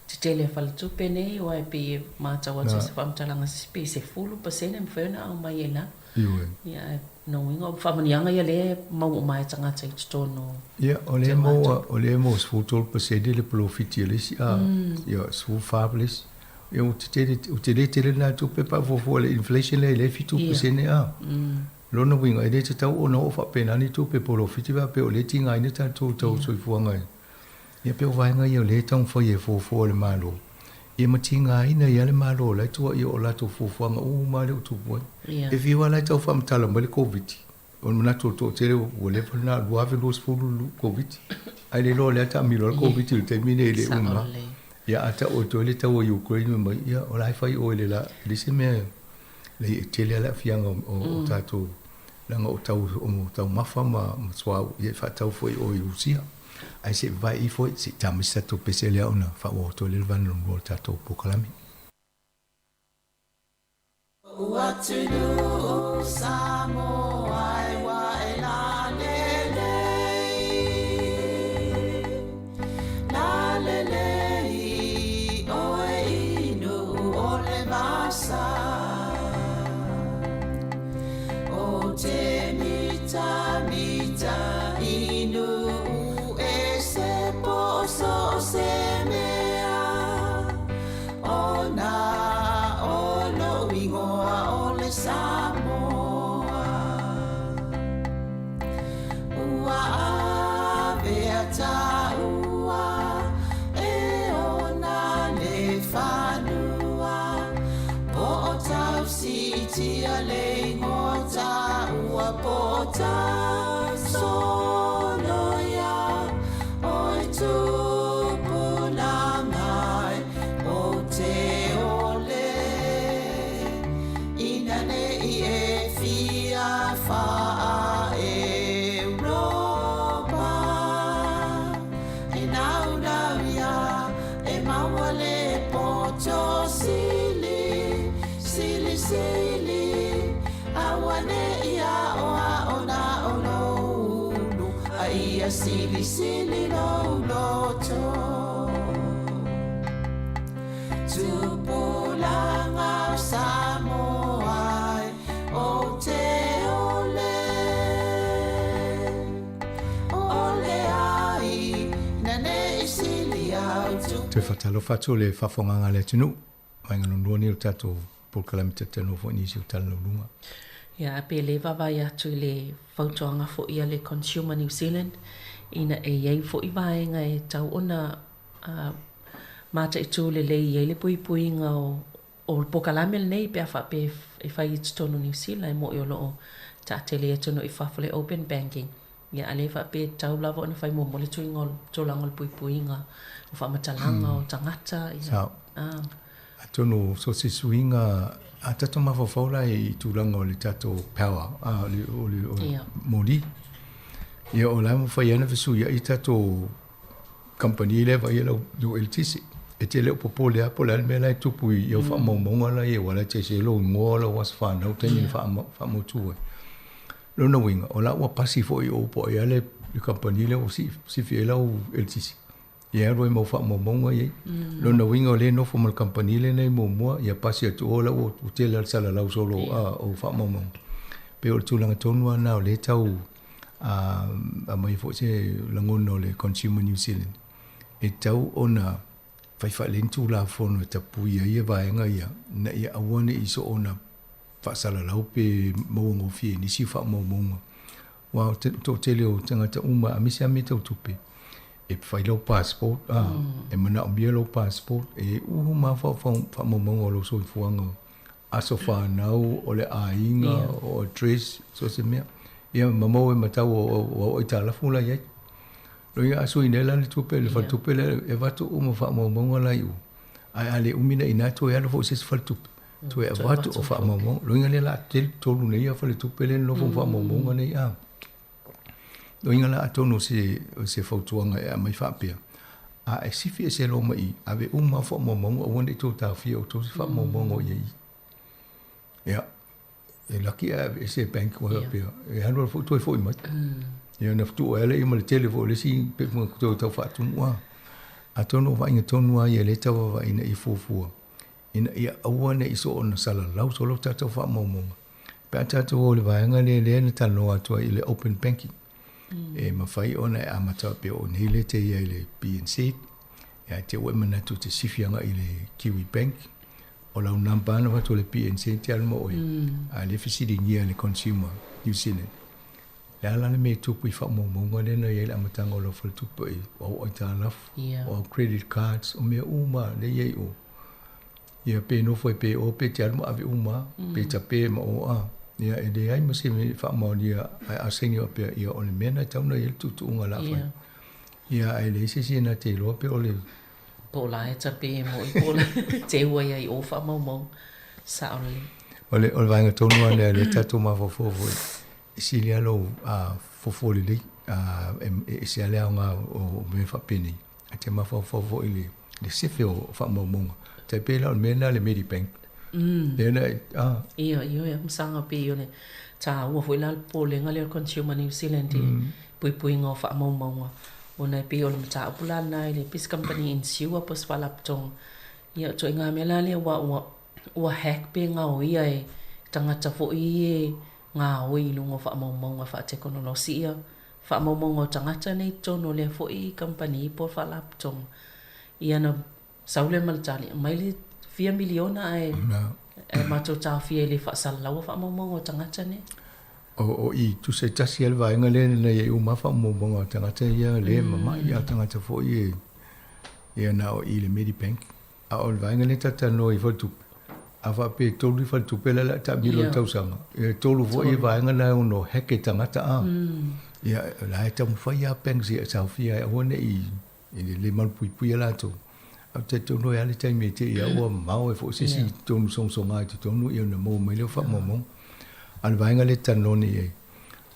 tetele a faletupe nei aua e pei e matau atu i se faamatalaga se isi pei 10% e mafai ona aumai ai i lalo. Ioe. Ia ae lona uiga o faamanuiaga ia lea e maua uma ai e tagata i totonu o Ia, o lea e maua, o lea e maua 13% le polofiti a le isi, a, ia, 14 le isi. Ia, ua tetele, ua tele tele lena tupe pe a fuafua i le inflation lea i le 7% a. Lona uiga, e le tatau ona oo faapena ni tupe polofiti pe a faapea o lea e tigaina tatou i tau soifuaga. Ia pei o vaega ia o lea e taumafai e fuafua e le Malo, ia ma tigaina ai lava le Malo o la e tuuaia o latou fuafuaga uma lava lea ua tupu ai. E fiu lava la e tau faamatala mai le Koviti, o le manatu o le toatele ua leva lena 2020 le Koviti, ae le iloa o lea e taamilo lava le Koviti i le taimi lenei e le uma lava. Ia a tau atu ai le taua i Ukraine fai mai, ia o la e fai oe i le la, e leai se mea, leai e tele lava le aafiaga o tatou leaga o tau o taumafa ma suauu ia e faatau foi i o i Rusia. Ae se i vavae ifo se i ta mai se tatou pese lea ona faaauau atu ai lea le vaega lona lua o le tatou polokalame. Atunuu Samoa e ua e lalelei, lalelei oe i Nuu o le Vasa. O te mitamita i Nuu e se po so o se mea Ona o lou igoa o le Samoa Ua avea taua e ona le fanua Po o tau siitia le igoa taua Po o tau soloia Oi tupuna mai o te ole Ina nei e fia wha Europa E naunau ia e maua le poto sili Sili sili aua nei ao ao na o lou ulu A ia sili sili lou loto Tupulaga o Samoa e o te ole Ole ai ina nei sili au Toe faatalofa atu le faafofogaaga a le atunuu. Vaega lona lua nei o le tatou polokalame talatalanoa foi i nisi o tala lauluga. Ia, pe le vaavaai atu i le fautuaga foi a le Consumer New Zealand, ina e i ai foi vaega e tatau ona mataitu lelei i ai le puipuiga o le polokalame lenei pe a faapea e fai i totonu o Niu Sila, e moni o lo o taatele i atunuu i fafo le open banking. Ia, a le faapea e tatau lava ona fai muamua le tuiga o le tulaga o le puipuiga o faamatalaga o tagata, ia. Sao. Atonu so se suiga a tatou mafaufau la i tulaga o le tatou power, a, o le, o le, o le moli. Ia, o la e mafai lava ona fesuiai tatou kamupani lea e vaaia lau eletise. E te le o popole lava po o le a le mea la e tupu i au faamaumauga la e i ai, aua la e te ese ai lou igoa, lou aso fanau, taimi na faamautu ai. Lona uiga, o la ua pasi foi i ou po o ai lava le kamupani lea ua sifi ai lau eletise, ia e alu ai ma au faamaumauga ia i ai. Lona uiga o lea e nofo ma le kamupani lenei muamua, ia pasi atu o la ua tele lava le salalau solo o faamaumauga. Pei o le tulaga tonu lava lena o lea e tau Aumai foi se lagona o le Consumer New Zealand, e tatau ona fai faalelei ni Tulafono e tapuia ai vaega ia, ina ia aua ne i soona faasalalau pe maua gofie i nisi faamaumauga. Aua o le toatele o tagata uma aemaise lava mea tau tupe, e fai lau passport, e manaomia lou passport, e i ai uma lava faamaumauga o lou soifuaga, aso fanau, o le aiga, o address, so o se mea. Ia ma maua ai ma tau o au aitalafu la i ai. Loia a sui nei la le tupe, le faletupe lea e avatu uma faamaumauga la i o. Ae a le umi nei ina toe alu foi i se isi faletupe, toe avatu o faamaumauga. Loiga lea o le a tele tolu nei ia faletupe lea e nonofo ma faamaumauga nei a. Loiga la atonu o se, o se fautuaga e aumai faapea, a e sifi ese loa mai i, ave uma lava faamaumauga aua ne i tou taofia outou se faamaumauga o i ai i i. Ia, e laki ae aveese e bank ua faapea, e alu alu foi toe foi mai. Ia ona tuu ai lea ma le tele foi o le isi pepa toe tau faatumu a. Atonu o vaaiga tonu lava ia lea e tau vaavaai ina ia fuafua, ina ia aua ne i soona salalau solo tatou faamaumauga. Pe a tatou o i le vaega lea lea na talanoa atu ai i le open banking, e mafai ona e amata pei o nei lea e te i ai i le BNZ, ia te ua e manatu e te sifi agai i le Kiwi Bank, o lau number na avatu e le BNZ e te alu ma oe, a o lea e fesiligia e le Consumer New Zealand, le a la le mea e tupu i faamaumauga lea na i ai i le amataga o lau faletupe, o au aitalafu, o au credit cards, o mea uma lea e i ai i o. Ia pe nofo ai pea i o pe te alu ma ave uma lava, pe tape ma o a. Ia e leai ma se mea e faamaonia ae a saini faapea, ia o le mea lena e tatau ona i ai le tuutuuga o le a fai. Ia ae leai se isi e na te iloa pe o le Po o la e tape moi po o la e teu ai ai o faamaumauga. Sao lelei. O le, o le vaega tonu lava lea lea tatou mafaufau foi, e sili lava lou fuafua lelei, e ese lava le aoga o mea faapenei. Ae te mafaufau foi i le, le sefe o faamaumauga. Tai pei la o le mea lena le Medibank. Lea na, ah. Ia, ioe, masaga pei o le taua foi la le popolega lea o le Consumer New Zealand i puipuiga o faamaumauga, ona e pei o le mataupu la lena i le pei se kamupani insure po o se faalapotopotoga. Ia, o ituaiga mea la lea aua ua, ua hack pe gaoia e tagata foi ia e gaoi i luga o faamaumauga faatekonolosi ia faamaumauga o tagata nei i totonu o lea foi kamupani po o le faalapotopotoga. Ia na sau lea ma le tali, aumai le fia miliona ae ae matou taofia e le faasalalaua faamaumauga o tagata nei. O i tusa e tasi lava le vaega lea na i ai uma lava faamaumauga o tagata ia le mamai a o tagata foi e ia na o i le Medibank. A o le vaega lea ta te talanoa i faletupe, a faapea e 3 faletupe la e o le a taamilo i le tausaga, e 3 foi vaega na e ono hack e tagata a. Ia o la e taumafai lava banks ia e taofia ai aua ne i E le malupuipuia latou. Ae ou te talitonu e a le taimi e te i ai ua mamao ai foi se isi tonu sogasoga i totonu ia ona maua mai lea o faamaumauga. A o le vaega lea e talanoa nei i ai,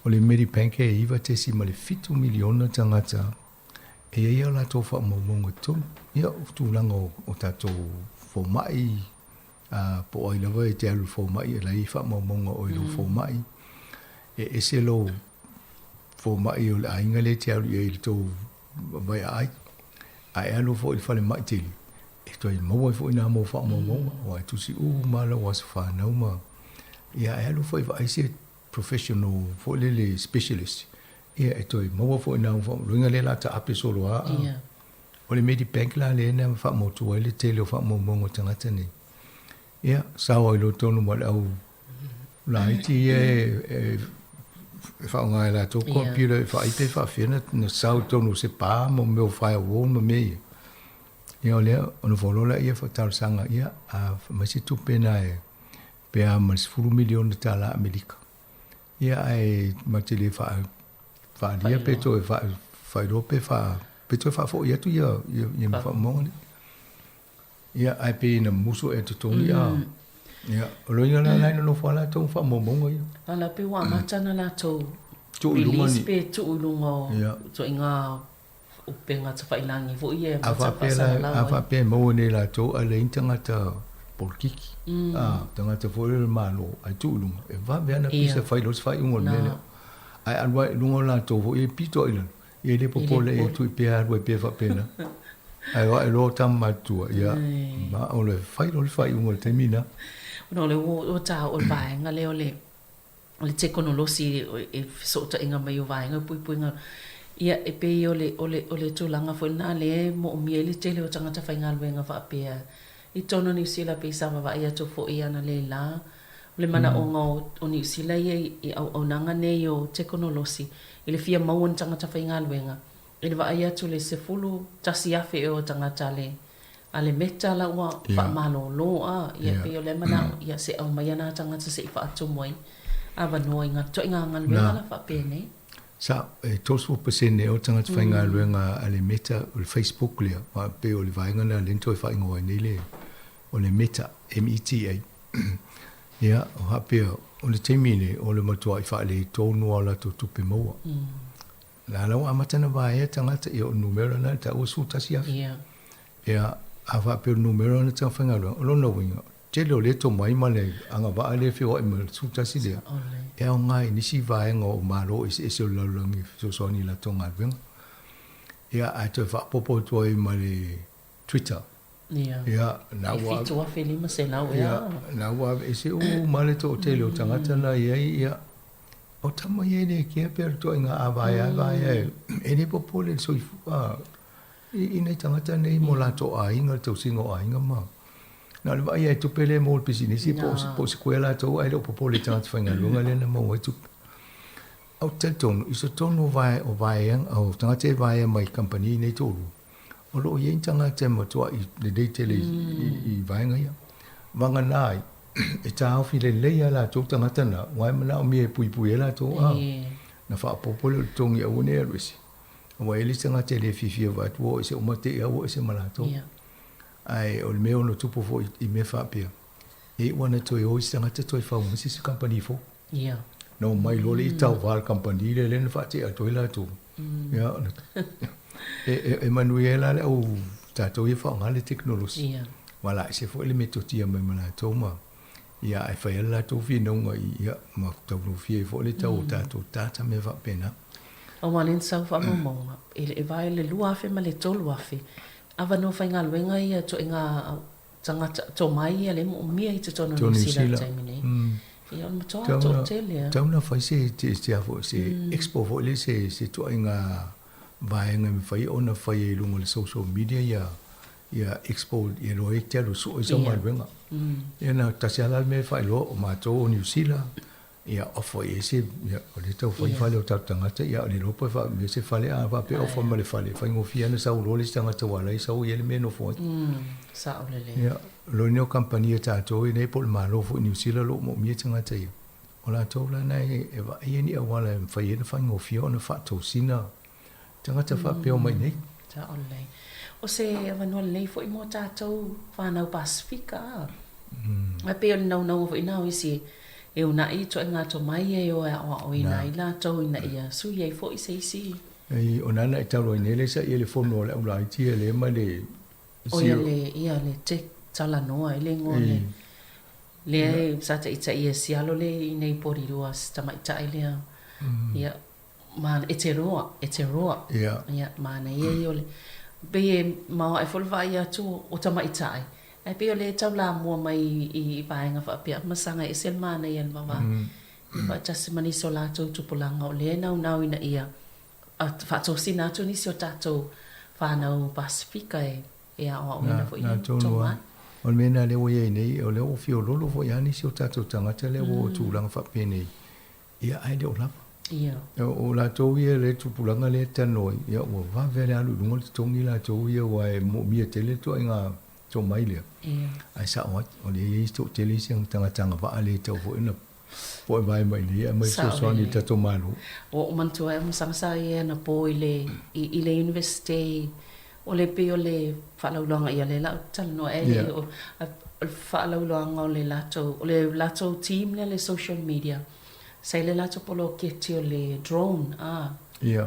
o le Medibank e 9.7 miliona tagata e i ai a latou faamaumauga i totonu. Ia, o tulaga o tatou fomai, po o ai lava e te alu i le fomai, o la e i ai faamaumauga o oe i lou fomai. E ese lou fomai o le aiga lea e te alu i ai i le tou vaiaai, a e alu foi i le falemai tele, e toe maua ai foi nā mau faamaumauga, aua e tusi uma lava lau aso fanau ma, ia a e alu foi e vaai se professional foi lele specialist, ia e toe maua foi nā mau faamaumauga, lona uiga lea o le a taape solo lava. O le Medibank la lea na faamautu ai le tele o faamaumauga o tagata nei, ia sao ai loa tonu ma le au laiti ia e faaaoga e latou computer e vaai pe faafefea ona sao i totonu o se pa ma mea o firewall ma mea ia. Ia o lea, ona follow lea talosaga, ia a fai mai se tupe na e pe a ma le $10 miliona tala Amerika. Ia ae ma te le faaalia pe toe faailoa pe pe toe faafoi atu ia ia faamaumauga nei. Ia, ae pei na musu ea totogi a. Ia, o loiga la la e nonofo lava latou ma faamaumauga ia. A la pei ua amata ona latou release pe tuu i luga o ituaiga upega tafailangi foi ia e amata faasalalau ai. A faapea e maua nei e latou ae leai ni tagata polokiki, a, tagata foi lea o le Malo ae tuu i luga, e vave lava ona pisa e fai loa se faaiuga o le mea lea. Ae alu lava i luga o latou foi ia e pito lava i lalo. Ia e le popole ia tui pea alu ai pea faapena. Ae o ae loa tama matutua, ia, ma o le fai loa le faaiuga i le taimi lena. Ona o le ua taua o le vaega lea o le. O le tekonolosi e fesootaiga mai o vaega o puipuiga, ia e pei o le, o le, o le tulaga foi lena lea e moomia ai le tele o tagata faigaluega faapea i totonu o Niu Sila pei sa vaavaai atu foi analeila o le manaoga o, o Niu Sila ia i auaunaga nei o tekonolosi i le fia maua o ni tagata faigaluega i le vaai atu i le 11,000 ea o tagata a le a le Meta la ua faamalolo a, ia pei o lea manao ia se aumai ana tagata se i faatumu ai avanoa i ituaiga galuega la faapenei. Sa, e 30% o tagata faigaluega a le Meta, o le Facebook lea, aua pei o le vaega lena lea na toe faaigoa ai nei le, o le Meta, M-E-T-A. Ia, o faapea, o le taimi lenei, o le matuai faaletonu lava o latou tupe maua. La la ua amata ona vaea tagata, ia o le numera lena e taua 11,000. Ia. Ia, a faapea o le numera lena o tagata faigaluega, o lona uiga, tele o lea tomai ma le agavaa lea e feoai ma le 11 lea, e aoga i nisi vaega o Malo eseese o le lalolagi e fesoasoani i latou galuega. Ia, ae toe faaopoopo atu ai ma le Twitter. Ia. Ia, na ua... E 7,500 ea. Ia, na ua aveese uma le toatele o tagata na i ai, ia, o tama ia e le kea pea le ituaiga a vaea vaea e, e le popole le soifua i, i nai tagata nei mo latou aiga, le tausiga o aiga ma... Na o le vaai lava i tupe lea e maua i le pisinisi po o, po o se kuea latou ae le o popole i tagata faigaluega lea na maua ai tupe. Ou te talitonu, i totonu o vae, o vaeaga, o tagata e vaea mai kamupani nei toalua, o lo o i ai ni tagata e matuai lelei tele i vaega ia. Vagana ai, e taofi lelei lava latou tagata na, aua e manaomia e puipui ai latou, a, na faaopoopo lea o le totogi aua ne i alu ese. Aua e i ai le isi tagata e le fiafia vaeatu ua oo ese uma te i lava ua oo ese ma latou. Ae o le mea e ono tupu foi i mea faapea, e iu lava ina toe o isi tagata toe fau mai se isi kamupani fou. Ia. Na omai loa le isi tauva a le kamupani lea lea na faatea atu ai latou. Ia, e, e, e manuia ai la le au tatou ia faaaoga le tekonolosi. Ia. Aua la ese foi le metotia mai ma latou ma ia ae fai ai le latou finauga i ia ma taugofie ai foi le tau o tatou data mea faapena. Aua lea na sau faamaumauga i le va i le 2000 ma le 3000 avanoa faigaluega ia ituaiga tagata tomai ia lea e moomia i totonu o Niu Sila i le taimi nei. Ia o le matua toatele a. Tau na fai se se se a foi se expo foi lea se se ituaiga vaega e mafai ona fai ai i luga o le social media ia ia expo ia iloa ai e te alu e sue sau galuega. Ia na tasi lava la le mea e faailoa o matou o Niu Sila Ia offer i ai se, ia, o lea e tau fai fale o tatou tagata, ia o le iloa pe faamea se fale, a faapea offer ma le fale, e faigofie lava ona sau loa le isi tagata ua ala ai sau i ai le mea e nofo ai. Sao lelei. Ia, o lona ia o kamupani a tatou ia nei po o le Malo foi o Niu Sila o lo o moomia tagata ia, o latou la na e vaai ai ni auala e mafai ai ona faigofie ona faatosina tagata faapea o mai nei. Sao lelei. O se avanoa lelei foi mo tatou whanau Pasifika, a? Ae pei o le naunauga foi na o isi e unaʻi ituaiga tomai ia e o e aʻoaʻoina ai latou ina ia sui ai foi se isi. Ei, o nana e talo ai nei le sa ia le fono o le au laiti ia le ma le O ia le, ia le te talanoa ai le igoa le, lea e sa taʻitaʻi e sialo le i nei Porirua se tamaitai lea. Ia, ma, e te roa, e te roa. Ia. Ia, manaia ia o le, pei e maoae foi le vaai atu o tamaitai, ae pei o lea e taulamua mai i vaega faapea, ma saga ese le manaia o le vavā. I faatasi ma nisi o latou tupulaga o lea e naunau ina ia faatosina atu nisi o tatou whanau Pasifika e e aoaoina foi i tomai. O le mea lena lea ua i ai nei, o lea ua fiololo foi lava nisi o tatou tagata lea ua oo i tulaga faapenei, Ia, ae le o lava. Ia. O latou ia le tupulaga lea e talanoa ai, ia ua vave lava le alu i luga le totogi latou ia aua e moomia tele le ituaiga tomai lea. Ia. Ae sao ai, o lea e i ai toatele isi tagata agavaa le tatau foi ona poe vae mai i inei e aumai fesoasoani i le tatou Malo. Ua ou manatua ai Masaga sa i ai anapo i le i le Universite o le pei o le faalauiloaga ia lea la ou talanoa e le o le faalauiloaga o le latou o le latou team lea le social media sa i le latou poloketi o le drone a ia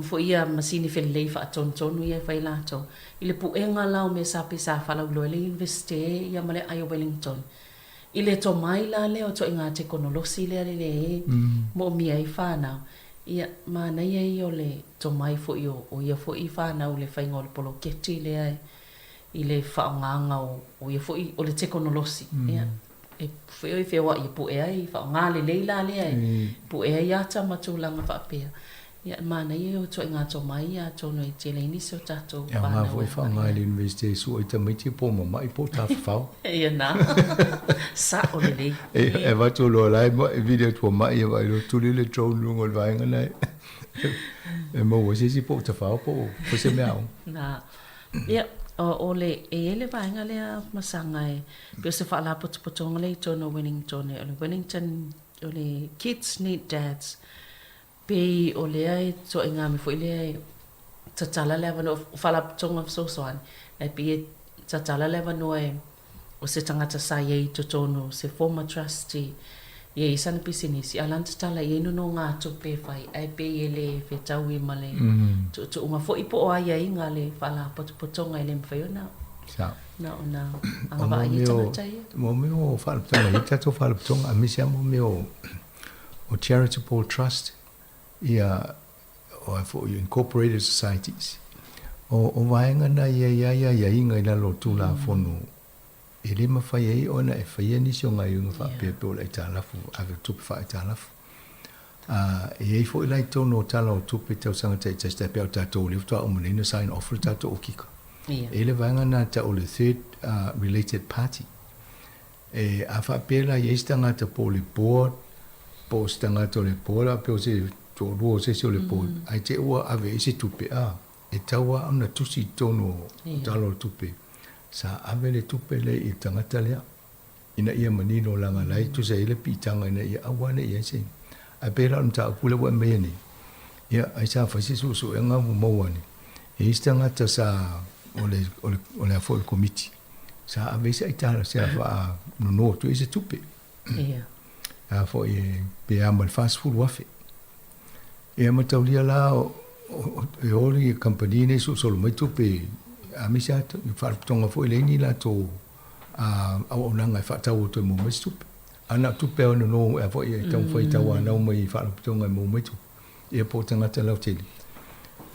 foi ia masini felelei faatonutonu ia e fai latou i le puega la o mea sa pei sa faalauiloa i le Universite ia ma le aai o Wellington i le tomai la lea o ituaiga tekonolosi lea le e moomia ai fanau. Ia, manaia ia o le tomai foi o, o ia foi fanau i le faiga o le poloketi lea i le faaaogaga o, o ia foi, o le tekonolosi. Ia. e e feoai e pue ai, faaaoga lelei la lea e pue ai ata ma tulaga faapea. Ia, e manaia ia o ituaiga tomai ia atonu e tele ai nisi o tatou E aoga fanau foi e faaaoga i le University e sua ai tamaiti po o mama'i po o tafafao. Ia na. Sa'o lelei. E avatu loa la e vili atu ua ma'i e vaai loa tuli le drone i luga o le vaega lena e maua ai se isi po o tafao po o se mea aoga. Na. Ia, o le, e i ai le vaega lea Masaga e pei o se faalapotopotoga lea i totonu o Wellington, o le Wellington, o le Kids Need Dads. Pei o lea e ituaiga mea foi lea e tatala le avanoa, o Faalapotopotoga Fesoasoani, ae pei e tatala le avanoa e o se tagata sa i ai i totonu, se former trustee, i ai sana pisinisi, a o la na tatala i ai nonogatupe e fai, ae pei e le fetaui ma le tuutuuga foi po o aiaiga a le Faalapotopotoga e le mafai ona na ona agavaa ai tagata ia. Mo mea o Faalapotopotoga, e i ai tatou Faalapotopotoga, aemaise lava mo mea o o Charitable Trust, ia, o a foi, Incorporated Societies. O, o vaega na ia i ai aiaiga i lalo o Tulafono, e le mafai ai ona e faia nisi o gaioiga faapea pei o le aitalafu, ave tupe faaitalafu. A, e i ai foi la i totonu o Tala o Tupe i tausaga taitasi tai pei o tatou lea faatoa uma nei ona sign off le tatou okika. E i ai le vaega lena e tau o le third related party. E, a faapea la i ai se tagata po o le board, po o se tagata o le board, a pei o se toalua o se isi o le board, ae te i ua ave i ai se tupe, a, e tatau lava ona tusi i totonu o Tala o le Tupe, sa ave le tupe lea i le tagata lea, ina ia manino leaga la e tusa ai le piitaga ina ia aua ne i i ai se. Ae pei la o le mataupu lea ua e aumaia nei, ia, ai sa fai se suesuega ua maua ane, e i ai se tagata sa, o le, o le, o le a foi o le Komiti, Sa ave ai se aitala, se faanono atu ai se tupe. Ia. A foi e pe a ma le 40,000. Ia mataulia la e o le kamupani nei solosolo mai tupe aemaise lava faalapotopotoga foi e leai ni latou auaunaga e faatau atu ai e maua mai se tupe. A na o tupe lava e nono a foi e taumafai e tauanau mai i faalapotopotoga e maua mai tupe. Ia po o tagata lautele.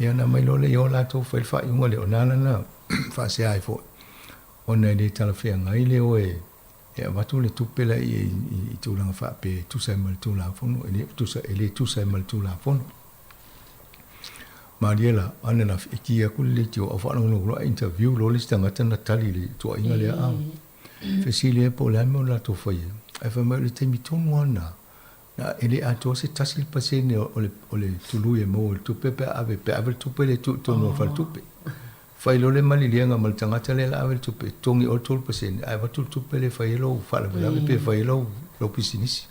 Ia ona aumai loa lea i o latou fai le faaiuga lea, o lena la na faasea ai foi, ona e le talafeagai le o e avatu le tupe la i i tulaga faapea e tusa ai ma le Tulafono, e le tusa, e le tusa ai ma le Tulafono. Malie la, ananafi, e ki aku le leitio au faalogologo loa interview loa le isi tagata na tali i le tuuaiga lea, a fesili ai po o le a le mea o latou faia, ae fai mai o le taimi tonu lava lena, Na, e le atoa se tasi le pasene o le, o le tului e maua i le tupe pe a ave, pe a ave le tupe lea e tuu i totonu o le faletupe. Fai loa le maliliega ma le tagata lea la ave le tupe, totogi oe le 3%, ae avatu le tupe lea e fai ai lou faalavelave pe fai ai lou, lou pisinisi.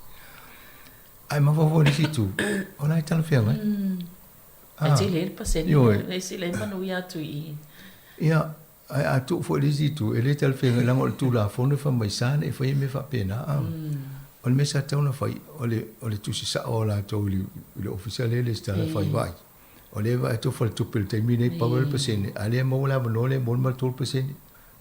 Ae mafaufau i le isi itu, o la e talafeagai. E tele ai le pasene, le isi la e manuia atu i i. Ia, Ae a tuu foi i le isi itu, e le talafeagai leaga o le Tulafono e fai mai sa nei faia mea faapena. A o le mea sa tatau ona fai, o le, o le tusi sao a latou i le, i le ofisa lea e resitala e fai, vaai, o lea e vaai atu faletupe i le taimi lenei, pau le pasene, a o lea e maua le avanoa lea e maua ma le 3%.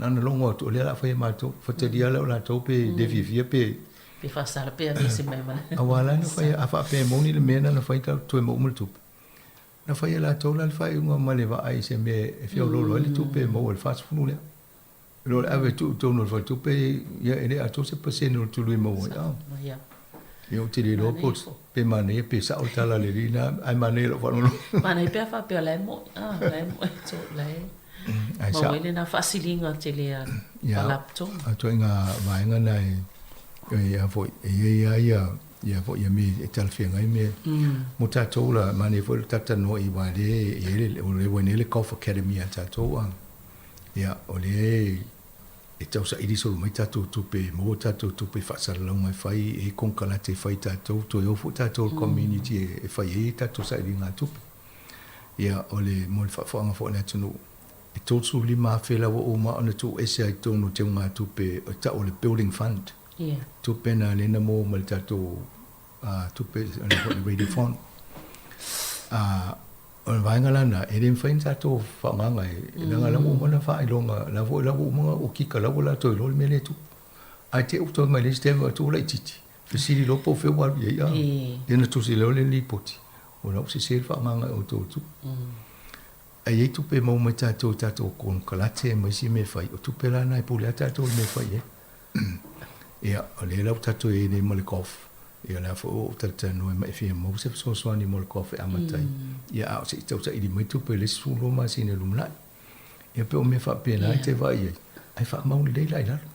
Na ona logo atu, o lea o le a fai e matou, faitalia lea o latou pe le fiafia pe... Pe faasala pe aveese mai ma le... Aua la na fai, a faapea e moni le mea na na fai, toe maua ma le tupe. Na fai e latou la le faaiuga ma le vaai i se mea e feoloolo ai le tupe e maua i le 40 lea. I lo le ave e tuu i totonu o le faletupe, ia e le atoa se pasene o le tului e maua ai. Ah. Ia ou te le iloa po pe manaia pe sao le tala a le alii lena, ae manaia i lau faalogologo. Manaia pe a faapea o la e mo'i, ah, o la e mo'i, o la e maua ai lena faasiliga tele a le Faalapotopotoga. Ia, o ituaiga vaega na e, e a foi, e i ai lava ia ia foi ia mea e talafeagai mea. Mo tatou la, manaia foi le talatalanoa i aua lea e i ai le, o lea ua i ai nei le Golf Academy a tatou a. Ia, o lea e tausaili solo mai tatou tupe, e maua tatou tupe i faasalalauga e fai, e i ai konekarate e fai tatou, toe o foi tatou i le community e fai ai tatou sailiga tupe. Ia, o le, mo le faafofoga foi a le atunuu, e $35,000 la ua uma ona tuuese ai i totonu o teugatupe e tau o le building fund. Tupe na lea na maua mai le tatou tupe le foi le radio fund. O le vaega la lena, e le mafai ona tatou faaaogaina e leaga la ua uma ona faailoga, la foi la ua uma ona okika, la ua latou iloa le mea lea e tupu. Ae te i ua toe mai le isi taimi atu ua laitiiti, fesili loa po o fea ua alu i ai, a. Ia ona tusi loa lea o le lipoti, o la ua sese le faaaogaina e outou o le tupe. Ae i ai tupe e maua mai tatou i tatou konekarate ma isi mea e fai, o tupe la na e pule lava tatou i le mea e fai i ai. Ia, o lea la ua tatou i ai nei ma le golf. Ia, o lea foi ua ou talatalanoa ai ma e fia maua se fesoasoani mo le golf e amata ai. Ia, a o se i tausaili mai tupe i le isi 12 masina i le lumanai. Ia, pei o mea faapena e te vaai ai, ae faamau lelei la i lalo.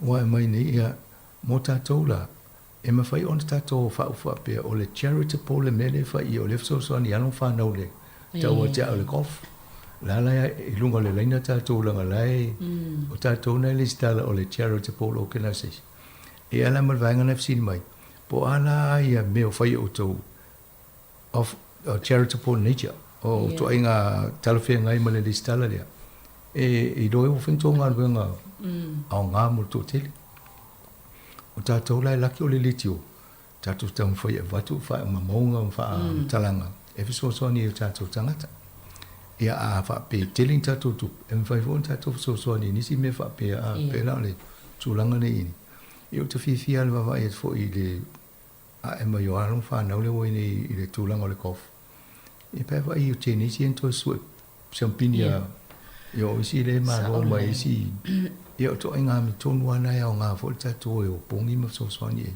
Aua e aumai nei, ia, mo tatou la, e mafai ona tatou faaupu faapea, o le charitable le mea lea e fai i o lea e fesoasoani i alo ma fanau i le tau atu o le golf. O la la i luga o le laina tatou leaga o la e, o tatou na e lesitala o le charitable organisation. E ala ma le vaega na e fesili mai, po o a la ia mea o fai e outou of charitable nature, o ituaiga talafeagai ma le lesitala lea, e iloa ai ua fai ni tou galuega aoga mo le toatele. O tatou la e laki o le leitio, tatou taumafai e avatu faamaumauga ma faamatalaga e fesoasoani ai i o tatou tagata. Ia a faapea e tele ni tatou tupe, e mafai foi ona tatou fesoasoani i nisi mea faapea, a pei la o le tulaga lea i i. Ia ou te fiafia lava i le vaavaai atu foi i le ae mai o alo ma fanau lea ua i nei i le tulaga o le golf. Ia pe a vaai i o tenisi ia na toe sue siampini a ia o isi lea e malo mai isi ia o ituaiga amiotonu lava na e aoga foi le tatou o e opogi ma fesoasoani i ai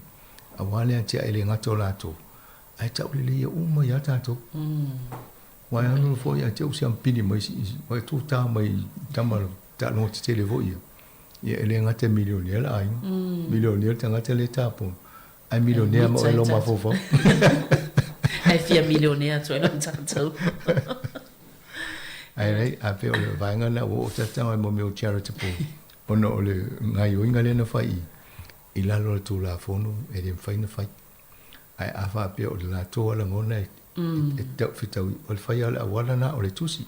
aua le atiae le gata o latou ae tauleleia uma ia tatou. Aua e alu foi ae te i ua siampini mai isi ua tuta mai tama taaloga tetele foi ia. Ia e le gata e milionea le aiga, milionea le tagata lea e tapolo, ae milionea ma oe i lou mafaufau. Ae fia milionea atu ai loa tatou. Ae leai, a pei o le vaega lena ua oo tatau ai mo mea o charitable, ona o le gaoioiga lea na fai i lalo o le Tulafono e le mafai ona fai. Ae a faapea o le latou lava lagona e tau o le fai lava o le auala lena o le tusi.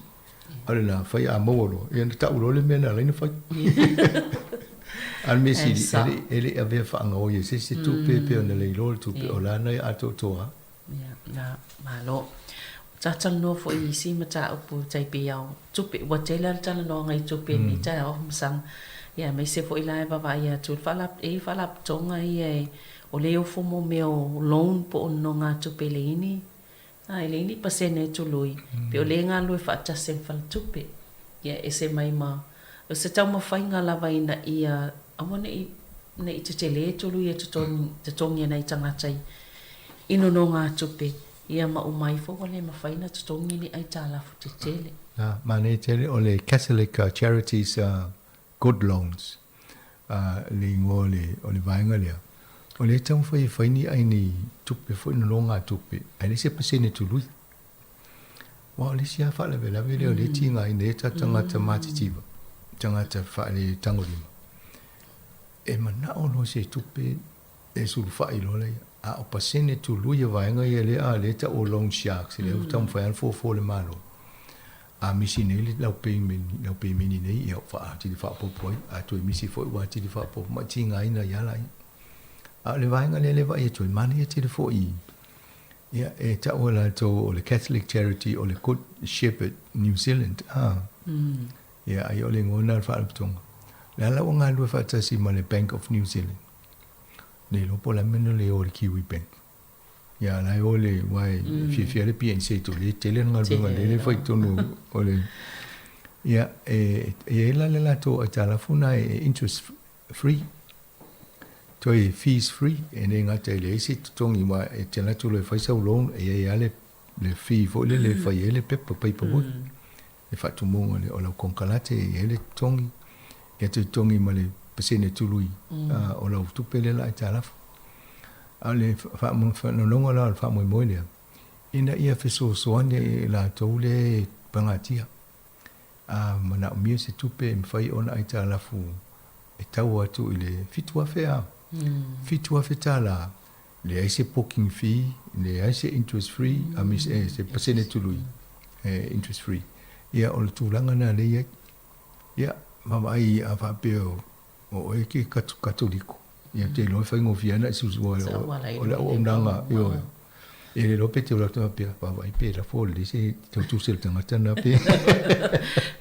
A o le na fai a maua loa, ia ona tau loa le mea na ala ai ona fai. A o le mea sili, e le i avea faagaoi e se isi se tupe pei ona le iloa le tupe, o la na ia atoatoa. Ia, na, malo. Sa talanoa foi i isi mataupu tai pei o tupe, ua tele lava le talanoaga i tupe i lenei taeao Afamasaga. Ia aemaise foi la e vaavaai atu i le faala, e i ai faalapotopotoga ia e O lea e ofo mo mea o loan po o nonogatupe e leai ni, a, e leai ni pasene e tului, pe o lea e galulue faatasi ma faletupe. Ia e ese mai ma, o se taumafaiga lava ina ia aua ne i, ne i tetele tului e totogi, totogi e nai tagata i, i nonogatupe, ia ma uma ai foi ua le mafai ona totogi ni aitalafu tetele. A, manaia tele o le Catholic Charities Good Loans, le igoa o le vaega lea, o lea e taumafai e fai ni ai ni tupe foi nonogatupe, ae leai se pasene tului. Aua o le isi lava faalavelave lea o lea e tigaina ai tatou tagata matitiva, tagata faaletagolima, e manao loa se tupe e sulufai loa lea, a o pasene tului a vaega ia lea, a lea e tau o loan sharks, lea ua taumafai lava ona fuafua e le Malo. A misi nei le lau peimeni, lau peimeni nei, ia ua atili faaopoopo ai, a toe misi foi ua atili faaopoopo mai, tigaina ai lava laia. A o le vaega lea lea e vaai atu ai, manaia tele foi, ia, e tau e latou o le Catholic Charity o le Good Shepherd New Zealand, a, ia, ai o le igoa lena o le faalapotopotoga. O le a la ua galulue faatasi ma le Bank of New Zealand, le iloa po o le a le mea na le o i le Kiwi Bank. Ia la e o le aua e fiafia le PNC to le tele le galuega lea le fai tonu o le ia e i ai la le latou aitalafu na e interest free toe fees free e le gata e leai se totogi aua e te alu atu loa e fai sau loan e i ai lava le le fee foi lele e fai ai le pepa paperwork le faatumuga o lau konekarate e i ai le totogi ia toe totogi ma le pasene tului o lau tupe lea la aitalafu. A o le faanonoga la o le faamoemoe lea, ina ia fesoasoani ai i latou lea e pagatia. A manaomia se tupe e mafai ona aitalafu e tau atu i le $7,000 a, $7,000, leai se booking fee, leai se interest free, a me se pasene tului e interest free. Ia o le tulaga lena lea e i ai. Ia, vaavaai a faapea o oe ke Katoliko, ia te iloa e faigofie ana Isuzu o le auaunaga, ioe. E le iloa pe te ola atu faapea, vaavaai pe lafo lelei se tautusi a le tagata lena pe.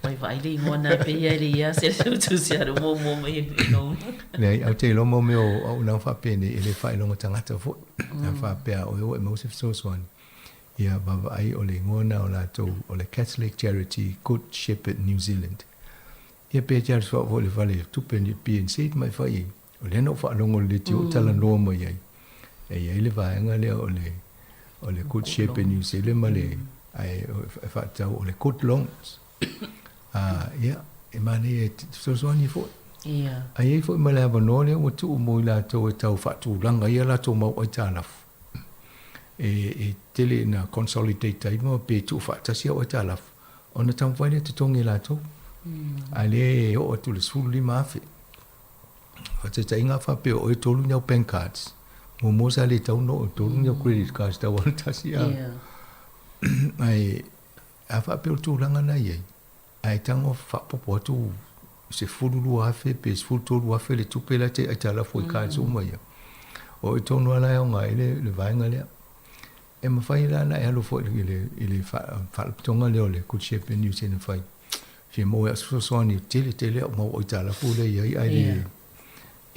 Mai vaai le igoa na pe ia e le ia se tautusi a le muamua mai e le loan. Leai, ae ou te iloa mo mea o auaunaga faapenei, e le faailoga tagata foi. A faapea o oe ua e maua se fesoasoani, Ia vaavaai o le igoa na o latou o le Catholic Charity Good Shepherd New Zealand. Ia pe te alu foi le fale tupe ni PNZ mai fai ai. O lea na ou faalogo i le leitio o talanoa mai ai, e i ai le vaega lea o le, o le Good Shepherd New Zealand ma le, ae e faatatau o le Good Loans. Ia, e manaia e fesoasoani foi. Ia. Ae i ai foi ma le avanoa lea ua tuu mo i latou e tau faatulaga ai a latou mau aitalafu. E, e tele ina consolidate ai ma pe tuufaatasi au aitalafu, ona taumafai lea e totogi e latou. Ae lea e oo atu i le $15,000. Faataitaiga a faapea o oe e tolu ni au bank cards, muamua sa le tatau ona oo i le tolu ni au credit cards, tatau lava ona tasi a. Ae a faapea o le tulaga na i ai, ae tago faaopoopo atu $12,000 pe $13,000 le tupe la e te aitalafu ai i cards uma ia, o i tonu lava la e aoga ai le vaega lea. E mafai la ona e alu foi i le faalapotopotoga lea o le Good Shepherd New Zealand e fai. Fia maua ai au se fesoasoani, e tele tele au mau aitalafu lea e i ai ae le...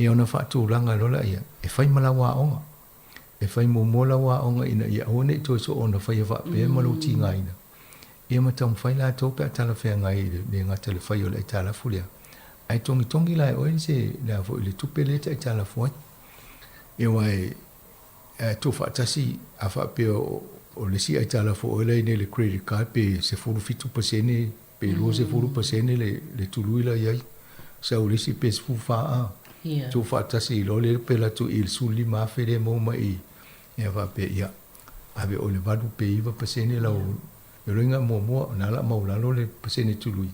Ia ona faatulaga loa lea, e fai ma lau aoga. E fai muamua lau aoga ina ia aua ne i toe soo ona faia faapea ma lou tigaina. Ia ma taumafai latou pe a talafeagai i le le gata i le fai o le aitalafu lea, ae togitogi la e oe se le a foi le tupe lea e te aitalafu ai. Ia aua e ae tuufaatasi a faapea o le isi aitalafu o oe la e i ai nei i le credit card pe 17% pe 20% le tului la i ai, sau le isi pe 14 a. Tuufaatasi loa lea pe alu atu i le $15,000 lea e maua mai i, ia faapea ia, ave oe i le 8 pe 9% lau, o le uiga muamua o lena o le a maualalo le pasene tului.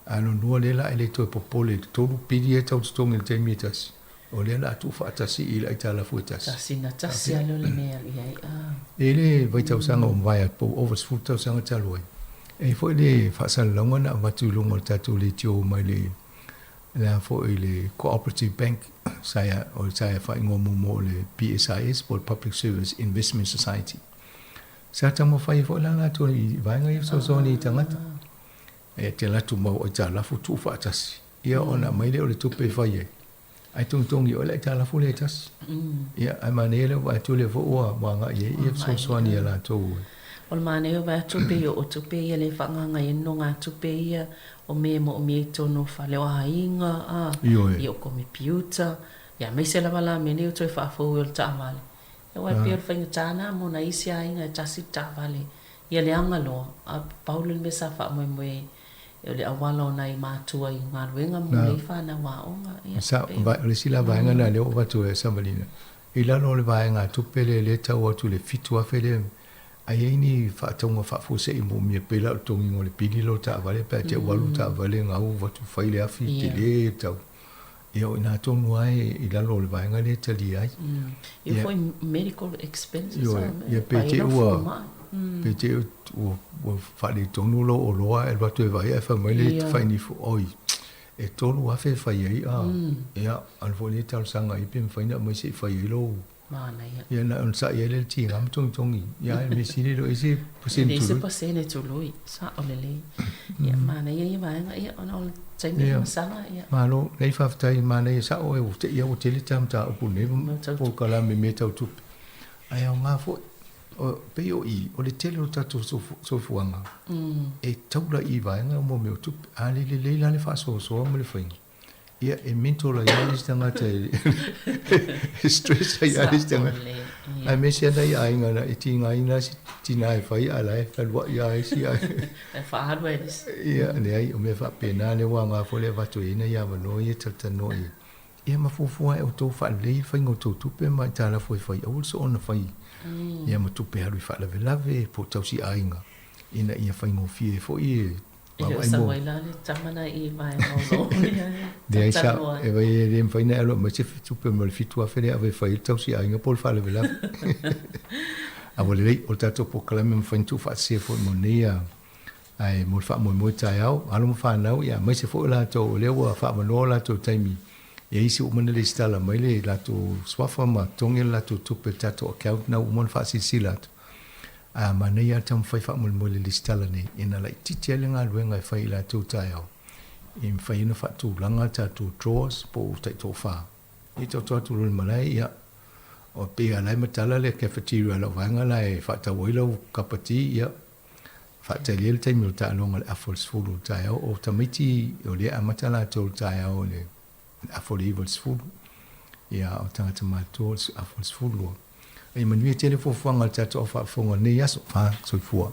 A lona lua lea la e le toe popole i le tolu pili ia e tau totogi i le taimi e tasi, o lea o le a tuufaatasi i le aitalafu e tasi. Tasi na tasi lava lea o le mea e alu i ai. E i ai le vaitausaga ua mavae atu po ua ova 10 tausaga talu ai, e i ai foi le faasalalauga na avatu i luga o le tatou leitio mai le le a foi le Cooperative Bank sa ia o sa ia faaigoa muamua o le PSIS po o le Public Service Investment Society. Sa taumafai ai foi la latou i vaega ia fesoasoani i tagata. E te alu atu mau aitalafu tuu faatasi, ia ona aumai lea o le tupe e fai ai, ae togitogi oe le aitalafu lea e tasi. Ia, ae manaia lea ua vaai atu lea foi ua agai i ai ia fesoasoani a latou. O le manaia o vaai atu pei o tupe ia lea e faaagaga ai nonogatupe ia o mea e moomia i totonu o fale o aiga, a, ia o komepiuta, ia aemaise lava la mea nei o toe faafou ai o le taavale. Aua e pei o le faigata lena mo nai isi aiga e tasi le taavale Ia leaga loa, a pau le mea sa faamoemoe ai, o le auala o nai matua i galuega mo nei fanau aoga. Ia, Sa, pei o. O le isi la vaega lena lea ua avatu e Savalina, i lalo o le vaegatupe lea lea e tau atu i le $7,000 lea, a i ai ni faatauga faafuasei moomia pei la o le togiga o le pili lea o taavale pe a te i ua alu le taavale gau avatu fai le afi tele le tau. Ia o i ina tonu lava i lalo o le vaega lea e talia ai. Ia foi medical expenses. Ioe, ia pe te i ua, pe te i ua, ua faaletonu lou oloa ae alu atu e vaai ae fai mai le fainifu, oi, e $3,000 e fai ai, a, ia, alu foi lea talosaga i ai pe mafai ona aumai se i fai ai lou, Manaia. Ia na ona sa'i ai lea i le tiga ma togitogi. Ia ae o le mea sili e le o i ai se pasene tului. E leai se pasene tului, sa'o lelei. Ia manaia ia vaega, ia ona o le taimi o le masaga, ia. Malo, leai faafetai, manaia sa'o e ua te i lava ua tele ta mataupu i lenei polokalame i mea tau tupe. Ae aoga foi, pei o i, o le tele o le tatou soifuaga e taula i vaega mo mea o tupe. A le lelei la le faasoasoa ma le faiga, Ia, e mental ai lava le isi tagata e stress ai lava le isi tagata. Aemaise lava nai aiga na e tigaina si tina e fai a o la e fealuai lava isi ae. E faaalu ai le isi. Ia, leai, o mea faapena lea ua aoga foi le avatu i ai nai avanoa ia e talatalanoa i ai. Ia ma fuafua e outou faalelei le faiga o tou tupe ma aitalafu e fai, aua le soona fai ia ma tupe alu i faalavelave po o tausiaiga ina ia faigofie ai foi e E le o sau ai la le tama na i vaega o lou Leai sa, e vai e le mafai ona e alu e aumai se tupe ma le $7,000 lea e ave e fai ai le tausiaiga po o le faalavelave. A ua lelei, o le tatou polokalame e mafai ona tuufaatasia foi mo nei a, ae mo le faamoemoe taeao, alo ma fanau, ia aemaise foi o latou o lea ua faaavanoa o latou taimi, e i ai isi ua uma ona lesitala mai le latou suafa ma totogi le latou tupe i le tatou account na ua uma ona faasilasila atu. A manaia lava le taumafai faamolemole i le lesitala nei, ina laitiiti ai le galuega e fai i latou taeao, e mafai ai ona faatulaga a tatou drawers po o taitoafa. Ia taoto atu loa i le malae, ia, o pei lava o la e matala le cafeteria a lau vaega la e faatau ai lau kapa ti, ia, faatali ai le taimi o le taaloga i le afa o le 10 o le taeao. O tamaiti o lea e amata latou i le taeao i le afa o le 9 i le 10. Ia, o tagata matutua o le afa o le 12. A ia manuia tele fuafuaga a le tatou au faafofoga i lenei aso. Fa, soifua.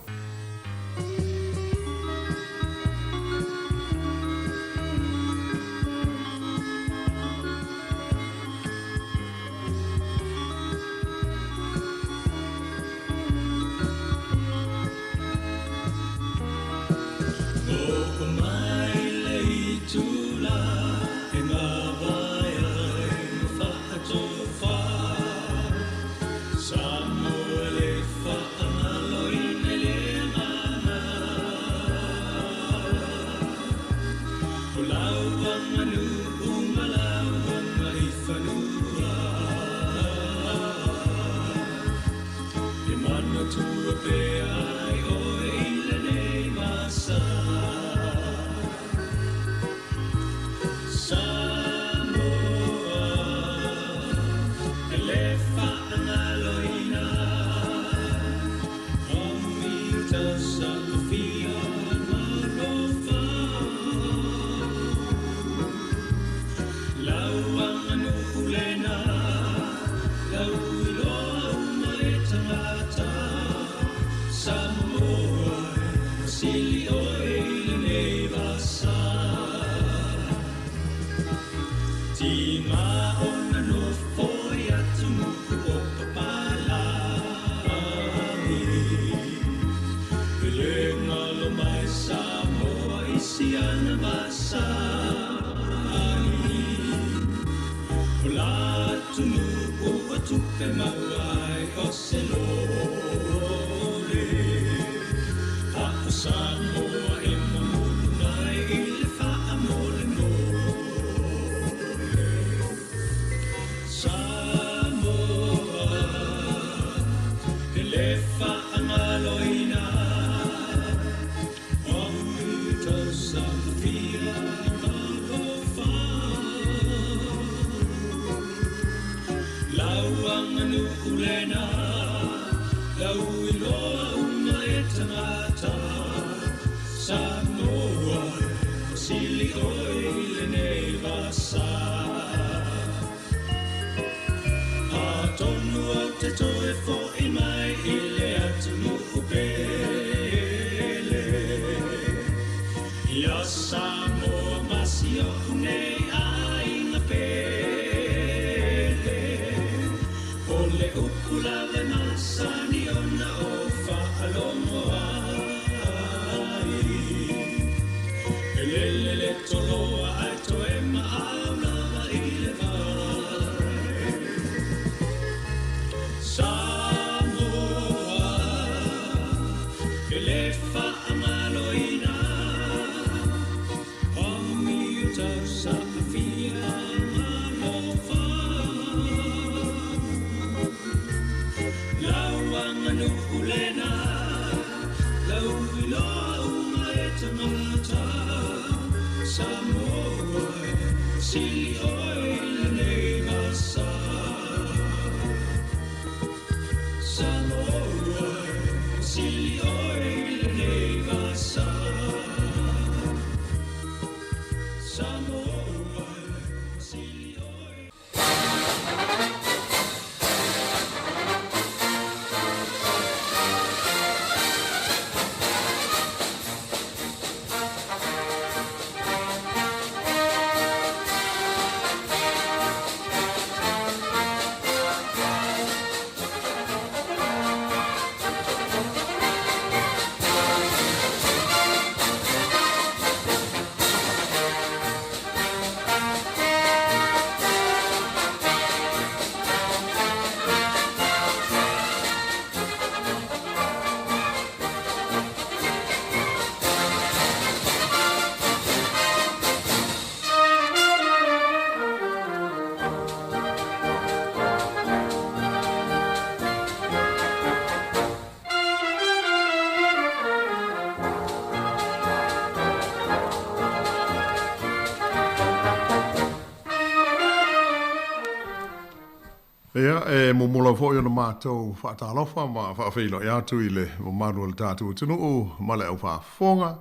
Ia, e momoli foi ona matou faatalofa ma faafeiloai atu i le mamalu o le tatou atunuu ma le aufaafofoga,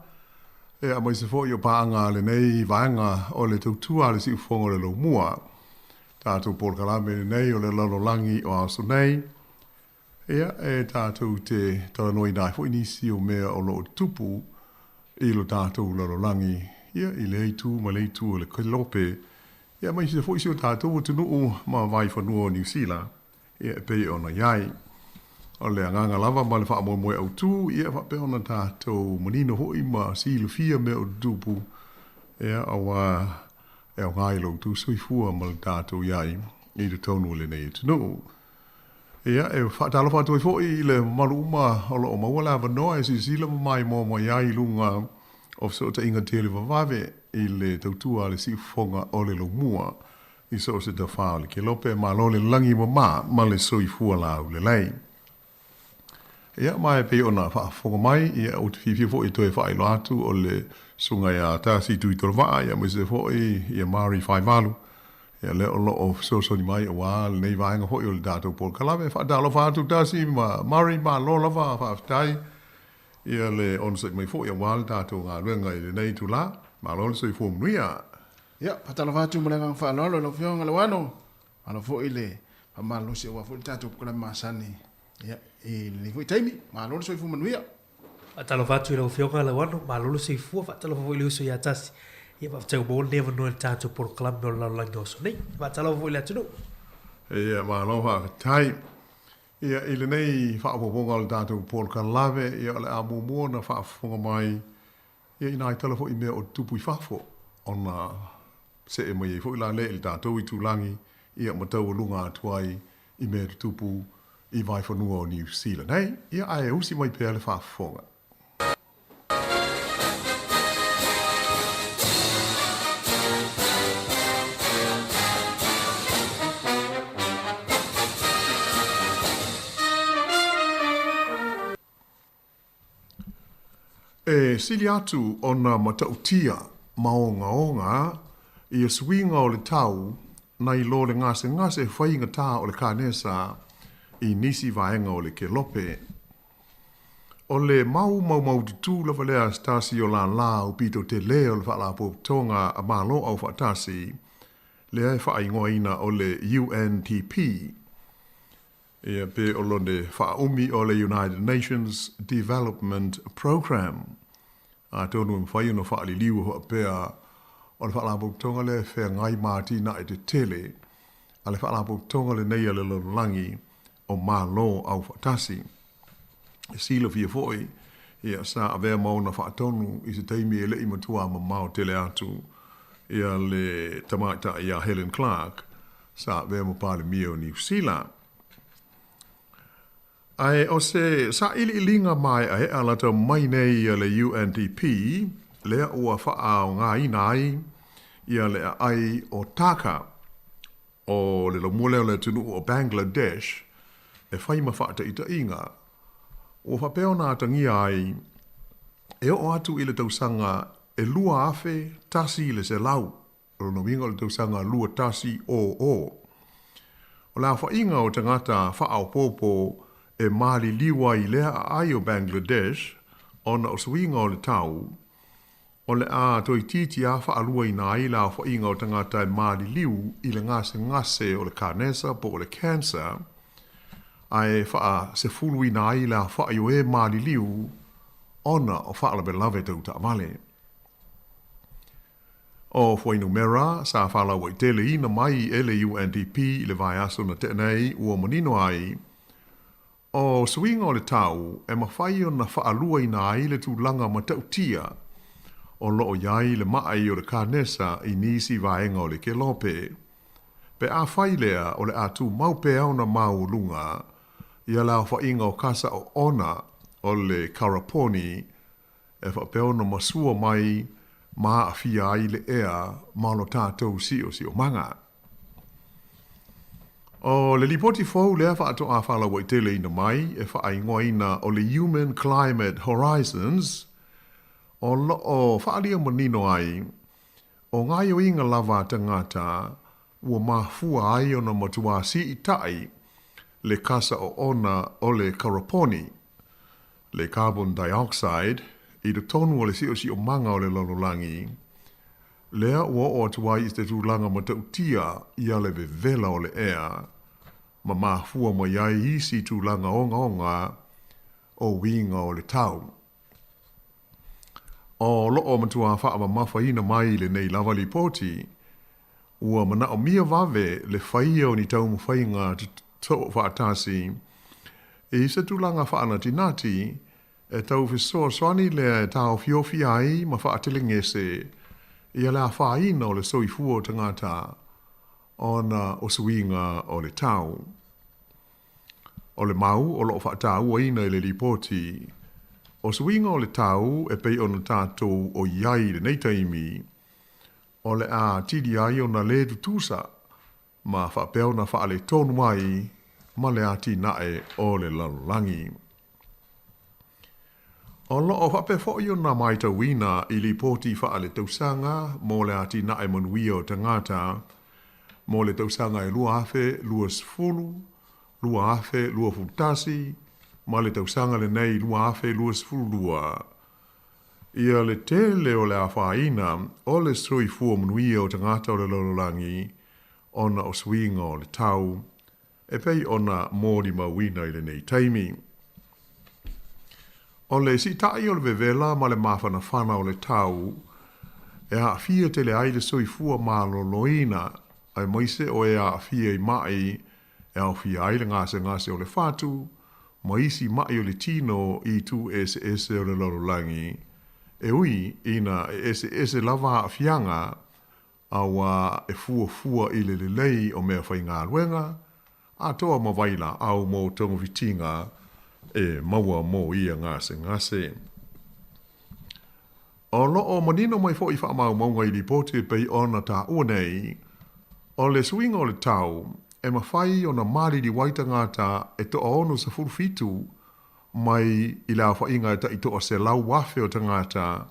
ia, aemaise foi o paaga a lenei vaega o le tautua a le siufofoga o le Laumua. Tatou polokalame lenei o le lalolagi o aso nei, ia, e tatou te talanoaina ai foi nisi o mea o lo o tutupu i lo tatou lalolagi, ia, i lea itu ma lea itu o le kelope, ia, aemaise foi si o tatou atunuu ma vaifanua o Niu Sila, ia, e pei ona i ai. O le agaga lava ma le faamoemoe autu, ia, faapea ona tatou manino foi ma silafia mea o tutupu, ia, aua e aoga i lo outou soifua ma le tatou i ai i totonu o lenei atunuu. Ia, e faatalofa atu ai foi i le mamalu uma o lo o maua le avanoa e silasila ma maimoa mai ai i luga o fesootaiga televavave i le tautua a le siufofoga o le Laumua i so o se tafā o le Kelope. Malo le lagi mama ma le soifua laulelei. Ia, ma e pei ona faafofoga mai, ia, ou te fiafia foi e toe faailoa atu o le Susuga ia Tasi Tuitolovaa, ia, aemaise foi ia Mari Faivalu, ia, lea o lo o fesoasoani mai aua lenei vaega foi o le tatou polokalame. Faatalofa atu Tasi ma Mari, malo lava, faafetai ia le onosai mai foi aua le tatou galuega i lenei itula. Malo le soifua manuia. Ia, faatalofa atu ma le agaga faaaloalo i lau Afioga Leuano. Malo foi le faamalolosi aua foi le tatou polokalame masani ia, i lenei foi taimi. Malo le soifua manuia. Faatalofa atu i lau Afioga Lauano, malo le soifua, faatalofa foi i le uso ia Tasi. Ia faafetai ua maua lenei avanoa i le tatou polokalame o le lalolagi o aso nei. Faatalofa foi i le atunuu. Ia, malo faafetai. Ia, i lenei faaopoopoga o le tatou polokalame, ia o le a muamua ona faafofoga mai Ia inā i tala foi i mea o tutupu i fafo, ona see mai ai foi la lea i le tatou itulagi, ia ma taualuga atu ai i mea tutupu i vaefanua o Niu Sila nei. Ia ae usi mai pea le faafofoga. E sili atu ona matautia ma ogaoga ia suiga o le tau nai lo le gasegase faigata o le kanesa i nisi vaega o le kelope. O le mau maumaututu lava lea a se tasi o lālā aupito tele o le Faalapotopotoga a Malo Aufaatasi lea e faaigoaina o le UNDP. Ia, pe o lona faaumi o le United Nations Development Programme. Atonu e mafai ona faaliliu faapea o le Faalapotopotoga lea e feagai ma atinae tetele a le Faalapotopotoga lenei a le Lalolagi o Malo Aufaatasi. E silafia foi, ia, sa avea ma ona faatonu i se taimi e le i matua mamao tele atu ia le tamaitai ia Helen Clark, Sa avea ma Palemia o Niu Sila. Ae o se sailiiliga maeaea lata mai nei a le UNDP lea ua faaaogaina ai ia le aai o Dhaka o le laumua lea o le atunuu o Bangladesh e fai ma faataitaiga, ua faapea ona atagia ai e oo atu i le tausaga e 2100 O lona uiga o le tausaga 2100. O le aofaiga o tagata faaopoopo e maliliu ai i lea aai o Bangladesh ona o suiga o le tau, o le a toeitiiti a faaluaina ai le aofaiga o tagata e maliliu i le gasegase o le kanesa po o le cancer, ae faasefuluina ai le aofai o e maliliu ona o faalavelave tau taavale. O fuainumera sa faalauaiteleina mai e le UNDP i le vaiaso na tea nei ua manino ai, o suiga o le tau e mafai ona faaluaina ai le tulaga matautia o lo o i ai le maʻi o le kanesa i nisi vaega o le kelope. Pe afai lea o le a tumau pea ona maualuga ia le aofaiga o kasa oona o le karaponi e faapea ona masua mai ma aafia ai le ea ma lo tatou siosiomaga. O le lipoti fou lea faatoa faalauaiteleina mai e faaigoaina o le Human Climate Horizons, o lo o faaalia manino ai o gaoioiga lava a tagata ua mafua ai ona matuā siitai le kasa oona o le karaponi, le carbon dioxide, i totonu o le siosiomaga o le lalolagi. lea ua oo atu ai i se tulaga matautia ia le vevela o le ea ma mafua mai ai isi tulaga ogaoga o uiga o le tau. O loo matuā faamamafaina mai i lenei lava lipoti, ua manaomia vave le faia o ni taumafaiga soofaatasi i se tulaga faanatinati e tau fesoasoani lea e taofiofi ai ma faatelegese ia le afaina o le soifua o tagata ona o suiga o le tau. O le mau o loo faatauaina i le lipoti, o suiga o le tau e pei ona tatou o i ai i lenei taimi, o le a atili ai ona lē tutusa ma faapea ona faaletonu ai ma le atinae o le lalolagi. O loo faapea foi ona matauina i lipoti faaletausaga mo le atinae manuia o tagata mo le tausaga e 2020, 2021 ma le tausaga lenei 2022, ia le tele o le afaina o le soifua manuia o tagata o le lalolagi ona o suiga o le tau e pei ona molimauina i lenei taimi. O le siitai o le vevela ma le mafanafana o le tau e aafia tele ai le soifua maloloina, aemaise o e aafia i ma'i e aofia ai le gasegase o le fatu ma isi ma'i o le tino i itu eseese o le lalolagi, e ui ina e eseese lava aafiaga auā e fuafua i le lelei o meafaigaluega atoa ma vailaau mo togafitiga e maua mo ia gasegase. O loo manino mai foi i faamaumauga i lipoti e pei ona taua nei, o le suiga o le tau e mafai ona maliliu ai tagata e toa 67 mai i le aofaiga e tai 100,000 o tagata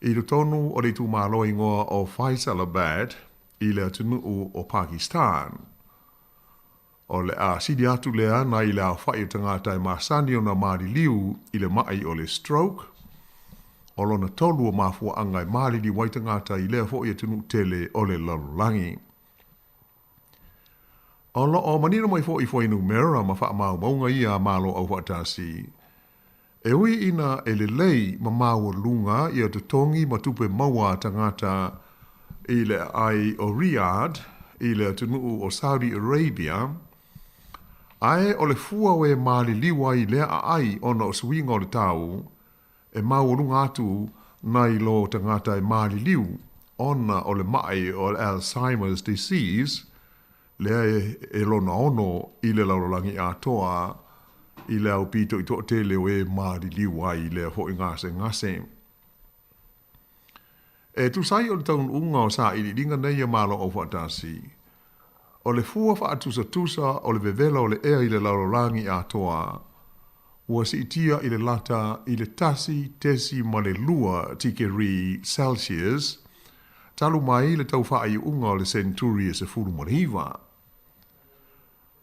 i totonu o le itumalo igoa o Faisalabad i le atunuu o Pakistan. O le a sili atu lea nai le aofai o tagata e masani ona maliliu i le ma'i o le stroke, o lona tolu o mafuaaga e maliliu ai tagata i lea foi atunuu tele o le lalolagi. O loo manino mai foi i fuainumera ma faamaumauga ia a Malo Aufaatasi, e ui ina e lelei ma maualuga ia totogi ma tupe maua a tagata i le aai o Riyadh i le atunuu o Saudi Arabia, ae o le fua o e maliliu ai lea aai ona o suiga o le tau, e maualuga atu nai lo tagata e maliliu ona o le ma'i o le Alzheimer's disease, lea e lona ono i le lalolagi atoa i le aupito i toatele o e maliliu ai i lea foi gasegase. E tusa ai o le taunuuga o sailiiliga nei a Malo Aufaatasi, o le fua faatusatusa o le vevela o le ea i le lalolagi atoa, ua siitia i le lata i le 1.2 tikeri Celsius, talu mai le tau faaiuga o le senturi e 19.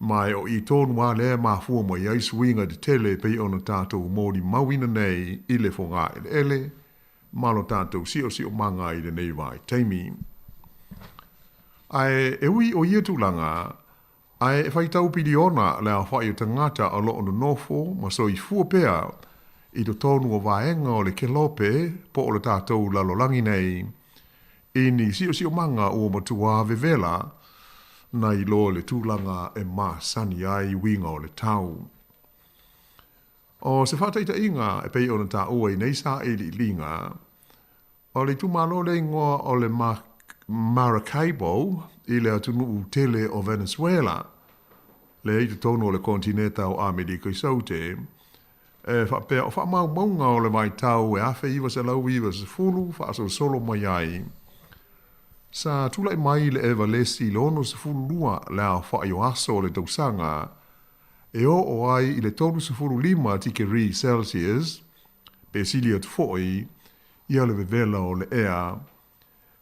Ma e o i tonu lava lea e mafua mai ai suiga tetele e pei ona tatou molimauina nei i le fogaeleele ma lo tatou siosiomaga i lenei vaitaimi. Ae e ui o ia tulaga, ae e faitau piliona le aofai o tagata o loo nonofo ma soifua pea i totonu o vaega o le kelope po o le tatou lalolagi nei i ni siosiomaga ua matuā vevela nai lo le tulaga e masani ai uiga o le tau. O se faataitaiga e pei ona taua i nei sailiiliga, O le itumalo le igoa o le Maracaibo i le atunuu tele o Venezuela, lea i totonu o le konetineta o Amerika i Saute, e faapea o faamaumauga o le vaitau e 1990 faasolosolo mai ai, sa tulai mai le Evalesi i le 62 le aofai o aso o le tausaga e oo ai i le 35 tikeri Celsius, pe sili atu foi ia le vevela o le ea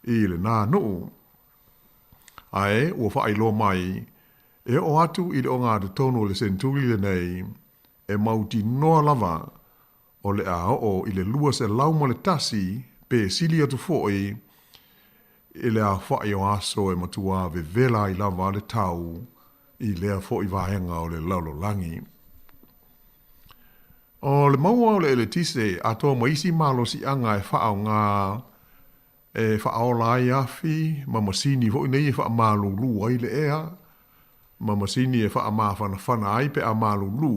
i lenā nuu. Ae ua faailoa mai, e oo atu i le ogatotonu o le senturi lenei, e mautinoa lava o le a oo i le 201 pe sili atu foi. i le aofaʻi o aso e matuā vevela ai lava le tau i lea foʻi vaega o le lalolagi. O le maua o le eletise atoa ma isi malosiʻaga e faaaogā e faaola ai afi ma masini foi nei e faamalūlū ai le ea ma masini e faamafanafana ai pe a malūlū,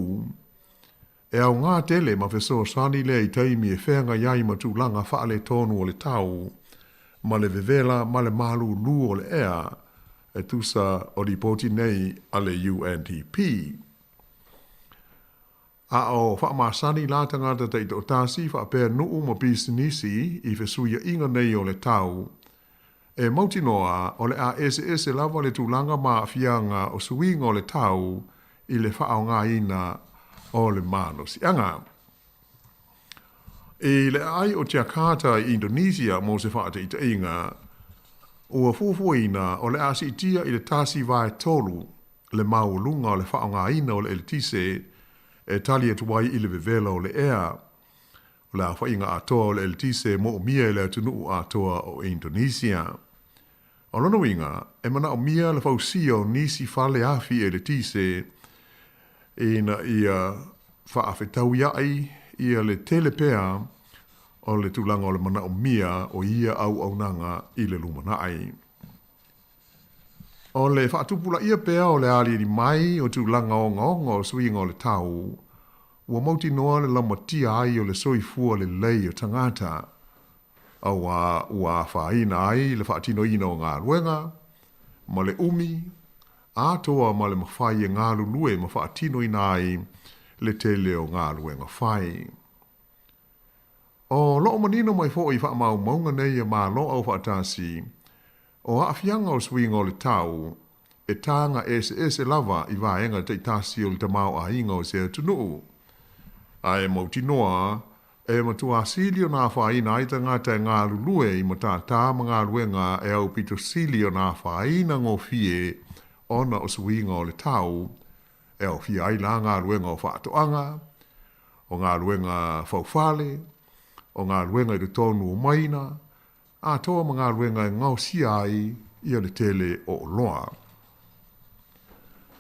e aogā tele ma fesoasoani lea i taimi e feagai ai ma tulaga faaletonu o le tau ma le vevela ma le malūlū o le ea e tusa o lipoti nei a le UNDP. A o faamasani la tagata taitoatasi faapea nuu ma pisinisi i fesuiaiga nei o le tau, e mautinoa o le a eseese lava le tulaga ma aafiaga o suiga o le tau i le faaaogaina o le malosiaga. I le aai o Jakarta i Indonesia mo se faataitaiga, ua fuafuaina o le a siitia i le 1/3 le maualuga o le faaaogaina o le eletise e tali atu ai i le vevela o le ea. O le aofaiga atoa o le eletise e moomia e le atunuu atoa o Indonesia. O lona uiga, e manaomia le fausia o nisi fale afi eletise ina ia faafetauiaʻi ia le tele pea o le tulaga o le manaomia o ia auaunaga i le lumanai. O le faatupulaia pea o le aliali mai o tulaga ogaoga o suiga o le tau, ua mautinoa le laumatia ai o le soifua lelei o tagata, auā ua afaina ai le faatinoina o galuega, ma le umi, atoa ma le mafai e galulue ma faatinoina ai le tele o galuega fai. O loo manino mai foʻi i faamaumauga nei a Malo Aufaatasi, o aafiaga o suiga o le tau, e taga eseese lava i vaega taitasi o le tamaoaiga o se atunuu. Ae mautinoa, e matuā sili ona afaina ai tagata e galulue i matātā ma galuega e aupito sili ona afaina gofie ona o suiga o le tau, e aofia ai la galuega o faatoaga, o galuega faufale, o galuega i totonu o maina, atoa ma galuega e gaosia ai ia le tele o oloa.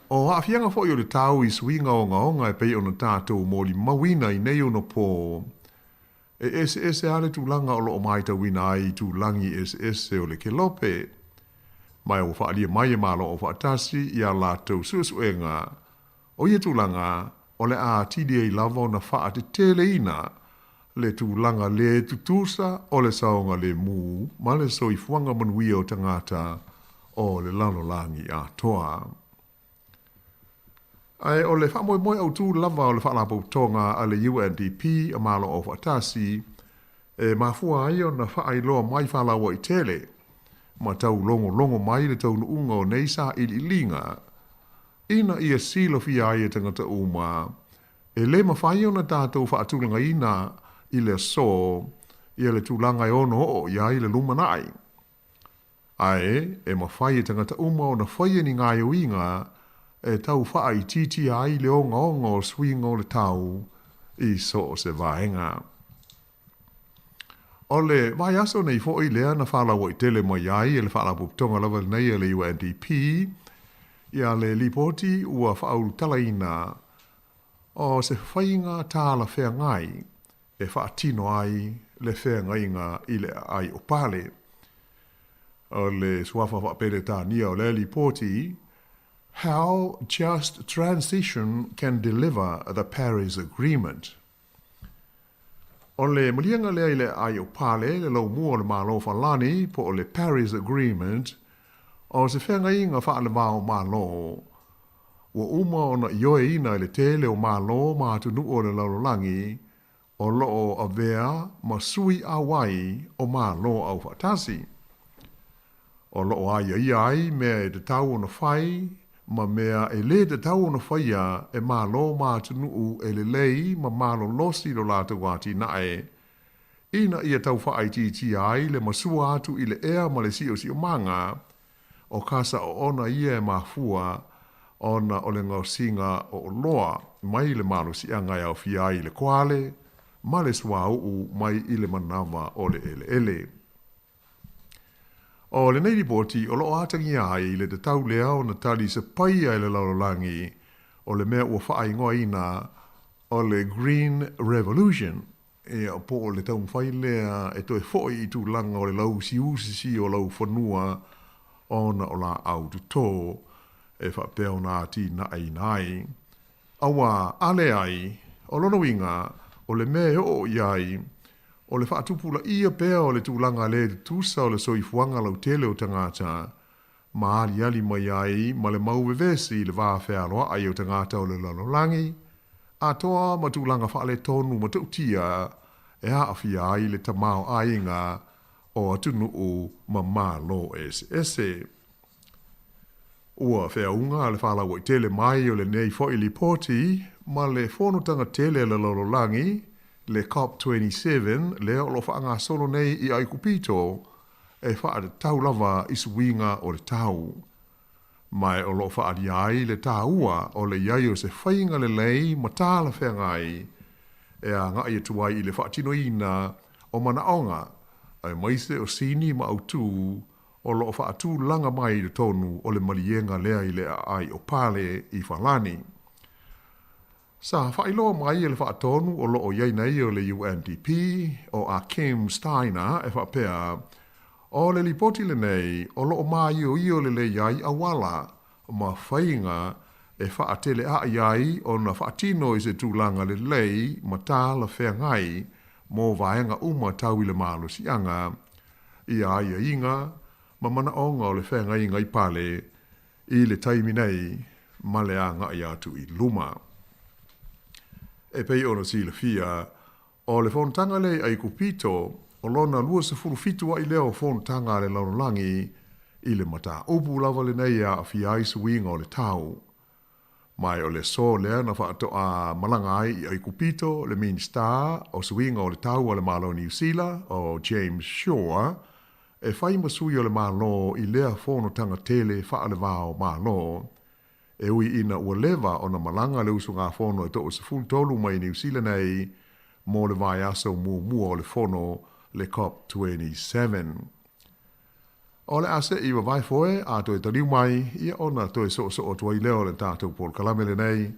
O aafiaga foi o le tau i suiga ogaoga e pei ona tatou molimauina i nei ono pō, e eseese lava le tulaga o lo o matauina ai i tulagi eseese o le kelope. Ma ua faaalia mai e Malo Aufaatasi i a latou suesuega O ia tulaga, o le a atili ai lava ona faateteleina le tulaga lē tutusa o le saogalemu ma le soifuaga manuia o tagata o le lalolagi atoa. Ae o le faamoemoe autū lava o le Faalapotopotoga a le UNDP a Malo Aufaatasi e mafua ai ona faailoa mai faalauaitele ma taulogologo mai le taunuuga o nei sailiiliga Ina ia silafia ai e tagata uma, e lē mafai ona tatou faatulagaina i le aso ia le tulaga e ono oo i ai le lumanai. Ae, e mafai e tagata uma ona faia ni gaoioiga e tau faaitiitia ai le ogaoga o suiga o le tau i so o se vaega. O le vaiaso nei foʻi lea na faalauaitele mai ai e le Faalapotopotoga lava lenei a le UNDP ia le lipoti ua faaulutalaina o se faiga talafeagai e faatino ai le feagaiga i le aai o Pale. O le suafa faapeletania o lea lipoti, How Just Transition Can Deliver the Paris Agreement. O le maliega lea i le aai o Pale, le laumua o le Malo Falani, po o le Paris Agreement, o se feagaiga faalevao Malo, ua uma ona ioeina e le tele o Malo ma atunuu o le lalolagi o lo o avea ma sui auai o Malo Aufaatasi. O lo o aiaia ai mea e tatau ona fai ma mea e lē tatau ona faia e Malo ma atunuu e lelei ma malolosi lo latou atinae, ina ia tau faaitiitia ai le masua atu i le ea ma le siosiomaga, o kasa oona ia e mafua ona o le gaosiga o oloa mai le malosiaga e aofia ai le koale ma le suauu mai i le manawa o le eleele. O lenei lipoti o loo atagia ai le tatau lea ona tali se paia i le lalolagi o le mea ua faaigoaina o le Green Revolution, ia, po o le taumafai lea e toe foi i tulaga o le lauusiusi o laufanua ona o laau toto e faapea ona atinaeina ai. Auā, a leai, o lona uiga, o le mea e oo i ai, o le faatupulaia pea o le tulaga lē tutusa o le soifuaga lautele o tagata, ma aliali mai ai ma le mau vevesi i le va fealoaʻai o tagata o le lalolagi, atoa ma tulaga faaletonu matautia e aafia ai le tamaoaiga o atunuu ma Malo eseese. Ua feauga le faalauaitele mai o lenei foi lipoti ma le fonotaga tele a le lalolagi, le COP 27, lea o lo o faagasolo nei i Aikupito, e faatatau lava i suiga o le tau. Ma o lo o faaalia ai le taua o le i ai o se faiga lelei ma talafeagai e agai atu ai i le faatinoina o manaoga aemaise o sini ma autū o lo o faatulaga mai i totonu o le maliega lea i le aai o Pale i Falani. Sa faailoa mai e le faatonu o lo o i ai nei o le UNDP, o Achim Steiner e faapea, O le lipoti lenei o lo o māioio lelei ai auala ma faiga e faateleaʻi ai ona faatino i se tulaga lelei ma talafeagai mo vaega uma tau i le malosiaga, i aiaiga ma manaoga o le feagaiga i Pale i le taimi nei ma le agai atu i luma. E pei ona silafia, o le fonotaga lea i Aikupito, o lona 27 aʻi lea o fonotaga a le lalolagi i le mataupu lava lenei e aafia ai suiga o le tau. Ma o le aso lea na faatoa malaga ai i Aikupito le Minisita o Suiga o le Tau a le Malo Niu Sila, o James Shaw, e fai ma sui o le Malo i lea fonotaga tele faale-va o Malo. E ui ina ua leva ona malaga le usugafono e 13 mai Niu Sila nei mo le vaiaso muamua o le fono le COP 27. O le a seʻi vavae foe a toe taliu mai, ia ona toe soosoo atu ai lea o le tatou polokalame lenei,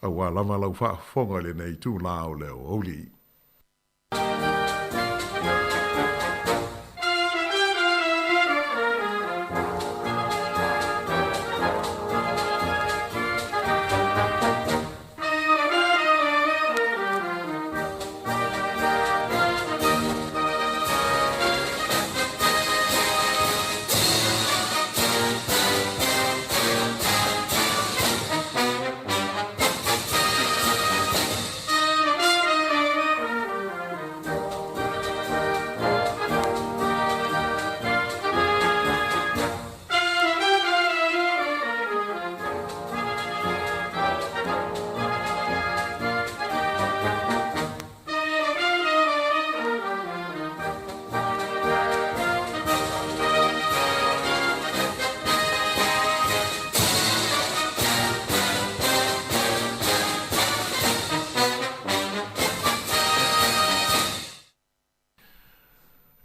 auā lava lau faafofoga i lenei itulā o le aoauli.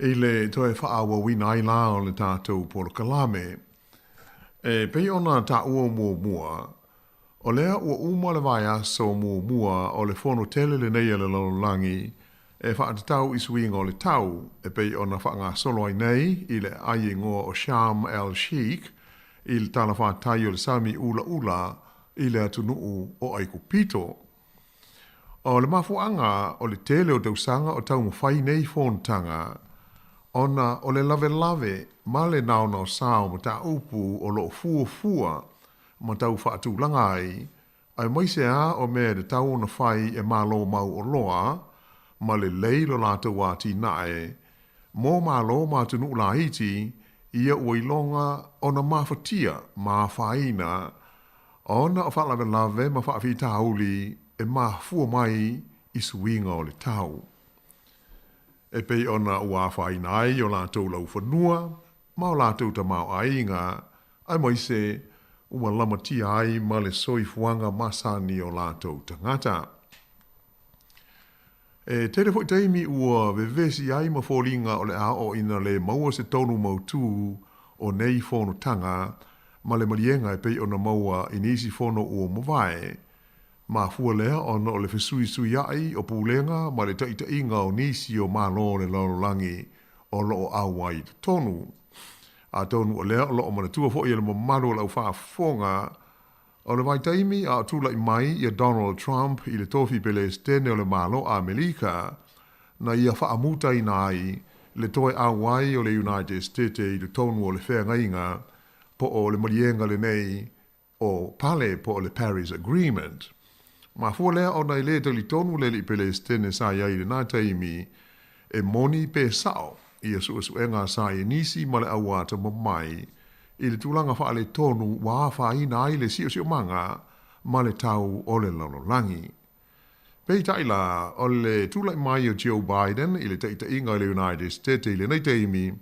I le toe faaauauina ai la o le tatou polokalame. E pei ona taua muamua, o lea ua uma le vaiaso muamua o le fono tele lenei a le lalolagi e faatatau i suiga o le tau e pei ona faagasolo ai nei i le aai igoa o Sharm el Sheikh i le talafatai o le sami ulaula i le atunuu o Aikupito. O le mafuaaga o le tele o tausaga o taumafai nei fonotaga ona o le lawelawe ma le naonaosa o mataupu o lo o fuafua ma tau faatulaga ai, aemaise lava o mea e tatau ona fai e Malo mauoloa ma lelei lo latou atinae mo Malo ma atunuu laiti, ia ua iloga ona mafatia ma afaina ona o faalavelave ma faafitauli e mafua mai i suiga o le tau. E pei ona ua afaina ai o latou laufanua ma o latou tamaoaiga, aemaise ua lamatia ai ma le soifuaga masani o latou tagata. E tele foi taimi ua vevesi ai ma foliga o le a oo ina le maua se tonu mautū o nei fonotaga ma le maliega e pei ona maua i nisi fono ua mavae. Mafua lea ona o le fesuisuiaʻi o pulega ma le taʻitaʻiga o nisi o Malo o le lalolagi o lo o ʻauai i totonu. Atonu o lea o lo o manatua foi e le mamalu o le aufaafofoga O le vaitaimi a o tulai mai ia Donald Trump i le tofi Pelesitene o le Malo Amelika, na ia faamutaina ai le toe ʻauai o le United Stete i totonu o le feagaiga po o le maliega lenei o Pale po o le Paris Agreement. Mafua lea ona e le talitonu le alii Pelesitene sa i ai i lena taimi e moni pe sao ia suesuega a saienisi ma le auatamamai i le tulaga faaletonu ua afaina ai le siosiomaga ma le tau o le lalolagi. Peitai la, o le tulai mai o Joe Biden i le taitaiga i le United Stete i lenei taimi,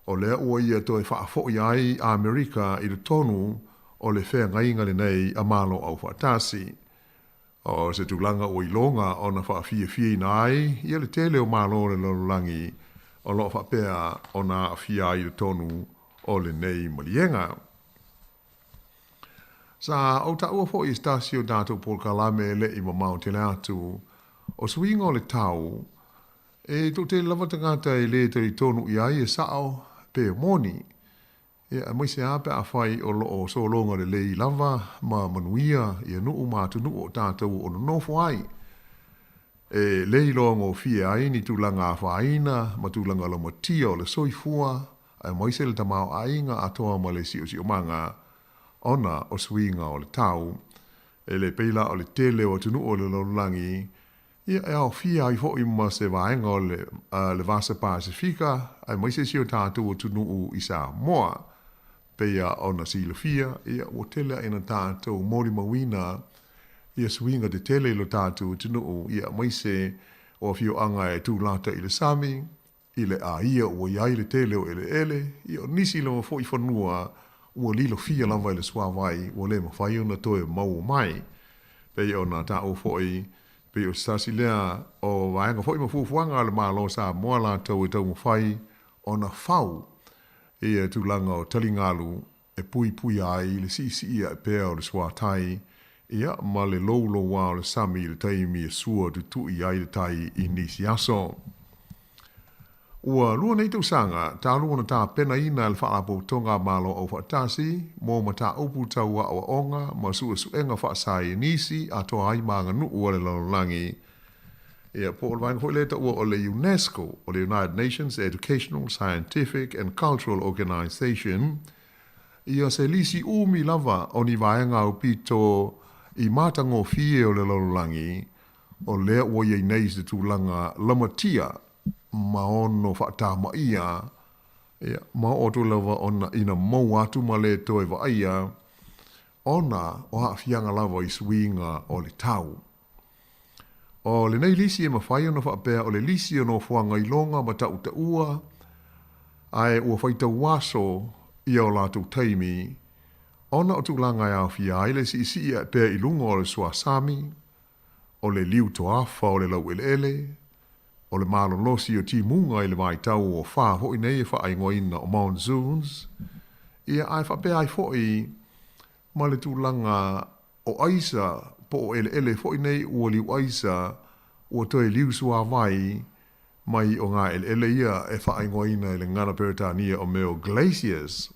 o lea ua ia toe faafo'i ai Amerika i totonu o le feagaiga lenei a Malo Aufaatasi. O se tulaga ua iloga ona faafiafiaina ai ia le tele o Malo o le lalolagi o lo o faapea ona aafia ai i totonu o lenei maliega. Sa ou taua foi i se tasi o tatou polokalame e le i mamao tele atu, o suiga o le tau, e toatele lava tagata e le talitonu i ai e sao pe moni. Ia, aemaise lava pe afai o lo o sologa lelei lava ma manuia ia nuu ma atunuu o tatou o nonofo ai. E le iloa gofie ai ni tulaga afaina ma tulaga laumatia o le soifua, aemaise le tamaoaiga atoa ma le siosiomaga ona o suiga o le tau. E le pei la o le tele o atunuu o le lalolagi Ia, e aofia ai foi ma se vaega o le, le Vasa Pasifika, aemaise si o tatou atunuu i Samoa. Pei ona silafia, ia, ua tele aʻe na tatou molimauina ia suiga tetele i lo tatou atunuu, ia, aemaise o afioaga e tulata i le sami, i le ʻāia ua i ai le tele o ʻeleʻele, ia o nisi lava foi fanua ua lilofia lava i le suāwai ua le mafai ona toe maua mai. Pei ona taua foi, pei o se tasi lea o vaega foi ma fuafuaga a le Malo o Samoa latou e taumafai ona fau ia tulaga o taligalu e puipuia ai le siisii aʻe pea o le suatai, ia, ma le louloua o le sami i le taimi e sua tutui ai le tai i nisi aso. Ua lua nei tausaga talu ona tapenaina e le Faalapotopotoga a Malo Aufaatasi mo mataupu tau aoaoga ma suesuega faasaienisi atoa ai ma aganuu a le lalolagi, ia, po o le vaega foi lea e taua o le UNESCO, o le United Nations Educational, Scientific and Cultural Organization, ia se lisi umi lava o ni vaega aupito i matagofie o le lalolagi, o lea ua i ai nei se tulaga lamatia ma ono faatamaia, ia, ma oo atu lava ona ina maua atu ma le toe vaaia, ona o aafiaga lava i suiga o le tau. O lenei lisi e mafai ona faapea o le lisi o nofoaga iloga ma taʻutaʻua, ae ua faitau aso ia o latou taimi, ona o tulaga e aofia ai le siisii aʻe pea i luga o le suasami, o le liu toafa o le laueleele, o le malolosi o timuga i le vaitau o fa foi nei e faaigoaina o monsoons, ia ae faapea ai foi ma le tulaga o aisa po o eleele foi nei ua liu aisa ua toe liu suāwai mai o ngā eleele ia e faaigoaina i le gagana Peretania o mea o glaciers.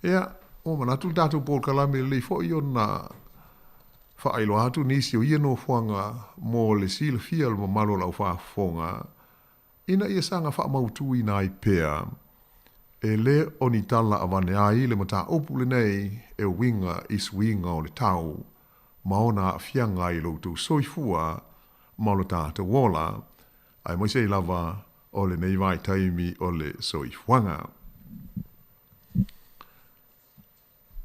Ia, ua manatu le tatou polokalame lelei foi ona faailoa atu nisi o ia nofoaga mo le silafia o le mamalu o le aufaafofoga ina ia saga faamautuina ai pea e le o ni tala avane ai le mataupu lenei e uiga i suiga o le tau ma ona aafiaga i lo outou soifua ma lo tatou ola, aemaise ai lava o lenei vaitaimi o le soifuaga.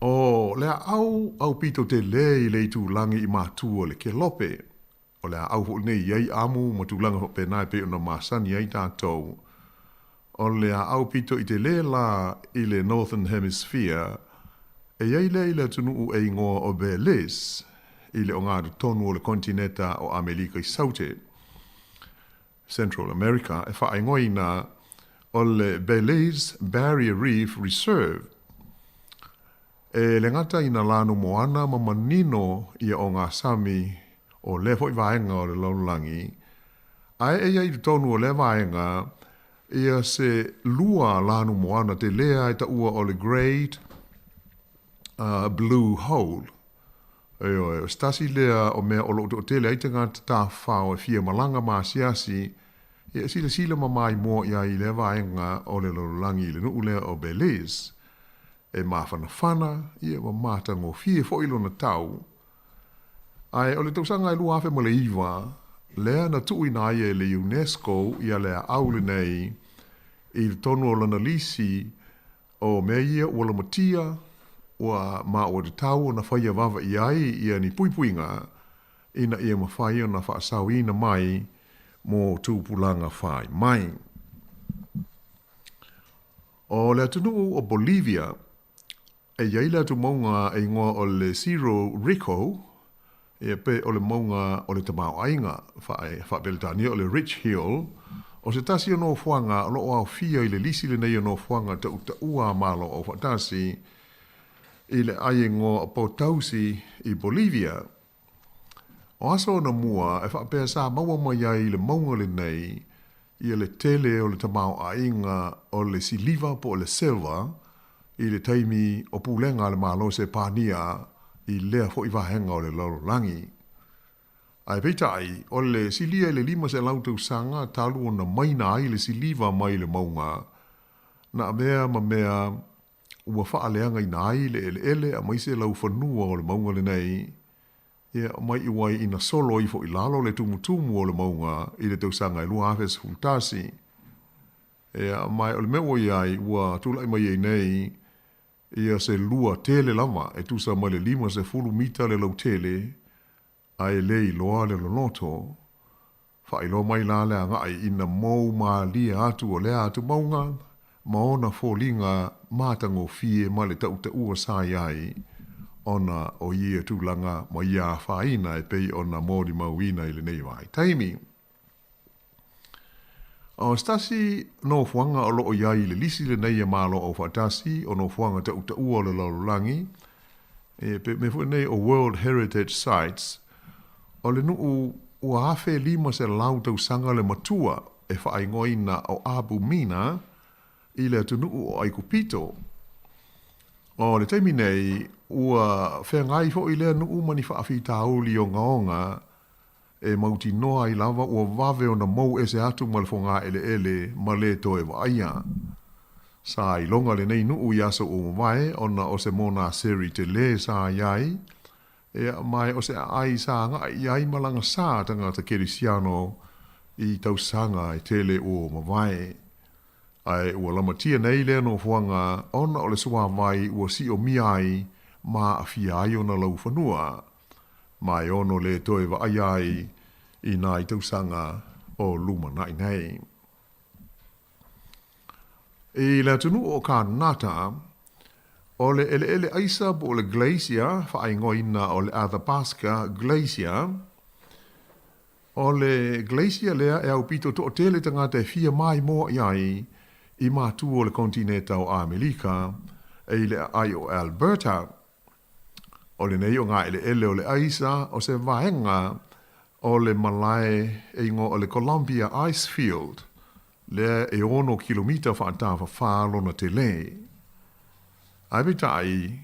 O le aau aupito tele i le itulagi i matua o le Kelope, o le aau foi lenei e i ai amu ma tulaga faapena e pei ona masani ai tatou. O le aau pito i tele la i le Northern Hemisphere, e i ai lea i le atunuu e igoa o Belize, i le ogatotonu o le konetineta o Amelika i Saute. Central America e faaigoaina o le Belize Barrier Reef Reserve. E le gata ina lanu moana ma manino ia ogasami o lea foi vaega o le lalolagi, ae eia i totonu o lea vaega ia se lua lanu moana telē a e taua o le Great Blue Hole. Ioe, o se tasi lea o mea o lo o toatele ai tagata tafafao e fia malaga ma asiasi, ia e silasila ma maimoa i ai i lea vaega o le lalolagi i le nuu lea o Belize. E mafanafana, ia ma matagofie foi lona tau. Ae o le tausaga e 2009, lea na tuuina ai e le UNESCO ia le aau lenei i totonu o lana lisi o mea ia ua lamatia, ua ma ua tatau ona faia vava i ai ia ni puipuiga ina ia mafai ona faasaoina mai mo tupulaga fai mai. O le atunuu o Bolivia, e i ai le atumauga e igoa o le Cerro Rico, ia pe o le mauga o le tamaoaiga, faa-Peretania o le Rich Hill, o se tasi o nofoaga o lo o aofia i le lisi lenei o nofoaga tautaua a Malo Aufaatasi i le ai igoa o Potosí i Bolivia. O aso ona mua e faapea sa maua mai ai i le mauga lenei ia le tele o le tamaoaiga o le siliva po o le silver i le taimi o pulega a le Malo Sepania i lea foi vaega o le lalolagi. Ae peitai, o le silia i le 500 tausaga talu ona maina ai le siliva mai le mauga, na avea ma mea ua faaleagaina ai le eleele aemaise laufanua o le mauga lenei, ia mai i ai ina solo ifo i lalo le tumutumu o le mauga i le tausaga e 2011. Ia, ma o le mea ua i ai, ua tulai mai ai nei ia se lua tele lava e tusa ma le 50 mita le lautele, ae le iloa le loloto. Faailoa mai la le agai ina mou malie atu o lea atumauga ma ona foliga matagofie ma le tautaua sa i ai ona o ia tulaga ma ia afaina e pei ona molimauina i lenei vaitaimi. O se tasi nofoaga o lo o i ai i le lisi lenei a Malo Aufaatasi o nofoaga tautaua o le lalolagi, e pe mea foi nei o World Heritage Sites, o le nuu ua 1500 tausaga le matua e faaigoaina o Abu Mina i le atunuu o Aikupito. O le taimi nei, ua feagai foi lea nuu ma ni faafitauli ogaoga e mautinoa ai lava ua vave ona mou ese atu ma le fogaeleele ma lē toe vaaia. Sa iloga lenei nuu i aso ua mavae ona o se monaseri telē sa i ai, ea mae o se aai sa agai i ai malaga sa tagata kerisiano i tausaga e tele ua mavae. Ae ua lamatia nei lea nofoaga ona o le suāwai ua siomia ai ma aafia ai ona laufanua. Ma e ono lē toe vaaia ai i nai tausaga o lumanaʻi nei. I le atunuu o Kanata, o le eleele aisa po o le glacier, faaigoaina o le Athabasca Glacier, o le glacier lea e aupito toatele tagata e fia maimoa i ai i matu o le kontineta o Amelika e i le aai o Alberta. O lenei o ngā eleele o le aisa o se vaega o le malae e igoa o le Columbia Ice Field, lea e ono kilomita faatafafā lona telē. Ae peitai,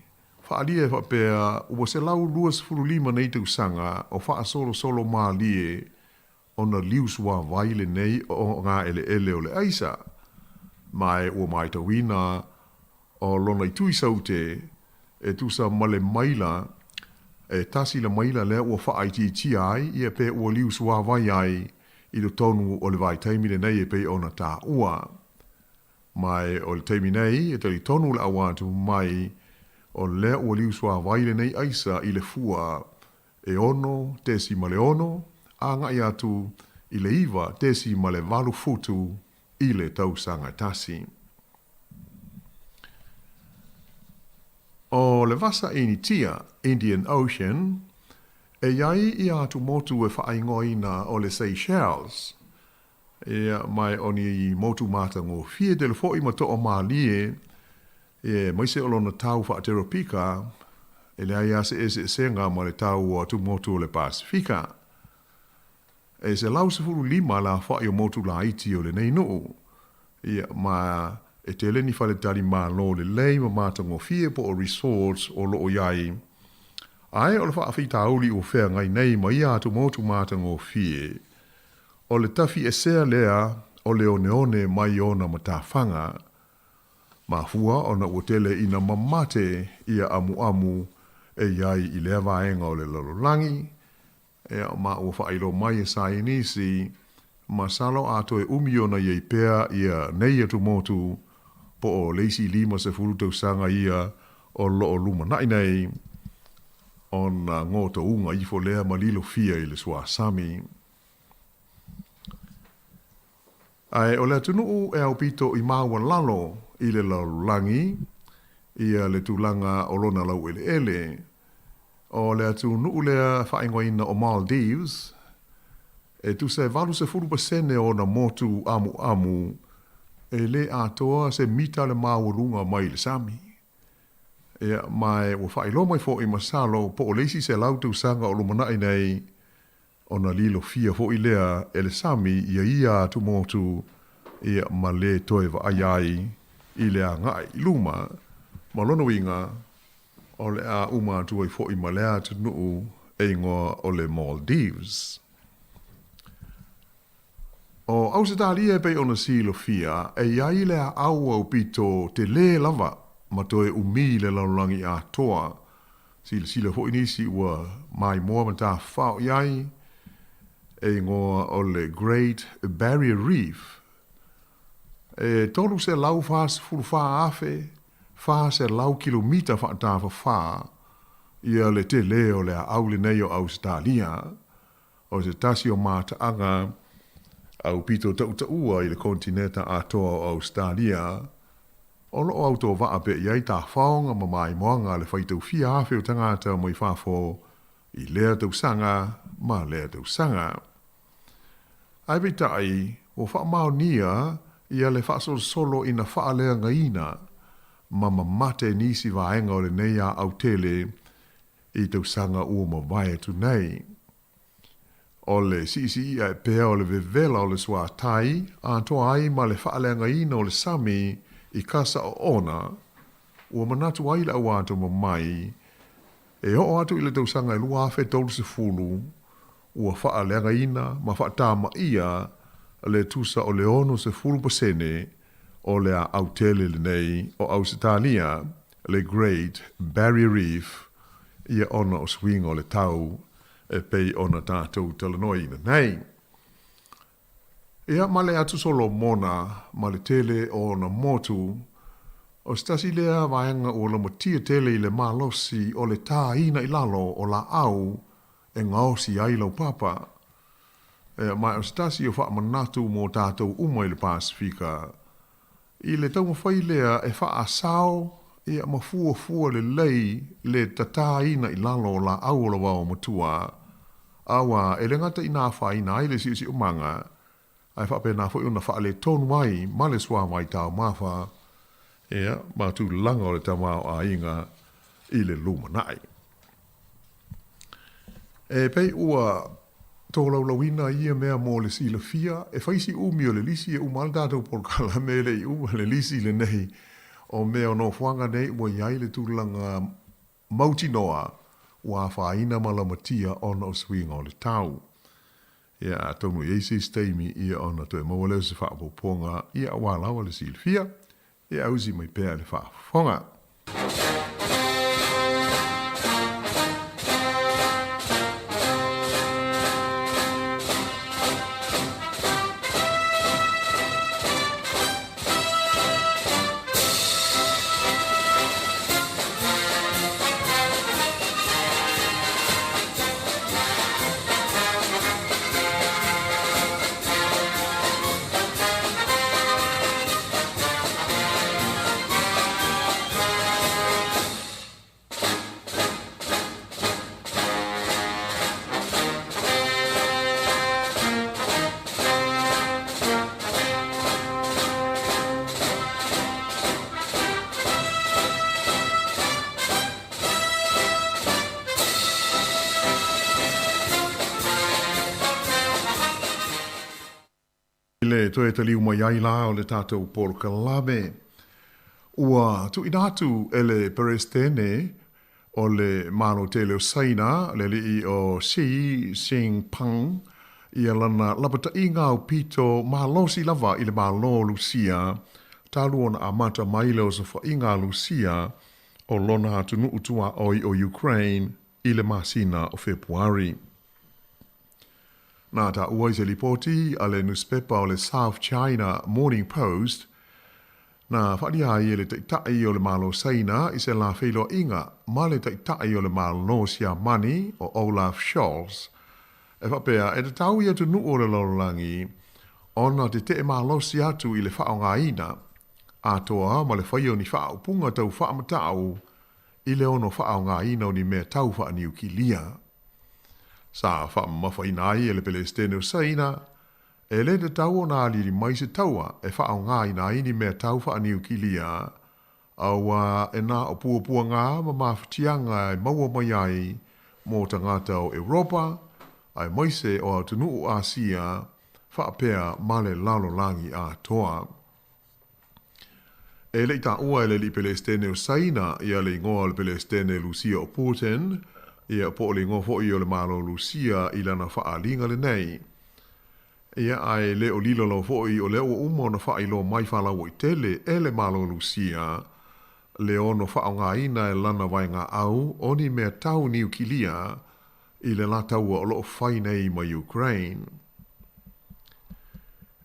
faaalia e faapea ua 125 nei tausaga o faasolosolo mālie ona liu suāwai lenei o ngā eleele o le aisa, ma e ua matauina o lona itu i Saute e tusa ma le maila e tasi le maila lea ua faaitiitia ai ia pe ua liu suāwai ai i totonu o le vaitaimi lenei e pei ona taua. Ma e o le taimi nei e talitonu le aua atu mai o lea ua liu suāwai lenei aisa i le fua e 6.6 agai atu i le 9.8 futu i le tausaga e tasi. O le Vasa Initia, Indian Ocean, e i ai ia atumotu e faaigoaina o le Seychelles. Ia, ma o ni motu matagofie tele foi ma toamalie, ia, aemaise o lona tau faateropika, e leai lava se eseesega ma le tau o atumotu o le Pasefika. E 115 le aofai o motu laiti o lenei nuu. Ia, ma e tele ni faletali malo lelei ma matagofie po o resorts o lo o i ai. Ae o le faafitauli ua feagai nei ma ia atumotu matagofie, o le tafiesea lea o le oneone mai ona matafaga. Mafua ona ua tele ina mamate ia amuamu e i ai i lea vaega o le lalolagi, Ia, ma ua faailoa mai e saienisi, masalo a toe umi ona i ai pea ia nei atumotu, po o le isi 50 tausaga ia o lo o lumanai nei, ona gotouga ifo lea ma lilofia i le suasami. Ae o le atunuu e aupito i maualalo i le lalolagi ia le tulaga o lona laueleele. O le atunuu lea faaigoaina o Maldives, e tusa e 80% o ona motu amuamu e le atoa se mita le maualuga mai i le sami. Ia, ma ua faailoa mai foi masalo po o le isi 100 tausaga o lumanai nei, ona lilofia foi lea e le sami ia ia atumotu ia ma lē toe vaai ai i le agai i luma. Ma lona uiga, o le a uma atu ai foi ma lea atunuu e igoa o le Maldives. O Ausetalia e pei ona silafia, e i ai le aau aupito telē lava ma toe umi i le lalolagi atoa. Silasila foi nisi ua maimoa ma tafafao i ai, e igoa o le Great Barrier Reef. E 344,400 kilomita faatafafā ia le telē o le aau lenei o Ausetalia. O se tasi o mataaga aupito tautaua i le konetineta atoa o Ausetalia, o lo o autovaa pea i ai tafaoga ma maimoaga a le faitau fia afe o tagata mai fafo i lea tausaga ma lea tausaga. Ae peitai, ua faamaonia ia le faasolosolo ina faaleagaina ma mamate nisi vaega o lenei aau tele i tausaga ua mavae atu nei. O le siisiiʻa e pea o le vevela o le suatai atoa ai ma le faaleagaina o le sami i kasa oona, ua manatu ai le auatomamai e oo atu i le tausaga e 2030, ua faaleagaina ma faatamaia le tusa o le 60% o le aau tele lenei o Ausetalia, le Great Barrier Reef, ia ona o suiga o le tau e pei ona tatou talanoaina nei. Ia ma le atu Solomona ma le tele o ona motu, o se tasi lea vaega ua lamatia tele i le malosi o le tāina i lalo o laau e gaosi ai laupapa. Ea, ma o se tasi o faamanatu mo tatou uma i le Pasefika, i le taumafai lea e faasao ia ma fuafua lelei le tatāina i lalo o laau o le wao matua, auā e le gata ina afaina ai le siosiomaga, ae faapena foi ona faaletonu ai ma le suavai taumafa, ea, ma tulaga o le tamaoaiga i le lumanai. E pei ua tolaulauina ia mea mo le silafia, e fai si umi o le lisi e uma ai le tatou polokalame e le i uma le lisi lenei o mea o nofoaga nei ua i ai le tulaga mautinoa ua afaina ma lamatia ona o suiga o le tau. Ia, atonu e i ai se isi taimi ia ona toe maua lea o se faaopoopoga ia aua lava le silafia E ausi mai pea le faafofoga. I le toe taliu mai ai la o le tatou polokalame, ua tuuina atu e le Peresetene o le Malo tele o Saina, le alii o Xi Jinping, ia lana lapataiga aupito malosi lava i le Malo o Lusia talu ona amata mai le osofaiga a Lusia o lona atunuu tuaoi o Ukraine i le masina o Fepuari. Na taua i se lipoti a le nusipepa o le South China Morning Post, na faaalia ai e le Taitai o le Malo Saina i se la feiloaiga ma le Taitai o le Malo Siamani o Olaf Scholz e faapea e tatau i atunuu o le lalolagi ona tetee malosi atu i le faaaogaina atoa ma le faia o ni faaupuga tau faamatau i le ono faaaogaina o ni mea tau faaniukilia. Sa faamamafaina ai e le Pelesitene o Saina, e le tatau ona aliali mai se taua e faaaogaina ai ni mea tau faaniukilia, auā e na o puapuaga ma mafatiaga e maua mai ai mō tagata o Europa aemaise o atunuu Asia faapea ma le lalolagi atoa. E le i taua e le alii Pelesitene o Saina ia le igoa o le Pelesitene Lusia o Putin, ia po o le igoa foi o le Malo Lusia i lana faaaliga lenei. Ia ae le o lilo lava foi o lea ua uma ona faailoa mai faalauaitele e le Malo Lusia le ono faaaogaina e lana vaegaau o ni mea tau niukilia i le la taua o lo o fai nei ma Ukraine.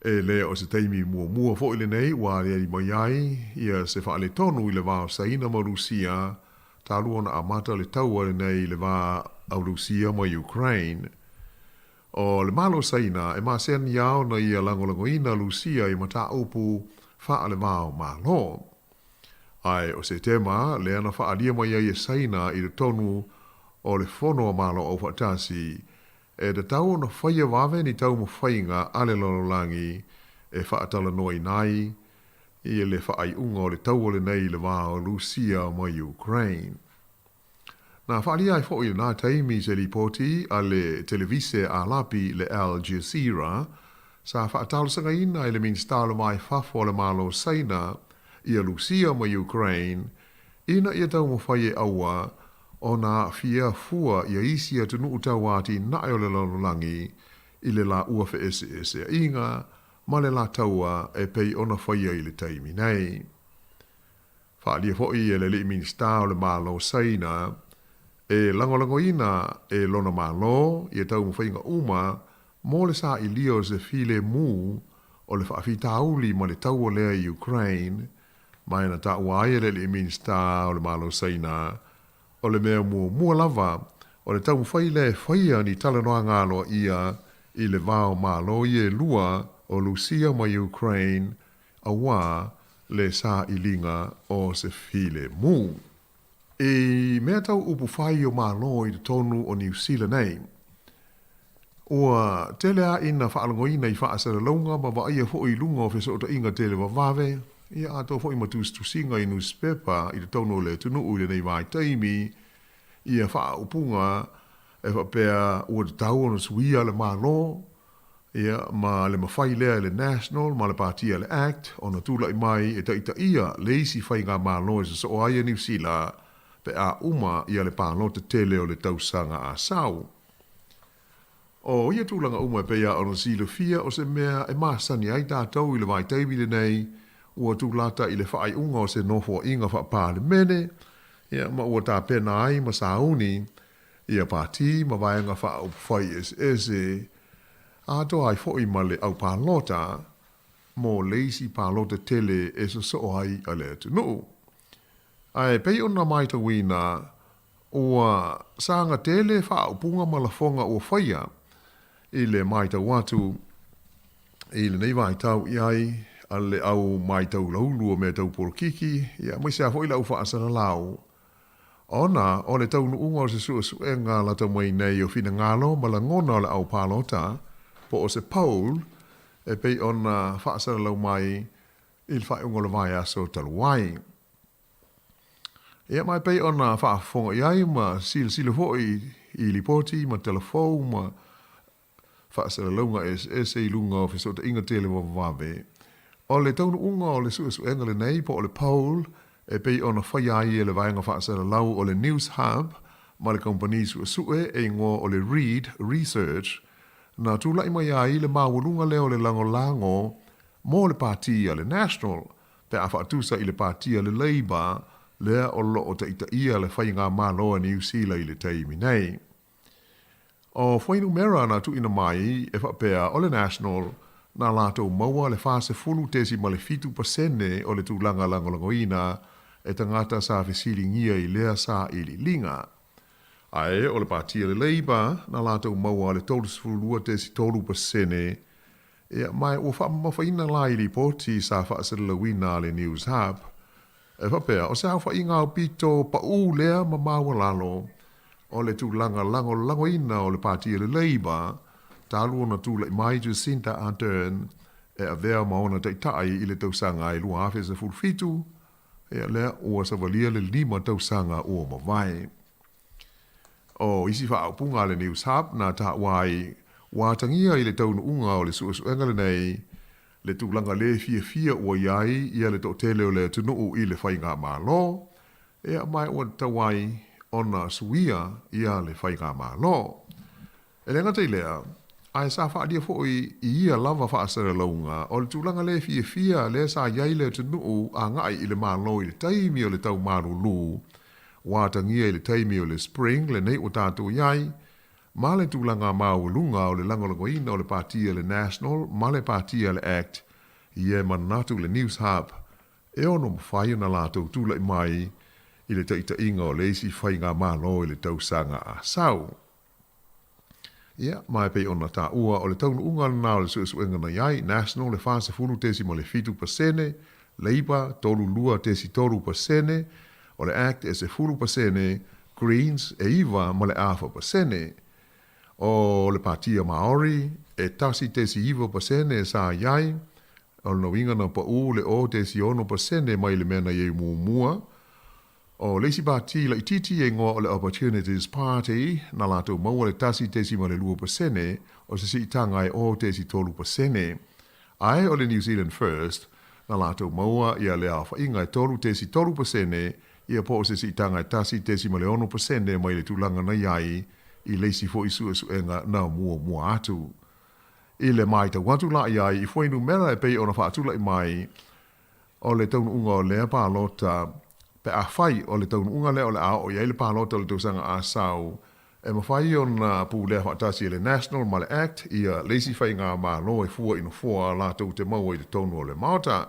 E le o se taimi muamua foi lenei ua aliali mai ai ia se faaletonu i le va o Saina ma Rusia talu ona amata le taua lenei i le va o Rusia ma Ukraine. O le Malo o Saina e masani lava ona ia lagolagoina Rusia i mataupu faale-va-o-Malo. Ae o Setema lea na faaalia mai ai e Saina i totonu o le Fono a Malo Aufaatasi e tatau ona faia vave ni taumafaiga a le lalolagi e faatalanoaina ai i le faaiuga o le taua lenei i le va o Rusia ma Ukraine. Na faaalia ai foi i lena taimi se lipoti a le televise a lapi le Al Jazeera sa faatalosagaina e le Minisita o le Va i Fafo o le Malo o Saina ia Rusia ma Ukraine ina ia taumafai e aua ona aafia fua ia isi atunuu tauatinae o le lalolagi i le laua feeseeseaiga ma le la taua e pei ona faia i le taimi nei. Faaalia foi e le alii Minisita o le Malo o Saina e lagolagoina e lona Malo ia taumafaiga uma mo le sailia o se filemu o le faafitauli ma le taua lea i Ukraine ma e na taua ai e le alii Minisita o le Malo o Saina o le mea muamua lava o le taumafai lea e faia ni talanoaga aloaia i le va o Malo ia e lua o Rusia ma Ukraine auā le sailiga o se filemu. I mea tau upu whai o Malo i totonu o Niu Sila nei, ua tele a ina faalangoina i faasalalauga ma vaaia foi i luga o fesootaiga televavave, ia atoa foi ma tusitusiga i nusipepa i totonu o le atunuu i lenei vaitaimi, ia faaupuga e faapea ua tatau ona suia le Malo, Ia, ma le mafai lea e le National ma le Pāti a le Act ona tulai mai e taitaia le isi faigamalo e sosoo ai a Niu Sila pe a uma ia le palota tele o le tausaga a sau. O ia tulaga uma e pei a ona silafia o se mea e masani ai tatou i le vaitaimi lenei ua tulata i le faaiuga o se nofoaiga faa-Palemene, ia, ma ua tapena ai ma sauni ia pāti ma vaega faaupufai eseese, atoa ai foi ma le au palota mo le isi palota tele e sosoo ai a le atunuu. Ae pei ona maitauina, ua saga tele faaupuga ma lafoga ua faia i le maitau atu i lenei vaitau i ai a le au maitau laulu o mea tau polokiki, ia aemaise lava foi le au faasalalau Ona o le taunuuga o se suesuega lata mai nei o finagalo ma lagona o le au palota, po o se poll, e pei ona faasalalau mai i le faaiuga o le vaiaso talu ai. Ia, ma e pei ona faafofoga i ai ma silasila foi i lipoti ma tala fou ma. faasalalauga eseese i luga o fesootaiga televavave. O le taunuuga o le suesuega lenei po o le poll e pei ona faia ai e le vaega faasalalau o le Newshub ma le kamupani suesue e igoa o le Reid Research, na tulai mai ai le maualuga lea o le lagolago mo le pati a le National pe a faatusa i le pati a le Labour lea o lo o taitaia le faigamalo a Niu Sila i le taimi nei. O fuainumera na tuuina mai e faapea o le National na latou maua le 40.7% o le tulaga lagolagoina e tagata sa fesiligia i lea sailiiliga. Ae o le pati a le Labour na latou maua le 32.3%, ia ma ua faamamafaina la i lipoti sa faasalalauina a le Newshub e faapea o se aofaiga aupito paū lea ma maualalo o le tulaga lagolagoina o le pati a le Labour talu ona tulai mai Jacinda Ardern e avea ma ona taitai i le tausaga e 2017, ia lea ua savalia le 5 tausaga ua mavae. O isi faaupuga a le Newshub na taua ai ua atagia i le taunuuga o le suesuega lenei le tulaga lē fiafia ua i ai ia le toatele o le atunuu i le faigamalo, ia ma ua tatau ai ona suia ia le faigamalo. E le gata i lea, ae sa faaalia foi i ia lava faasalalauga o le tulaga lē fiafia lea sa i ai le atunuu agai i le Malo i le taimi o le tau malulu ua atagia i le taimi o le spring lenei ua tatou i ai, ma le tulaga maualuga o le lagolagoina o le pati a le National ma le pati a le Act ia e manatu le Newshub e ono mafai ona latou tulai mai i le taitaiga o le isi faigamalo i le tausaga a sau. Ia, ma e pei ona taua, o le taunuuga lena o le suesuega na i ai, National le 40.7%, Labour 32.3%, o le Act e 10%, Greens e 9.5%. O le Patia Maori e 1.9% sa i ai, o lona uiga na pau le 0.6% mai le mea na i ai muamua. O le isi pati laitiiti e igoa o le Opportunities Party, na latou maua le 1.2%, o se siitaga e 0.3%. Ae o le New Zealand First, na latou maua ia le aofaiga e 3.3%, ia po o se siitaga e 1.6% mai le tulaga na i ai i le isi foi suesuega na muamua atu. I le matau atu la i ai i fuainumera e pei ona faatulai mai, O le taunuuga o lea palota, pe afai o le taunuuga lea o le a oo i ai le palota o le tausaga a sau, e mafai ona pulea faatasi e le National ma le Act ia le isi faigamalo e fua i nofoa latou te maua i totonu o le Maota.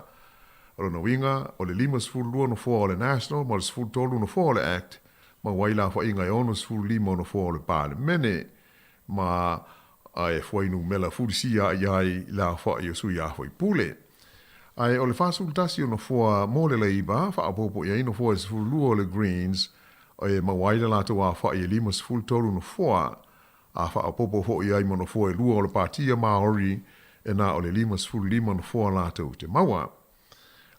O lona uiga, o le 52 nofoa o le National ma le 13 nofoa o le Act, maua ai le aofaiga e 65 o nofoa o le Palemene, ma e fuainumera fulisia ai ai le aofai o sui usufono. Ae o le 41 o nofoa mo le Labour, faaopoopo i ai nofoa e 12 o le Greens, e maua ai le latou aofai e 53 nofoa, a faaopoopo foi i ai ma nofoa e 2 o le Patia Maori, e na o le 55 nofoa latou te maua.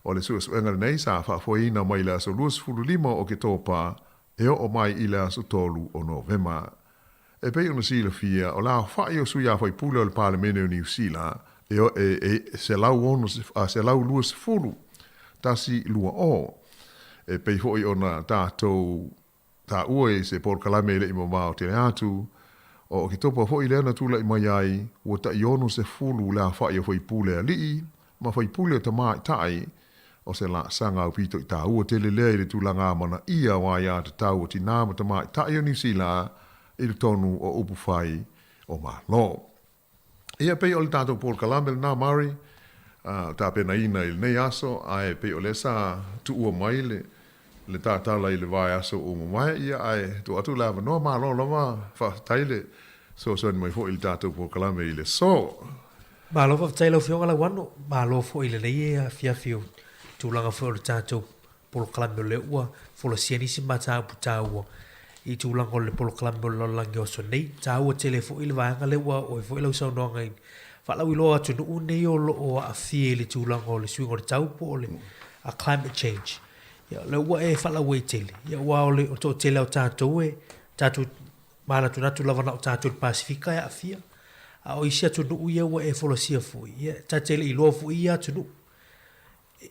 O le suesuega lenei sa faafoeina mai le aso 25 o Oketopa e oo mai i le aso 3 o Novema. E pei ona silafia, o le aofai o sui usufono o le Palemene o Niu Sila e e 120, 120. E pei foi ona tatou taua i se polokalame e le i mamao tele atu, o Oketopa foi lea na tulai mai ai, ua tai 60 le aofai o faipule alii ma faipule tamaitai, o se laasaga aupito i taua tele lea i le tulaga amanaia o aiatatau o tinā ma tamaitai o Niu Sila i totonu o upufai o Malo. Ia, pei o le tatou polokalame lena, Murray, tapenaina i lenei aso, ae pei o lea sa tuua mai le le tatala i le vaiaso ua mavae, ia, ae tuu atu le avanoa, malo lava, faafetai le fesoasoani mai foi i le tatou polokalame i le aso. Malo faafetai i lau Afioga Lauano, malo foi i lenei afiafi o tulaga foi o le tatou polokalame o lea ua folasia nisi mataupu taua i tulaga o le polokalame o le lalolagi o aso nei. Taua tele foi le vaega lea ua oo ai foi lau saunoaga i faalauiloa atunuu nei o lo o aafia i le tulaga o le suiga o le tau po o le climate change. Ia, o lea ua e faalauaitele, ia aua o le toatele o tatou e tatou manatunatu lava na o tatou i le Pasefika e aafia. A o isi atunuu ia ua e folasia foi, ia, ta te le i iloa foi ia atunuu.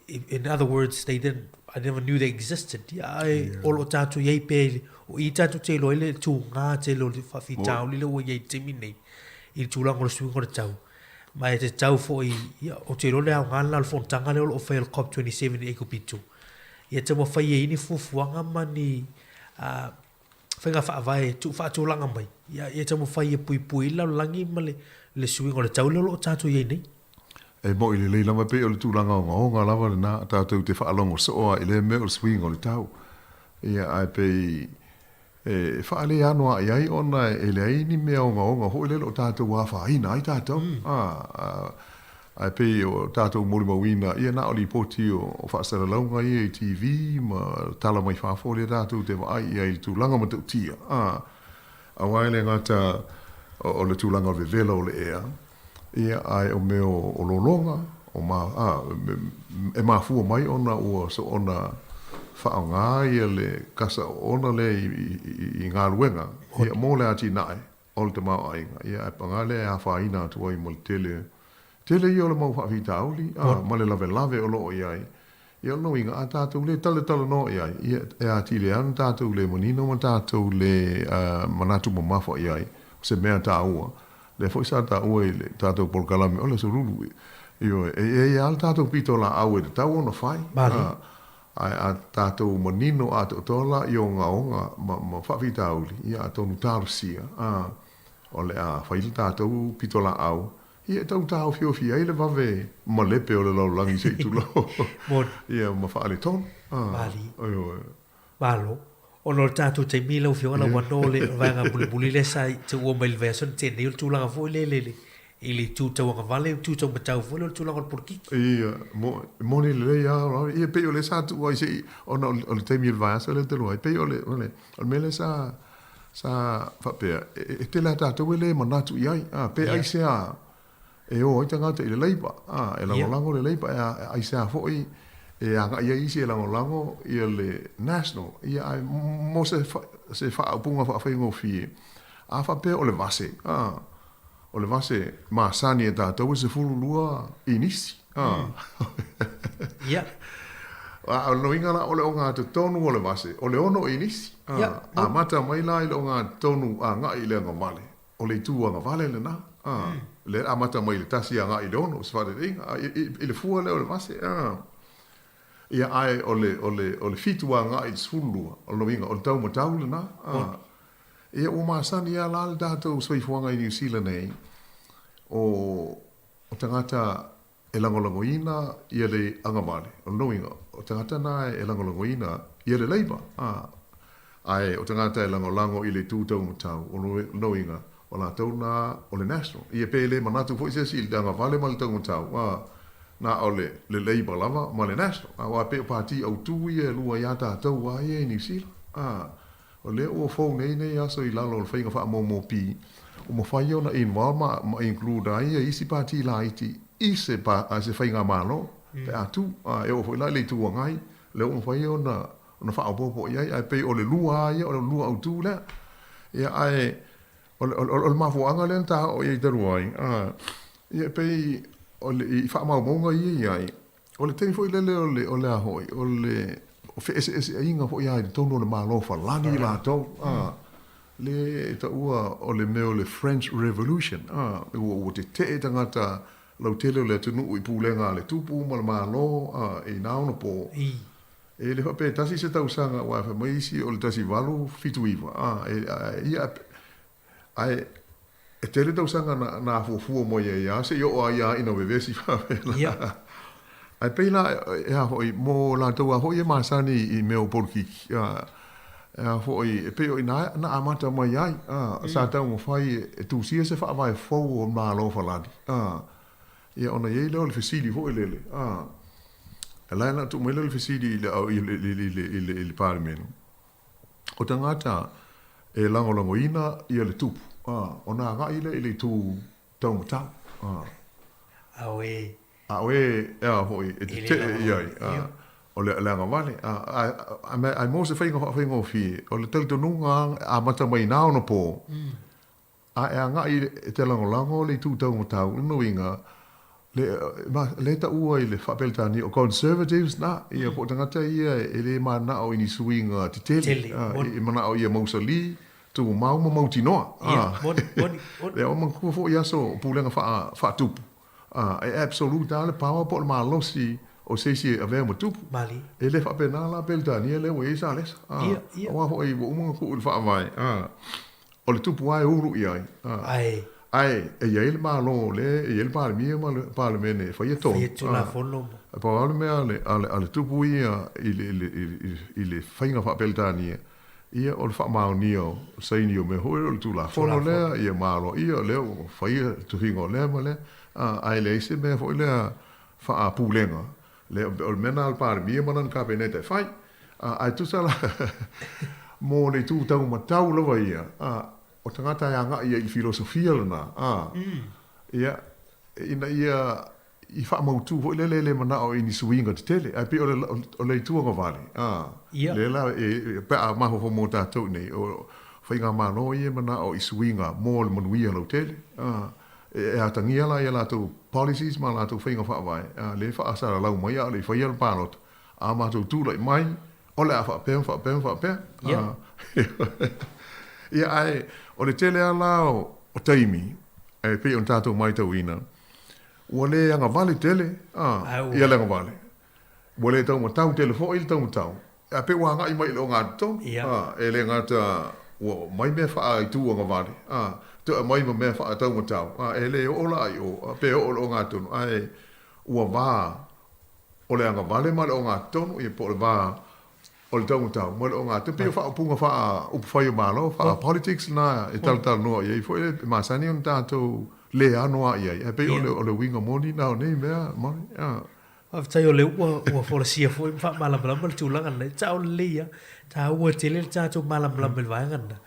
In other words, they didn't, I never knew they existed. Ia, ae o lo o tatou i ai pea i le, o i tatou te iloa ai le tugā tele o le faafitauli lea ua i ai i le taimi lenei, i le tulaga o le suiga o le tau. Ma e tatau foi, ia, ou te iloa le aoga lena o le fonotaga lea o lo o fai o le COP27 i Aikupito, ia taumafai ai ni fuafuaga ma ni faiga faavae e tuu faatulaga mai, ia, ia taumafai e puipui ai le lalolagi ma le, le suiga o le tau lea o lo o tatou i ai nei. E moʻi lelei lava pei o le tulaga ogaoga lava lena, tatou te faalogo soo lava i lea mea o le suiga o le tau. Ia, ae pei e faaleano i ai ona e leai ni mea ogaoga foi lea o lo o tatou afaina ai tatou. Ae pei o tatou molimauina, ia na o lipoti o faasalalauga ia i TV ma tala mai fafo lea tatou te vaai i ai i le tulaga matautia. Aua e le gata o le tulaga o le vevela o le ea, Ia, ae o mea o lologa, o ma, a, e mafua mai ona ua soona faaaoga ia le kasa oona lea i, i, i galuega, ia, mo le atinae o le tamaoaiga, ia, ae paga lea e afaina atu ai ma le tele, tele ia o le mau faafitauli, a, ma le lavelave o lo o i ai. Ia, o lona uiga, a tatou le talatalanoa i ai, ia, e atili ai ona tatou le manino ma tatou le manatu mamafa i ai, o se mea taua. Lea foi sa taua i le tatou polokalame o le Aso Lulu, ioe, e i ai lava le tatou pitolaau e tatau ona fai, a, ae a tatou manino atoatoa la i ogaoga ma faafitauli, ia atonu talosia, a, o le a fai le tatou pitolaau Ia e tau taofiofi ai le vave malepe o le lalolagi se i tulou. Ia ma faaletonu. Malie. Ioe. Malo. Ona o le tatou taimi lau Afioga Lauano o le vaega mulimuli lea sa tuua mai i le vaiaso na tea nei o le tulaga foi lele i le itu tauagavale, itu taumatau foi lea o le tulaga o le polokiki. Ia, moni lelei lava. Ia pei o lea sa tuu ai se i, ona o le taimi o le vaiaso lea talu ai, pei o le mea lea sa Sa faapea, e tele a tatou e le manatu i ai, a, pe aisea e o ai tagata i le Labour, a, e lagolago le Labour, e aisea foi e agai ai isi e lagolago ia le National, ia ae mo se, se faaupuga faafaigofie, a faapea o le vase, a, o le vase masani e tatou e 12 inisi. Ia. A o le uiga la o le ogatotonu o le vase, o le 6 inisi. Ia. Amata mai la i le ogatotonu agai i le agavale, o le itu agavale lena. Lea e amata mai i le 1 agai i le 6, o se faataitaiga, i le fua lea o le vase. Ia, ae o le, o le, o le 7 agai i le 12, o lona uiga o le taumatau lena. Ia, ua masani lava la le tatou soifuaga i Niu Sila nei, o tagata e lagolagoina ia le agavale, o lona uiga, o tagata na e lagolagoina ia le Labour, a, ae o tagata e lagolago i le itu taumatau, o lona uiga, o latou na o le National. Ia pe le manatu foi se isi i le agavale ma le taumatau, a, na o le le Labour lava ma le National, aua pei o pati autū ia e lua iā tatou a ia i Niu Sila, a. O lea ua fou nei nei aso i lalo o le faiga faamomopi, ua mafai ona involve ma, ma include ai ia isi pati laiti i se, pa, se faigamalo pe a tu. A e oo foi la i le Itu Agai, lea ua mafai ona, ona faaopoopo i ai, ae pei o le lua lava ia, o le lua autu lea. Ia, ae o le, o le, o le mafuaaga lea na ta oo i ai talu ai, a, ia e pei o le, i faamaumauga ia i ai, O le taimi foi lele o le, o le a foi, o le feeseeseaiga foi lava i totonu o le Malo Falani latou, a, le e taua o le mea o le French Revolution, a, ua, ua tetee tagata lautele o le atunuu i pulega a le tupu ma le Malo, a, i na ona po. E le faapea e tasi se tausaga, aua e fai mai isi o le 1879, a, e, a, ia, Ae e tele tausaga na, na afuafua mai ai lava seia oo ai lava ina vevesi faapela. Ia. Ae pei la, e a foi, mo latou lava foi e masani i mea o polokiki, a, e a foi, e pei o i ina na amata mai ai, a, sa taumafai e tusia se faavae fou o Malo Falani, a, ia ona i ai lea o le fesili foi lele, a, e la na tuu mai lea o le fesili i le, i le, i le, i le, i le, i le Palemene. O tagata e lagolagoina ia le tupu, a, ona agai lea i le itu taumatau, a. A o e. A o e, e a foi, e tetee i ai, a, o le, le agavale, a, a, a, ae mo se faiga faafaigofie, o le talitonuga amata mai i na ona po, A e agai e te lagolago le itu taumatau, o lona uiga, le, ma, le taua i le faa-Peretania o Conservatives na, ia po o tagata ia e le mananao i ni suiga tetele, Tele, a, moni. e manao ia mausali, tumau ma mautinoa, Ia, a. moni, moni, moni. Lea ua manatua foi aso o pulega faa, faatupu, a, e absolute lava le power po o le malosi o se isi e avea ma tupu. Malie. E le faapena la Peretania lea ua i ai Salesa, a, Ia, ia. aua foi ua uma ona tuu i le faavae, a. O le tupu lava e ulu i ai, Ae. Ae e i ai le Malo o lea e i ai le Palemia ma le Palemene e faia tonu. Faia Tulafono ma. E pau lava le mea a le, a le, a le tupu ia i le, i le, i le faiga faa-Peretania, ia o le faamaonia o saini o mea foi o le Tulafono lea, ia ma aloaia o lea ua faia le tuhiga o lea ma lea, ae leai se mea foi lea faa-Pulega Lea, o le mea lena a le Palemia ma lana Kapeneta e fai. Ae tusa la mo le itu taumatau lava ia, o tagata e agai ai i le filosofia lena, ia, ina ia i faamautu foi lele e le manao i ni suiga tetele, ae pei o le, o le itu agavale, lea la e, pe a mafaufau mo tatou i nei, o faigamalo ia e manao i suiga mo le manuia lautele, E atagia la i a latou policies ma a latou faiga faavae, a lea e faasalalau mai a o le i faia le palota, a matou tulai mai, o le a faapea ma faapea ma faapea. Ia. Ia, ae o le tele lava la o taimi, e pei ona tatou matauina, ua le agavale tele, ia le agavale. Ua le taumatau tele foi le taumatau, ae pei ua agai mai i le ogatotonu, e le gata ua aumai mea faa-itu agavale, toe aumai ma mea faa-taumatau, e le oo la i o, pe oo i le ogatotonu, ae ua va o le agavale ma le ogatotonu, ia po o le va o le taumatau ma le ogatotonu. E pei o faaupuga faa-upufai o Malo, faa-politics lena e talatalanoa i ai foi, e masani ona tatou le ano lava i ai, ae pei o le uiga moni lena o nei mea, Murray. Faafetai o lea ua ua folasia foi ma faamalamalama le tulaga lena. E sao lelei lava, taua tele le tatou malamalama i le vaega lena.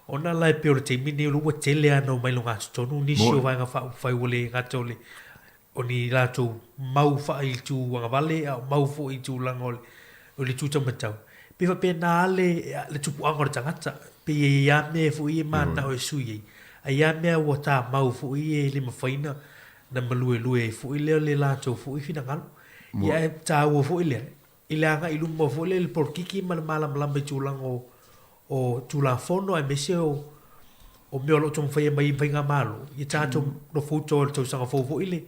Ona la e pei o le taimi lenei o lea ua tele lava ina omai i lugatotonu nisi o vaega faaupufai ua le gata o le o ni latou mau faa-itu agavale a o mau foi i tulaga o le o le itu taumatau. Pei e faapena lava le le tupuaga o le tagata. Pei e i ai lava mea foi ia e mananao e sui ai, ae i ai lava mea ua tamau foi ia e le mafai ona na maluelue ai foi lea le latou foi finagalo. Ia ae taua foi lea i le agai i luma foi lea i le polokiki ma le malamalama i tulaga o o Tulafono aemaise o o mea o lo o taumafai mai i faigamalo, ia tatou nofouta o le tausaga fou foi le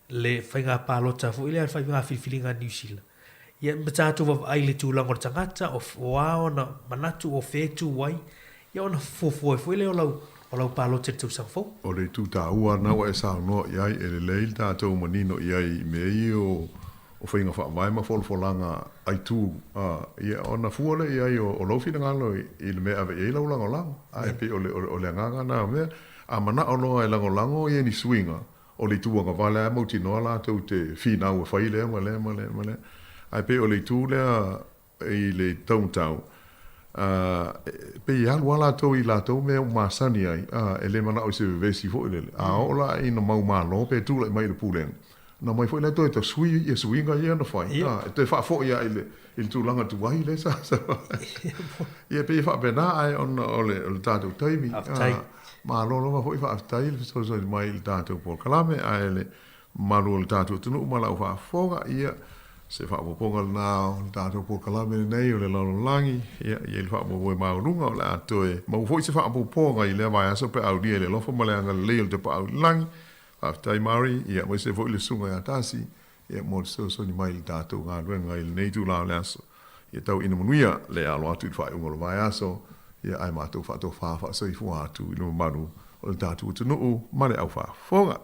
le faiga palota foi lea, le faiga filifiliga a Niu Sila. Ia ma tatou vaavaai i le tulaga o le tagata, o o a ona manatu, o fea e tu ai, ia ona fuafua ai foi lea o lau o lau palota i le tausaga fou. O le itu taua lena ua e saunoa i ai, e lelei le tatou manino i ai i mea ia o o faiga faavae ma folafolaga a itu, a, ia ona fua lea i ai o o lou finagalo i le mea e ave i ai lau lagolago. Ae pei o le o le agaga lena o mea, a manao loa e lagolago ia ni suiga, O le itu agavale lava e mautinoa latou te finau e fai lea ma lea ma lea ma lea. Ae pei o le itu lea i le taumatau, e pei e alu lava latou i latou mea ua masani ai, e le manao i se vevesi foi lele. A oo la ina mau malo pe tulai mai i le pulega, ona omai foi lea toe tasui ia suiga ia na fai, e toe faafoi lava i le tulaga tuai lea sa ai. Ia pei e faapena ae ona o le tatou taimi. Malo lava foi faafetai le fesoasoani mai i le tatou polokalame ae le mamalu o le tatou atunuu ma lau faafofoga ia se faaopoopoga lena o le tatou polokalame lenei o le lalolagi ia i ai le faamoemoe maualuga o le a toe maua foi se faaopoopoga i lea vaiaso pe a aulia i le alofa ma le agalelei o le Tapaau i le Lagi. Faafetai Mari ia aemaise foi le Susuga ia Tasi Ia, mo le fesoasoani mai i le tatou galuega i lenei itula o le aso. Ia tau ina manuia le alo atu i le faaiuga o le vaiaso, ia ae matou faatofa faasoifua atu i le mamalu o le tatou atunuu ma le aufaafofoga.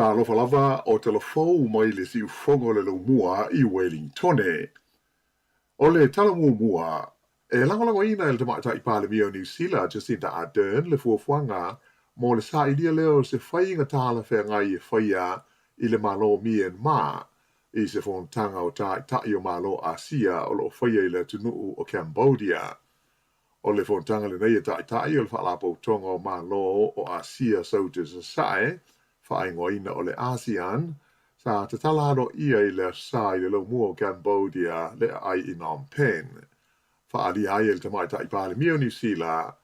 Talofa lava o tala fou mai le siufogo o le laumua i Wellingtone. O le tala muamua, e lagolagoina e le Tamaitai Palemia o Niu Sila, Jacinda Ardern, le fuafuaga mo le sailia lea o se faiga talafeagai e faia i le Malo o Myanmar i se fonotaga o Taitai o Malo o Asia o lo o faia i le atunuu o Cambodia. O le fonotaga lenei a Taitai o le Faalapotopotoga o Malo o Asia Sauta Sasae, faaigoaina o le ASEAN, sa tatala aloaia i le Aso Sa i le laumua o Cambodia le aai i Phnom Penh. Faaalia ai e le Tamaitai Palemia o Niu Sila,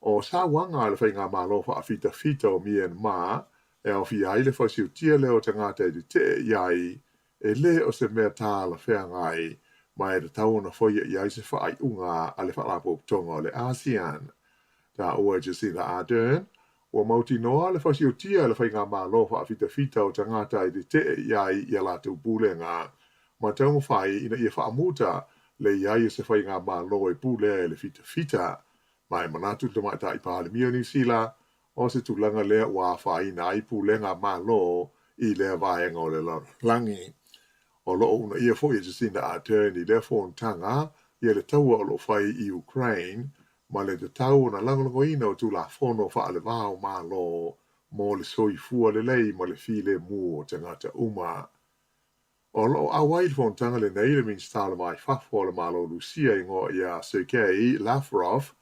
o sauaga a le faigamalo faafitafita o Myanmar e aofia ai le fasiutia lea o tagata e tetee i ai, e lē o se mea talafeagai ma e tatau ona faia i ai se faaiuga a le Faalapotopotoga o le ASEAN. Taua e Jacinda Ardern, ua mautinoa le fasiutia e le faigamalo faafitafita o tagata e tetee i ai i a latou pulega ma taumafai ina ia faamuta le i ai o se faigamalo e pulea e le fitafita. Ma e manatu le Tamaitai Palemia o Niu Sila, o se tulaga lea ua afaina ai pulega Malo i lea vaega o le lalolagi. O lo o uunaia foi e Jacinda Ardern i lea fonotaga ia le taua o lo o fai i Ukraine ma le tatau ona lagolagoina o Tulafono faale-va o Malo mo le soifua lelei ma le filemu o tagata uma. O lo o auai i le fonotaga lenei le Minisita o le Va i Fafo o le Malo o Lusia igoa ia Sergei Lavrov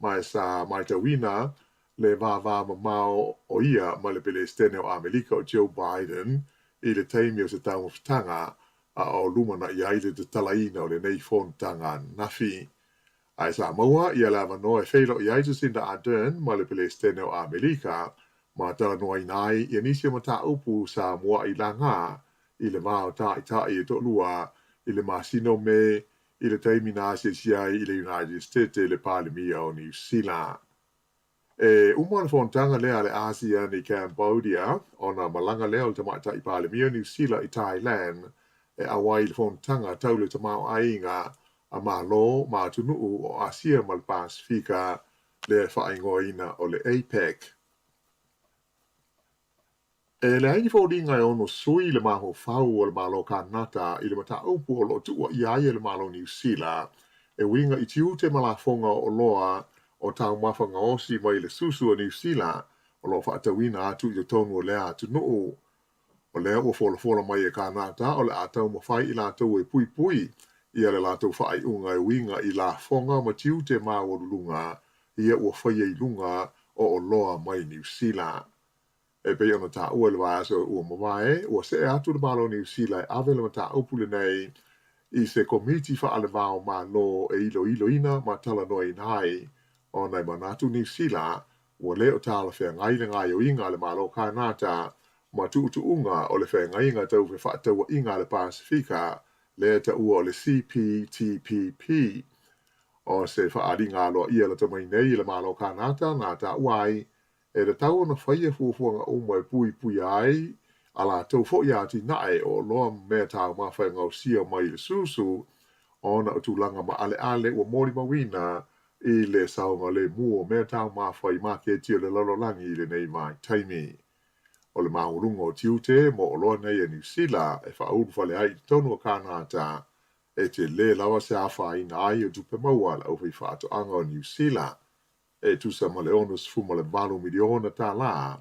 ma e sa matauina le vavamamao o ia ma le Pelesitene o Amelika o Joe Biden i le taimi o se taumafataga a o lumanai ai le tatalaina o lenei fonotaga ananafi. Ae sa maua ia le avanoa e feiloai ai Jacinda Ardern ma le Pelesitene o Amelika ma talanoaina ai ia nisi o mataupu sa mua'i lagā i le va o Taitai e toalua i le masina o Me i le taimi na asiasi ai i le United States le Palemia o Niu Sila. E uma le fonotaga lea a le ASEAN i Cambodia ona malaga lea o le Tamaitai Palemia o Niu Sila i Thailand e auai i le fonotaga tau le tamaoaiga a Malo ma atunuu o Asia ma le Pasefika lea e faaigoaina o le APEC. E leai ni foliga e ono sui le mafaufau o le Malo o Kanata i le mataupu o lo o tuuaia ai e le Malo o Niu Sila e uiga i tiute ma lafoga o oloa o taumafa gaosi mai le susu o Niu Sila o lo o faatauina atu i totonu o lea atunuu. O lea ua folafola mai e Kanata o le a taumafai i latou e puipui ia le latou faaiuga e uiga i lafoga ma tiute maualuluga ia ua faia i luga o oloa mai Niu Sila. E pei ona taua i le vaiaso ua mavae, ua see atu le Malo o Niu Sila e ave le mataupu lenei i se Komiti Faale-va o Malo e iloiloina ma talanoaina ai, ona e manatu Niu Sila ua le o talafeagai le gaoioiga a le Malo o Kanata ma tuutuuga o le Feagaiga Tau Fefaatauaiga a le Pasefika lea e taua o le CPTPP. O se faaaliga aloaia lata mai nei i le Malo o Kanata na taua ai e tatau ona faia fuafuaga uma e puipuia ai a latou foi atinae o oloa ma mea taumafa e gaosia mai i le susu ona o tulaga maaleale ua molimauina i le saogalemu o mea taumafa i maketi o le lalolagi i lenei vaitaimi. O le maualuga o tiute mo oloa nei a Niu Sila e faaulufale ai i totonu o Kanata e tele lava se afaina ai o tupe maua a le aufaifaatoaga o Niu Sila e tusa ma le $68 miliona tālā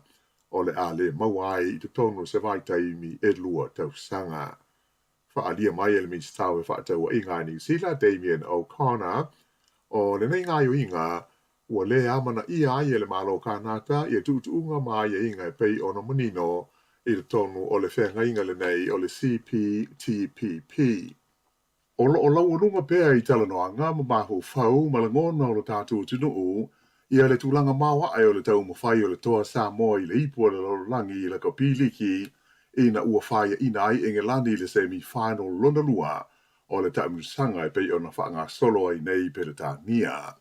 o le a lē maua ai i totonu o se vaitaimi e lua tausaga. Faaalia mai e le Minisita o Fefaatauaiga a Niu Sila, Damien O'Connor, o lenei gaoioiga ua lē amanaia ai e le Malo o Kanata ia tuutuuga ma aiaiga e pei ona manino i totonu o le feagaiga lenei o le CPTPP. O lo o laualuga pea i talanoaga ma mafaufau ma lagona o lo tatou atunuu ia le tulaga maoae o le taumafai o le Toa Samoa i le ipu o le lalolagi i lakapi liki ina ua faiaina ai Engelani i le semi final lona lua o le taamilosaga e pei ona faagasolo ai nei Peretania.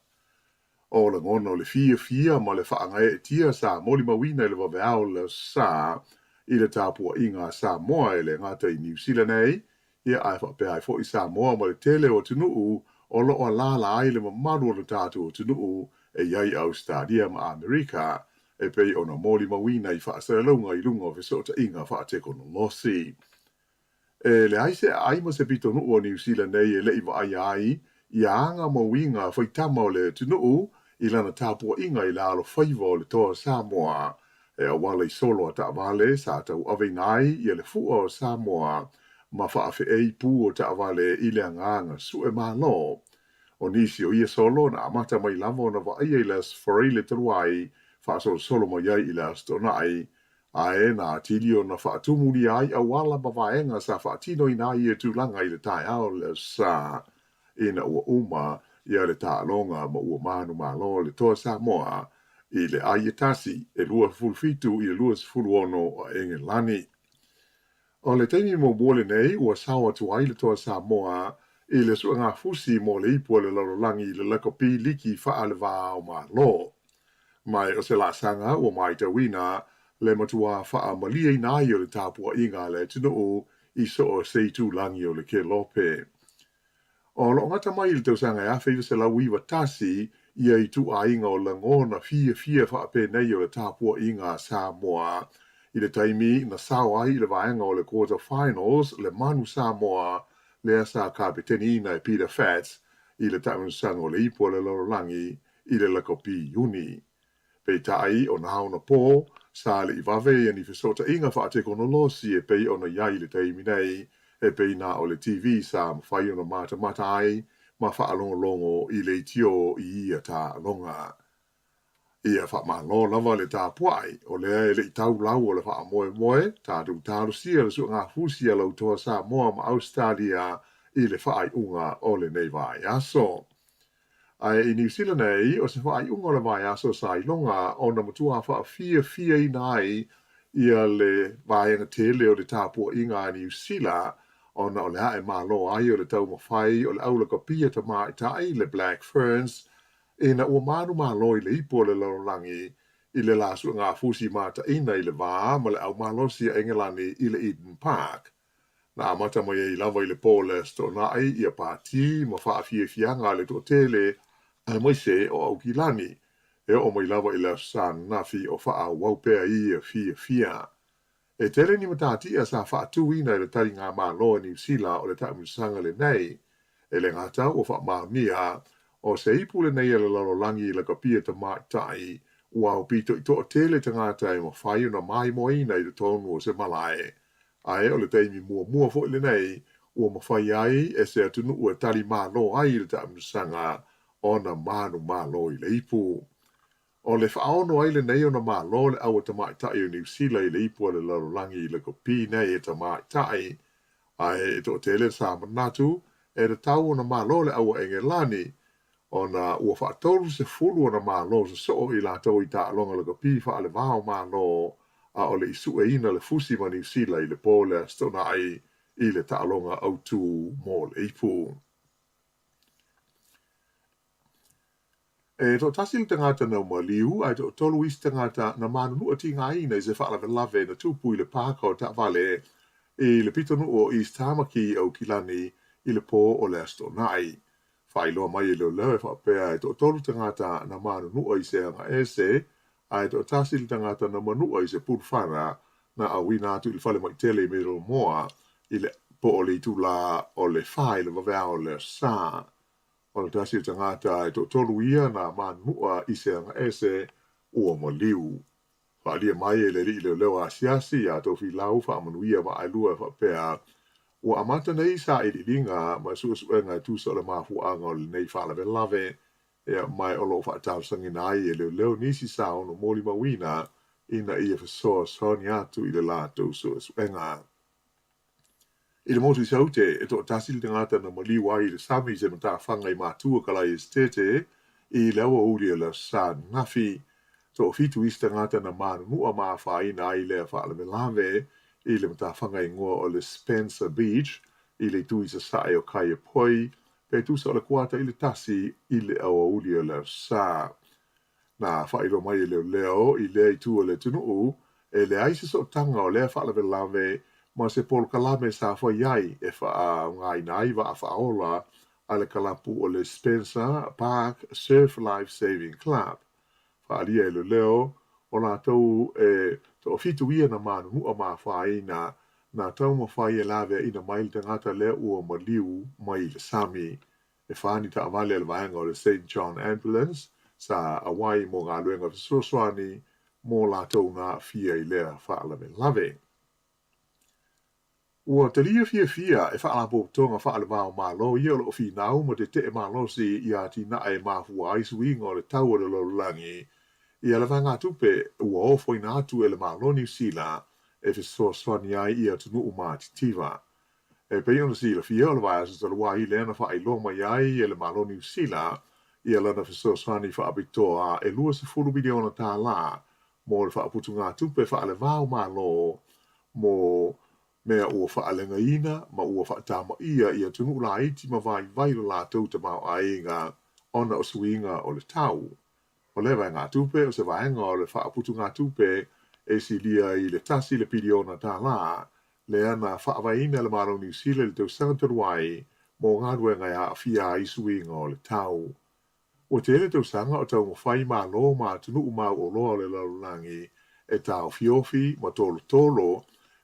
O lagona o le fiafia ma le faagaeetia sa molimauina i le vaveao o le Aso Sa i le tapuaiga a Samoa e le gata i Niu Sila nei, ia ae faapea ai foi Samoa ma le tele o atunuu o lo o alaala ai le mamalu o lo tatou atunuu e i ai i Ausetalia ma Amerika. e pei ona molimauina i faasalalauga i luga o fesootaiga faatekonolosi. E leai se aai ma se pitonuu o Niu Sila nei e le i vaaia ai ia aga ma uiga faitama o le atunuu i lana tapuaiga i le alofaiva o le Toa Samoa e auala i solo a taavale sa tauaveina ai ia le fua o Samoa ma faafeei pū o taavale i le agaga sue malo. O nisi o ia solo na amata mai lava ona vaaia i le Aso Faraile talu ai faasolosolo mai ai i le Aso Toonai Ae na atili ona faatumulia ai auala ma vaega sa faatinoina ai ia tulaga i le taeao le Aso Sa ina ua uma ia le taaloga ma ua manumalo le Toa Samoa i le ai e tasi e 27 i le 26 a Engelani. O le taimi muamua lenei ua sao atu ai le Toa Samoa i le suegafusi mo le ipu a le lalolagi i le lakapi liki faale-va o Malo. Ma o se laasaga ua matauina le matuā faamalieina ai o le tapuaiga a le atunuu i so o se itulagi o le kelope. O lo o gata mai i le tausaga e 1991 ia ituaiga o lagona fiafia faapenei o le tapuaiga a Samoa i le taimi na sao ai i le vaega o le quarter finals le Manu Samoa lea sa kapeteniina e Peter Fats i le taamilosaga o le Ipu a le Lalolagi i le lakapi Iuni. Peitai, o nā ona pō, sa le i vave ia ni fesootaiga faatekonolosi e pei ona i ai i le taimi nei, e pei na o le TV sa mafai ona matamata ai ma faalogologo i leitiō i ia taaloga. Ia faamalo lava le tapuai, o lea e le i tau lau o le faamoemoe, tatou talosia le suegafusi a lau Toa Samoa ma Ausetalia i le faaiuga o lenei vaiaso. Ae i Niu Sila nei, o se faaiuga o le vaiaso sa iloga ona matuā faafiafiaina ai ia le vaega tele o le tapuaiga a Niu Sila ona o le ae malo ai o le taumafai o le aulakapia tamaitai le Black Ferns ina ua manumalo i le ipu o le lalolagi i le la suegafusi mataina i le va ma le aumalosi a Engelani i le Eden Park. Na amata mai ai lava i le pō le Aso Toonai ia pātī ma faafiafiaga a le toatele aemaise o Aukilani, e oo mai lava i le Aso Sa ananafi o faaauau pea ia fiafia. E tele ni matatia sa faatūina e le taligamalo a Niu Sila o le taamilosaga lenei. E le gata ua faamaonia o se ipu lenei a le lalolagi i lakapia tamaitai ua aupito i toatele tagata e mafai ona maimoaina i totonu o se malae Ae o le taimi muamua foi lenei ua mafai ai e se atunuu e tali malo ai i le taamilosaga ona manumalo i le ipu. O le faaono ai lenei ona malo le aua tamaitai o Niu Sila i le ipu a le lalolagi i lakapi nei e tamaitai, ae e toatele sa manatu e tatau ona malo le aua Engelani ona ua faatolu-sefulu ona malo sosoo i latou i taaloga lakapi faalevao malo a o le i sueina le fusi ma Niu Sila i le pō le Aso Toonai i le taaloga autū mo le ipu. E toatasi le tagata na maliu ae toatolu isi tagata na manunua tigaina i se faalavelave na tupu i le pāka o taavale i le pitonuu o East Tamaki i Aukilani i le pō o le Aso Toonai. Faailoa mai e leoleo e faapea e toatolu tagata na manunua i se agaese ae toatasi le tagata na manua i se pulufana na auina atu i le falemai tele i Middlemore i le po o le itulā o le fa i le vaveao o le Aso Sa. O le tasi o tagata e toatolu ia na manunua i se agaese ua maliu. Faaalia mai e le alii leoleo asiasi iā Tofilau Faamanuia Vaaelua e faapea, Ua amata nei sailiiliga ma suesuega e tusa o le mafuaaga o lenei faalavelave, ea, ma o lo o faatalosagaina ai e leoleo nisi sa ono molimauina ina ia fesoasoani atu i le latou suesuega. I le motu i Saute, e toatasi le tagata na maliu ai i le sami i se matafaga i Matua Kalai Esetete i le aoauli o le Aso Sa ananafi. Toafitu isi tagata na manunua ma afaina ai lea faalavelave i le matafaga igoa o le Spencer Beach i le itu i sasae o Kaiapoi, pe tusa o le kuata i le tasi i le aoauli o le Aso Sa. Na faailoa mai e leoleo i lea itu o le atunuu, e leai se sootaga o lea faalavelave ma se polokalame sa fai ai e faaaogaina ai vaa faaola a le kalapu o le Spencer Park Surf Life Saving Club. Faaalia e leoleo, O latou e toafitu ia na manunua ma afaina, na taumafai e laveaina mai le tagata lea ua maliu mai le sami. E fa ni taavale a le vaega o le Saint John Ambulance sa auai mo galuega fesoasoani mo latou na aafia i lea faalavelave. Ua talia fiafia e faalapotopotoga faale-va o Malo ia o lo o finau ma tetee malosi i atinae e mafua ai suiga o le tau o le lalolagi ia le vaegatupe ua ofoina atu e le Malo Niu Sila e fesoasoani ai i atunuu matitiva. E pei ona silafia, o le vaiaso talu ai lea na faailoa mai ai e le Malo Niu Sila ia lana fesoasoani faapitoa e $20 miliona tālā mo le faaputugatupe faale-va o Malo mo mea ua faaleagaina ma ua faatamaia i atunuu laiti ma vaivai lo latou tamaoaiga ona o suiga o le tau. O lea vaegatupe o se vaega o le faaputugatupe e silia i le $1 le piliona lea na faavaeina e le Malo o Niu Sila i le tausaga talu ai mo galuega e aafia ai suiga o le tau. Ua tele tausaga o taumafai Malo ma atunuu mauoloa o le lalolagi e taofiofi ma tolotolo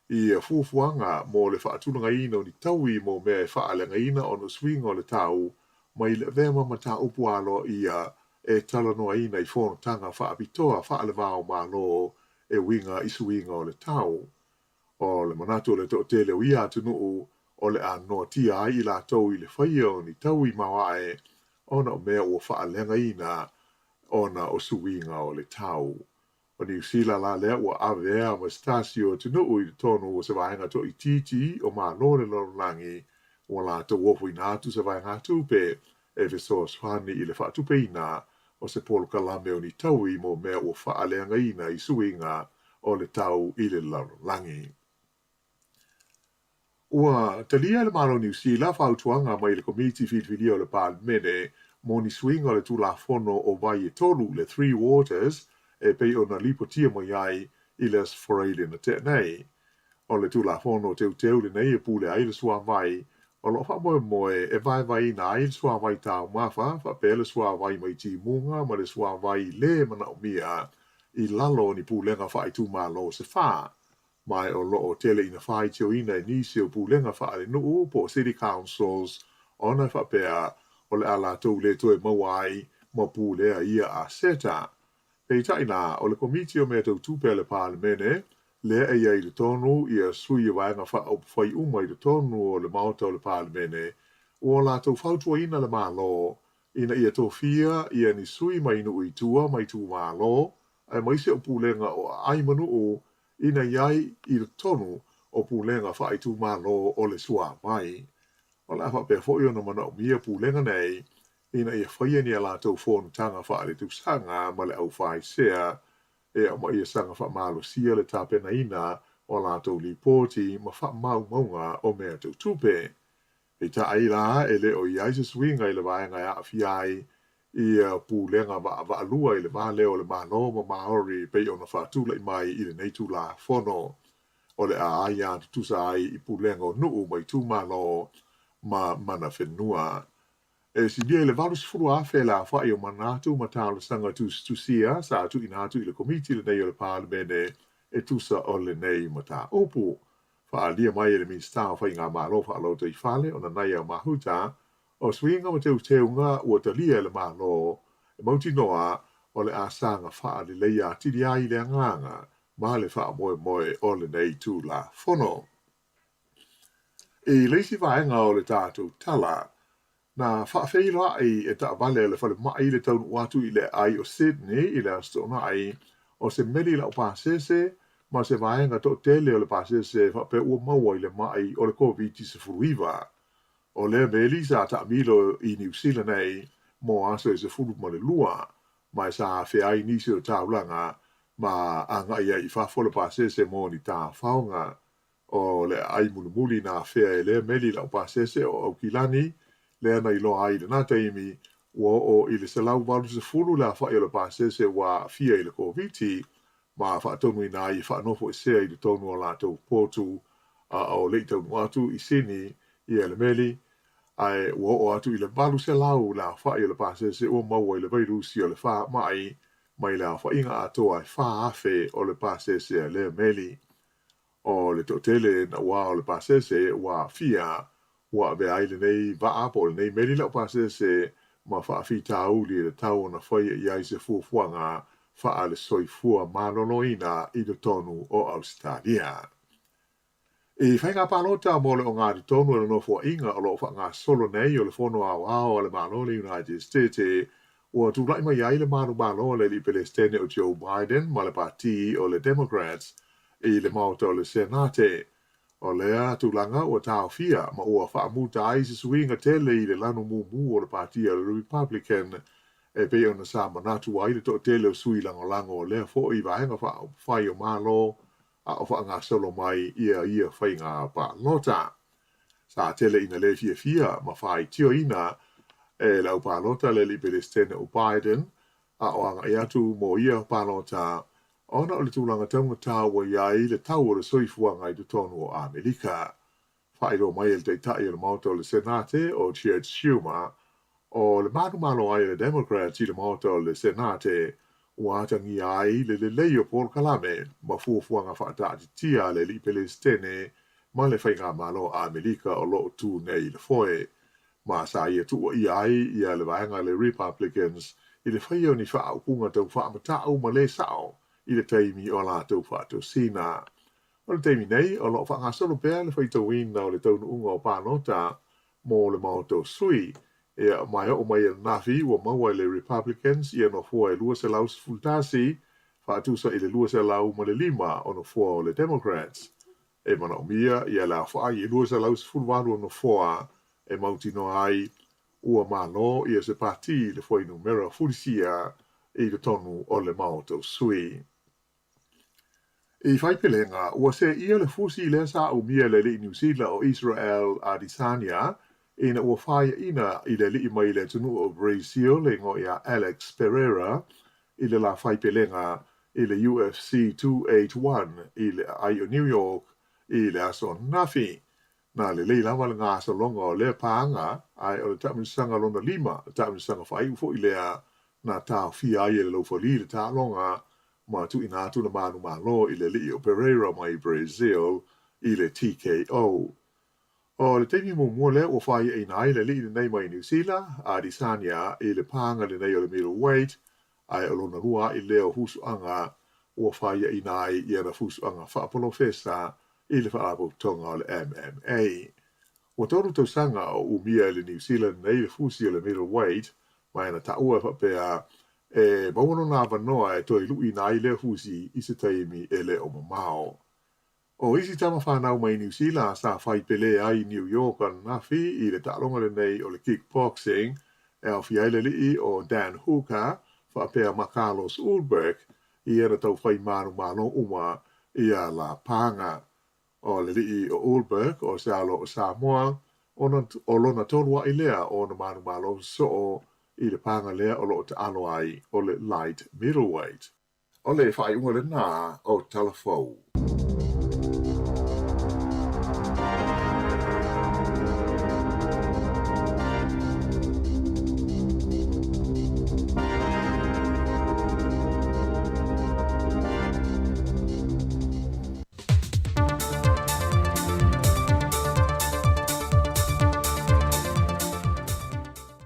i fuafuaga mo le faatulagaina o ni taui mo mea e faaleagaina ona o suiga o le tau mai le avea ma mataupu aloaia e talanoaina i fonotaga faapitoa faale-va o Malo e uiga i suiga o le tau. O le manatu o le toatele o ia atunuu o le a noatia ai i latou i le faia o ni taui maoae ona o mea ua faaleagaina ona o suiga o le tau. O Niu Sila la lea ua avea ma se tasi o atunuu i totonu o se vaega toaitiiti o Malo o le lalolagi ua latou ofoina atu se vaegatupe e fesoasoani i le faatupeina o se polokalame o ni taui mo mea ua faaleagaina i suiga o le tau i le lalolagi. Ua talia e le Malo o Niu Sila fautuaga mai le Komiti Filifilia o le Palemene mo ni suiga o le Tulafono o Vai e Tolu, le Three Waters, e pei ona lipotia mai ai i le Aso Faraile na tea nei. O le Tulafono teuteu lenei e pule ai le suavai o lo o faamoemoe e vaevaeina ai le suavai taumafa faapea le suavai mai timuga ma le suavai lē manaomia i lalo o ni pulega faaitumalo se fa, ma o lo o tele ina faitioina e nisi o pulega faalenuu po o city councils ona e faapea o le a latou le toe maua ai ma pulea ia aseta. Peitai la, o le Komiti o Mea Tau Tupe a le Palemene, lea e i ai i totonu ia sui o vaega faaupufai uma i totonu o le Maota o le Palemene, ua latou fautuaina le Malo ina ia tofia ia ni sui mai nuu i tua ma itumalo, aemaise o pulega o aai ma nuu ina i ai i totonu o pulega faaitumalo o le suavai. O le a faapea foi ona manaomia pulega nei ina ia faia ni a latou fonotaga faaletausaga ma le aufaisea e ma ia saga faamalosia le tapenaina o a latou lipoti ma faamaumauga o mea tau tupe. Peitai la, e le o i ai se suiga i le vaega e aafia ai ia pulega vaavaalua i le va lea o le Malo ma Māori pei ona faatulai mai i lenei Tulafono. O le a aia tutusa ai i pulega o nuu ma itumalo ma mana whenua. E silia i le 80,000 le aofai o manatu ma talosaga tusitusia sa tuuina atu i le Komiti lenei o le Palemene e tusa o lenei mataupu. Faaalia mai e le Minisita o Faigamalo Faalotoifale o Nanaia Mahuta, o suiga ma teuteuga ua talia e le Malo e mautinoa o le a saga faaleleia atili ai le agaga ma le faamoemoe o lenei Tulafono. I le isi vaega o le tatou tala, na faafeiloai e taavale a le falemai le taunuu atu i le aai o Sydney i le Aso Toonai o se meli laupasese ma se vaega toatele o le pasese faapea ua maua i le mai o le Koviti-19. O lea meli sa taamilo i Niu Sila nei mo aso e 12 ma e sa afea ai nisi o taulaga ma agai ai i fafo le pasese mo ni taofaoga. O le aai mulimuli na afea e lea meli laupasese o Aukilani, lea na iloa ai i lena taimi, ua oo i le 180 le aofai o le pasese ua aafia i le Koviti, ma faatonuina ai e faanofoesea i totonu o latou potu a o le i taunuu atu i Sini ia le meli, ae ua oo atu i le 800 le aofai o le pasese ua maua i le vairusi o le faamai. mai le aofaiga atoa e 4,000 o le pasese a lea meli. O le toatele naua o le pasese ua aafia, ua avea ai lenei vaa po o lenei meli laupasese ma faafitauli e tatau ona faia i ai se fuafuaga faale-soifua maloloina i totonu o Ausetalia. I faiga palota mo le ogatotonu e le Nofoaiga o lo o faagasolo nei o le Fono Aoao a le Malo o le United States, ua tulai mai ai le manumalo a le Alii Pelesitene o Joe Biden ma le Pati o le Democrats i le Maota o le Senate. O lea tulaga ua taofia ma ua faamuta ai se suiga tele i le lanu mumu o le Pati a le Republican e pei ona sa manatu ai le toatele o sui lagolago o lea foi vaega faaupufai o Malo a o faagasolo mai ia ia faiga palota. Sa tele ina le fiafia ma faitioina e le au palota le Alii Pelesitene o Biden a o agai atu mo ia palota ona o le tulaga taugata ua i ai le tau o le soifuaga i totonu o Amerika. Faailoa mai e le Taitai o le Maota o le Senate o Chuck Schumer, o le manumalo ai a le Democrats i le Maota o le Senate ua atagia ai le lelei o polokalame ma fuafuaga faataatitia a le Alii Pelesitene ma le Faigamalo a Amerika o lo o tu nei i le foe. Ma sa ia tuuaia ai ia le vaega a le Republicans i le faia o ni faaupuga tau faamatau ma le sao i le taimi o a latou faatosina. O le taimi nei, o lo o faagasolo pea le faitauina o le taunuuga o palota mo le Maota o Sui. Ia, ma e oo mai ananafi, ua maua e le Republicans ia nofoa e 211, faatusa i le 205 o nofoa o le Democrats. E manaomia ia le aofai e 218 o nofoa e mautinoa ai ua malo ia se pati i le fuainumera fulisia i totonu o le Maota o Sui. I Faipelega, ua seia le fusi lea sa umia e le alii Niu Sila o Israel Adesanya ina ua faiaina i le alii mai le atunuu o Brazil le igoa ia Alex Pereira i le la faipelega i le UFC 281 i le aai o New York i le aso ananafi. Na lelei lava le gasologa o lea pāga, ae o le taamilosaga lona lima, le taamilosaga faaiu foi lea na taofia ai e le laufali le taaloga ma tuuina atu le manumalo i le alii o Pereira mai Brazil i le TKO. O le taimi muamua lea ua faiaina ai le alii lenei mai Niu Sila, Adesanya, i le pāga lenei o le middleweight, ae o lona lua a'i lea o fusuaga ua faiaina ai i ana fusuaga faapolofesa i le Faalapotopotoga o le MMA. Ua tolu tausaga o umia e le Niu Zealand nei le fusi o le middleweight, ma e na taua e faapea e maua lona avanoa e toe luʻiina ai lea fusi i se taimi e le o mamao. O isi tama fanau mai Niu Sila sa fai pele ai i New York ananafi i le taaloga lenei o le kickboxing e aofia ai le alii o Dan Hooker faapea ma Carlos Ulberg i ana taufai manumalo uma i a la pāga. O le alii o Ulberg o se alo o Samoa, o lona tolu aʻi lea o ona manumalo sosoo i le pāga lea o lo o taalo ai o le light middleweight. O le faaiuga lena o Tala Fou.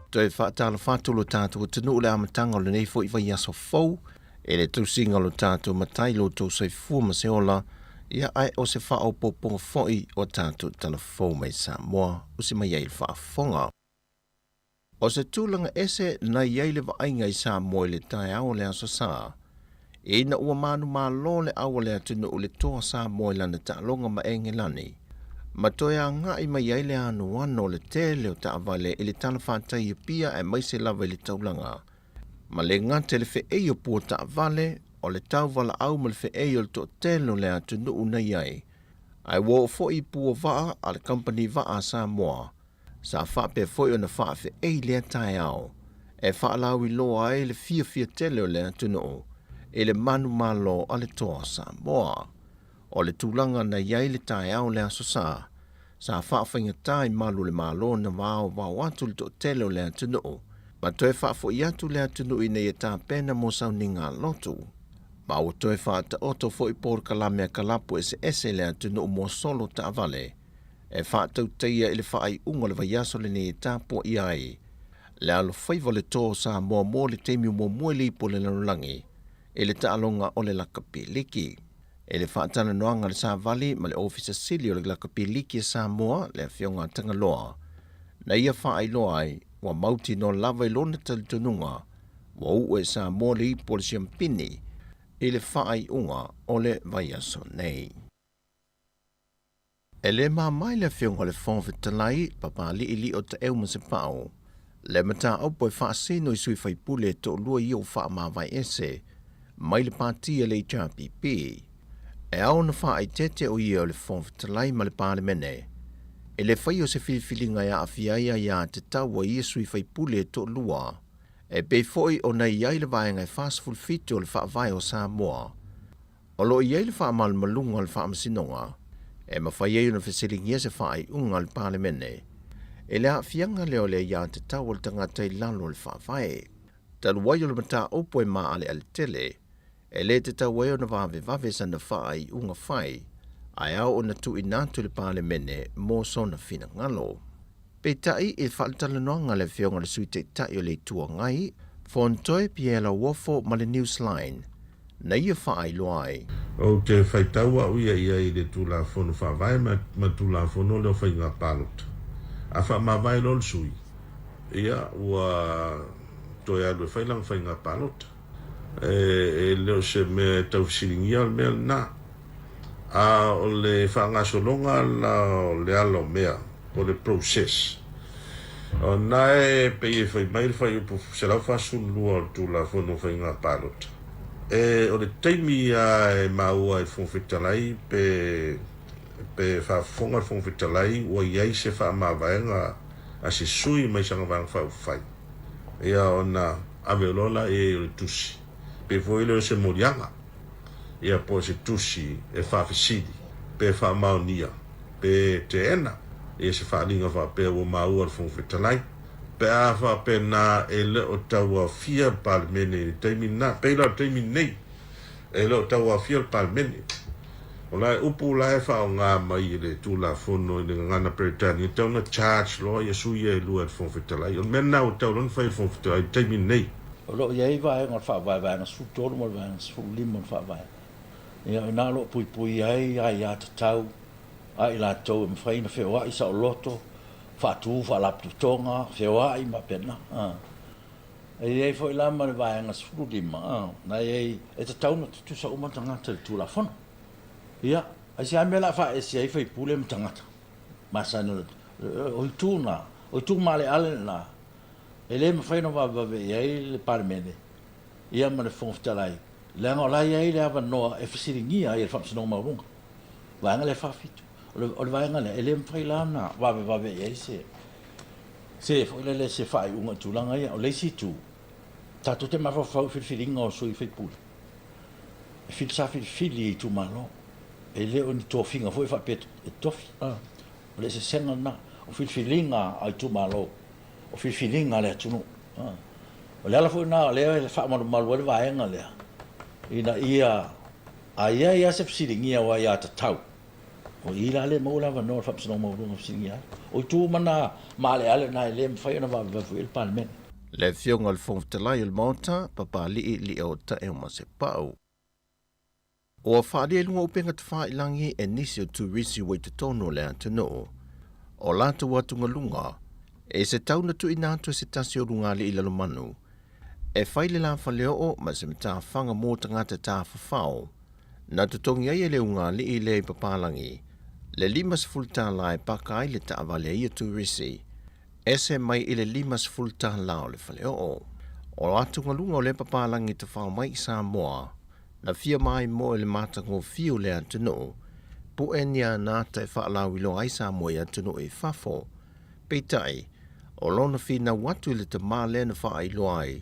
Toe faatalofa atu lo tatou atunuu i le amataga o lenei foi vaiaso fou e le tausiga o lo tatou matai lo outou soifua ma se ola, ia ae o se faaopoopoga foi o tatou tala fou mai Samoa o se mai ai le faafofoga. O se tulaga ese na i ai le vaaiga i Samoa i le taeao o le Aso Sa, ina ua manumalo le au a le atunuu i le toa Samoa i lana taaloga ma Engelani, ma toe agai mai ai le anoano o le tele o taavale i le talafatai i Apia aemaise lava i le taulaga, ma le gata i le feei o pua taavale, o le tauvalaau ma le feei o le toatele o le atunuu na i ai, ae ua oo foi i pua vaa a le kamupani vaa a Samoa, sa faapea foi ona faafeei lea taeao e faalauiloa ai le fiafia tele o le atunuu i le manumalo a le toa Samoa. O le tulaga na i ai le taeao o le Aso Sa, sa faafaigata i malu o le Malo ona vaovao atu le toatele o le atunuu. ma toe faafo'i atu le atunuu ina ia tapena mo sauniga lotu. Ma ua toe faataoto foi polokalame a kalapu eseese i le atunuu mo solo taavale e faatautaia i le faaiuga o le vaiaso lenei e tapuaia ai le alofaiva o le Toa o Samoa mo le taimi muamua i le ipu o le lalolagi i le taaloga o le lakapi liki. I le faatalanoaga a le Savali ma le Ofisa Sili o le Lakapi Liki a Samoa, le Afioga a Tagaloa, na ia faailoa ai ua mautinoa lava i lona talitonuga ua uu e Samoa le ipu o le siampini i le faaiuga o le vaiaso nei. E le mama i le Afioga i le Fofoga Fetalai, Papali'ili'i o Taeu ma Sepa'u, le mataupu e faasino i sui faipule e to'alua ia ua faamavae ese mai le pati a le HRPP. E ao ona faaeteete o ia o le Fofoga Fetalai ma le Palemene i le faia o se filifiliga e aafia ai aiatatau a ia sui faipule e to'alua, e pei foi ona i ai le Vaega e 47 o le Faavae o Samoa. O lo o i ai le faamalumaluga o le Faamasinoga e mafai ai ona fesiligia se faaiuga a le Palemene i le aafiaga lea o le aiatatau a le tagata i lalo o le Faavae. Talu ai o le mataupu e maaleale tele, e le tatau ai ona vavevave sana faaiuga fai, ae ao ona tuuina atu i le Palemene mo sona finagalo. Peitai, i le faalatalanoaga a le Afioga i le Sui Taitai o le Itu Agai, Fontoe Pierre Lauofo ma le Newsline, na ia faailoa ai. Ou te faitau au ia i ai i le Tulafono Faavae ma ma Tulafono lea o Faiga Palota. A faamavae loa le sui, ia ua toe alu e fai lana faiga palota. E le o se mea e tau fesiligia le mea lena. A o le faagasologa la o le ala o mea, po o le process, o na e pei e fai mai le fuaiupu 142 o le Tulafono o Faiga Palota, e o le taimi lava e maua ai le Fofoga Fetalai pe pe faafofoga le Fofoga Fetalai ua i ai se faamavaega a se sui mai sana Vaega Faaupufai, ia ona ave loa la i ai o le tusi, pei foi lea o se moliaga. ia po o se tusi e faafesili pe faamaonia pe teena ia se faaaliga faapea ua maua le Fofoga Fetalai pe a faapena e le o tauaofia le Palemene i le taimi lena. Pei la o le taimi lenei e le o tauaofia le Palemene. O la e upu la e faaaoga mai e le Tulafono i le gagana Peretania e tatau ona charge loa ia sui ia e lua e le Fofoga Fetalai. O le mea lena ua tatau loa ona fai e le Fofoga Fetalai i le taimi lenei. O lo o i ai vaega o le Faavae, Vaega 13 ma le Vaega 15 o le Faavae. Ia, o i ina o lo o puipui ai aiatatau a i latou e mafai ona feoai saoloto, faatu faalapotopotoga, feoai ma faapena. E i ai foi la ma le Vaega 15, na i ai, e tatau ona tutusa uma tagata i le Tulafono. Ia, aisea mea o le a faaese ai faipule ma tagata masani o le, o itu na, o itu maaleale na. E le mafai ona vavevave i ai le Palemene ia ma le Fofoga Fetalai, leaga o la e i ai le avanoa e fesiligia ai e le Faamasinoga Maualuga, vaega lea e faafitu. O le, o le vaega lea, e le mafai la ona vavevave i ai se, se foi lele se faaiuga i tulaga ia. O le isi itu, tatou te mafaufau i filifiliga o sui usufono, e fili, sa filifili e itumalo, e le o ni tofiga foi faapea e tofi. O le eseesega lena, o filifiliga a itumalo, o filifiliga a le atunuu. O le ala foi lena o lea e faamalumalu ai le vaega lea, ina ia, a i ai lava se fesiligia o aiatatau, o i la lea e maua le avanoa o le Faamasinoga Maualuga e fesiligia ai. O itu uma na maaleale na e le mafai ona vavevave i ai le Palemene. Le Afioga i le Fofoga Fetalai o le Maota, Papalii Liotaeo Masepau. Ua faaalia i luga o upega tafailangi e nisi o turisi ua i totonu o le atunuu o latou atugaluga i se tau na tuuina atu e se tasi o lugalii Lalomanu e fai le la faleoo ma se matafaga mo tagata tafafao na totogi ai e le ugali'i lea i Papalagi le $50 e paka ai le taavale a ia turisi ese mai i le $50 o le faleoo. O atugaluga o lea papalagi tafao mai i Samoa Na fia maimoa i le matagofie o le atunuu, pu'e ni ana ata e faalauiloa ai Samoa i atunuu i fafo. Peitai, o lona finau atu i le tamā lea na faailoa ai,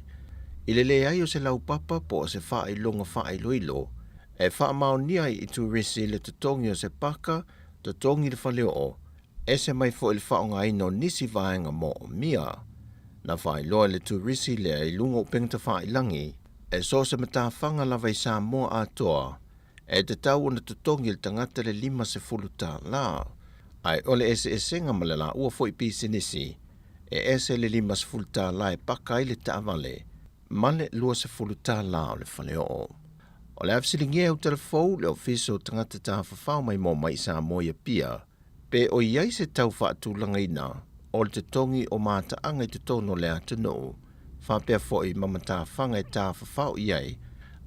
i le leai o se laupapa po o se faailoga faailoilo e faamaonia ai i turisi le totogi o se paka, totogi le faleoo, ese mai foi le faaaogaina o nisi vaega moomia. Na faailoa e le turisi lea i luga o upega tafailagi, e so o se matafaga lava i Samoa atoa, e tatau ona totogi e le tagata le $50. Ae o le eseesega ma le laua foi pisinisi, e ese le $50 e paka ai le taavale ma le $20 o le faleoo. O le a fesiligia e Utalafou le Ofisa o Tagata Tafafao Maimoa Mai i Samoa i Apia, pe o i ai se tau faatulagaina o le totogi o mataaga i totonu o le atunuu, faapea foi ma matafaga e tafafao i ai,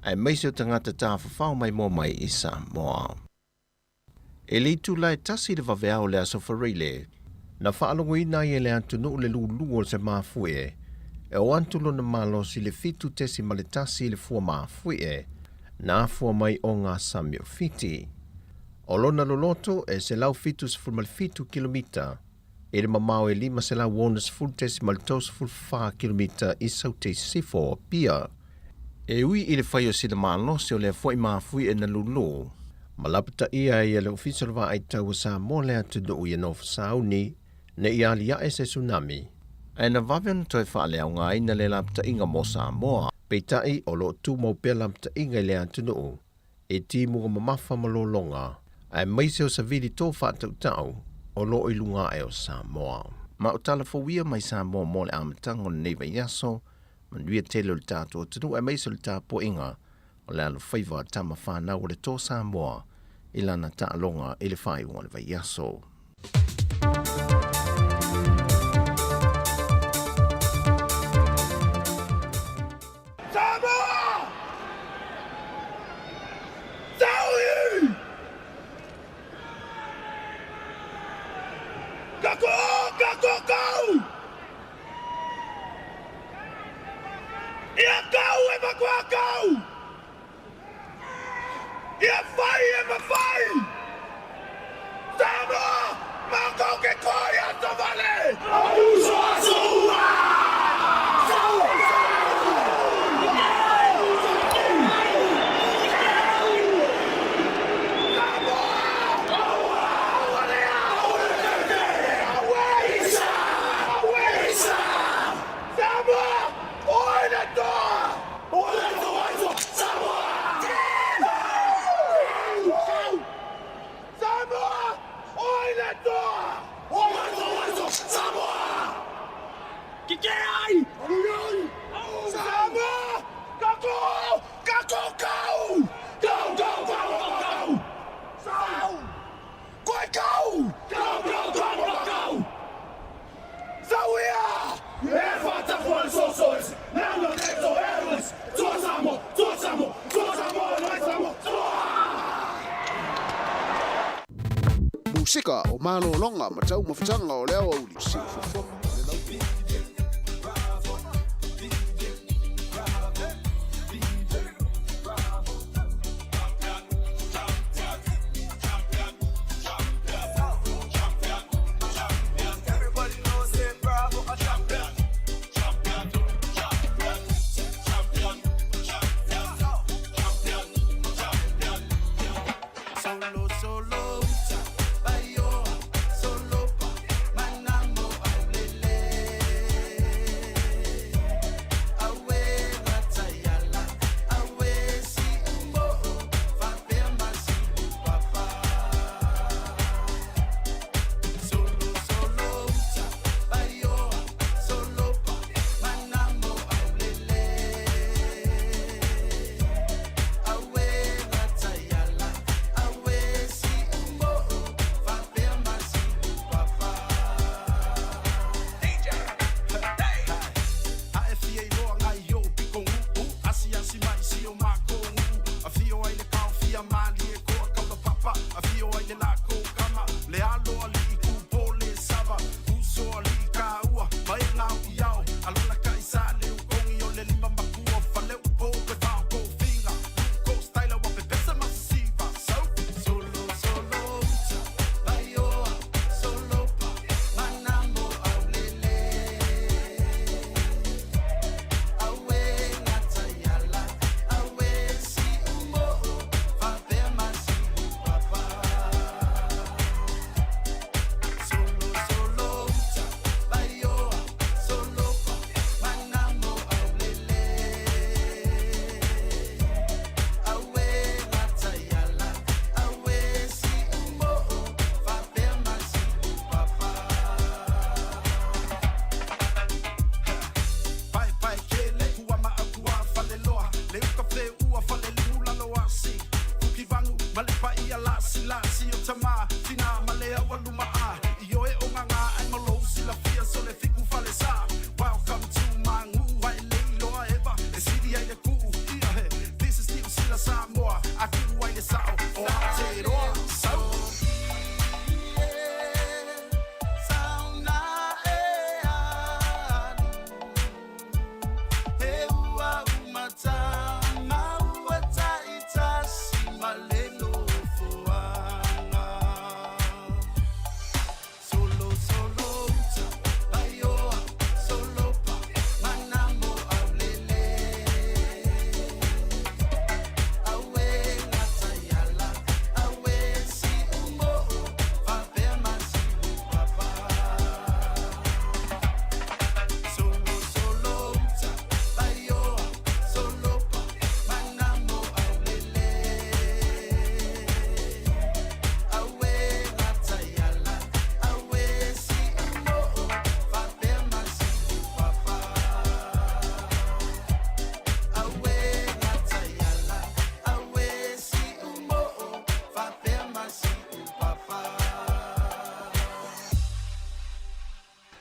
aemaise o tagata tafafao maimoa mai i Samoa. I le itula e tasi le vaveao o le Aso Faraile, na faalogoina ai e le atunuu le lulu o se mafuie e o atu lona malosi i le 7.1 i le fua mafuie na afua mai o ngā sami o Fiti. O lona loloto e 177 kilomita i le mamao e 560.34 kilomita i Saute i Sisifo o Apia. E ui i le fai o sina malosi o lea foi mafuie na lulu, ma lapataia ai e le Ofisa o le Vaai Tau o Samoa le atunuu ia nofo sauni ne i aliae se tsunami, ae na vave ona toe faaleaogaina le lapataiga mo Samoa. Peitai, o lo o tumau pea lapataiga i le atunuu e timuga mamafa ma lologa, aemaise o savili tō faatautau o lo o i luga ae o Samoa. Ma o tala fou ia mai Samoa mo le amataga o lenei vaiaso, manuia tele o le tatou atunuu aemaise o le tapuaiga o le alofaiva a tama fanau o le tō Samoa i lana taaloga i le faaiuga o le vaiaso. Samoa! Saui! Kako! Kako kau! Ia kau e makua kau! Ia fai e mafai! Samoa! Makou ke koi a Tavale! Uso aso ua! Samoa! Oi le toa! Samoa! Oi le toa! Samoa! Kike ai! Samoa! Kako! Kako kau! Kau kau kau kau kau! Sau! Koe kau! Kau kau kau kau kau! Sauia! E fata fuan sosois! Nanga tekto eruis! Tua Samoa! Tua Samoa! Tua Samoa! Noi Samoa! Tua! Musika o malologa ma taumafataga o le aoauli siufofoga o le lau.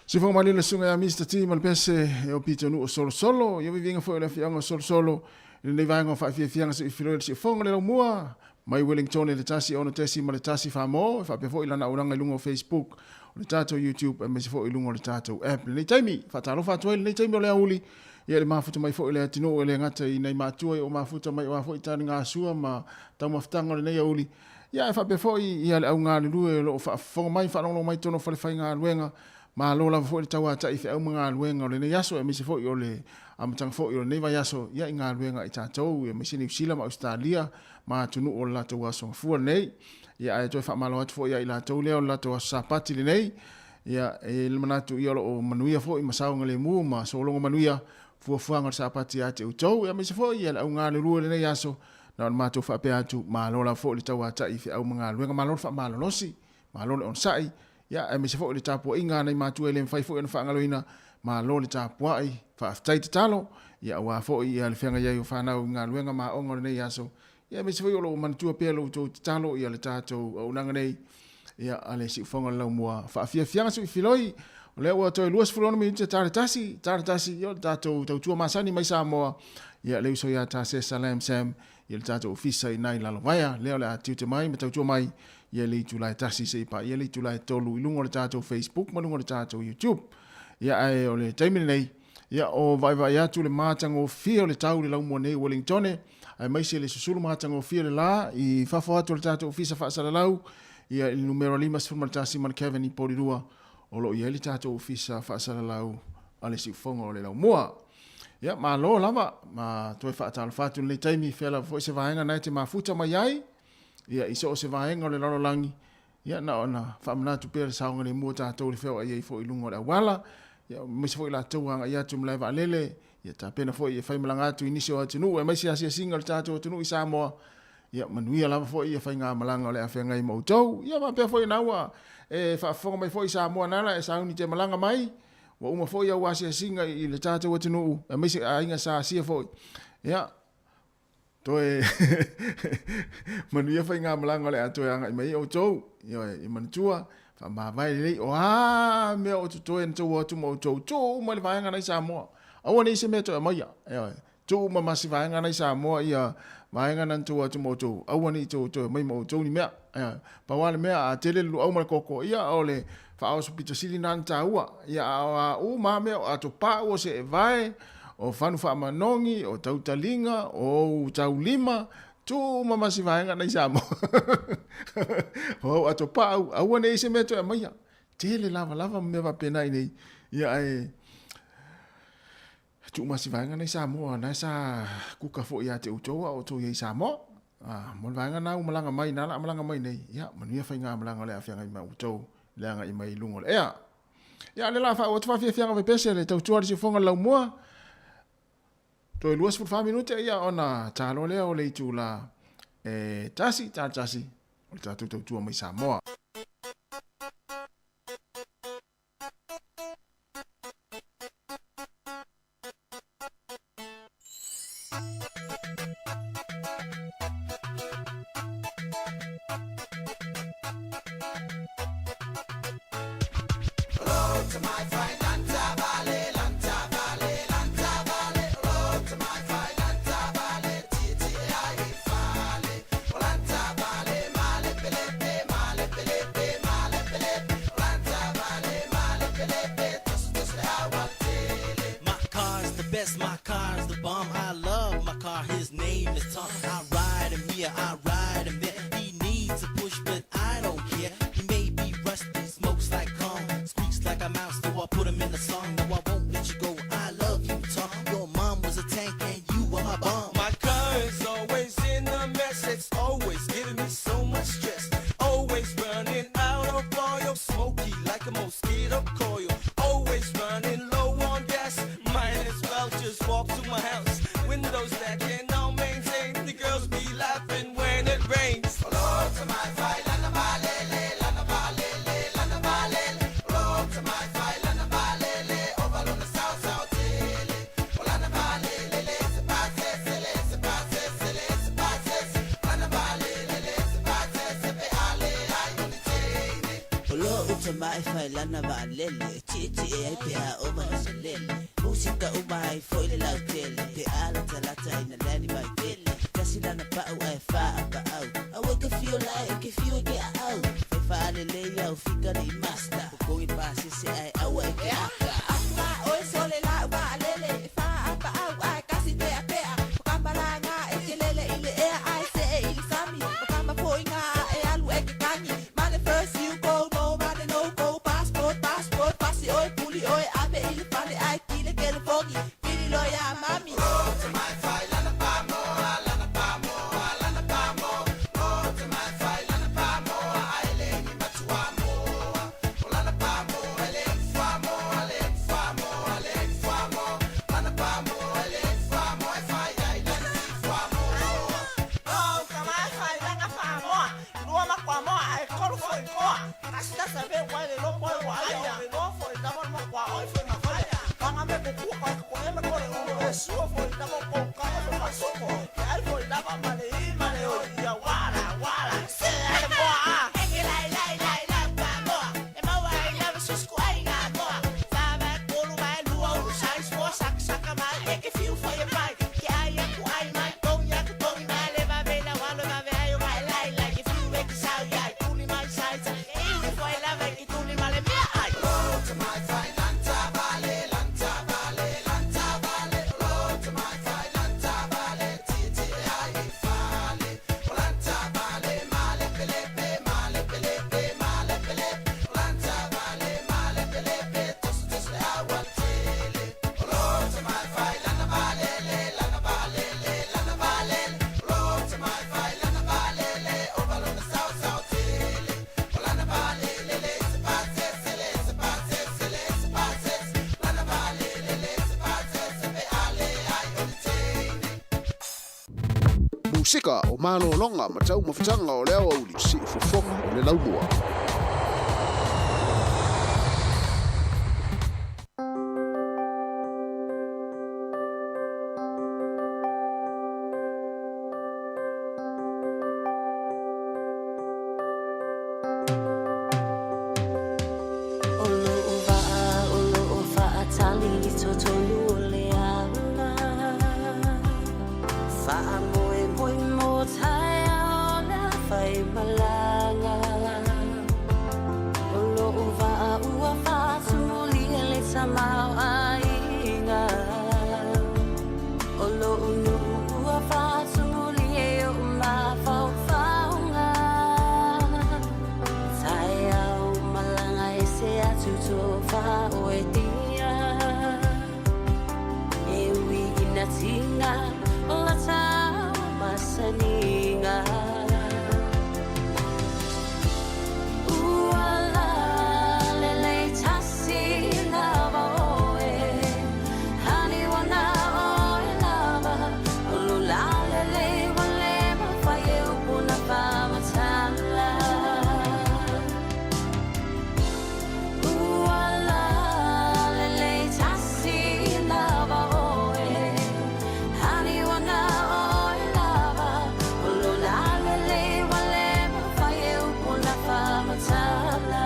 Siufoga malie le susuga ia Mister T ma le pese e o pitonuu o Solosolo. Ia viviga foi o le afioaga o Solosolo i lenei vaega o faafiafiaga se i filoi le siufoga le laumua mai Wellington i le 1 6 ma le 1 Famo e faapea foi lana aualaga i luga o Facebook o le tatou YouTube aemaise foi i luga o le tatou app. Lenei taimi, faatalofa atu ai lenei taimi o le aoauli ia le mafuta mai foi o le atunuu e le gata i nai matua i o mafuta mai o a foi taligasua ma taumafataga o lenei aoauli. Ia ae faapea foi ia le au galulue o lo o faafofoga mai, faalogologo mai i totonu o falefaigaluega. Malo lava foi le tauata'i i feau ma galuega o lenei aso aemaise foi o le amataga foi o lenei vaiaso ia i galuega a i tatou aemaise Niu Sila ma Ausetalia ma atunuu o le latou aso gafua lenei. Ia ae toe faamalo atu foi ia i latou lea o le latou aso Sapati lenei. Ia e i ai le manatu ia o lo o manuia foi ma saogalemu ma sologo manuia fuafuaga o le Sapati ia te outou aemaise foi ia le au galulue o lenei aso. Na o le matou faapea atu, malo lava foi le tauata'i i feau ma galuega, malo le faamalolosi, malo le onosai, ia, aemaise foi o le tapuaiga a nai matua e le mafai foi ona faagaloina, malo le tapuai, faafetai tatalo, ia, aua foi ia le feagai ai o fanau i galuega ma aoga o lenei aso, ia, aemaise foi o lo o manatua pea lo outou tatalo ia le tatou auaunaga nei, ia, a le Siufoga o le Laumua. Faafiafiaga sui filoi, o lea ua toe 26 minute ta le tasi, ta le tasi, ia, o le tatou tautua masani mai Samoa, ia, le uso ia Tasesa Lam Sam, ia le tatou ofisa i nai Lalovaea, lea o le a tiute mai ma tautua mai, ia le itula e 1 seia paia le itula e 3 i luga o le tatou Facebook ma luga o le tatou YouTube. Ia, ae o le taimi lenei, ia, o vaevae atu le matagofie o le tau i le laumua nei i Wellingtone, aemaise le susulu matagofie o le la i fafo atu o le tatou ofisa faasalalau, ia, i le numera 51 ma le Kevin i Porirua, o lo o i ai le tatou ofisa faasalalau a le siufoga o le laumua. Ia, malo lava, ma toe faatalofa atu i lenei taimi, fea lava foi se vaega na e te mafuta mai ai, ia, i so o se vaega o le lalolagi, ia, na ona faamanatu pea le saogalemu o tatou i le feoai ai foi i luga o le auala, ia, aemaise foi latou agai atu i malae vaalele, ia tapena foi e faimalaga atu i nisi o atunuu, aemaise asiasiga o le tatou atunuu i Samoa, ia manuia lava foi ia faigamalaga o le a feagai ma outou. Ia faapea foi na ua e faafofoga mai foi Samoa nala e sauni te malaga mai, ua uma foi au asiasiga i le tatou atunuu, aemaise aiga sa asia foi. Ia, toe manuia faigamalaga o le a toe agai mai ai outou. Ioe, ia manatua, faamavae lelei, o a mea o totoe na tou o atu ma outou, tuu uma i le vaega na i Samoa. Aua ne i se mea toe aumaia. Ioe, tuu uma ma si vaega na i Samoa ia vaega na tou o atu ma outou, aua ne i tou toe aumai ma outou ni mea. Ioe, pau lava le mea, a tele le luau ma le koko, ia o le faaoso pito sili na na taua. Ia a o a uma lava mea, o atopau, o seevae, o fanu faamanogi, o tautaliga, o ou taulima, tuu uma ma si vaega na i Samoa. O au atopau, aua ne i se mea toe aumaia. Tele lavalava ma mea faapena i nei. Ia ae tuu ma si vaega na i Samoa, na sa kuka foi ia te outou a o outou i ai i Samoa. Ah, mo le vaega na ua malaga mai, na la a malaga mai nei, ia, manuia faigamalaga o le a feagai ma outou, le agai mai i luga o le ea. Ia, le la faauu atu faafiafiaga vepese le tautua a le siufoga le laumua, toe 24 minute ia ona talo lea o le itula e tasi, talo tasi, o le tatou tautua mai Samoa. My car's the best, my car's the bomb. I love my car, his name is Tom. I ride him here, I ride him there. He needs a push, but I don't care. He may be rusty, smokes like corn, squeaks like a mouse, so I put him in a song. No, I won't let you go. I love you, Tom. Your mom was a tank and you were my bomb. My car is always in a mess. It's always giving me so much stress. Always running out of oil, smoky like a mosquito coil. Always running low on gas. Might as well just walk to my house. Windows that cannot maintain. The girls be laughing when it rains. Loto mai fai lana vaalele E tietie ai pe a ova na salele Musika uma ai foi le lautele Pe ala talata ina lani vai tele Kasi lana pa'u ae fa'a pa'au Aue ke fio lae e ke fio e ke a'au Fai fa'alelei au fika le i master Kokogi pasese ae aua e ke aka Atua oe sole la'u vaalele E fa'a pa'au ae kasi pe'ape'a O kamalāgā e ke lele i le ea ae se'e i le sami O kama fo'iga e alu e ke kagi Male first you go no male no go Passport passport pasi oe puli oe ave i le fale ae kile kelefogi Pili loa iā mami Loto mai fai lana pamoa lana pamoa lana pamoa Loto mai fai lana pamoa ae le ni matua moa O lana pamoa e le fuamoa le fuamoa le fuamoa Lana pamoa e le fuamoa e fai ai lana si fuamoa Oh, ka mai fai lana pamoa Lua ma kwa moa ae kolu foi koa Kasi tasa ve wai le loko e wa ai o me no foi tama ma kwa oi foi na fai Panga me kuku kwa ko e me kole ulu e sua foi tama ko ka e ma soko Ke ai foi lava ma le i ma le oi ia wala wala Se ai le moa a Eke lai lai lai lai pa moa E maua ai lava susku ai ngā moa Wha mai kolu mai lua ulu sai sua saka saka mai E ke fiu foi e mai Ke ai aku ai mai Tongi aku tongi mai Le va vela walo va ve ai o mai lai lai Ke fiu e ke sau iai Tuli mai sai sai E iwi foi lava e ke tuli ma le mea ai Loto mai fai lanta vale lanta vale lanta vale Loto mai fai lanta vale ti ti ai i fale O lanta vale male pelepe male pelepe male pelepe O lanta vale male pelepe toso toso le awa tele O loto mai fai lana vale le lana vale le lana vale le O loto mai fai lana vale le o valona sao sao tele O lana vale le le se pase se le se pase se le se pase Lana vale le le se pase se pe ale ai o le teine Musika o malōloga ma taumafataga o le aoauli siufofoga o le laumua. O lo'u va'a o lo'o fa'atali i totonu o le ala Fa'amoemoe mo taeao le faimalaga O lo'u va'a ua fa'atumulia le tamaoaiga O lo'u nu'u ua fa'atumulia i o'u mafaufauga Taeao malaga ese atu tofa oe tia E ui ina tiga o la masaniga Ua lalelei tasi lava oe Aniwana oe lava O lo lalelei ua le mafai e upu ona faamatala Ua lalelei tasi lava oe Aniwana oe lava O lo lalelei ua le mafai e upu ona faamatala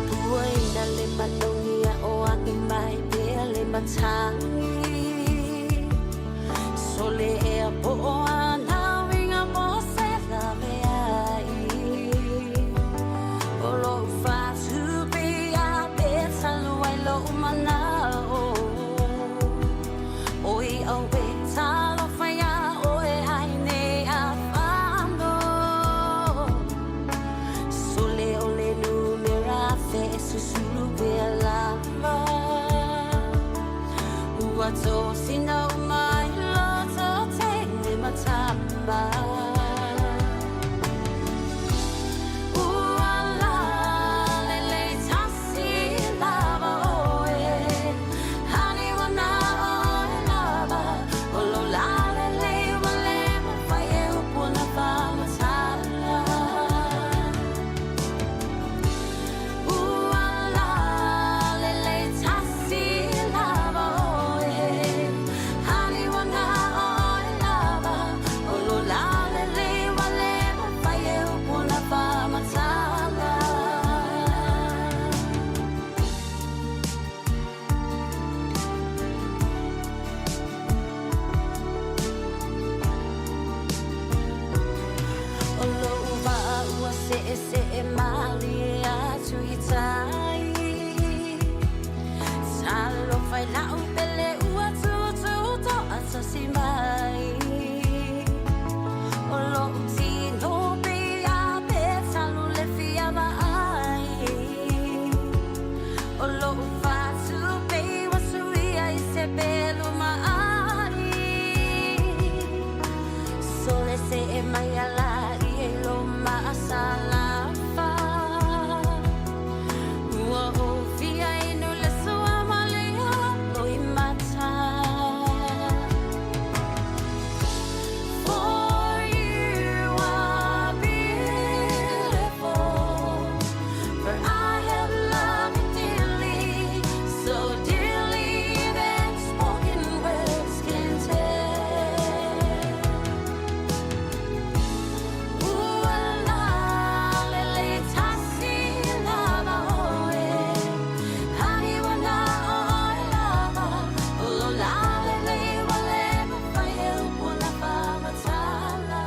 Puaina le manogi a o agi mai pea le matagi Sole ea po o ana uiga mo se laveai O lo'u fa'atupe a pe talu ai lo'u mana'o Oi auē talofa iā oe ai nei a fano Sole o le numera afe e susulu pea lava Ua tosina uma i loto teine ma tama Ua lalelei tasi lava oe Aniwana oe lava O lo lalelei ua le mafai e upu ona faamatala Ua lalelei tasi pepelu maai Sole se e mai ala i e lo maasalafa Ua ofia inu le sua malia loi mata For you are beautiful For I have loved you dearly So dearly that spoken words can tell Ua lalele tasi lava oe Hani wana oe lava O lo lalele wale mawhai e upo la whamatala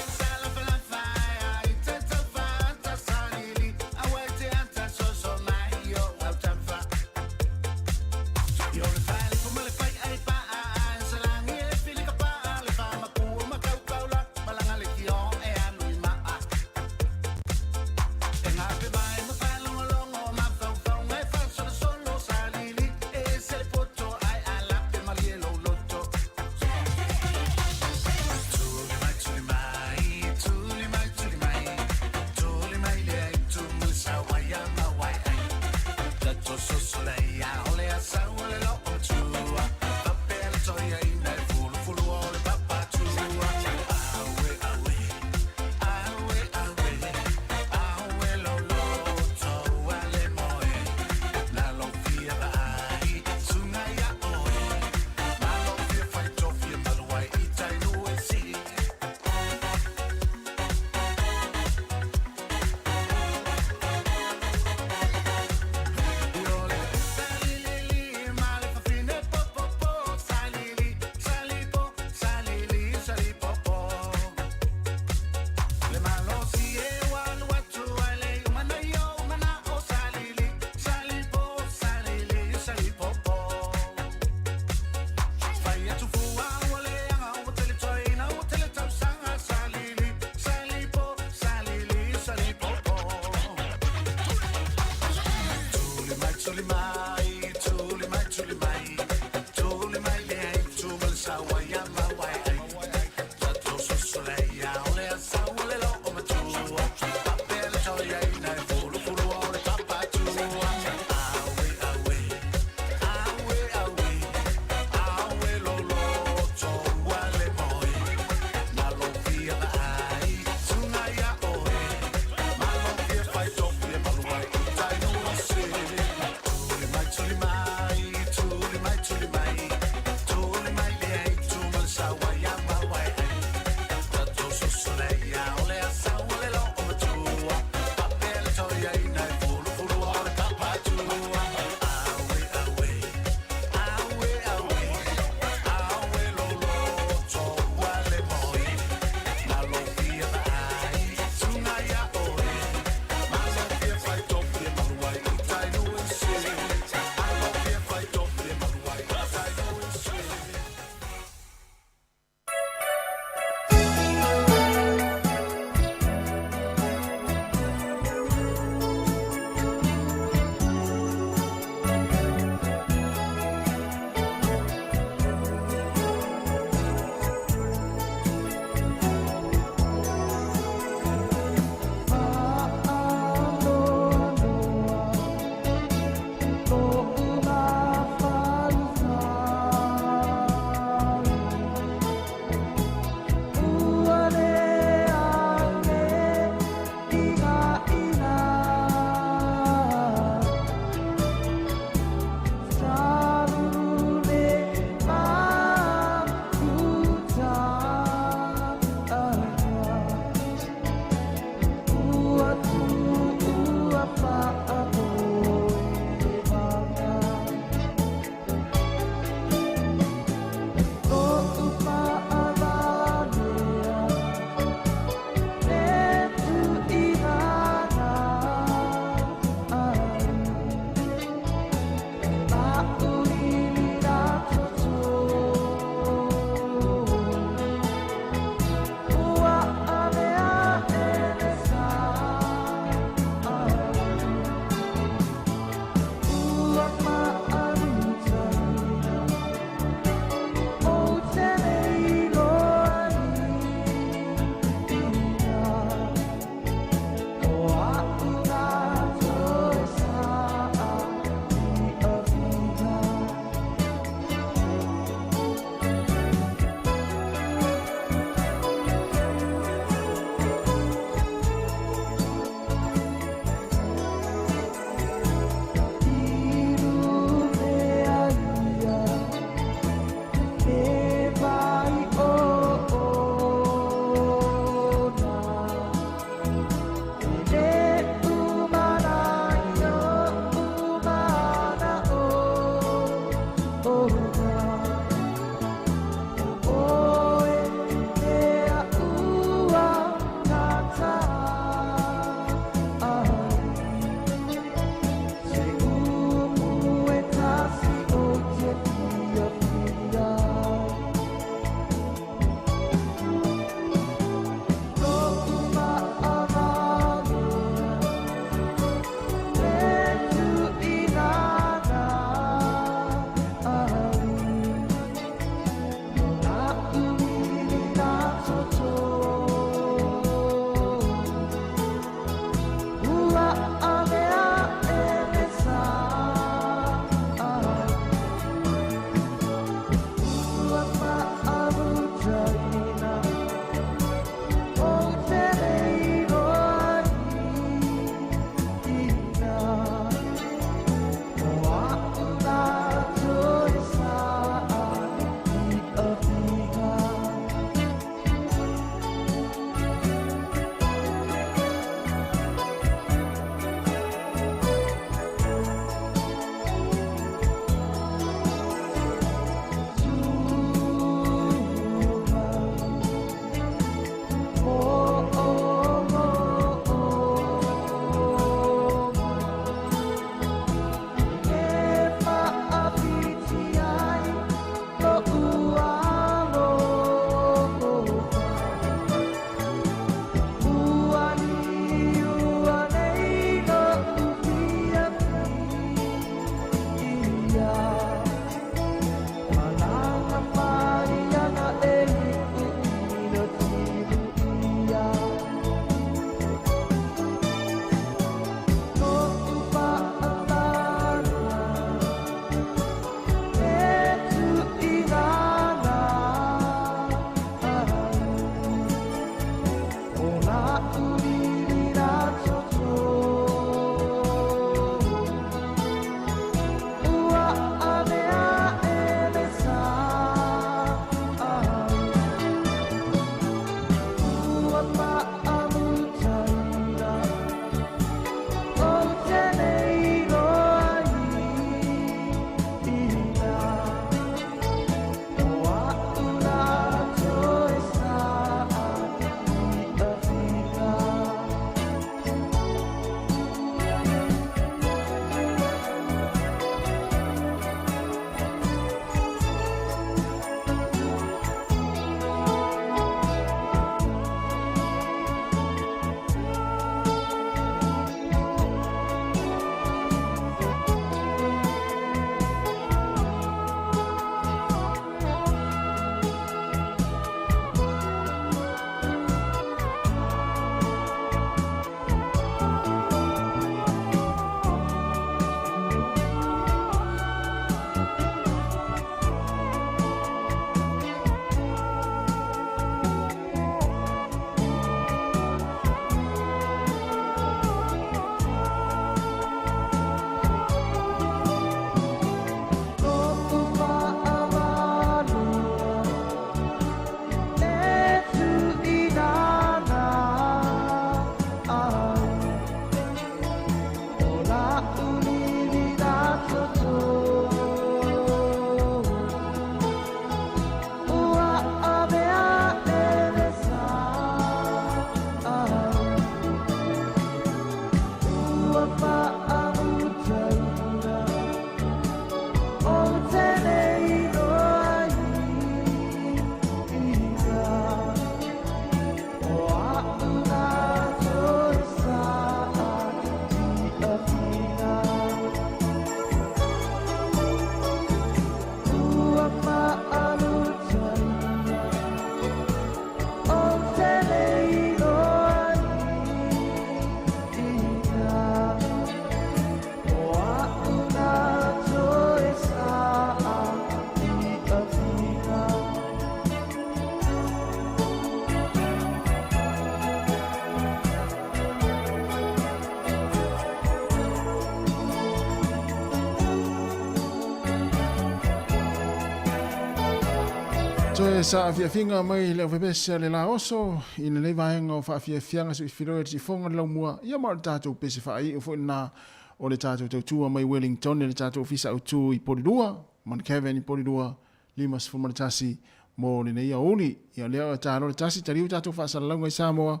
Toe saafiafiga mai le aufaipisinisi a le Laoso i lenei vaega o faafiafiaga suifiloi a le siufofoga o le Laumua, ia ma o le tatou pese faaiu foi lena o le tatou tautua mai Wellington i le tatou ofisa autu i Polilua, Mount Cavan i Polilua, 51 mo lenei aoauli. Ia lea o talo le tasi taliu tatou faasalalauga i Samoa,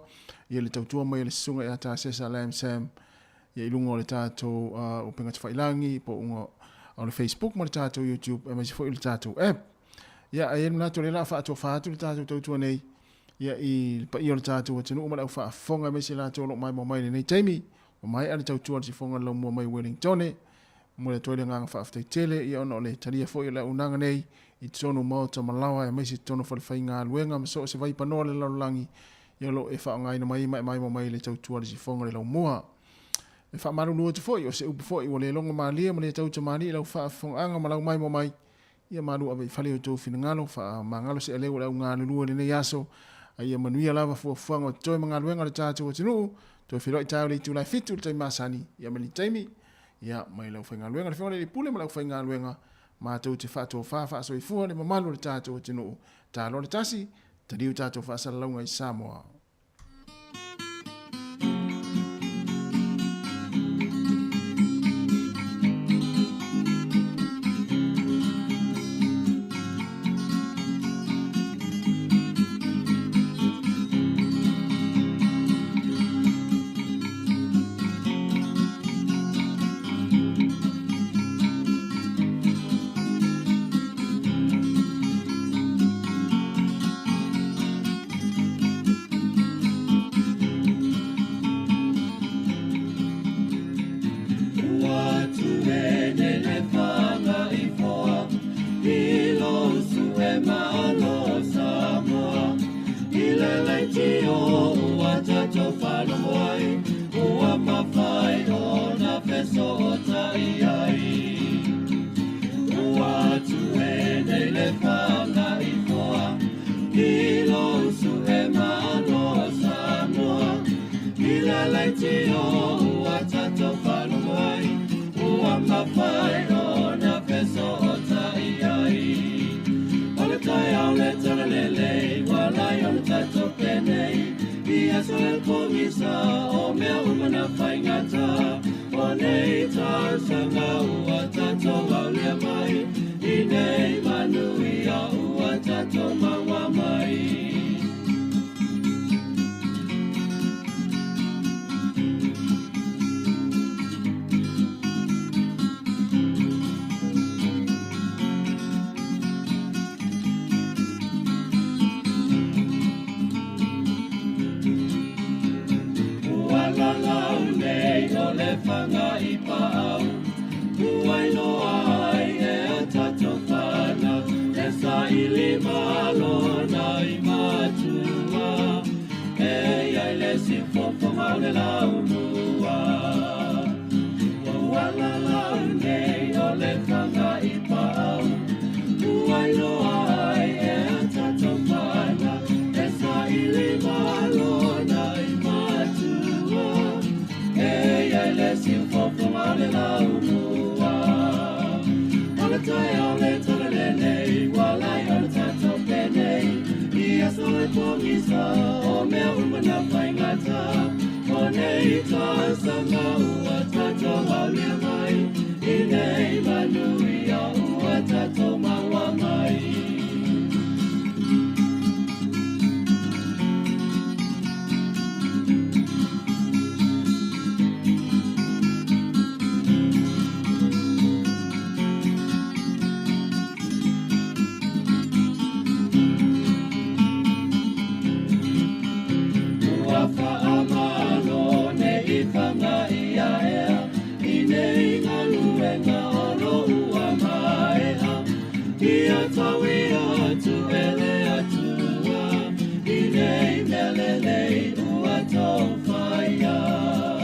ia le tautua mai a le susuga ia Tasesa Lam Sam ia i luga o le tatou upega tafailagi po o o le Facebook ma le tatou YouTube aemaise foi o le tatou app. Ia ae i ai le manatu o lea o le a faatofa atu le tatou tautua nei ia i le paia o le tatou atunuu ma le au faafofoga aemaise latou o lo o maimoa mai i lenei taimi. Ua maea le tautua a le sifoga o le laumua mai Wellingtone. Momoli atu ai le agaga faafetai tele ia ona o le talia foi o le auaunaga nei i totonu o maota ma laoa aemaise i totonu o falefaigaluega ma so o se vaipanoa o le lalolagi ia o lo o e faaaogaina mai ma e maimoa mai i le tautua a le sifoga o le laumua. E faamalulu atu foi, o se upu foi ua le logo malie ma le tautamalii i lau faafofogaaga ma lau maimoa mai, ia malu ave i fale i outou finagalo, faamagalo se aleu o le au galulue i lenei aso, a ia manuia lava fuafuaga o totoe ma galuega a le tatou atunuu. Toe feiloai taeao i le itula e 7 i le taimi masani, ia ma le taimi, ia mai le aufaigaluega, le Afioga i le Alii Pule ma le aufaigaluega, matou te faatofa faasoifua le mamalu o le tatou atunuu. Taloa le tasi, taliu tatou faasalalauga i Samoa.